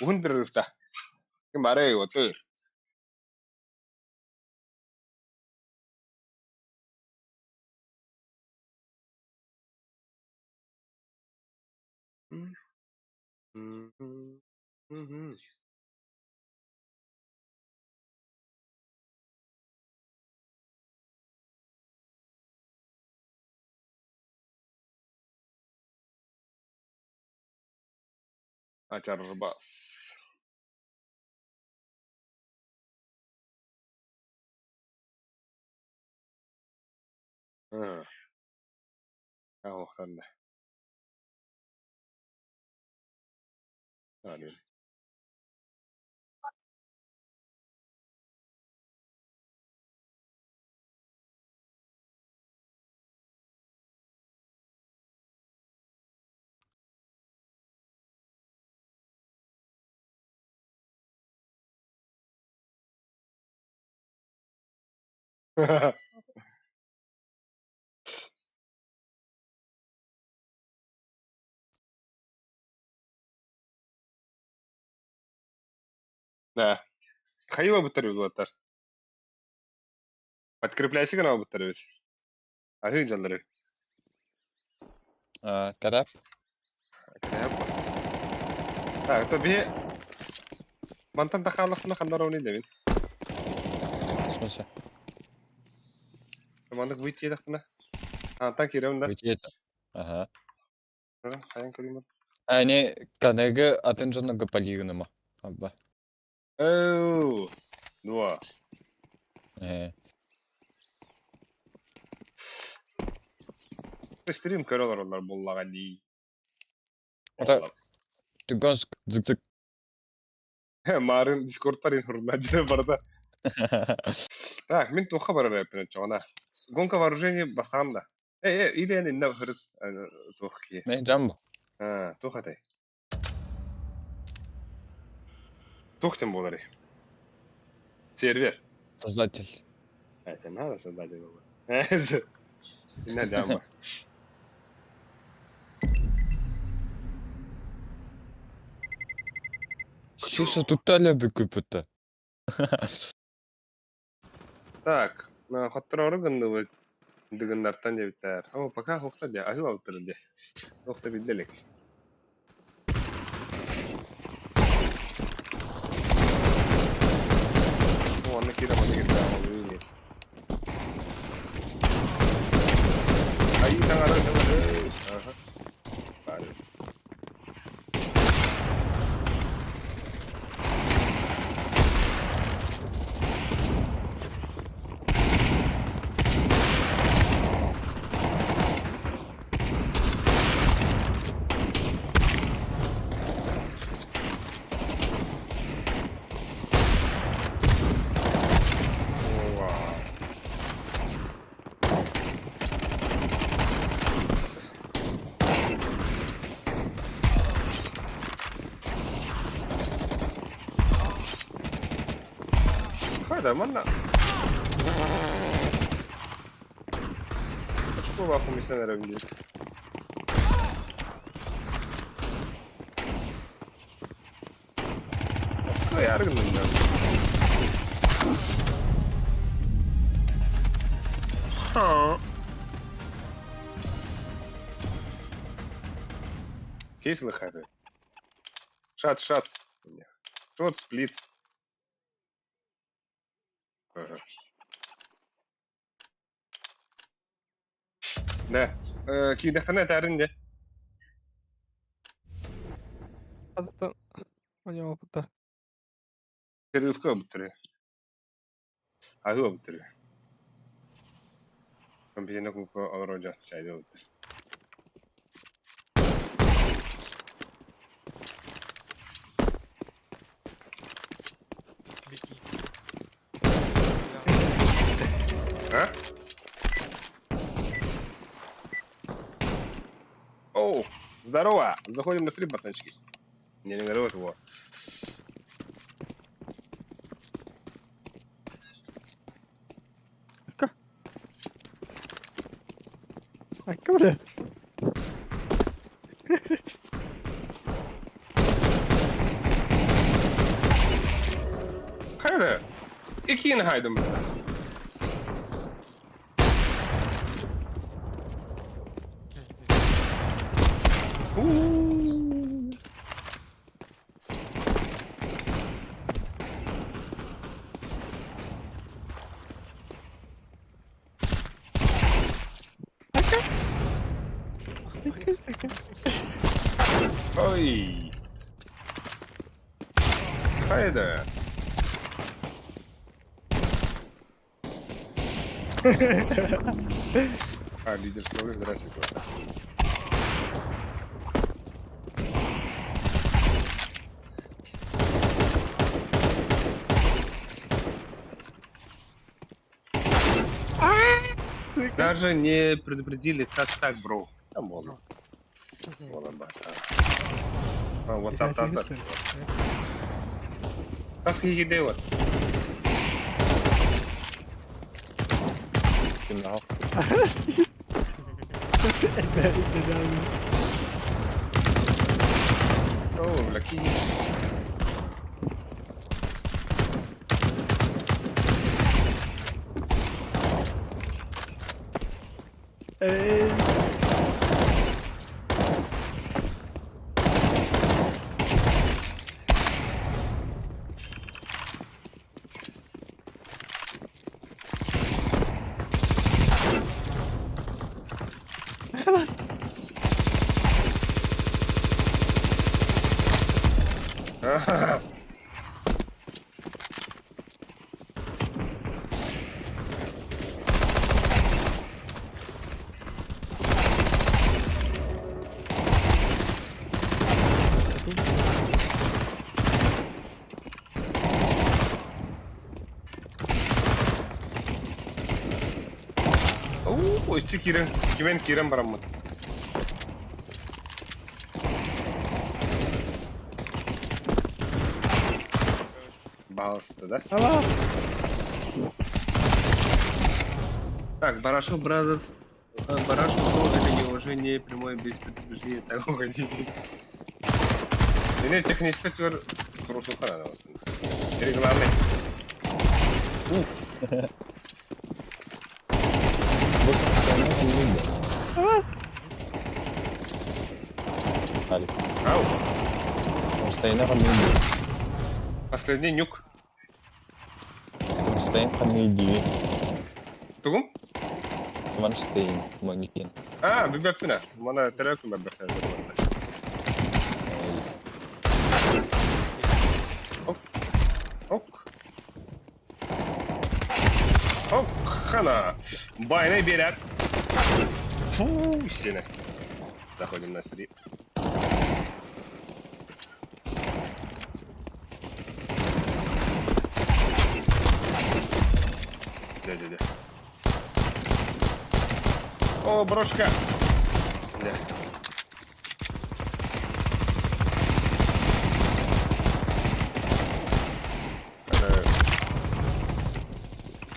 Уһун перерывта. Ким бары отыр. Ачарбас. Оһтанна. Да. Хайва буттар буттар. Подкрепляйся гына буттар бит. Аһыы дьаллары. А, когда? Кэтэһэ Так, то би мантан тахаалахпына ханнар оны дэбин. В смысле? Маннык выйти етахпына. А, так кирэм да. Выйти это. Ага. Хайан көрүм. А, не, канега атын жонного полигонома. Абба. Оу. Дуа. Э. Стрим көрө олороллор буллаҕа дии. Ата түгэн зык-зык. Марын Дискордтар информация барда. Так, мин туохха барар эппин оччоҕуна. Гонка вооружений бастаан да. Э, э, или инна хырыт туох киһи. Мен жамбо. А, туох этэй? Туох тем буоларый? Сервер. Создатель. Это надо создатель было. Инна жамбо. Сюса туталя бүкүпүтэ. Так, хотторору гынныбыт. Дыгыннартан диэбиттэр. О, пока хуохта дии, аһыы алыттарын дии. Туох да биллэ илик. О, онно киирэ, манна киирдэ, олуйун диир. Айыы таҥара таҥара. Аха. Баар. Ова. Хайда, манна. Очколаах умисэн эрэбин дии. Кыайаары гынным да. Кейс лыхары. Шат, шат. Шот, сплиц. Ага. Да. Киидэхтэринэ этээрин дии. Аттан оñooputta. Перерывка ылбыттар Аһыы ылбыттар Компьютернай кулукка олорор дьон чайдыы ылбыттар. А? Оу, здорово! Заходим на стрим, пацанчики. Не, не народ его. Айка бля. Хайда. Икиин хайдым. Ой. Хайда. А, лидер словы, здравствуйте. Даже не предупредили, как так, бро. Там вон. Вон он, да. А, WhatsApp там. Тас киһи вот. О, бля, киһи. Эй. Ага. Иччи киирэн, кимэн киирэн бараммыт. Баҕалыста да? Ала! Так, Барашов Brothers, Барашов Шоу это неуважение прямое без предупреждения, так уходите. Мені технически түгэр турусуха надо болсын. Или главный. Уф. Алик. Ау. Постоянно Последний нюк. Ванштейн ханныйдии. Тугум? Ванштейн манекен. А, бүбәппинэ. Мана терәкүм бәбәхтер. Ок. Ок. Ок, хана. Байны берет. Фу, стены. Заходим на стрим. Дядя, дядя. О, брошка! Да.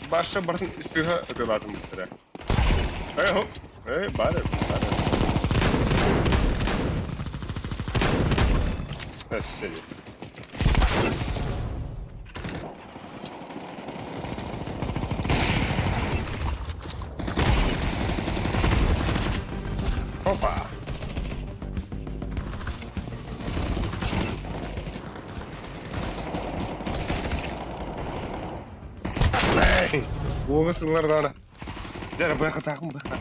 Баша бартын сыға ытылатын бұқтыра. Эй, хоп! Эй, бары, бары. Әссәле. Опа! Эй, уоҕу сыллар даҕаны. Дьэ, быахатаахпын быахатаах.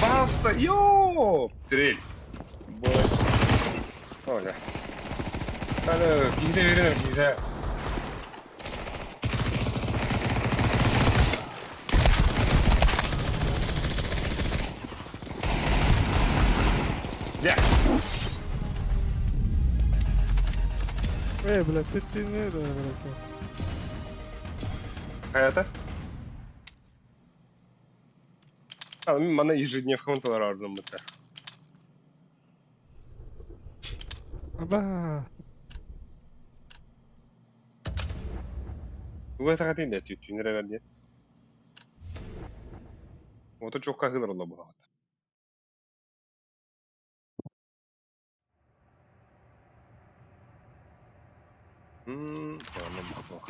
Пожалуйста, ёп! Дрель. Бой. Оля. Алло, киһитэ берин киһитэ. Дьэ. Э, блядь, ты ты не да, блядь. Хайата? А, мин манна ежедневкабын толорордум бытта. Аба. Туга сахатын да түттүүнүр эрэр диэн. Ото чокка хылар олла буһаҕыт. М, ладно, бах.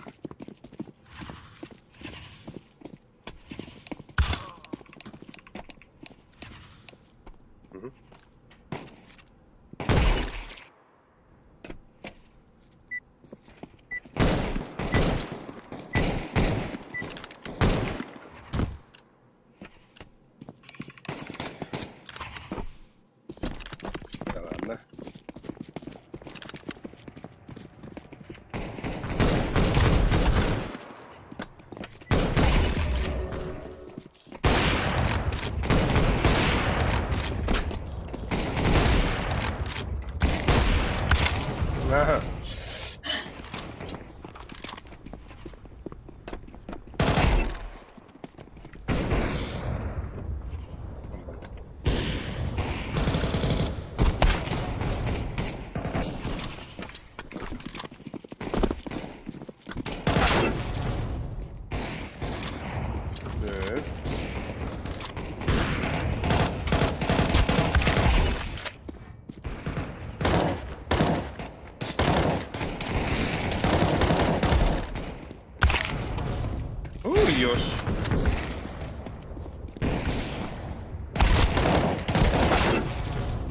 Мгм. Да ладно. Ага. Так. Ой, ёж.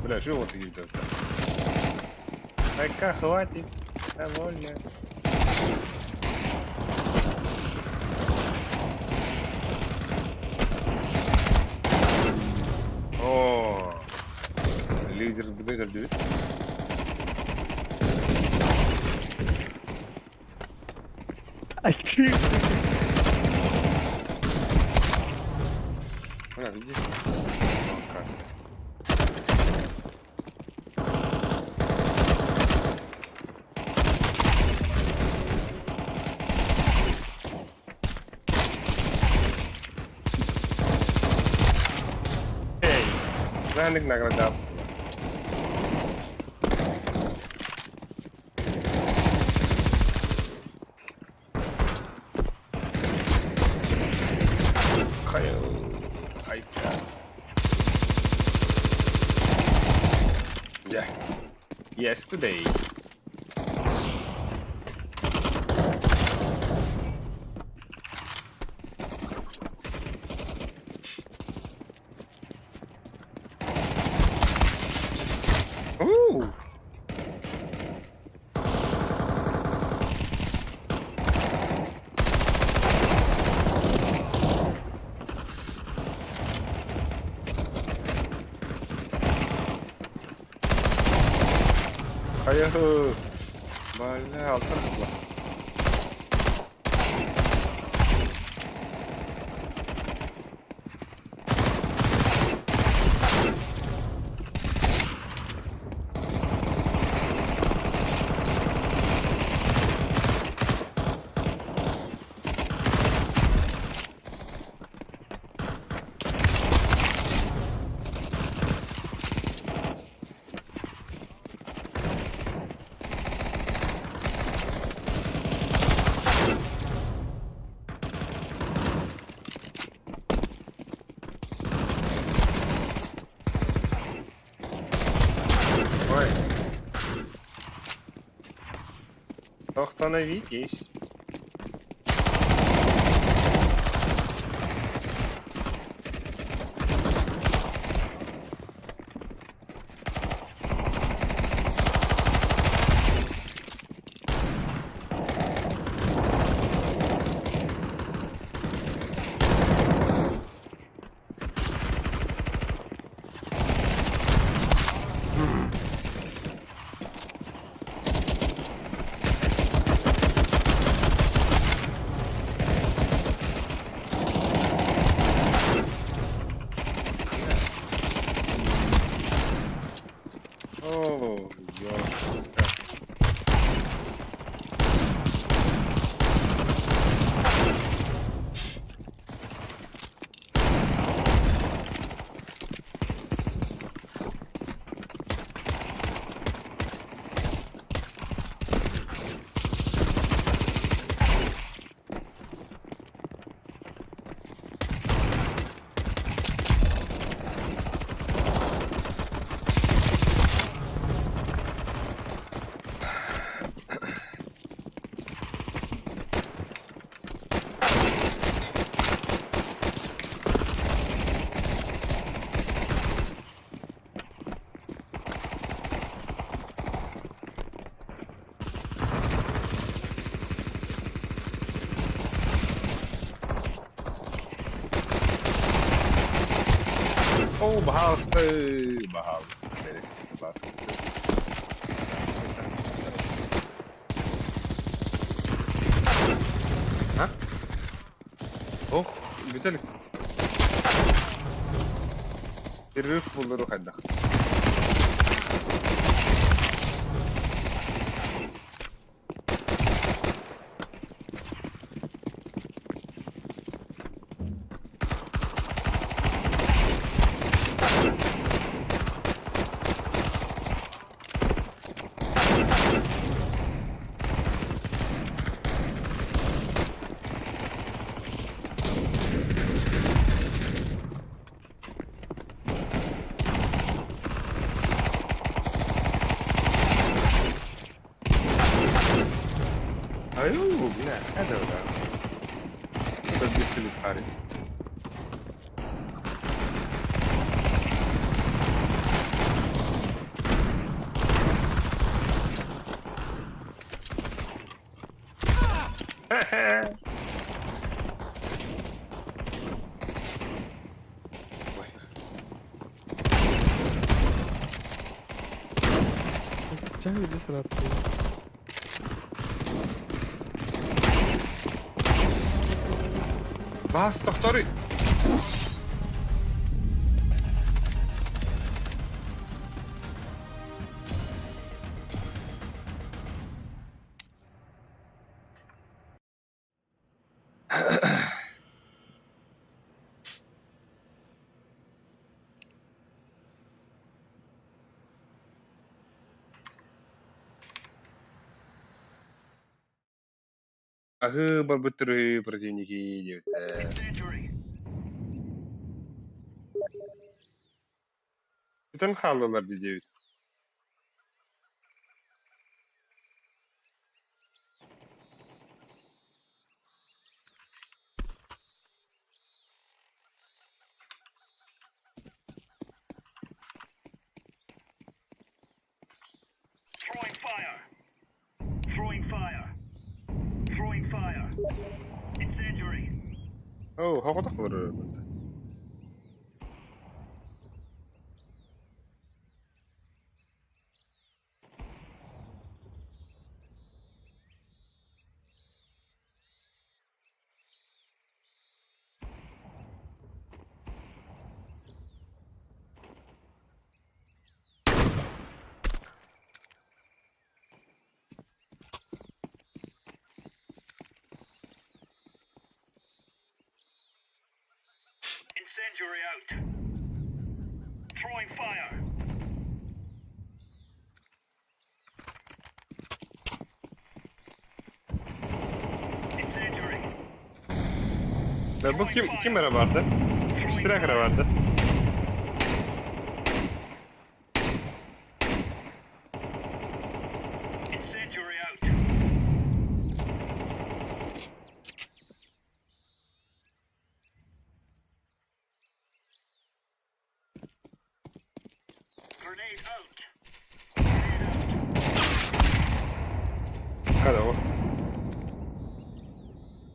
Бля, что вот такие то Пока хватит. Довольно. О, лидер сбыты дебит. Мына видишь? Карта. Эй, Наник награда. Хайа, айка. Yeah. Yesterday. Ooh. Хайа, Бля, алтан булла. Ой. Остановитесь. О, ёлка. О, баһаалыста, баһаалыста, бэрэскэ баскы. А? Ох, бүтэ илик. Перерыв буллару хайдах. Аю, бля, это да. Это быстрый парень. Ой. Чай сразу. Бас, тохторы! Аһыы барбыттар үһү противники диэбиттэр. Сүтэн хааллылар дии диэбит. Оо, хоҕотох олорор Бу ким ким эрэ барды? Стрек эрэ барды. Kada o.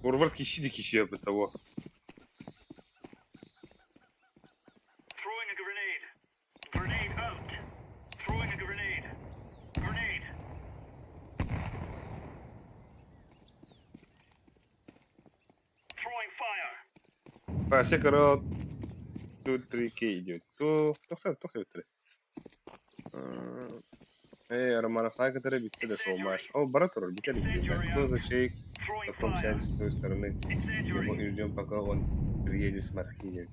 Урвард киши киши того. Вася корот 2 3 K идет. То тохта тохта три. Эй, Романов кытары бүттэ да шоу-матч. О, бара турар, бүтэ илик. Кто за чей в каком чате с той стороны. Его и ждем, пока он приедет с Мархи.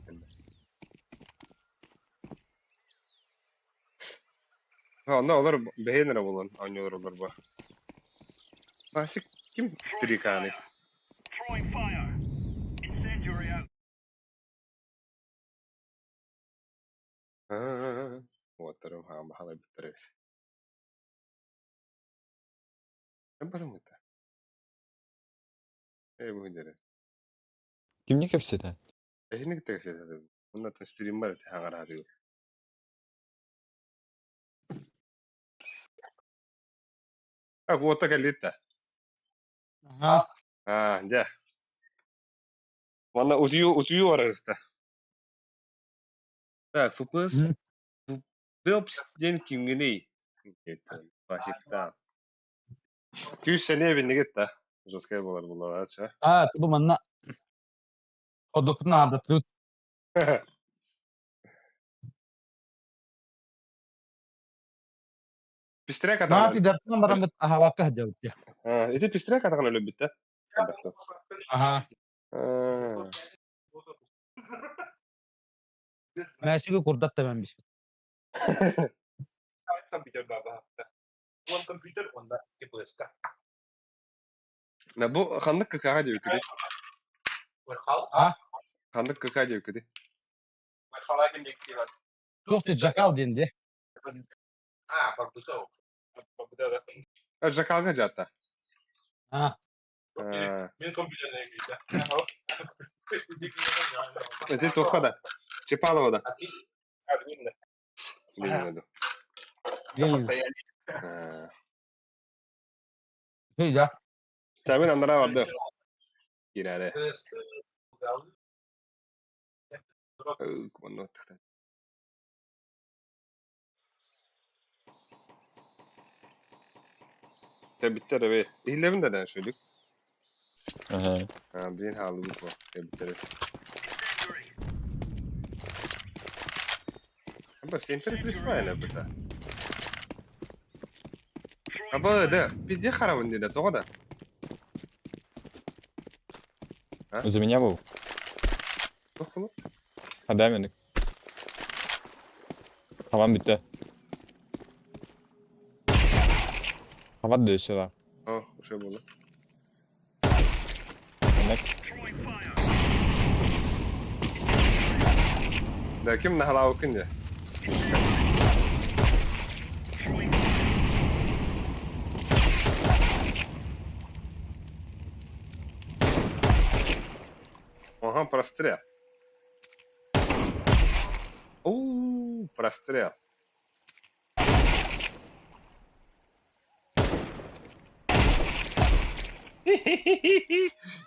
Онно олор бэйэн эрэ буолан оонньуулар олор бу. Васик ким триканы? Уоттарым хаама халайбыттар эбит. Батыммыта. Ээ бу дьэрэ. Кимни кэпсэтэ? Эһини кытта кэпсэтэ. Онно стриммар эти хаҥараатыгы. А уота кэллитта. Ага. Аа, дьэ. Манна утуйуу утуйуу барарыста. Так, FPS Phelps диэн кимҥиний? Васиктаан. Күүс сэниэ биннигит да. Жесткай буолар буллаача. А, бу манна ходукпутун аадатыбыт. Пистрек Наати атаҕын. дартынан бараммыт аһаабакка сылдьабыт дии. Ити пистрек атаҕын өлөрбүт да. Аха. Мээсиги курдат да бэмбис. На бу ханнык КК диэбиккитий? А? Ханнык КК диэбиккитий? Туох ты Жакал диэн дии. Жакалга дьаата. А. Ити туохха да? Чепалова да? Ленина Ленин. Да. Табын анараа барды. Киирээри. Онно Тэбиттэр эбит. Иһиллэбин да да шүлүк. Аха. Биир хаалыбыт бу. Тэбиттэр. Аба семпер присваена быта. Аба да, пизде харабын диде, тоҕо да? За меня был? Туох буолуо? Хадаминик. Хаван бүттэ. Хават да өссө бар. О, ошо буолуо. Маннык. Да ким наһалаабыккын дьэ? Ага, прострел. У, прострел.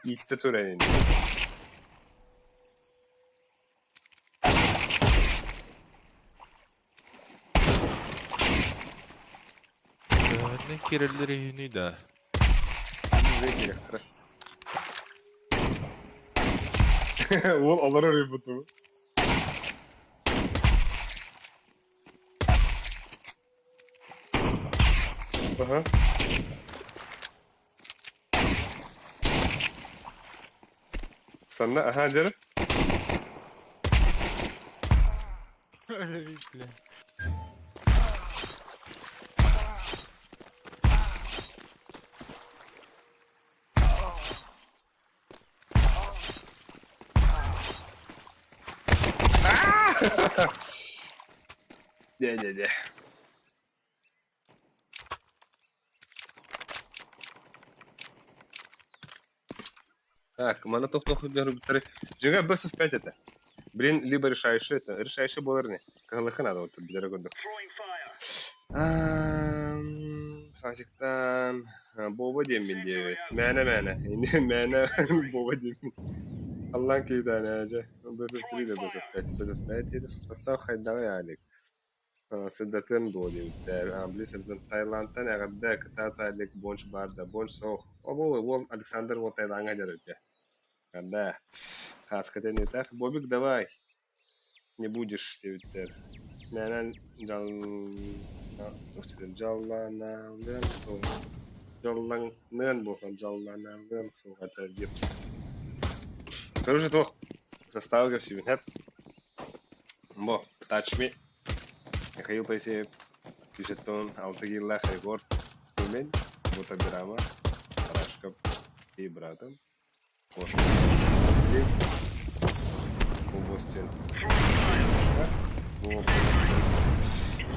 Ииттэ туран Төһөннөн киирэллэр үһүнүй да? Киириэхтэрэ. Уол олорор уйбуту. Ага. Санна, ага, дьэ. Бля. Дэ, дэ, дэ. Так, маны тохтох бүттэри. Дьиҥэ best of 5 этэ. Блин, либо решающий это, решающий буолар ини. Кыһаллыахха наада вот билэрэ курдук. Фасиктан Боба диэммин диэбит. Мээнэ-мээнэ. Ини мээнэ Боба диэммин. Аллаан киһитэ дьэ. Best of 3 да best of 5. Best of 5 диэтэ. Состав хайдаҕый Алик? Сырдатыам дуо диэбиттэр. Били сырдын Таиландтан эҕэрдэ кытаат Алик Бонч баар да Бонч суох. Обо уол Александр уол Таилаҥҥа дьарыйда. Эҕэрдэ. Хааската инитэх. Бобик давай. Не будешь диэбиттэр. Мээнэн дьал дьалланалыан суох. Дьаллаҥныан буолсан дьалланалыан суох этэ диэпс. Короче, туох составы кэпсиибин хэп. Бо, touch me. Михаил Поисеев, 176 киилэлээх рекорд Тюмень, Бутаграма, Рашков и братом. Кошка Алексей, Кубостин,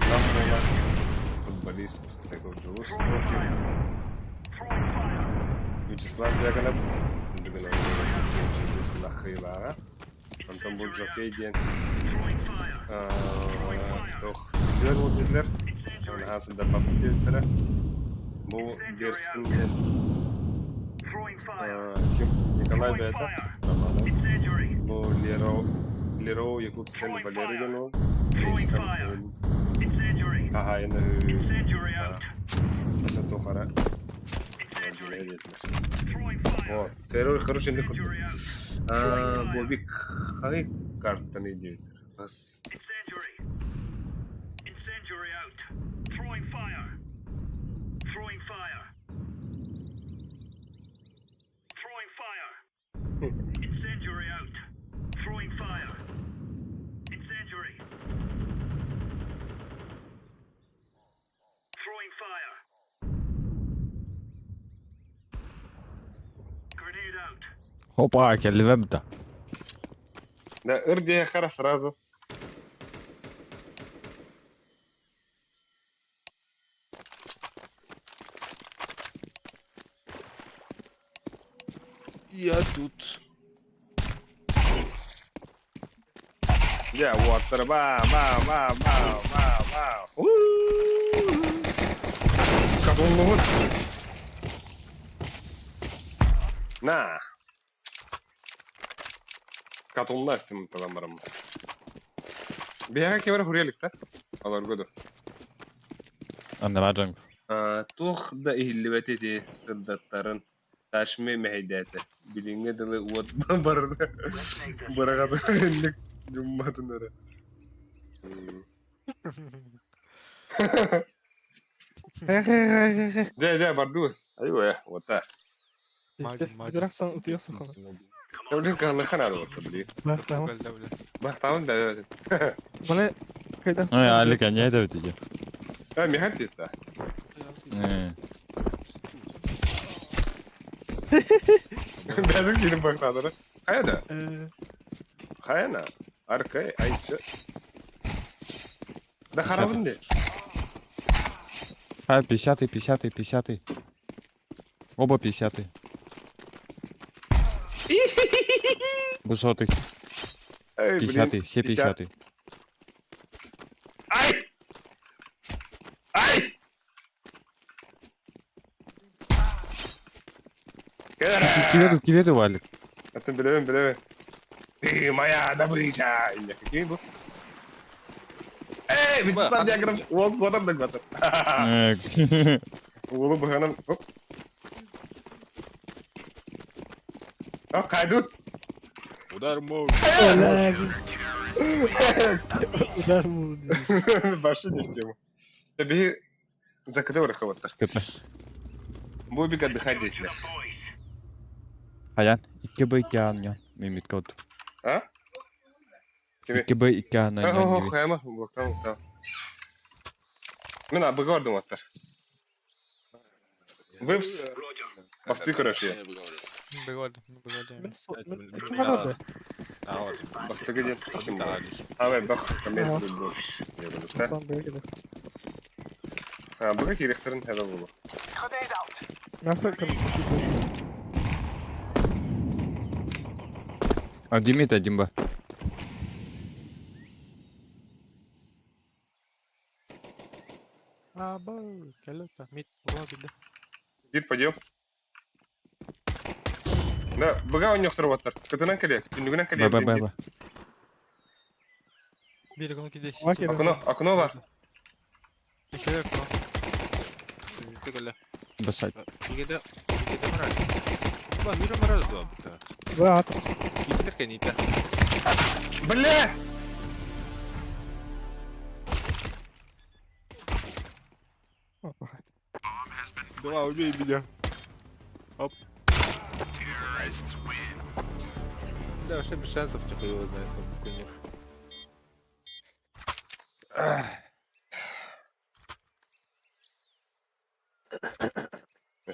Намбола, футболист Пустяков Дьулус против Вячеслав Дьяконов, Лахайлаҕа. Онтон бу Жокей диэн туох үөр уол дииллэр, наһаа сырдаппаппыт диэбиттэрэ. Бу Дерскин диэн ким Николай бэйэтэ Романов. Бу Леро Леро Якутскай Валерий диэн уол. Рейстан хаһаайына өссө туох эрэ Вот. Террор короче инде курдук. Бобик хай картаны диэбит. Бас. Опа, кэллибэм да. Да, ыр диэххэ сразу. Я тут. Дьэ, уоттара ба ба ба ба ба ба. Кабуллубут. На. Катулла истим талан бараммын. Биһиэхэ ким эрэ хуруйа илик да? Олорго дуо? Аннараа дьоҥ. Туох да иһиллибэт ити сырдаттарын Ташми мэһэйдээтэ, билиҥҥэ дылы уот барыта быраҕата инник гымматын эрэ. Дьэ, дьэ, бардыбыт. Айуу, уота. Дурахсан утуйа сахала. Блин, кыһаллыахха наада буолла, блин. Бахтаамын. Бахтаамын да. Маны кайда? Ой, Алик, не это ведь А, механ тиэтэ. Бэйэтин киирин бактаатара. Хайа да? Хайа на? Аркай, айчы. Да харабын де. А, 50-й, 50-й, 50-й. Оба 50-й. Высотый. Эй, блин. 50-й, все 50. 50-й. Ай! Ай! Киверу, киверу, Валик. Атын билэбин, билэбин. Ты моя добыча! Или какие был? Эй, Вячеслав Диагров, уол куотар да куотар. Уолу быһанан... Оп. А, кайдут. Удар мол. Удар молнии. Башы не в тему. Тебе закрыл раховаттар. Бобик отдыхать дейтилер. Хаян, 2 Б 2 анньон. Мимит код. А? Кими? 2 Б 2 Ох, анньон. хайма, блоктан блоктан. Мен абыга бардым аттар. Выпс. Басты короче. Бегордым, бегордым. Ким барады? Бастыгы ден. Авай бах, камера был. А, быга керектерин хәбә булу. Мясо кім? Один мид, один Б. А, бу, кэллэ мид була билде. Бир подъем. Да, быга ойнохтор баттар. Кытынан келе, түндүгүнөн келе. Б, Б, Б, Б. Бир гол киде. Окно, окно бар. Икеле окно. Кэллэ. Б сайт. Игеде, игеде мораль. Ба, мира мораль дуа бу. Б ат. Киттер кенита. Бля! Давай, убей меня. Оп. Да, вообще без шансов, типа, его знает, он кунир.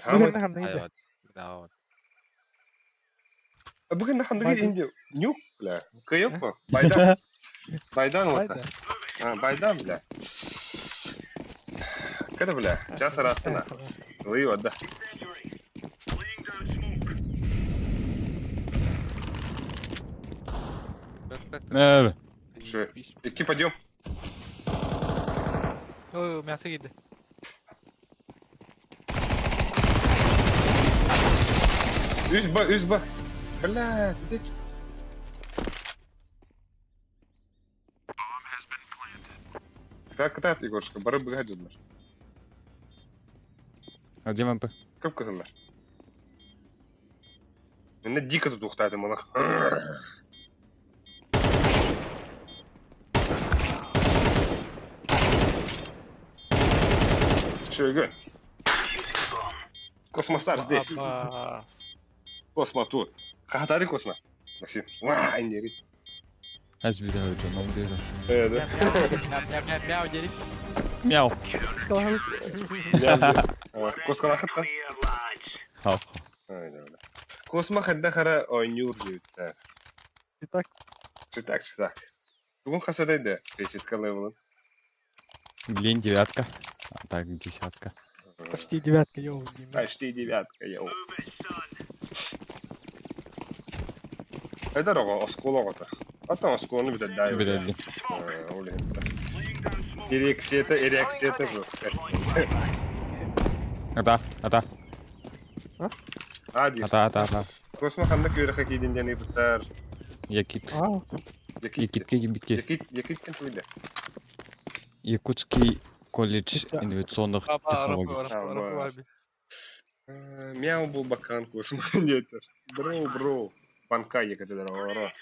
Хамы. Да, Бүгін хандыгы инде нюк, бля. Кыйып Байдан. Байдан вот. А, байдан, бля. Когда, бля? Час арасына. Сылы вода. Э, Şu, iki подъем. Ой, мясо киде. Үс Б, үс Б. Бля, ты Так, кытат, Егорушка, бары быга дедилер. Один МП. Көп кыһыллар. Менне дико тут ухтады малах. Шөгөн. Космостар здесь. Апа. Космо тут. Хахатари космо. Максим. Ва, индери. Аз бир өтө, ном бир. Э, да. Мяу, мяу, мяу, дери. Мяу. Коскалахытта. Хау. Космо хадда хара ойнюр дейт. Так. Читак, читак. Бүгін қасадайды ресетка левелын. Блин, девятка. А так, десятка. Почти девятка, йоу. Почти девятка, йоу. Это рого, осколок ота. Ата осколону бит дай. Бит Ол енді. Эрекцията, эрекцията жестко. Ата, ата. А, дир. Ата, ата, ата. Космо ханда көрі хакейден ден ебіттар. Якит. Якит. Якитке битке. Якит, якит кен туйда. Якутский колледж инновационных технологий. Мяу был бакан космо деттер. Бро, бро. Банка екетелер ора.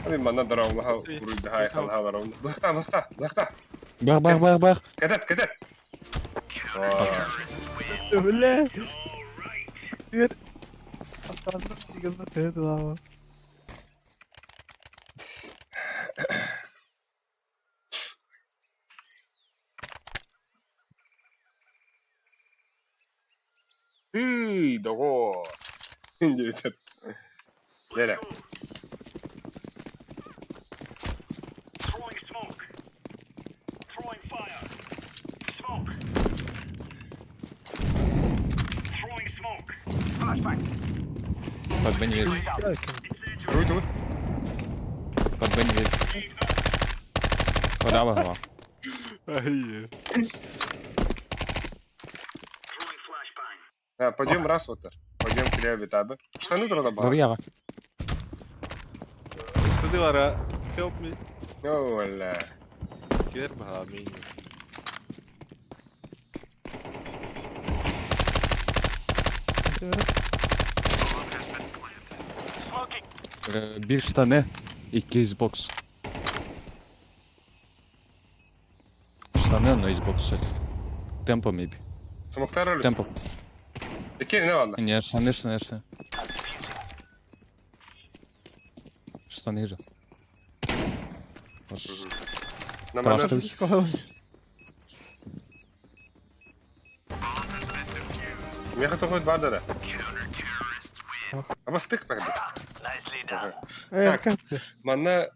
Ами манна дараулаха уруйдаха халха барау. Бахта, бахта, бахта. Бах, бах, бах, бах. Катат, катат. Бля. Теперь останется это Ты, дого. Диэбитэр. Дьэрэ. Под Б не вижу. Туй туй. Под Б не вижу. Вода голова. Ай. А, пойдем раз вот. Пойдем кляви табы. Штаны туда бар. Бабьява. Штаны вара. Help me. Оля. Кер бха мин. Bir штаны, iki Xbox. Штаны, но Xbox. Темпо maybe. Смоктар өлүс. Темпо. Икки не валла. Не, штаны, штаны, штаны. Штаны же. Намана. Меха тоқойт бар да. Абастык пагды. Так, манна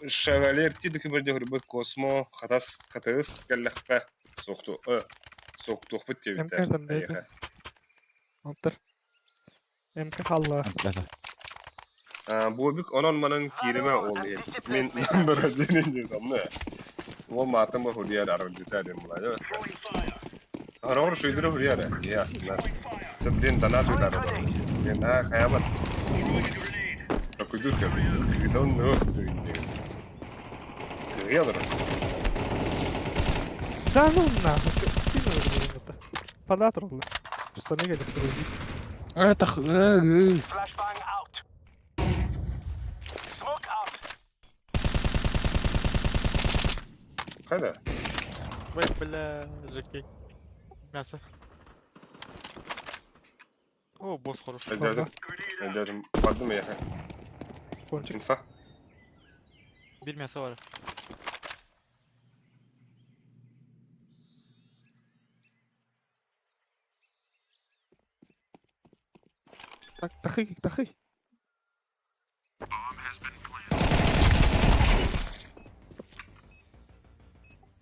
Шевалер тидики бирде хүрбөт космо хатас хатыс кэллэхпэ соқту соқтуохпут диэбиттэр. МК Антыр. МК халла. Буобик онон манан кииримэ ол Мен номер один диэн omны. Ол маатым бу хурьяр арылдьыта диэн булаа. Хороор шүйдүрэ хурьяр. Ясно. Блин донат ыытар. Блин, а хаябат. Такой дурка, когда он Кыгыялар. Да ну нахуй. Ты не это. Палатр oldu. Штаны gelip duruyor. Это Хайда. Ой, бля, Жеки. Мясо. О, босс хороший. Өйдөөтүм. Өйдөөтүм. Бардым яха. Кончик. Инфа. Bir мясо var. Так, тахи, тахи.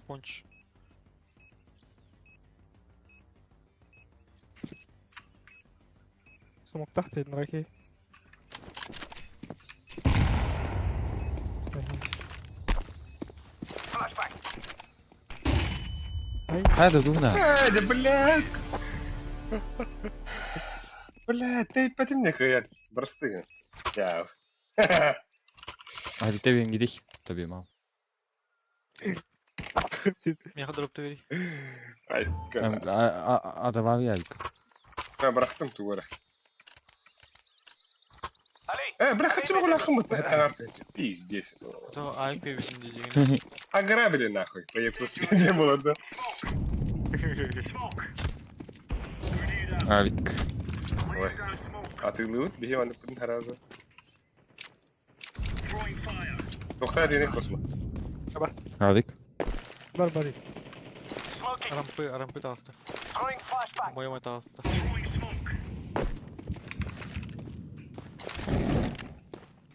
Понч. Смок тахт раки. Хайда дуна. Э, да блядь. Блядь, ты потемне кыят. Простые. Я. Hadi tabii gidik. Tabii mal. Меха дропты бери. Ай, Адава яйк. Я бырахтым тугара. Э, бля, хочу могу нахуй Пиздец. То АК бисин деген. Ограбили нахуй. По якутски не было, да? Алик. Ой. А ты лут, беги, он пын раза. Тоқта дейін космо. Алик. Барбарис. Рампы, рампы тағысты. Моема тағысты.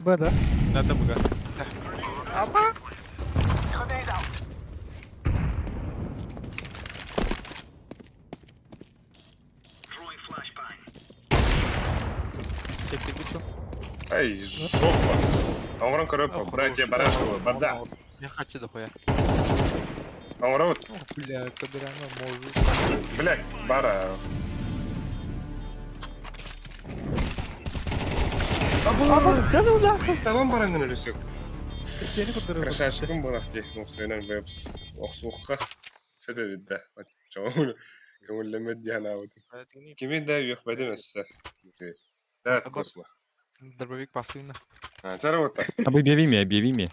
Б, да? Надо быга. Теп битті. Ай, жопа. Оңрон көрөп, братья Барашева, бада. Я хочу дохуя. Оңрон, Бля, это реально может. блядь, бара. Ама, да ну нахуй. Тамам бараңын өлүсөк. Seni kurtarıyorum. Красавчикым болах ти, мопсайнан вебс. Охсуққа. Себеби да. Чоң. Көңүллемет диэн аабыт. Кими да үөхпэтим өссө. Да, космо. Дробовик пассивно. А, царавата. Абы объяви объяви мне.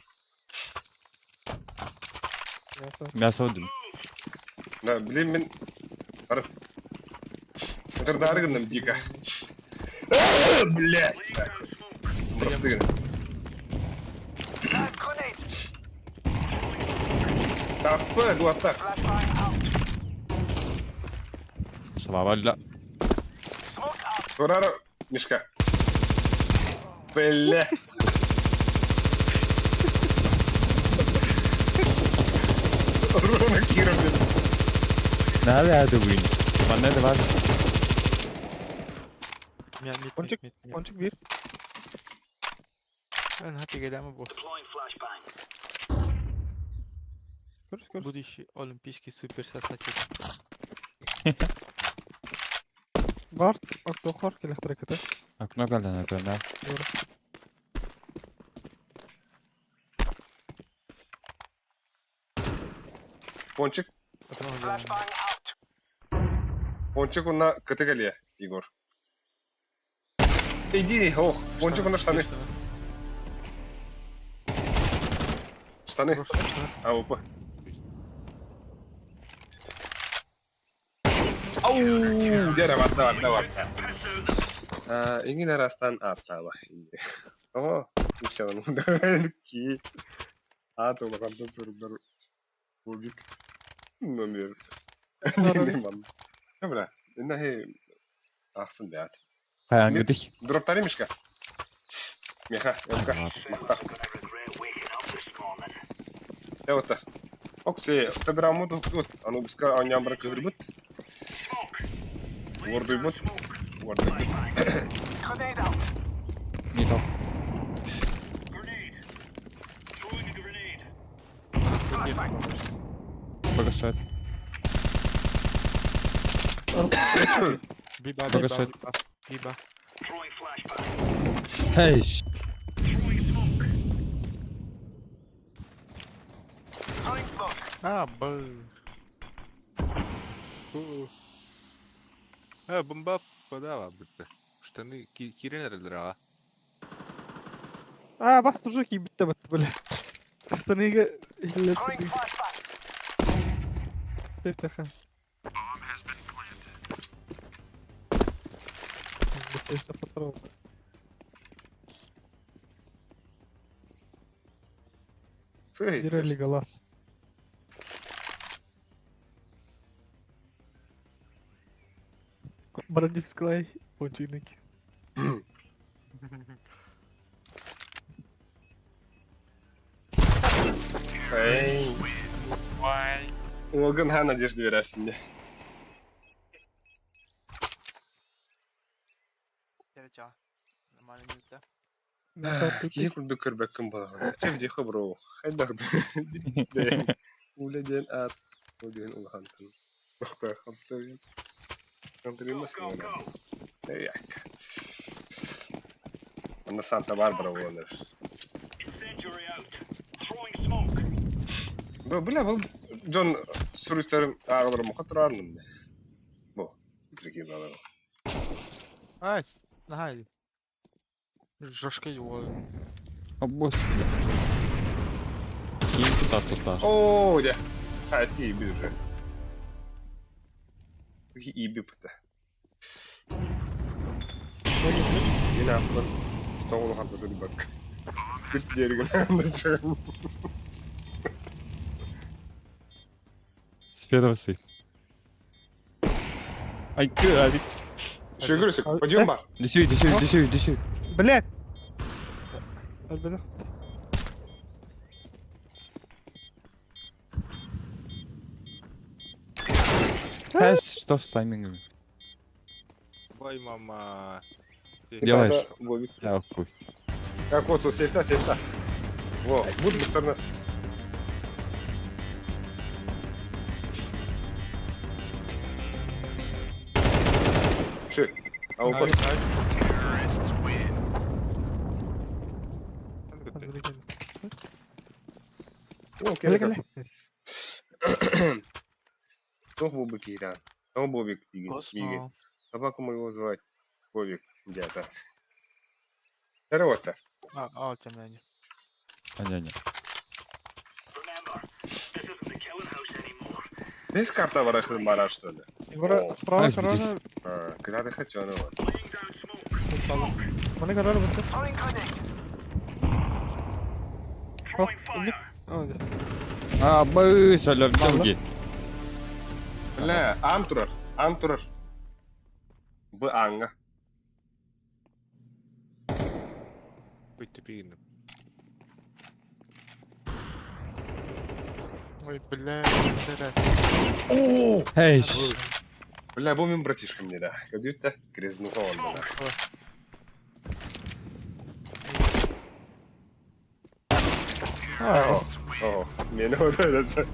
Мясо. Мясо öldüm. Да, блин, мен Бар. Кырдары гынным дико. Блядь. Просты. Таспы, дуатта. Слава ля. Турара, Мишка. Бля. Руна Кира, блин. Nerede bugün? Bana nerede var? Пончик, пончик бир. Эн bu. Көр, көр. Будущий олимпийский суперсосатель. Бар, октохор келехтер кете. Окно kaldı ne Doğru. Пончик. Пончик уна кыты келе, Егор. Иди, ох, пончик уна штаны. Штаны. А, опа. Ау, дere var, var, var. Ingin arastan аттаба. О, үксәвен ки. Ат улахантан суруллар Бобик номер. Диман. Добра. Инна ахсын бят. Хайан гүдик. Дроптари мишка. Меха, эмка, махта. Явата. Оксе, табраму тут, анубска анямбра кырбыт. Вордуйбут. Вордуйбут. Не то. Богосвет. Биба, биба, Богосвет. биба. Hey. А, б. Ha бомба подава бітті. Штаны кирен аға. А, бас уже кийбитте бит, бля. Штаныга иллетти. Тефтеха. Быс это патрон. Сый. Дирели Леголас. Барандивсклай, пончик. Эй. Логан ха надежда верасин. Киһи курдук көрбөккүн буолаҕын. Чэ диэхэ бро. Хайдах Улэ диэн аат бу диэн улахантан. Тохтоо хамтырын. Хамтырын Эй. Анна Санта Барбара буолар. Бу бля бу Джон суруйсарым ааҕаларым мухатыраарным. Бу. Прикидалар. Ай, нахай. Жошка его. Обос. Ким тутар тутар. Оо, дьэ. Сайт иби уже. Иби пыта. Мин ааппын тоҕулаханта сылбак. Күт диэригин андачын. Следователь. Ай, кы, Шөгүрүсүк, подъем бар. Десүй, десүй, десүй, десүй. Блять! Альбедо. Хэс, что с таймингом? Вай мама. Делаешь. Бобик. Я хуй. Как вот, сейфта, сейфта. Во, буд быстро. Ши. А уходит. О, Кэлэ кэлэ. кэлэ. Кто Бобик Иран? Кто Бобик Тигин? Миги. Собаку моего звать Бобик, дята. Здорово-то. А, а, темнее. А, не, не. Здесь карта барахлын бара, что ли? Егора, справа Ай, корона. А, когда ты хочу, ну вот. Маны корона бутты. О, инник. О, да. А, бы, солярки. Бля, ан турар, ан турар. Б анга. Бүйтү Ой, бля, бля. О! Эй! Бля, бу мин братишкам не да. Кадют-то грязнуха он да. О, мені подобається.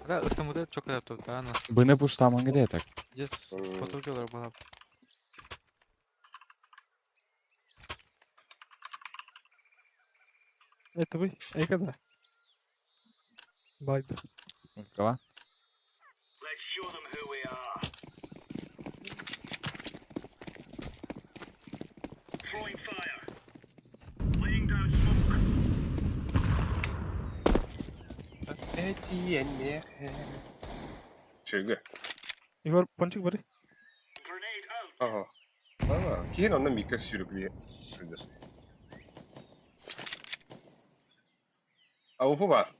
Да, ыстамыда çok yaptı да, ана. Быны пуштаман где так? Здесь фотография была. Это вы? Эй, когда? Байда. Кого? Чөйгө. Егор, пончик бери. Ага. Ага, кийин онно Мика сүүрүклүү сылдьар. Аупу бар.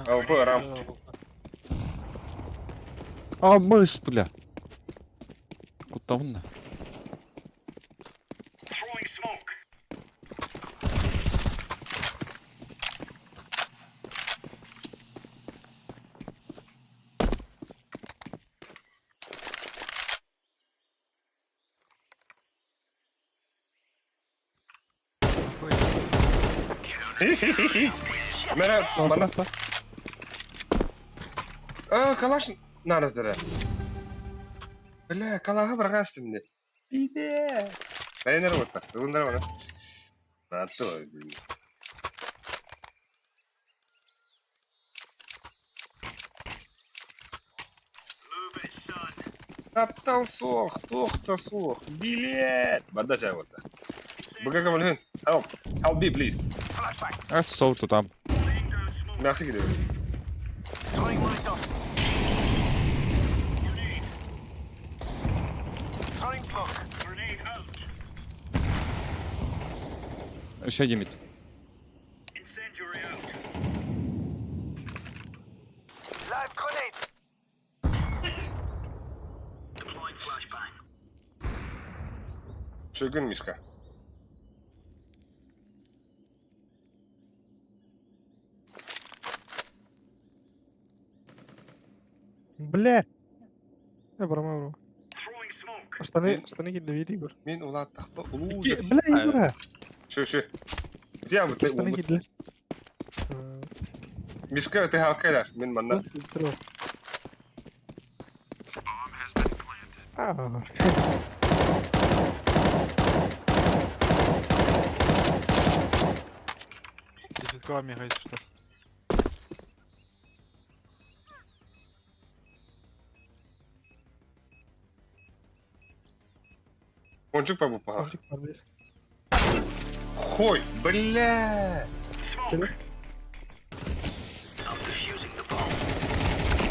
Аупу рам. А, мыс, бля. Куттабын да. Мэрэ, мана. А, калаш наратара. Бля, калаха баргастым не. Иде. Дайнер вот. Ылындар бана. Нарты. Таптал сох, тохта сох, билет. Бада чай вот. Буга камалын. Help. Help me please. А соуту там. Мясо киде. Еще один мид. Чөгін Мишка. Бля! Я брома, бро. Штаны, штаны киди бери, Егор. Мен улааттахпа улуу. Бля, Егор! Шө шө. Я вот Штаны киди. Мишка ты хаккайлар. Мен манна. А, Дефектуа мегает что. Пончик по пах. пончик бар бер. Хой, бля.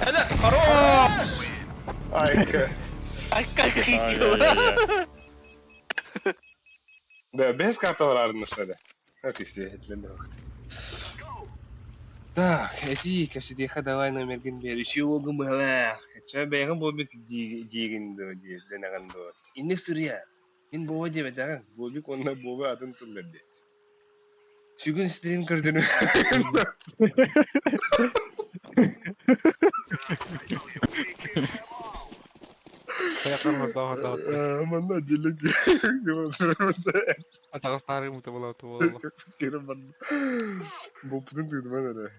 Это хорош! Айка. Ай, как красиво! Да, без карта барарын нушада. Как исте, Так, эти кәпсидеха давай номерген бер. Үші огын была. Ча бәгін бобик дегін до, денаган до. Инне сырия. Мен боба деп айтаған. Бобик онна боба атын тұрларды. Сүгін стрим көрдін. Манна делек. Атагыстары мута була тула. Бопутун тыдыман ара.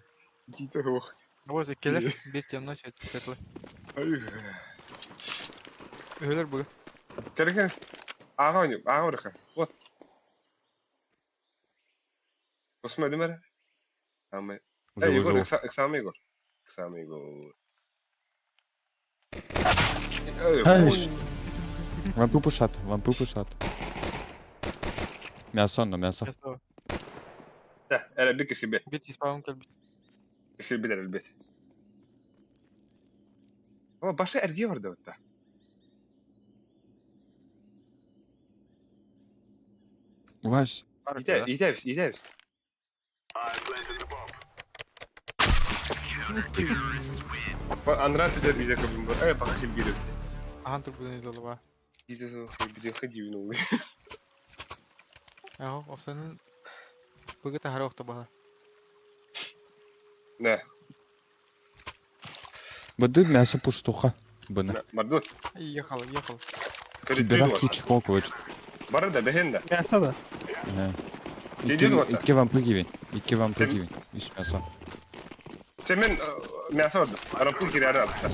Тита хох. Вот келер бир темно светло. Ай. Өлөр бу. Кere кere. Ага ойнап, ага орыха. Вот. Осма димер. Ама. Эй, Егор, эксам Егор. Эксам Егор. Эй. Лампу пушат, лампу пушат. Мясо, но мясо. Да, эре бик себе. Бит испаун кел. Себе элбет. О, башы эрге бар да отта. Вась. Ите, ите, ите. Андрат дер бизе көбүм бар. Эй, бак хим биреп. Ахан турбутун идолуба. Дите суох видео дивин улы. Аho, осанын быгы тахара охто баха. Да. Быды мясо пуштуха. Бына. Мардут. Ехал, ехал. Кибера кич колкович. Бары да бэһин да. Мясо да. Икки вампы кивин. Икки вампы кивин. Үс мясо. Чэ мен мясо барды. Арампы кириары алыптар.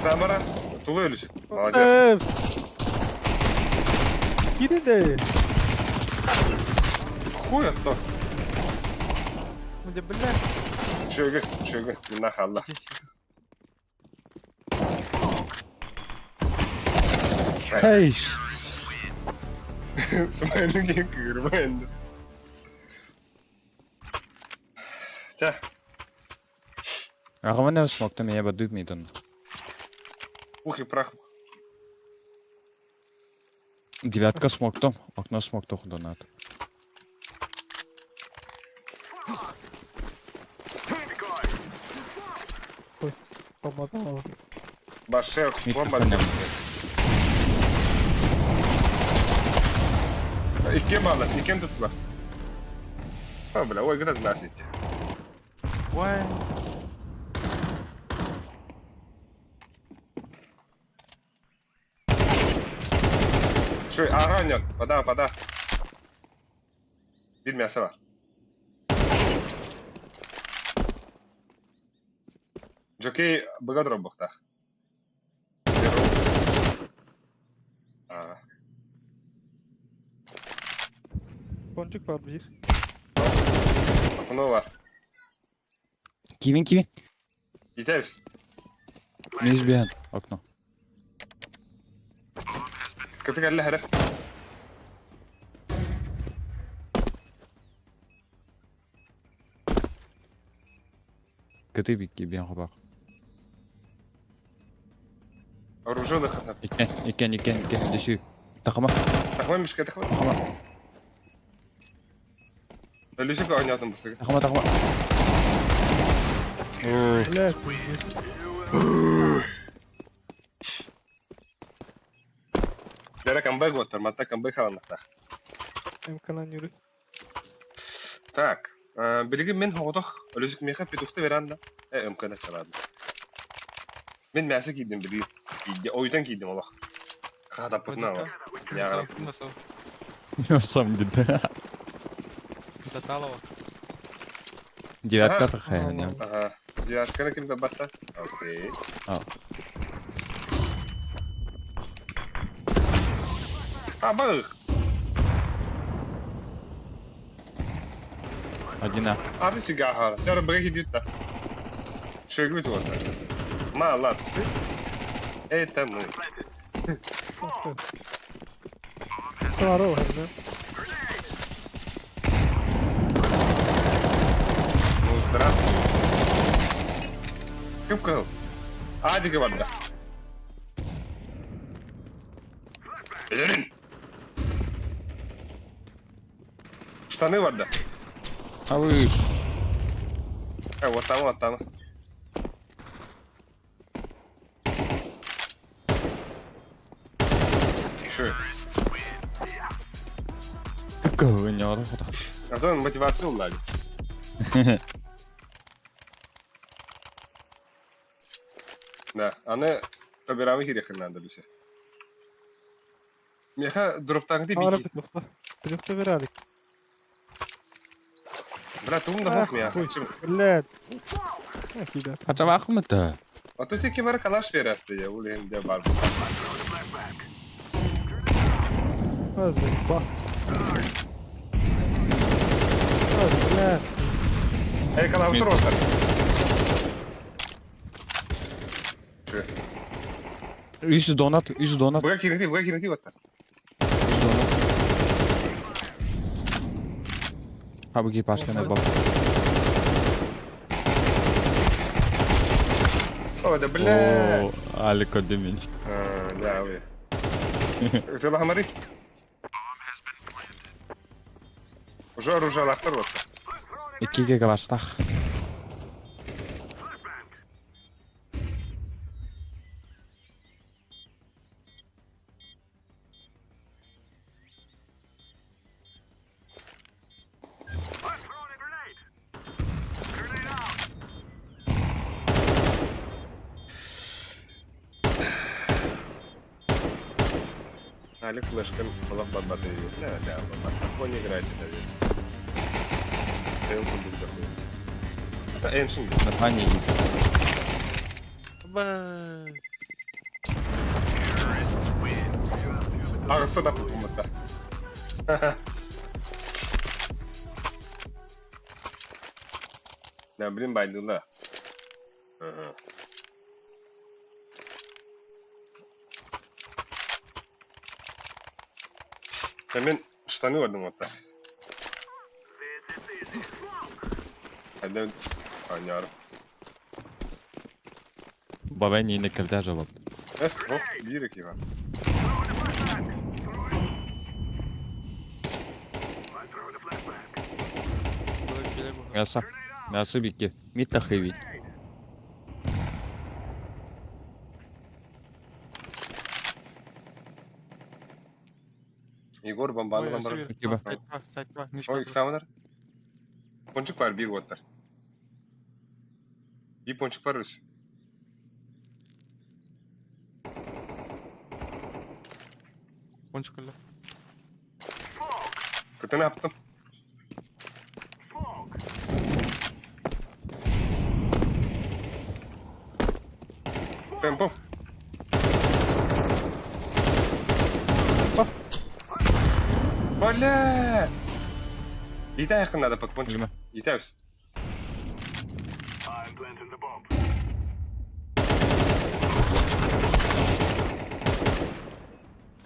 Самара, тулу өлүсү. Молодец. Кири Хуй отто. Где, бля? Шөгө, шөгө. Мына халла. Эй! Смайлы кырбайын. Чэ. Ағаман смокта меня бадык мидон. Ух и прах. Девятка смоктом, окно смокто донат. Помогал. Баше, бомба. Икки балла, иккен туттулар. А, бля, ой, где нас идти? Ой. Шуй, ага, нет, пода, пода. Бир мясо бар. Жокей быга бухтах. А. Boncuk var bir. Окно var. Кивин, кивин. Итерс. Мизбиан, окно. Кытык әллә хәрәф. Кыты бик кибен хабар. Оружие хатна. Икен, икен, икен, икен, дөсү. Тахама. Тахма мишке тахма. Тахама. Өлүсүк ойнатым бысыгы. Тахама, тахама. Бля. Дәрә камбэк оттар, матта камбэк халаннахтах. Мканан yürü. Так, билиги мен хоҕотох өлүсүк миэхэ петухта веранда э мкна чаладым. Мен мясо кийдим билиги. Кийди, ойдан кийдим олох. Хатаппытына ала. Яғырап. Сам диде. Таталова. Девятка тахая, не. Ага. Девятканы ким батта? Окей. А. А, бах! Один А. А ты сигахара. Тяра бреки дютта. Шөгүт вот. Молодцы. Это мы. Здорово, да? Ну, здравствуй. Ким кыл? Адиге барда. Элерин. Штаны барда. А вы. Э, вот там, вот там. Тише. Какого не надо. А то он мотивацию ладит. Да, аны табирамы керек надо бise. Меха дроптаңды Ара бики. петухта. Петухта вералик. Брат, тугун да хок меха. Хуй. Блядь. Кида. Хача А то теки бар калаш берасты я, ул энде бар. Ба. Блядь. Эй, калаш тур отар. Үс донат, үс донат. Буга киринти, буга киринти оттар. Үс донат. Ha bu пашканы бап. О, да бля. О, Алико демин. А, да, вы. Ты ламари? Уже оружие лахтар вот. Иккиге калаштах. Алик флешкан олох барбата дии. Да, да, барбат. Не играет это ведь. Тел курдук да. Это Ancient. Название Ба. Аҕыста да куммутта. Да, блин, байдыла. Ага. Да мен штаны көрдүм оттар. Хәдә аняр. Бабай не кэлдэ жабап. Эс, оп, биир киһи бар. Мясо. Мясо бикки. Мид тахыви. Егор бомбаны бар. Киба. Ой, экзаменер. Пончик бар, биир уоттар. Биир пончик бар үс. Пончик кэллэ. Кытын аптым. Темпл. Бля! Итай якын надо под пончик. Итай үс.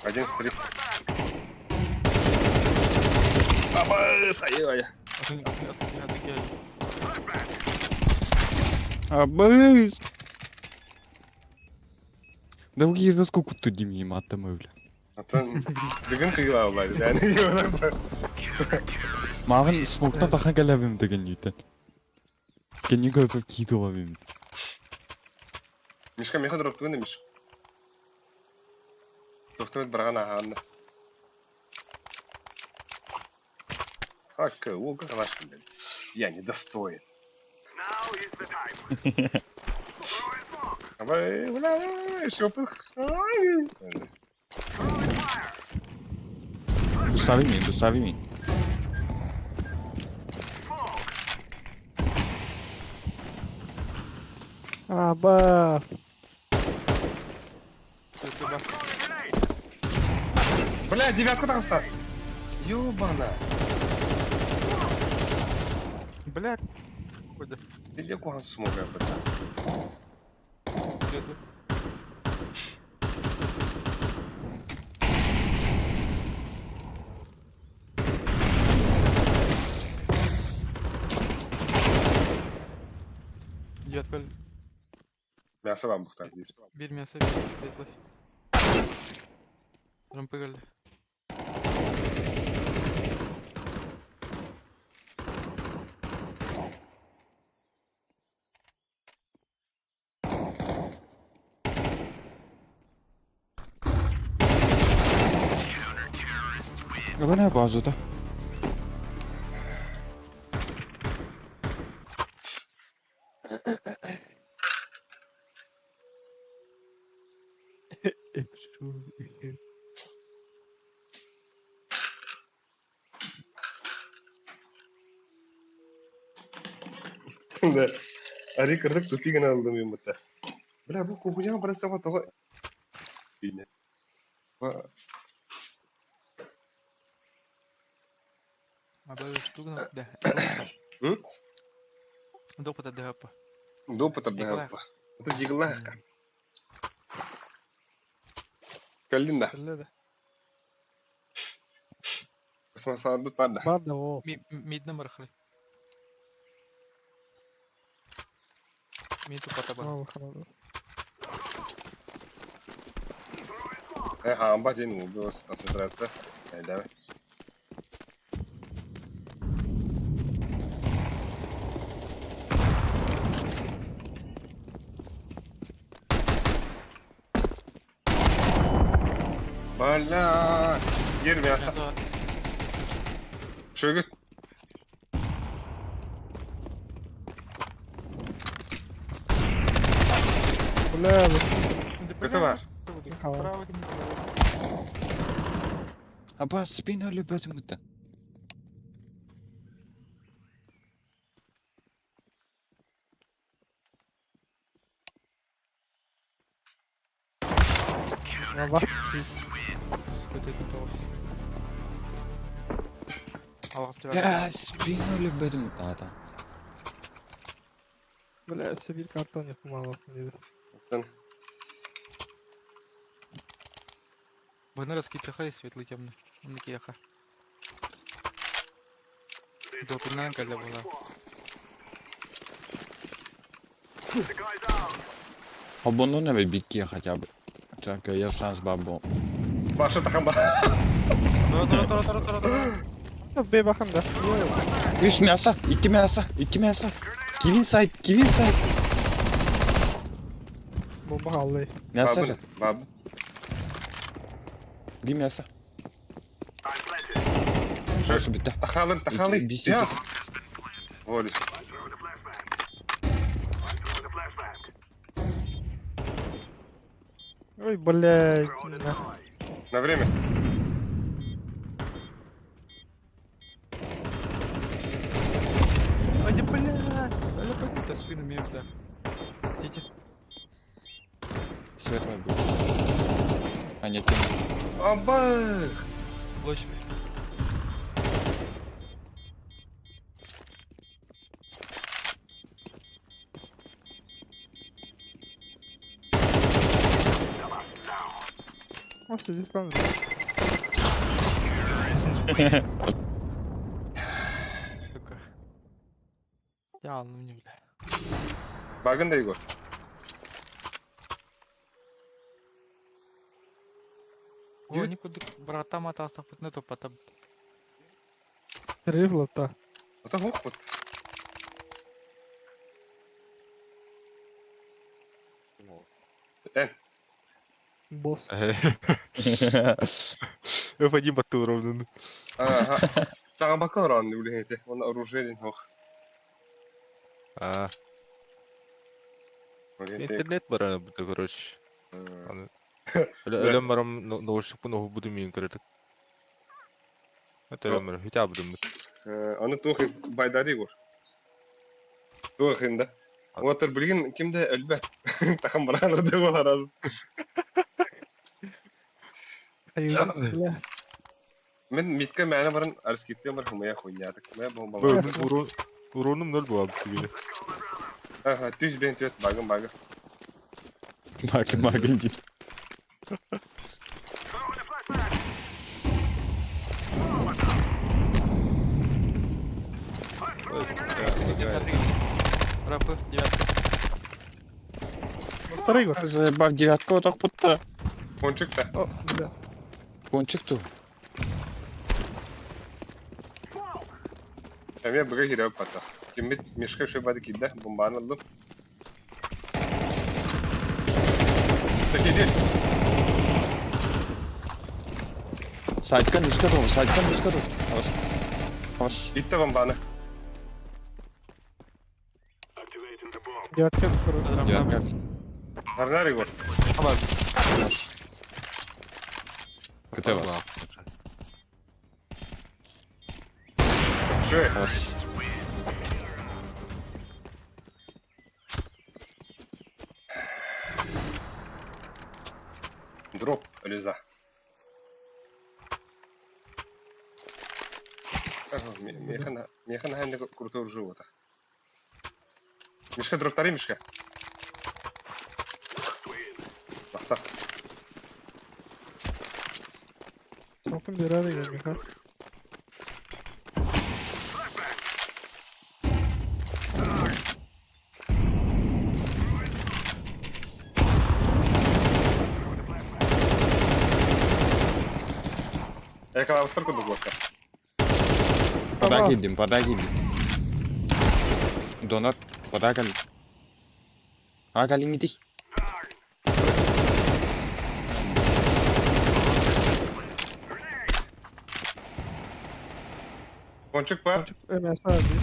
Один в три. Абыс, ай-ай. Абыс! Да вы сколько тут дими матом бля. Атын бүгін қиыла алайды, яғни Маған смоктан тахан кәләбім деген дейтін. Кенне көріп кейді олабым. Мишка меха дроп туган Миш. Тоқтамет барған ағанды. Хакка, о, как ваш, блядь. Я недостоин. Давай, бля, еще пых. Дустави ми, дустави ми. Абас. Бля, девятку таста. Ёбана. Блядь. Ходи. Или кухан смога бля. Девятка. Мясо вам бухтар. Бир мясо, бир Рампы кэллэ. Бля, базада. Да. Ари кырдык тупигін алдым мен бұта. Бля, бұл кухняға барасаға тоға. Допыта ДГП. Допыта ДГП. Это диглахка. Калинда. Калинда. Космосадбыт барда. Барда, о. Мидна мархли. Мид тупата бар. Хамба ден убилась концентрация. Давай. Бля, Ер мясо. Шөгет. Бля, Это бар. Аба спина өлбөтүм гытта. Баба. Я спина өлбөтүм гытта. Бля, өссө биир картон япмалап диде. Оттон Быны раскитыха светлый темный. Он киэхэ. Допинан кэллэ була. Холбоннун эбэ бикки хотя бы. Так, я шанс бабу. Баша тахан ба. Тура тура тура тура тура тура. Б бахан да. Үс мясо, икки мясо, икки мясо. Кивин сайт, кивин сайт. Бомба халлы. Мясо Бабы, же. бабы. Би мясо. Хорошо, битте. Тахалын, тахалы. Бис- Яс. Волюсь. Ой, блядь. На. На время. Ай, да бля! Аля пойди спину мне да. Идите. Светлый будет. А нет, темный. Абах! Площадь. О, сидит там. Сука. Я, ну не, бля. Багын да Егор. О, никуда брата матался, на то потом. Рифло-то. Это хух вот. Эн, Босс. F1 батты ага. Саҥа бака орон үлэһити. Оны оружие ден хох. А, интернет бар бу короче. Аны Өлөм барам наушникпын оһу буду миин көрөтүк. Это өлөм барам хитя будум. Аны туох байдари Егор. Туох инда. Отыр билген кимде өлбөт. Тахам бараныр деп олар аз. Бля. Мен митке мәне барын арскитте бар хумая хуйнятык. Мэ бомба. Урон уроным нөл була бу Ага, түз бен төт багын багы. Магын, магын дейді. Рапы, девятка. Второй год. Заебав девятку отақ бұтты. Кончик та. О, бля. Кончик ту. Эме быга кире пата. Киммит мишка шөй бады кидде бомбаны алып. Такиди. Сайткан нишка ту, сайткан нишка ту. Хорош. Хорош. Итте бомбаны. Девятка второй. Девятка. Харнар Егор. КТ вас. Шөй. Дроп Лиза. Механ механ ханды крутой живота. Мишка дроптари Мишка. Бахта. Солтун берер Егор Миха. Экалаптар куду блокка. Пода килдим, пода килдим. Донат, пода кал. А калин иди. Кончик бар. МС bir.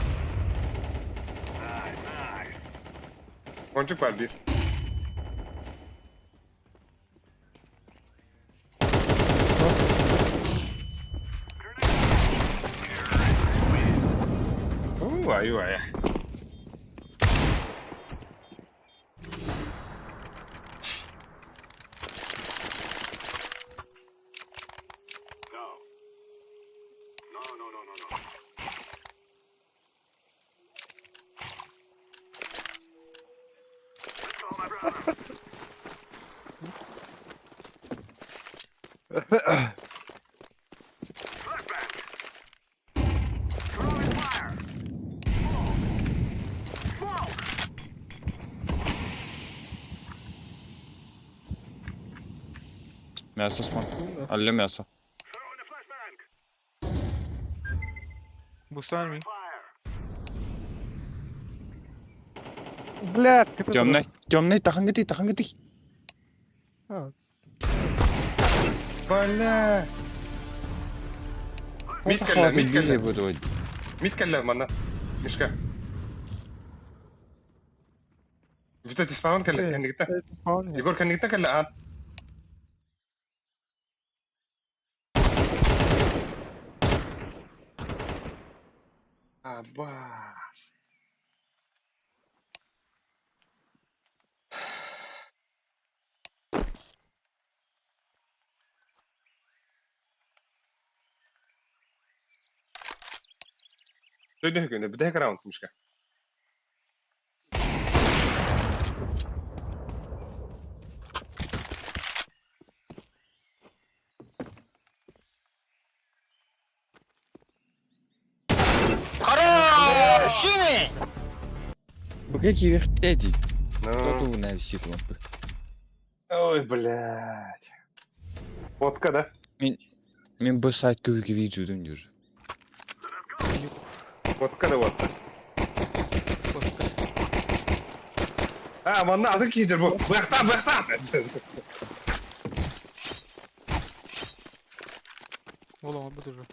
Кончик бар bir. Аю, аю. Мясо смог. Алло, мясо. Бустан ми. Блядь, ты Темный, темный, тахангати, тахангати. А, Бля. Мид кэллэ, мид кэллэ. буду. Мид кэллэ манна. Мишка. Вита диспаун кэллэ, кэннигитэ. спаун. Егор кэннигитэ кэллэ, аан. Абаас. Төдө күнэ, бүтэһик раунд, Мишка. Хороший! Быка киирихтээ дии. Ну. Тоту на секунду. Ой, блядь. Водка, да? Мен бу сайт көбүкө видеодун жүр. Водка да водка. А, манна атын киһитер бу. Быахта, быахта. Ола, буду уже.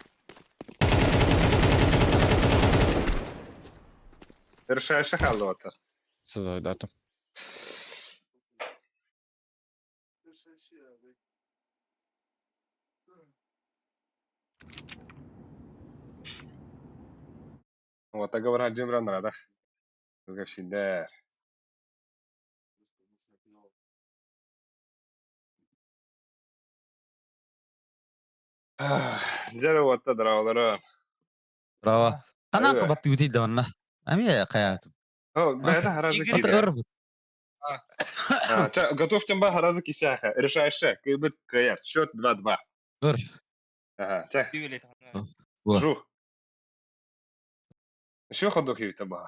Решающий халды водка. Сызай датым. Вот, говорят, Джимран надо. Всегда. Дьэ, уотта дорооболорун. Браво. Ана Айва. баттыбыт да онна. Ами каятым. О, бэйэтэ харазы Игорь. киирэ. Ырбыт. А, ча, готов тем харазы кисяха. Решающий. Кыйбыт кыйар. Счет 2-2. Өр. Ага, чэ. Во. Жух. Еще ходок кииртэ баа.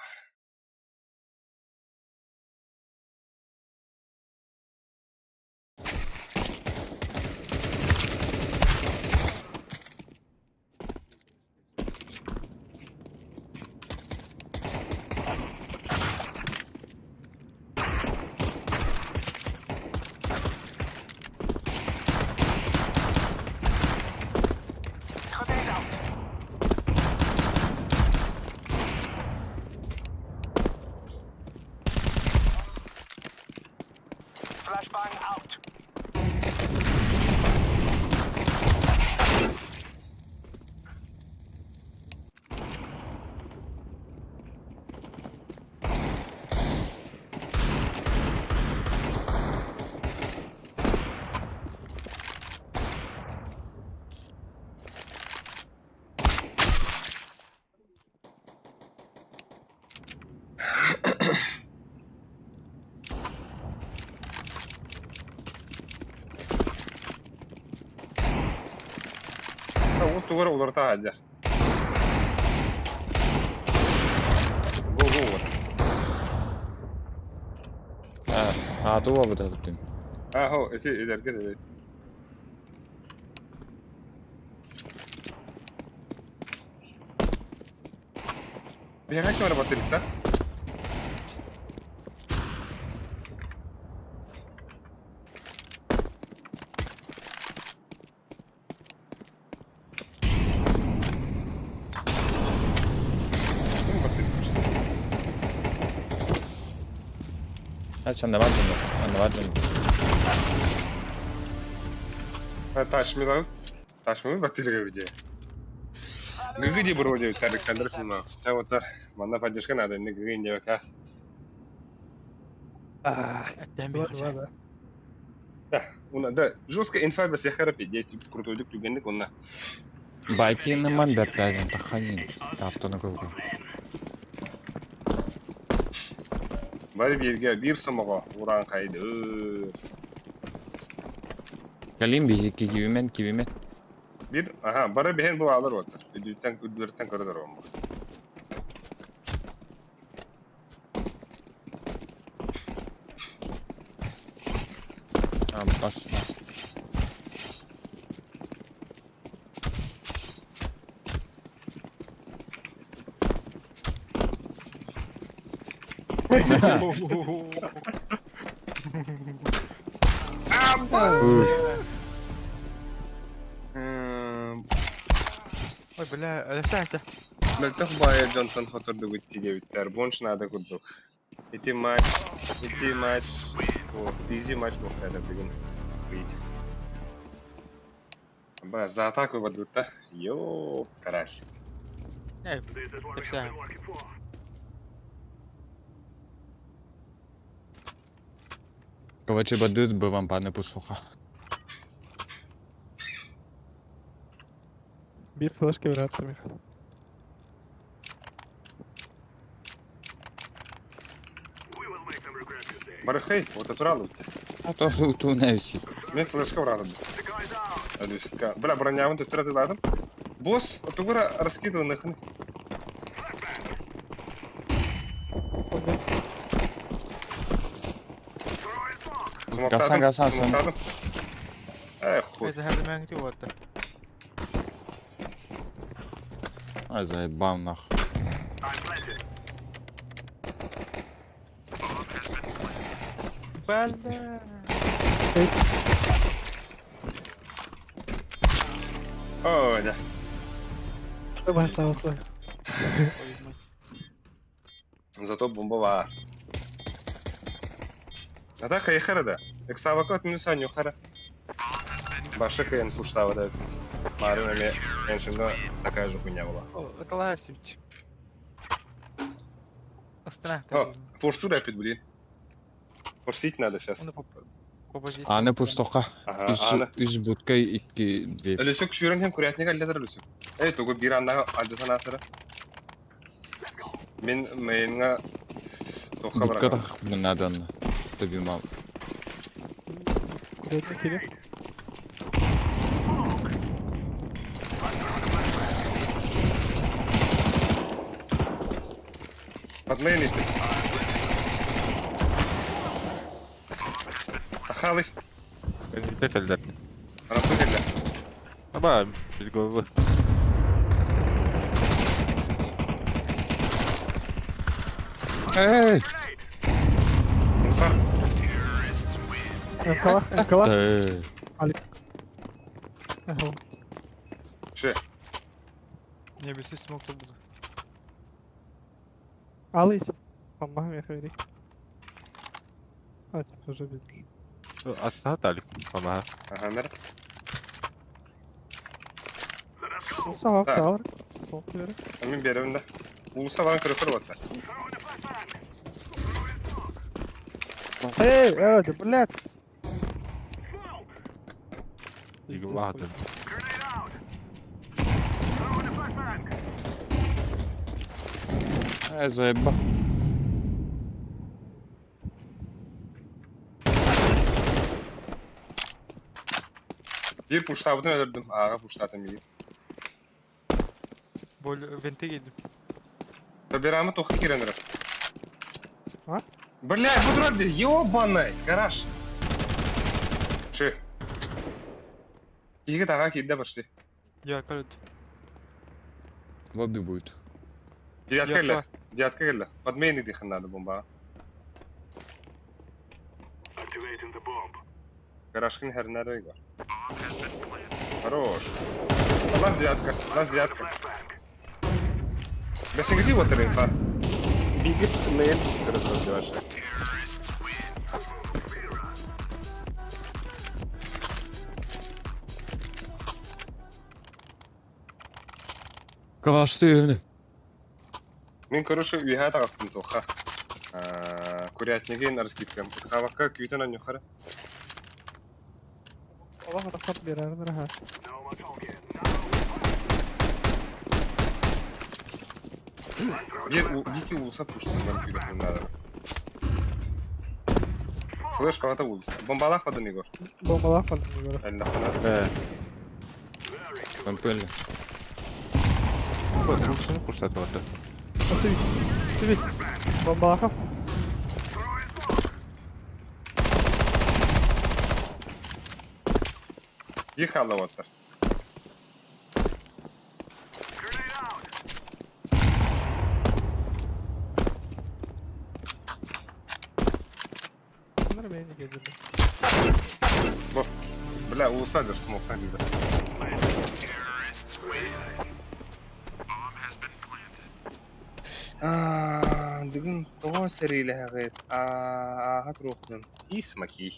Вот тугара уларта аджар. Го го вот. А, туа бутатыптын. А, хо, эти эдерге де. Биһиэхэ ким эрэ баттырытта? Ким баттырытта? А, чанда бар жанда. Анда бар жанда. А, ташмилан. Ташмилан баттырыга виде. ГГ ди вроде Александр Фимов. Хотя вот манна поддержка надо, не ГГ не ВК. Эттээн Два, бихача. два, да. Да, уна, да, жестко инфа без яхара пиздец, крутой дик түгенник онна. Байкиныман бэртээдин таханин. Автоны көргө. Бары бирге бир сомоҕо ураан хайды. Калим биһи кивимен кивимен. Бир, аха, бары биһен бу алар оттар. Үдүттэн үдүлэртэн көрөр оромму. Басма. Ой, бля, Алексей, это. Мөлтөх баайы дьонтон хотордугут диэбиттэр, бонш наада курдук. Ити матч, ити матч, о, изи матч буолта бүгүн. Выйти. Ба, за атаку бадутта. Йоо, караш. Не, Алексей. Короче, бадыс бы вам пане пусуха. Бир флешка вероятно меха. Барыхай, вот это ралу. А то ту не всі. Мен флешка брадым. Алюска. Бля, бронявын төттөрө тыладым. Босс, тугура раскидал нахын. Гасан, гасан, сон. Эх, хуй. Это хәзер мәңге дип атты. Ай, заебал нахуй. Бля. О, да. Давай, слава, слава. Ой, мать. Зато бомба Ата хайхара да. Эксавака минус анюхара. Баша кэн пуштава да. Марина ме эншинга такая же хуйня была. О, это ласивч. Астана. О, форсту рэпид, блин. Форсить надо сейчас. Оны попади. Аны пустока. Ага, аны. Үс будка икки две. Өлөсөк сүүрэн һэм курятник аллатар өлөсөк. Эй, тугу бир аннага алдысан асыра. Мен мейнга тоха Будка барагам. так надо анна. Тобі мав. Курятник или? Подмейн исти. Тахалы. Тетелдер. Рампы келле. Аба, без головы. Эй! Инфа. МК, МК. Эй. Ага. Ше. Не беси смок то буду. Алый. Помогай мне, Хари. А, типа, уже видно. Астаат алик. Ама. Ага, мер. Ну, сама Так. вталар. Сол бері. Мен беремин да. Улуса баран көрөкөр батта. Эй, эй, да, блядь. Игладын. Ай, заебал. Бир пуштабытын өлөрдүм. Ага пуштатым бир. Бол венте килдим. Табирамы тохы киренер. А? Бля, бу турар ёбаный, гараж. Ше. Иги тага кирде башты. Я көрөт. Лобби будет. Девятка келе. Девятка келе. Подмейни дихын надо бомба. Гаражкин хернер бар. Хорош. Лаз девятка, лаз девятка. Бесингди вот инфа. Бигит мейн разбиваешь. Калашты. Мин короче үөһээ таҕыстым туохха. Курятнигын раскидкам. Ыксаабакка күүтэн онньухара. Олох атахтар биэрэрин эрэ Биир Вики уулусса пуштан күүрэх наада. Флеш хаҕата уулусса. Бомбалаах бадын Егор. Бомбалаах бардым Егор. Эллэххинэ. Ампель. Курсunu курсат vardı. Түбүт. Бомбалаах. Биир хаалла уоттар. Bunlar beni geldi. Бу. Бля, уулусса дыр смоктан диде. Аа, бүгүн тоҕо сэриилэһэҕит? Аа, ааһа туруохтун. Исмаки.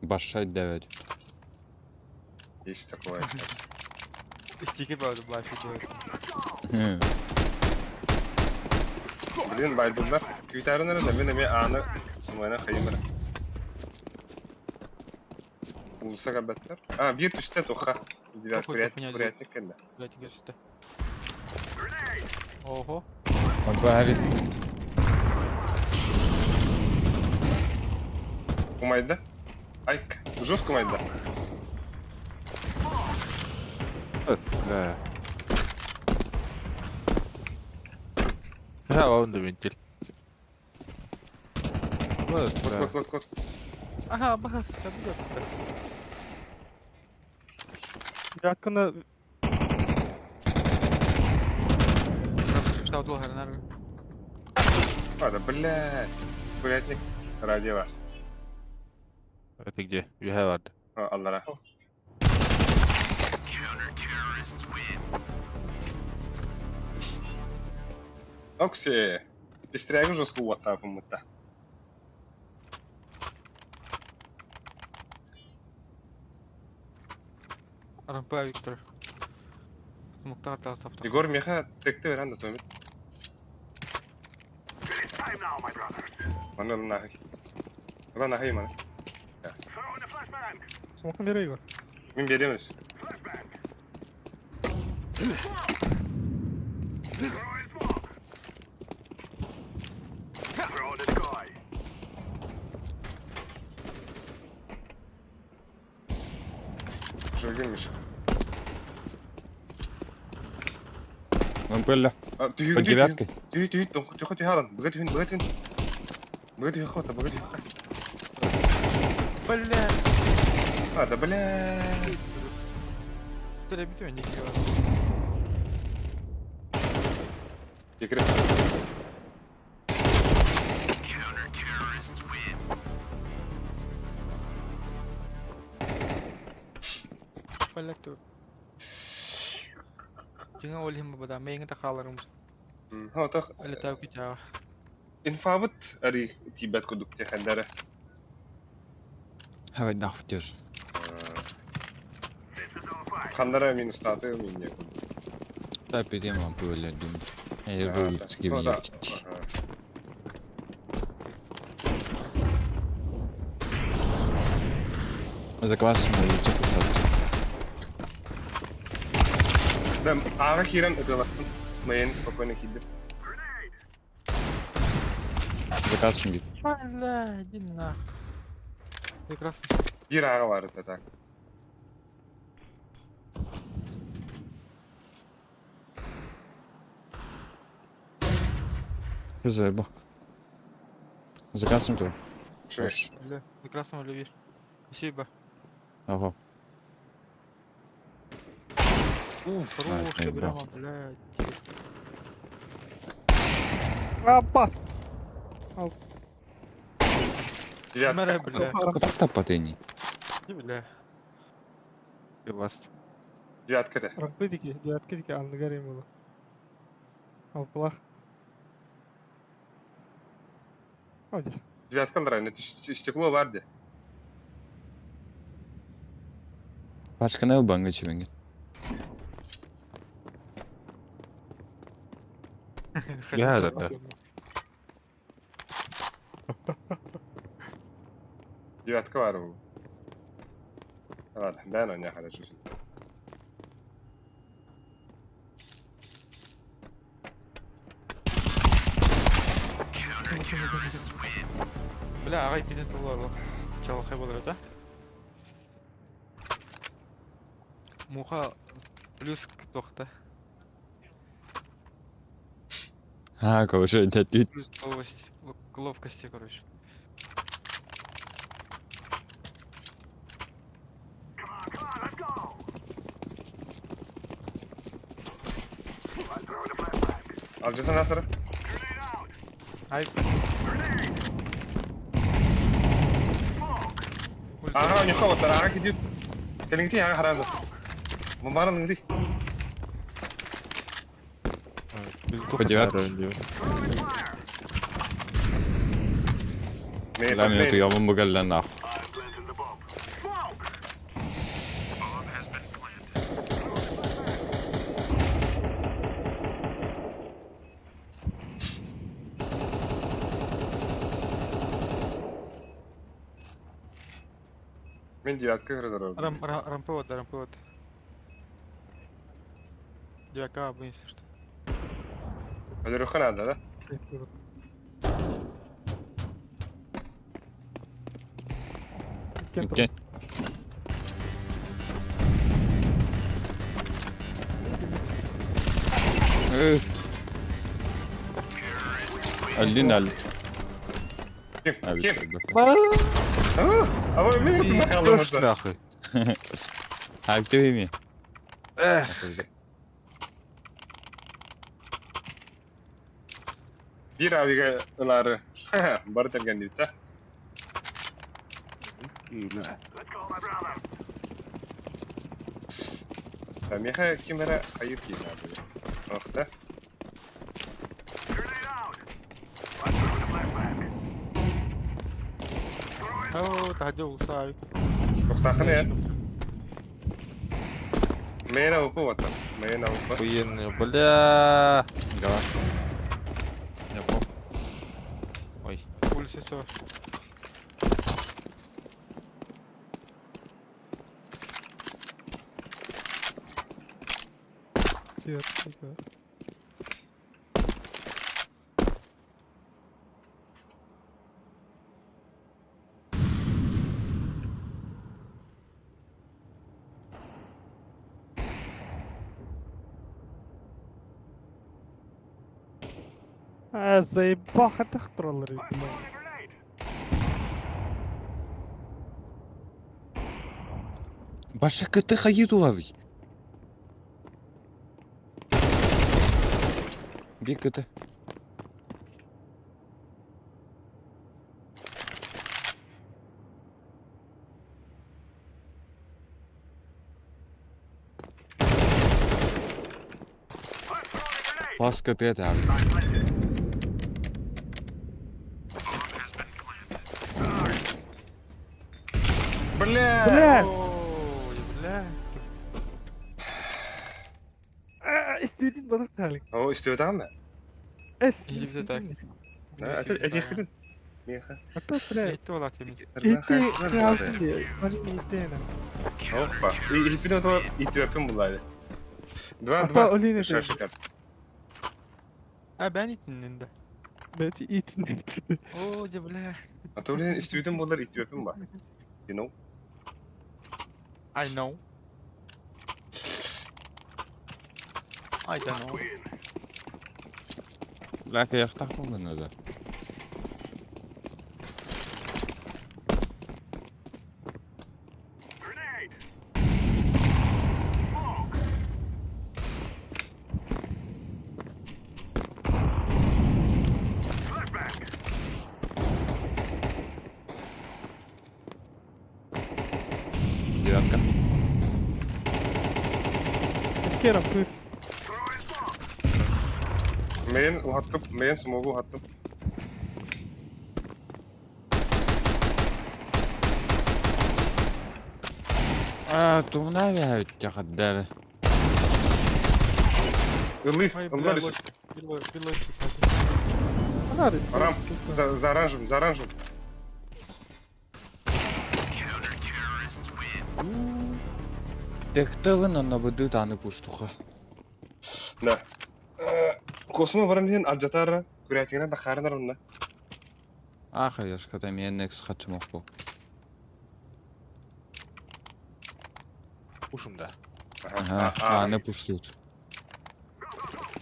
Башай 9. Есть такое. Стики правда, баши делать. Блин, байдылар. Күүтәрин эрэ, мин эмиэ ааны сымыйана хайым эрэ. Уулусса кэлбэттэр. А, биир түстэ туха. Девят Похуй, курятник, хуйня курятник кэллэ. Блять, сюда. Ого. Ампель. Умайда. Айк, жестко умайда. Бля. Ha, он да вентиль. Вот, Кот, бля. кот, кот, кот. Ага, бас, да будет. Девятканы Что долго, наверное. А, да, блядь. Курятник. Радио бар. Это где? Үөһэ vardı. А, Аллара. Окси. Пестрягу жестко уаттаапыммытта. РМП Виктор. Муктар тастап. Егор меха текте веран да томит. Маны нахай. Ла нахай маны. смоктан бере Егор. Мин береміз. Жүрген Миша. Ампель. А, Под Түһүн девяткой. түһүн түһүн түһүн түһүн алан. Быга түһүн быга түһүн. Быга түһүн хота быга түһүн. Бля. А, да бля. Бля, битве не делаю. Екре. Бля, ту. Дьиҥэ ол иһин бабада, мэйиҥ тахааларым Ха, өлөтөө күтээҕэ. Инфабыт ари тибет кудук техендere. Хавай нахуй теж. Хандара минус таты мине. Да, пидем ампель дим. Я был Заквасына улица кусат. Да, ага хирен ытыластын. Майын спокойно кидир. Заказ шунгит. Бля, иди нахуй. Прекрасно. Бир ага бар это так. Хз, Заказ то. Шеш. Бля, прекрасно любишь. Спасибо. Ага. Уф, хорошая бра. прямо, блядь. А, пас. Девятка. Мэра, бля. Куда патени? Иди, бля. Ласт. Девятка те. Рампы дики, девятка дики, анныгар им было. Алпылах. Hadi. Девятка лара, стекло бар де. Пачканы ылбаҥҥа үчүгэҥҥин. Я да. Девятка бар bu. Var. Ben oynaya хорошо. Бля, аҕай итинэн туллар чалахай буолар да? Муха плюс тохта. А, короче, ты Плюс ловкости, ловкости, короче. Alcatan asarı. Ай. Ага, нюха вот, ага кидют. Кэлиҥти ага харазы. Бомбарын ыңды. По Ла минуту, я вам бугалля нахуй. Мен девятка кырдырым. Рам, рам, рампы да, рампы вот. Девятка, бы, если что. Өлөрөххө надо, да? Окей. Аллин аль. Ким? Ким? А вы меня Что ж нахуй? А кто ими? Эх. Бир авига ылары. Бар терген дейт да. Меха кимера айыр кийин Охта. О, таһдьа улсаай. Охтахын э. Мэйна упу вата. Мэйна упу. Охуенный, бля. Да. Я понял. Ой. Улица все. Привет, привет. А, заебал, троллеры, блядь. Баша КТ хаитулавый. Биг КТ. Пас КТ это. Бля! Бля! Ой, бля. Истедин бадах талик. О, истебетаган да? Эс. Или так. Этихтин. Меха. Это бля. Ити ола теми. Ити реалти. Опа. Ипин отолар итибеппин булайды. Два, Ата два. олин Шашикар. А, ben итиннин да. Бэти итин. О, де бля. Ата олин истебитин болар итибеппин ба. You know? I know. I don't know. Бля, я хтахнул надо. Девятка. Кера пыр. Мен ухаттып, мен смогу ухаттып. Аа, тугунаа бэһэбиттэ хардаары. Ылы, Ой, ыллар бля, үсү. лось. Билой, кстати. Анары. Арам, за, за оранжевым, за оранжевым. Дехтевин онно быдыы аны пуштуха. Да. Космо баран иһин алдьатаара, күрээтигинэн да хаарынар онно. Ах, яшката мен некс хачымок бу. Ушум да. Ага, аны пуштут.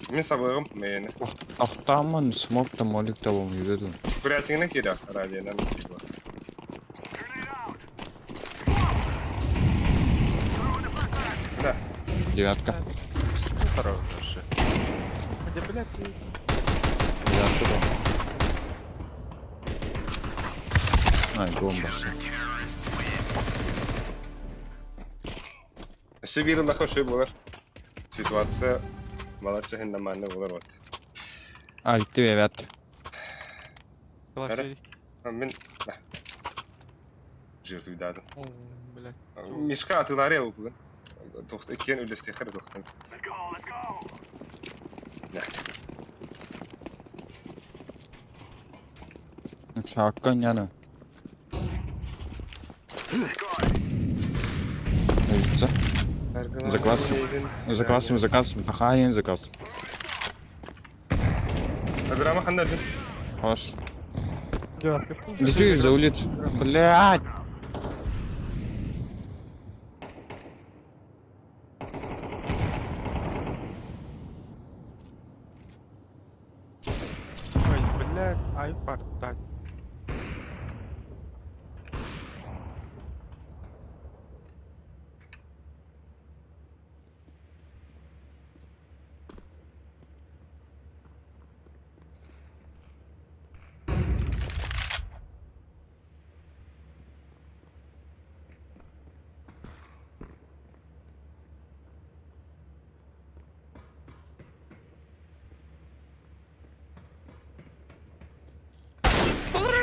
Мин сабыгым мэйэни. Ахтамын смок та молик та бом юдун. Күрээтигинэн киирэ радионан. Да. Девятка. Хорошая. Где, блядь, ты? Девятка да. Ай, бомба. Өссө биир ыллахха үчүгэй буолар. Ситуация балачча иһин манна буолар вот. Ай, ты девятка. Давай, Мин да. Жертвуйдадым. О, блядь. Мишка атылары бүгүн. Тохта иккиэн үллэстиэххэ эрэ тохтон. Сааккан яны. Улица. За классом. За классом, за классом. Тахайын за классом. Программа ханна дин. Хош. Девятка. Лети за улицу. Блядь. Ой, блядь, ай, портать.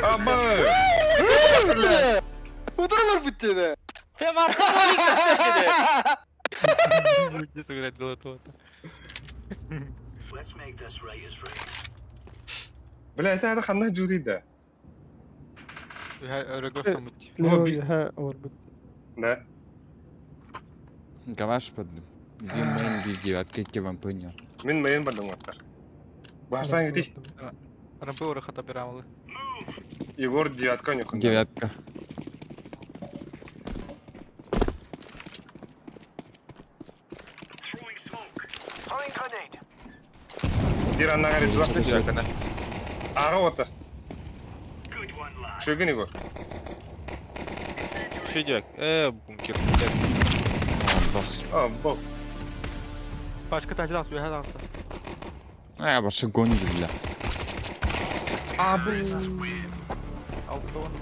Аба! Ударилар бүттеді. Прям артынан Не сыграть было то. Бля, это это ханна жути да. Слева олорбут. Да. Гаваш поддым. Где мейн би девятка икки вам понял. Мин мейн бардым оттар. Барсан гити. Рампы урахата пирамалы. Егор девятка нюхун. Девятка. Бир анна гари дулакты девятка. Ага оттар. Шөгін Егор. Федяк, бункер. Бос. А, бог. Башка таждан суя хаданса. А, башы гонит, бля. А, блин. Алтон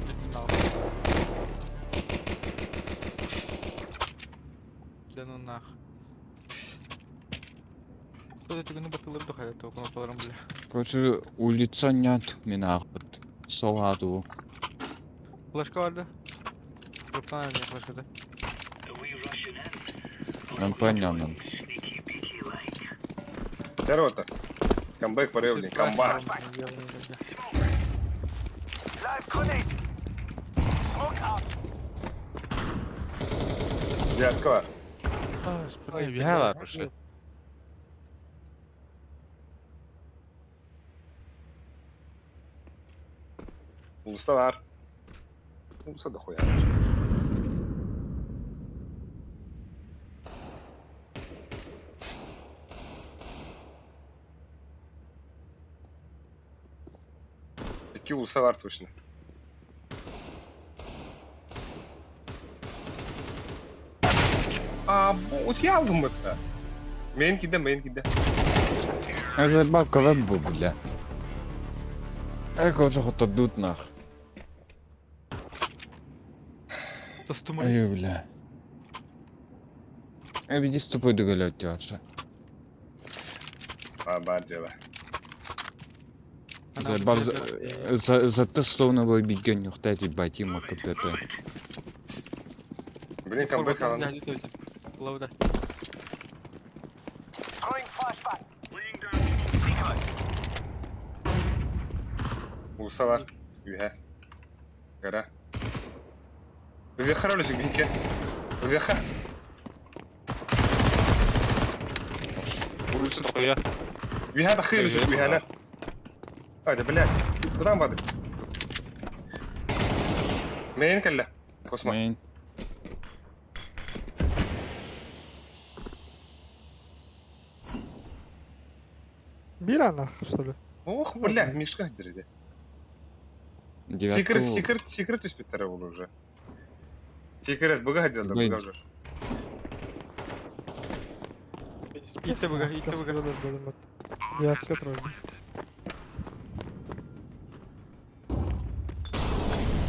Да ну нах. Кто-то түгіні батылыр дұхайды, тоқын бля. Короче, улица нет, мен ағыт. Соғады. Флешка барды. Групптан ойнайық флешкада. Мен понял. Второй оттар. Камбэк поревли. Камбак. Девятка бар. Бия бар уже. Улуста бар. Улуста дохуя. Икки улуста бар точно. А, утя алдым бытта. Мен киде, мен киде. Я заебал КВ бу, бля. Эх, уже хоть отдут нах. Ай, бля. Я веди с тупой доголет вообще. А, бар дело. Заебал за, за, за то, словно бы беген нюхтать и батима КПП. Блин, камбэк хаалан. Ловда. Ууса бар. Үһэ. Гара. Үһэ ролик бинке. Үһэ. Улица такая. Үһэ тахыр үһэне. Айда, блядь. Куда бады? Мейн кэллэ. Космо. Мейн. Бира нахуй, что ли? Ох, бля, Мишка дирде. Девятку. Секрет, секрет, секрет түспүттэрэ ол уже. Секрет быга дьалла, Блин. быга уже. Итте быга, итте быга. Девятка тройка.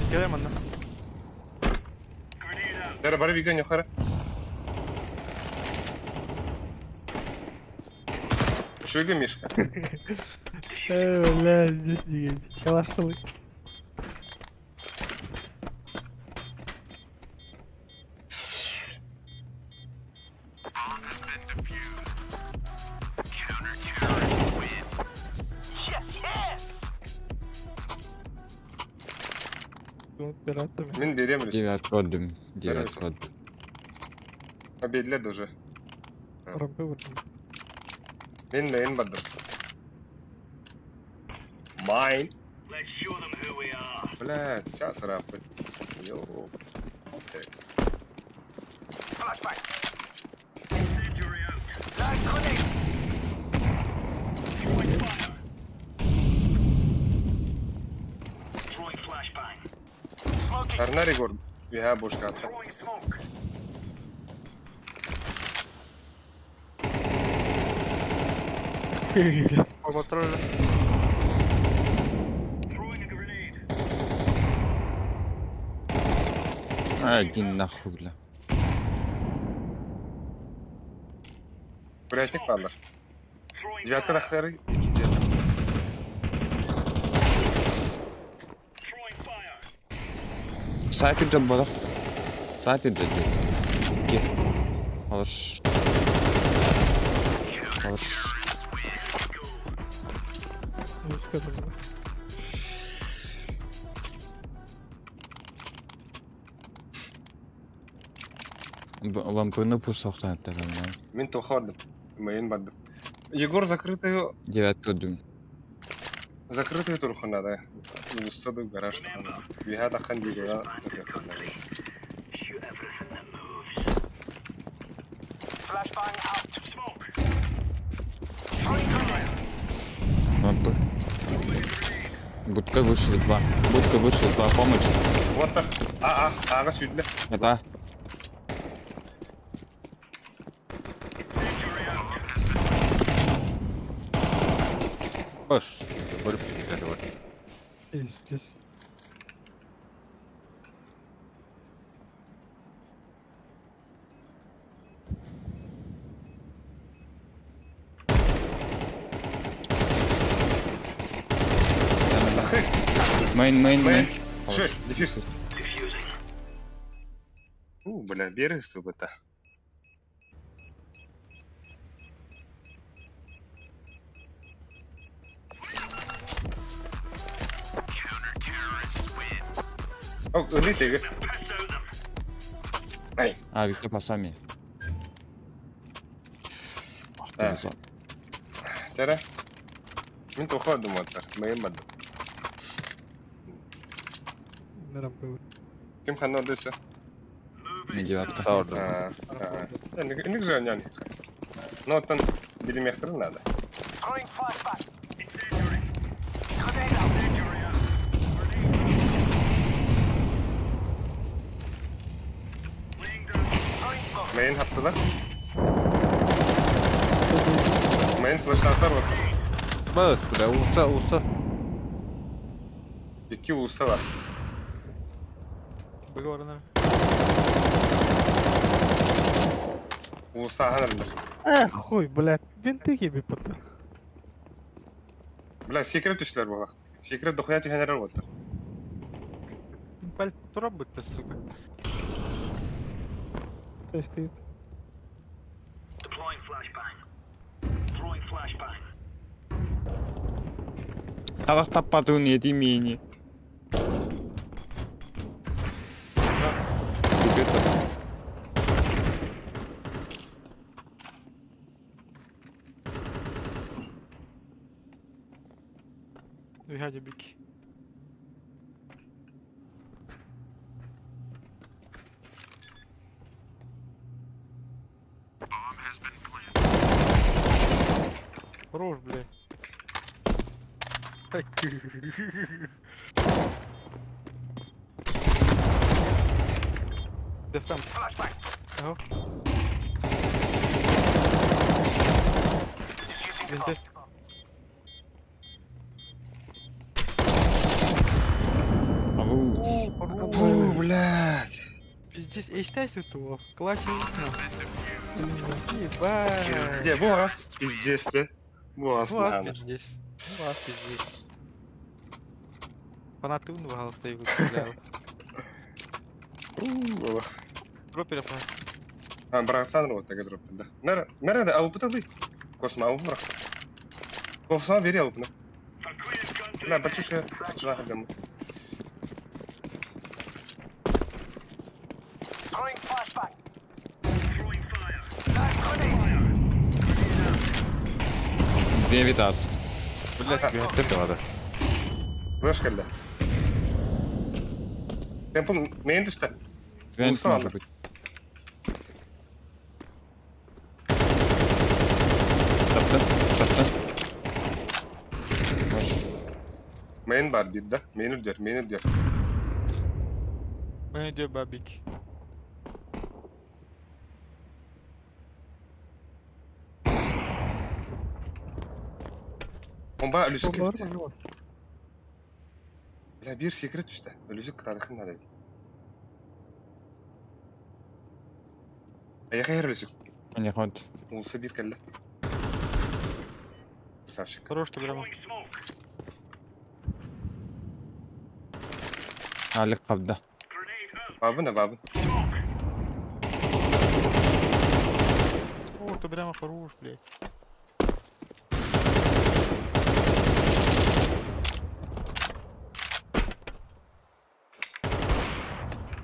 Иккелер манна. Дара бары биген юхара. Шуйга Мишка. Э, бля, здесь не Калашталы. Мин берем лишь. Девятку отдым. Девятку отдым. Победили уже. Рампы вот. Мин мейн бардым. Майн. Бля, час рапы. Йоу. Арнари гор. Я бушка. Форматроль. Один нахуй, бля. Курятник баллар. Девятка тахтары. Сайт идет, бодох. Сайт идет. Икки. Хорош. Хорош. Лампыны пусохтан аттарым. Мин тохардым. Мейн бардым. Егор закрытую Девятку отдым. закрытую турху надо. Улуссаду гараж там. Виха тахан дигора. Лампы. Будка вышли два. Будка вышли два. Помощь. Вот так. А, а, ага, сюда. Это. Баш, бары пикали бар. Здесь. Тахы. Мейн, мейн, мейн. Мейн. Ши, дефьюз. У, бля, берег субата. О, ылы теги. Ай, А, Виктор пасами. Да. Тара. Мин тоха думаттар, мейн бардым. Рампы. Ким ханна дөсө? Не девятка. Саурдым. А, а. Ник же няни. Ну, оттан билимехтер надо. Main hattılar. Main flashlatlar var. Бас, бля, улса, улса. İki ulsa var. Быга баранар. Улса ханырдар. Эх, хуй, блядь, винты еби потом. Бля, секрет түшләр була. Секрет дохуя түһәнәр болар. Паль турап бытты, сука. Стоит. Талах таппатын эти мини. Выходи, бик. Хорош, блядь. Деф там. Ага. Везде. Ау. Фу, блядь. Пиздец, эстась вот Класс. Ебать. Где, бу ас пиздец те. Бу ас Ну, ас нахана. пиздец. Ну, ас пиздец. Фанаты голоса его бля. Дропера фанат. А, братан, вот так дроп да. Нара, нара, а упыталы. Косма, а упра. Косма бери алып. На, бачуша, бачуша хадам. Девять ас. Блядь, үһэттэн да бада. Флеш келді. Темпл мейін түсті. Вент Улса может алды. быть. Тапты, тапты. Мейін бар дейді да. Мейін үрдер, мейін үрдер. Мы идем бабик. Бомба үлісі Бар кетті. ма? Бля, бір секрет түсті. Үлісі қытадықын да дейді. Аяқ аяр үлісі. Не хватит. Улса бір келді. Красавчик. Хорош ты прямо. Алик қалды. Бабын, бабын. О, ты прямо хорош, блядь.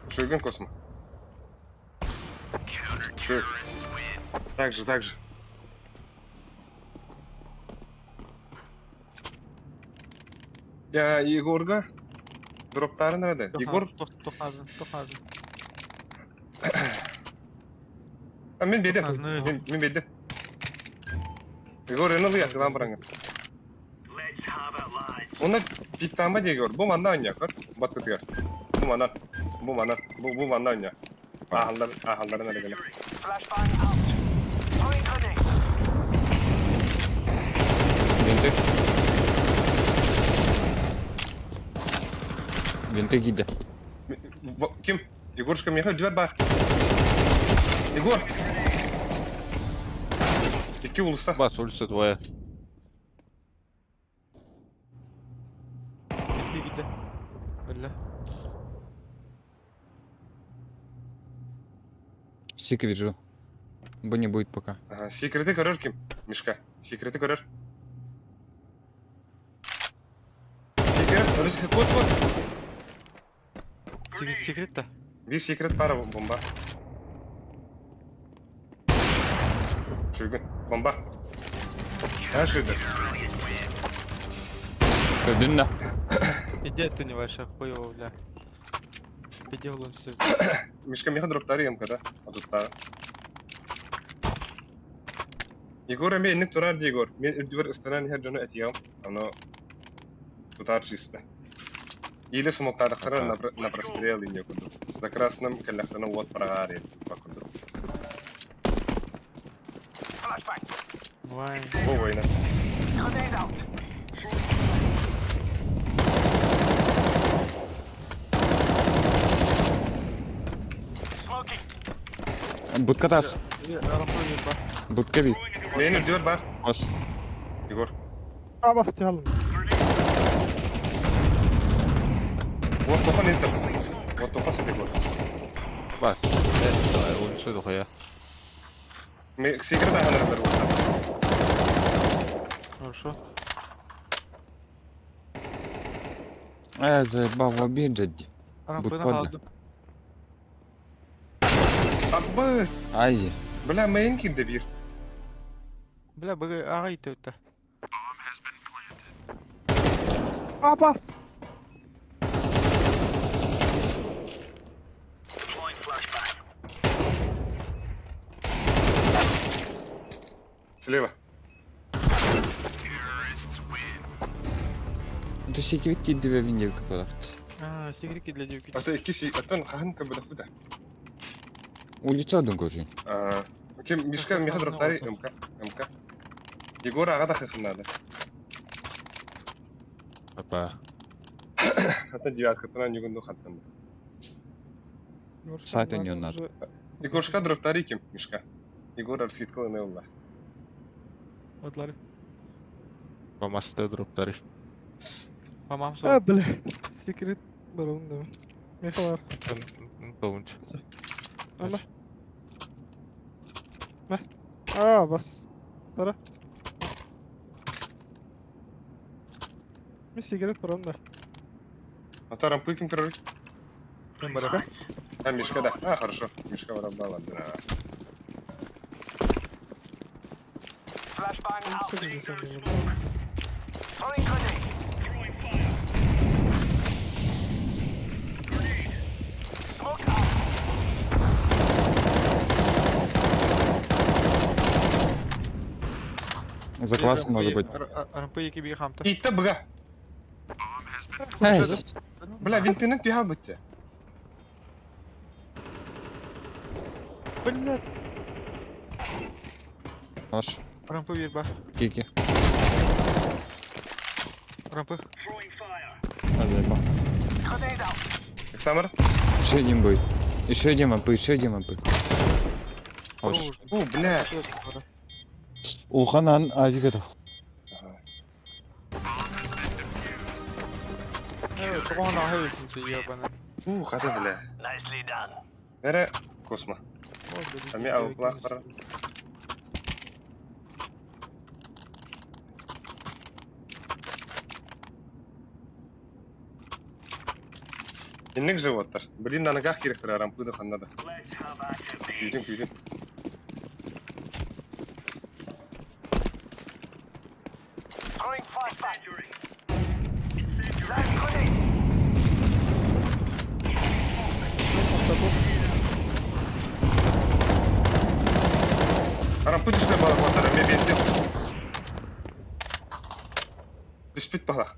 Шуйгун космо. Шуй. Так же, так же. Я Егорга. Дроптарын nerede? Егор. Тохназын, тохназын. А, мен бедем. Тохназын. Мен бедем. Егор, энэ луя тылан бараңа. Оны питтама Егор. Бу манна ойна, көр. Баттытыгар. Бу манан. Бу манан. Бу манна ойна. Ахалдар, ахалдарын әрегеле. Венты. Венты киді. Ким? Егорушка, Михаил, дверь бар. Егор! Икки улуста. Бас, улица твоя. Иди, иди. Бля. Секрет жду. Бо не будет пока. Ага, секреты көрөр ким? Мишка. Секреты көрөр. Секрет, өрүс, код, код. Секрет та. Bir секрет бар бомба. Шуйгун, бомба. Ha шуйды. Көрдің да? Иди ты не ваша хуево, бля. Иди в лунсу. Мишка меха дроптары МКда. Атутта. Егор эме инник турар ди Егор. Мен үрдүбөр ыстаран хер жону этиям. Ано тутар чисто. Или смоктадахтара на прострел и некуда. За красным калляхтана вот прогари. Бакуду. Вай. Бу война. Будка тас. Будка би. Мен үрдүбөр бар. Қос. Егор. А, бас алым. Вот тохан инсап. Вот тохан сеп Егор. Бас. Улица дохуя. Секрет аһанар Хорошо. Э, заебал в обиде. Рампыны Будь подле. хаалдым. Аббыс! Ай. Бля, мейн кирде бир. Бля, быгы аҕа иитэ А, бас! Слева. Это секрет кидывай виньевка куда. А, секреты для девки. А то икки аттан хаһан көбөлөх буда. Улица один кожи. Ким Мишка Миха дроптари МК МК. Егор ага да хыхын надо. Опа. Хаттан девяткатынан югунду хаттан. Сайт у неё надо. Егоршка дроптари ким Мишка. Егор арситкалы не улла. Отлары. Помасты дроптары. Мамам А, сол. бля. Секрет барон да. Меха бар. Тоғынчы. Ама. Мә. А, бас. Тара. Мен секрет барон да. А рампы ким көрөр? Мен барам. А, Мишка да. А, хорошо. Мишка барабала. Да. За классом может быть. Рампы екі би хамта. Итте быга. Эй, Бля, винтinin түйә бітті. Бля, Аш. рампы бер бар. Кики. Рампы. А, заебал. Александр? Еще один будет. Еще один МП, еще один МП. Ош. У, бля. Улханан авигатов. Тоғын ағы өтінді, ебаны. У, хата, бля. Нере космо. Ами ауплах бар. Инник животтар. Блин, на ногах керектер рампыды ханнада. Күйдін, күйдін. Рампы түспе балақ батар, мен бензин. Түспет балақ.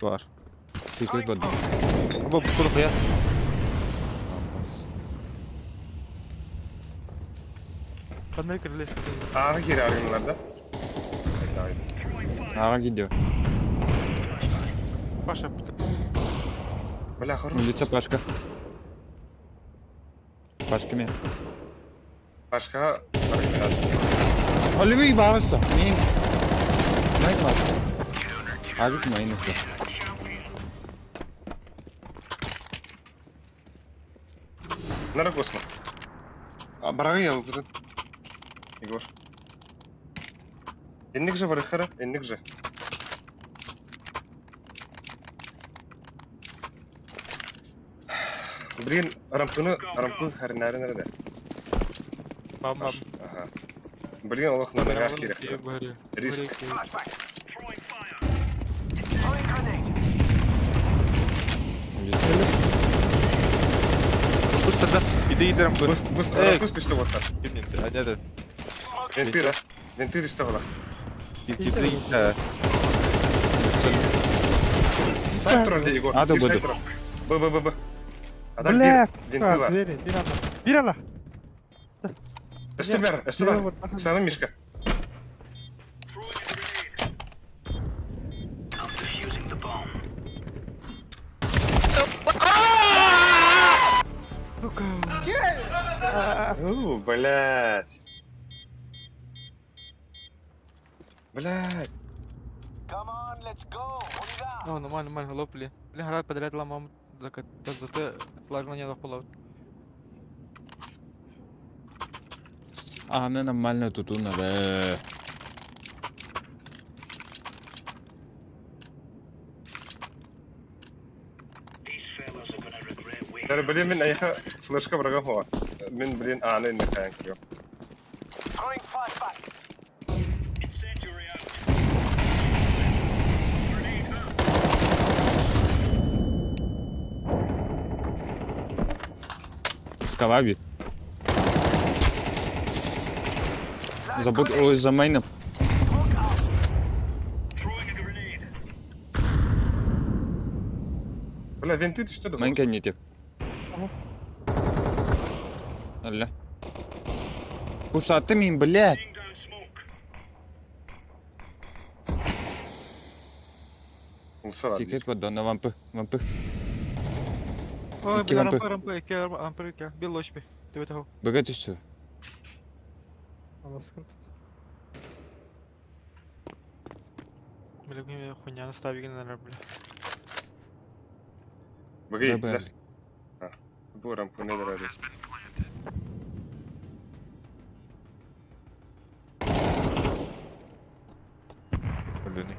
Бар. Секрет бар. Оба, бұл дохуя. Қандай кірлес? Ағы кері аргынларда. Ага, gidiyor. Паша, Бля, хорош. Улица Пашка. Пашка мен. Пашка, Оливей барса. Мен. Майк бар. Авик мейн. Нара космо. А, барағы я выпустит. Егор. Инник же барыхара, инник же. Блин, рампыны, рампы харинары nerede? бам бам. Ага. Блин, Аллах на ногах керек. Риск. Быстро, да. Иди, иди, рампы. Быстро, быстро, Эй. рампы түшті боттар. Кимнен? А, нет. Венты, да? Венты түшті бола. Кип, да. Сайт турар де, Егор. А, да, Бир буду. сайт турар. Б, Б, Б, Б. Адам Бля, бир, венты бар. двери, бир ана. Бир ана. Өсті бер, өсті бар. Саны Мишка. Сука. У, блядь. Блядь. Ну, нормально, нормально, лопли. Бля, рад подряд ломам. Заты флажман ядах болот. Аны нормально тутун бе. Дары блин мин айха флешка бырага хоа. Мин блин аны инне каян кирио. Скала бит. Забудь ой за мейном. Бля, винты ты что думал? Мейн не тип. Алла. Кушаты мин, блядь. Улса Секрет вот на вампы, вампы. Ой, Икки бля, лампы. рампы, рампы, икки рампы, икки. Бил лочпи. Ты это Богатый все. Аласкын тут. Бля, мне хуйня наставили, наверное, бля. Богатый. Бу рампы не дары. Өлүнүй.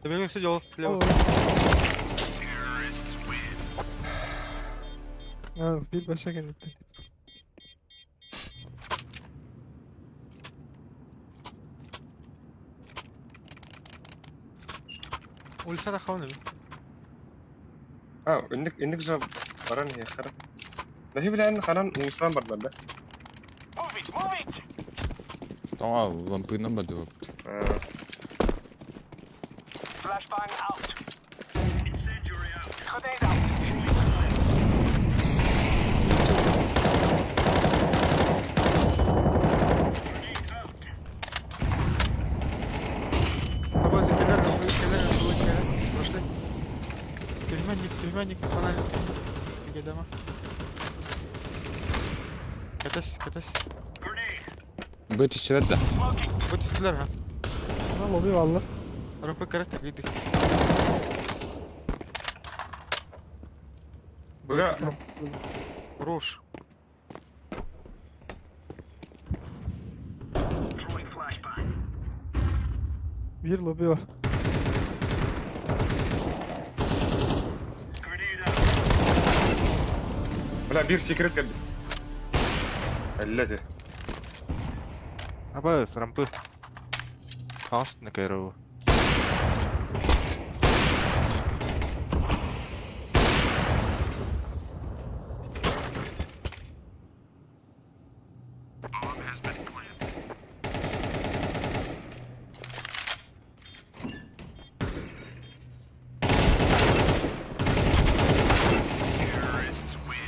Ты бегай сидел, слева. А, bir başa geldi. Улица хауны. А, инник инник жа баран я хара. Нахи билен ханан улсан бардар да. Tamam, vampirden бады. А, Абаз, киллер, рампы, киллер, рампы, киллер. Прошли. Племянник, племянник, фонарик. Где дома? Катась, катась. Богатый все да. Вот киллер, ха. Ha lobi valla. Рампы карата виды. Бога Руш. Bir lobi var. Бля, бир секрет кәлде. Әллә Абас, рампы. Хаос на кайрау.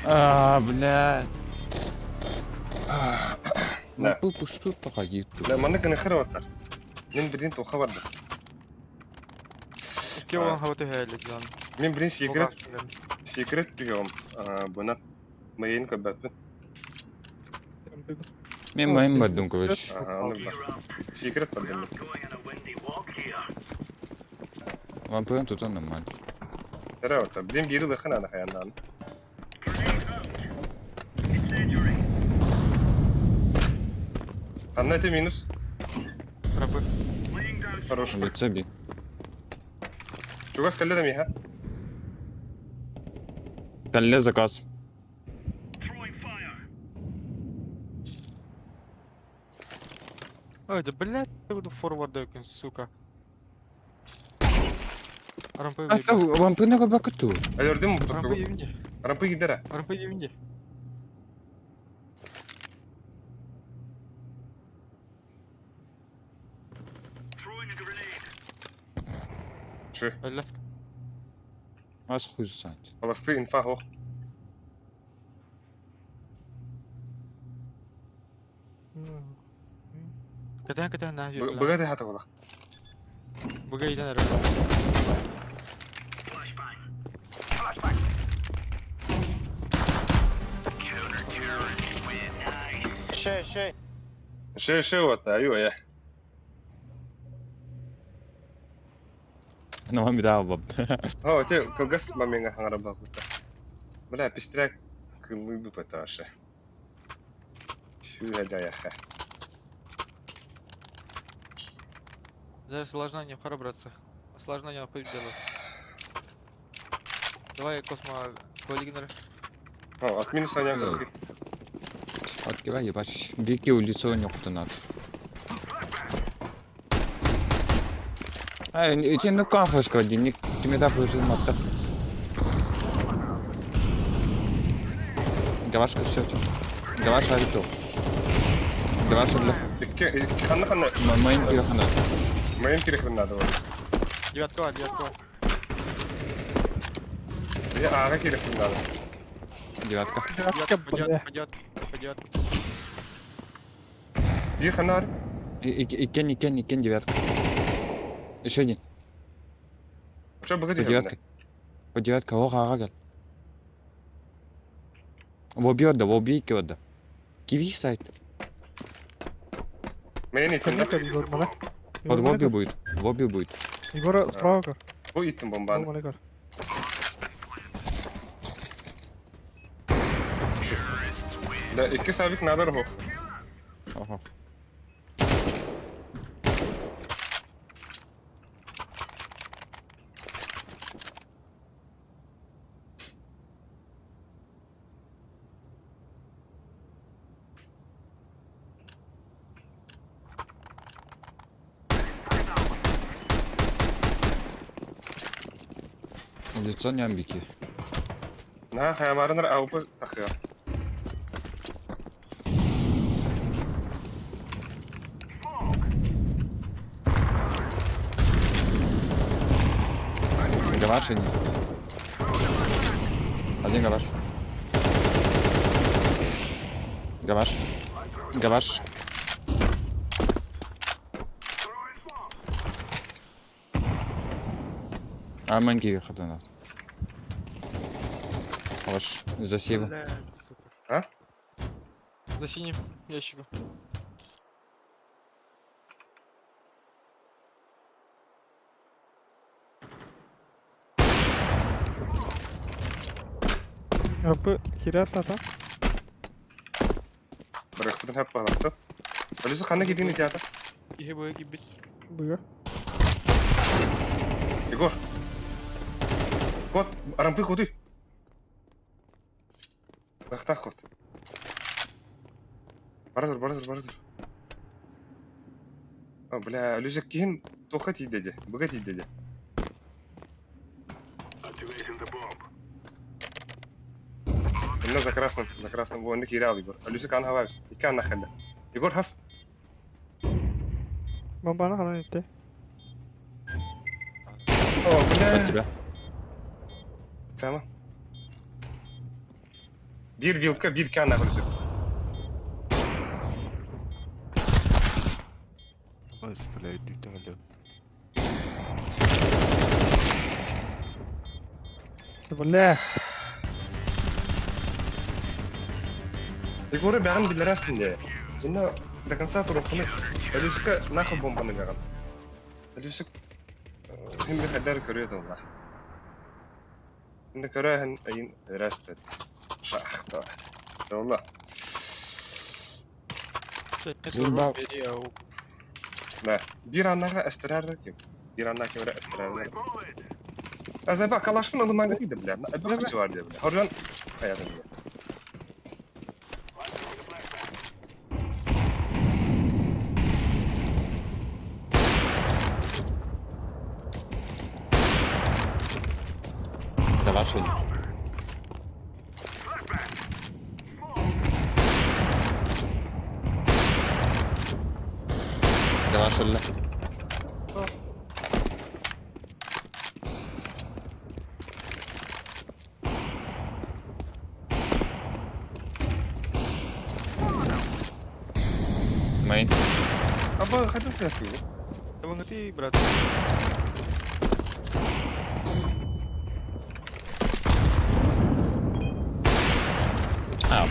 А, блядь. Да. Вампы пушту походи. Бля, манны кыны хара баттар. Мин блин тоха барды. Икки болан хабаты хәйле, жан. Мин блин секрет секрет дигәм. Бына мейн көбәтпен. Мен майын бардым, короче. Ага, аны бар. Секрет бардым. Вампирын тутан нормально. Хара баттар. Блин бири лыхын аны хаяннан. Анна это минус. Рампы. Хорош. Лицо би. Чугас кәлле дә миха. Калле заказ. Ой, да блядь, я буду форвард сука. Рампы А, вампирна кабакату. Әлөрдем Рампы евинде. Рампы гидера. Рампы евинде. Шу. Әллә. Ас хуй знает. Холосты инфа хох. Катан катан на. Богатый хата булах. Буга иден рампы. Еще, еще. Еще, еще вот, аю, я. Ну, вам беда, баб. О, те кылгас моментга хаҥара буолбута. Бля, пестряк кыллыы быташы. Сүүһэ даяха. Да, сложно не братцы. Сложно не делать. Давай, Космо, коллегинер. О, от минуса не Открывай, ебать. Бики у лицо не надо. Ай, эти ну кафешка, денег ты да выжил матта. Гавашка все, все. Гаваша авито. Гаваша для. Ханна ханна. Майн кирхана. Майн кирхана надо. Девятка, девятка. Я ага кирхана надо. Девятка. Девятка, бля. Пойдет, пойдет. Бир ханар. Икен, икен, икен, девятка. Еще один. Что По быгы девятка. По девятка, ох, ага, гал. Воби отда, воби отда. Киви сайт. Майн итин. Егор, мала. Вот воби будет, воби будет. Егора справа кор. Бу итин бомбаны. Мала кор. Да, икки сабик надо руху. Ага. Лицо не амбики. На хаямарынар аупы тахыа. Гараж они. Один гараж. Гараж. Гараж. А манги хатана. Ваш засева. Блядь, сука. А? За синим ящиком. Рапы херят ата. Барахпытын хап балакты. Алюсы ханна кидин ити ата. Ihe быга кибит. Быга. Егор. Кот, арампы коды. Бахтах кот. Баразыр, баразыр, баразыр. А, бля, Алюсы кин тоха тиде Быга тиде Инна за красным, за красным. Вон, них ирал, Егор. Алюсы кан хавайс. Икан нахалля. Егор, хас. Бомбана хана итте. О, бля. От тебя. Tamam. Bir vilka, bir kan нахалюсы. Блядь, дүтәле. Бля. Егоры бәрін білерәсің де. Инна до конца турухны. Алюсика нахуй бомбаны бәрін. Алюсик хим bir хәдәр көрөт алла. Инде көрәһен әйин рәстет. Шахта. Алла. Зимба. Да. Bir анага әстерәр ким. Bir ана кемре әстерәр. Азаба калашмын ылыманга диде бля. Бер кичи бар диде бля. Хоржан хаятын диде. Гараж один. Гараж эле. Мейн. Аба хадис япы. Там ты, брат. А.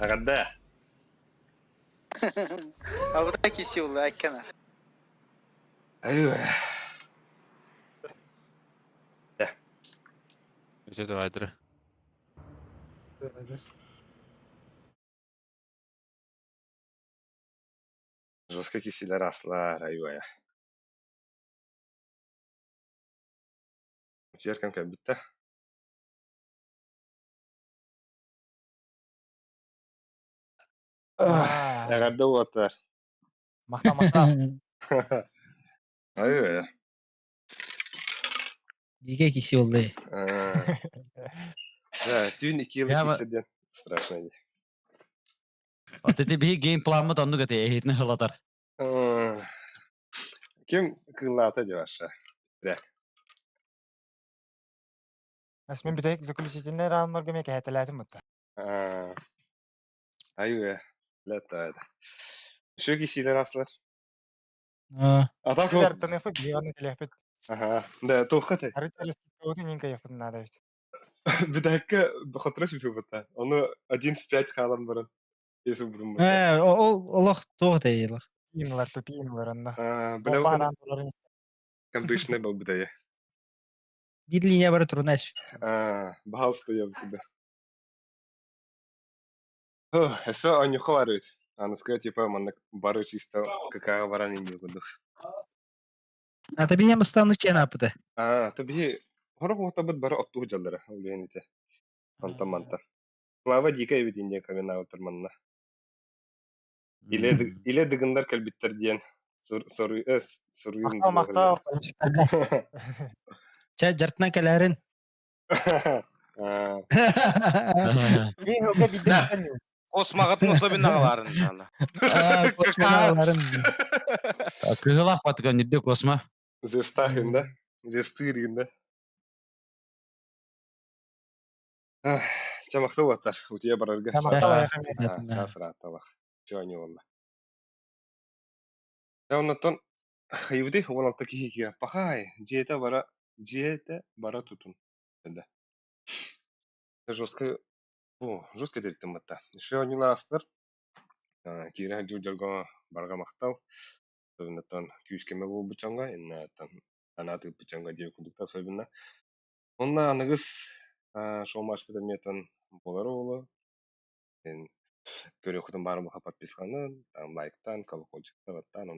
Эҕэрдэ! Абытай киси улла айкана. Айыы. Все давай, Жестко кисилер аслар, айуая. Утуйар кэм кэлбит да? Эҕэрдэ уолаттар. Махтал, махтал. Айуая. Дикий киси oldu. Да, түүн 2 yıl кисе диэн страшно дии. Вот эти биһи геймпламмыт оннук этэ эһитин хылатар. Ким кыыллаата дии ваша? Нас мин бүтэһик заключительный раундларга эмиэ кэһэтэлээтим бутта. Айуя. Лето это. Еще кисилер аслар. А, А так Силер тыныфы биһиги телехпит. Ага. Да, туохха ты. Арыт элестиктоутун инка япын надо ведь. Бүтэһиккэ хотро сүпү Ону 1 в 5 хаалан баран. Если будем. Ол олох туох дейилах. Пиинлар, тупиинлар онно. Бля, Бомбадан турарын кондишный был бутая. Bir линия бары турунас. А, баһалыста я тебя. Өссө онньуха бар эбит. Аныска типа маннык бары чисто КК баран инде курдук. А таби hem стану чен апыты. А, то биһи хорох уотабыт бары оттуу дьаллара улиэн ите. Онтон манта. Слава дикая эбит инде каменаутар манна. Иле иле дыгындар кэлбиттэр диэн суруйун Махтал, махтал. Ча жартынан кэлэрин. А, Биир сылга биирдэ бүтэн Космағытын особенно ағаларын. Космоналарын. Кыһылах батыган нидде косма. Зерстахин, да? Зерстырин, да? Чэ, махтал уолаттар. Утуйа барарга. Махтал, эйиэхэ. Чаас ыраатталах. Чэ, они буолла. Дьэ, оннуттан хайыбытый 16 киһи киирэн пахай, дьиэтэ бара, дьиэтэ бара тутун. Да. Жестко, о, жестко дириттим батта. Еще оонньуулаастар. Киирэ сылдьыбыт дьолго барҕа махтал. Особенно күүс-көмө буолбут дьоҥҥо, иннаттан санаа тыыппыт дьоҥҥо диэбит курдуктар особенно. Онно аныгыс шоу-матчпыт эмиэ буолар уолу. Көрүөххүтүн баар буха подписканан, там лайктан, колокольчиктан, аттаан.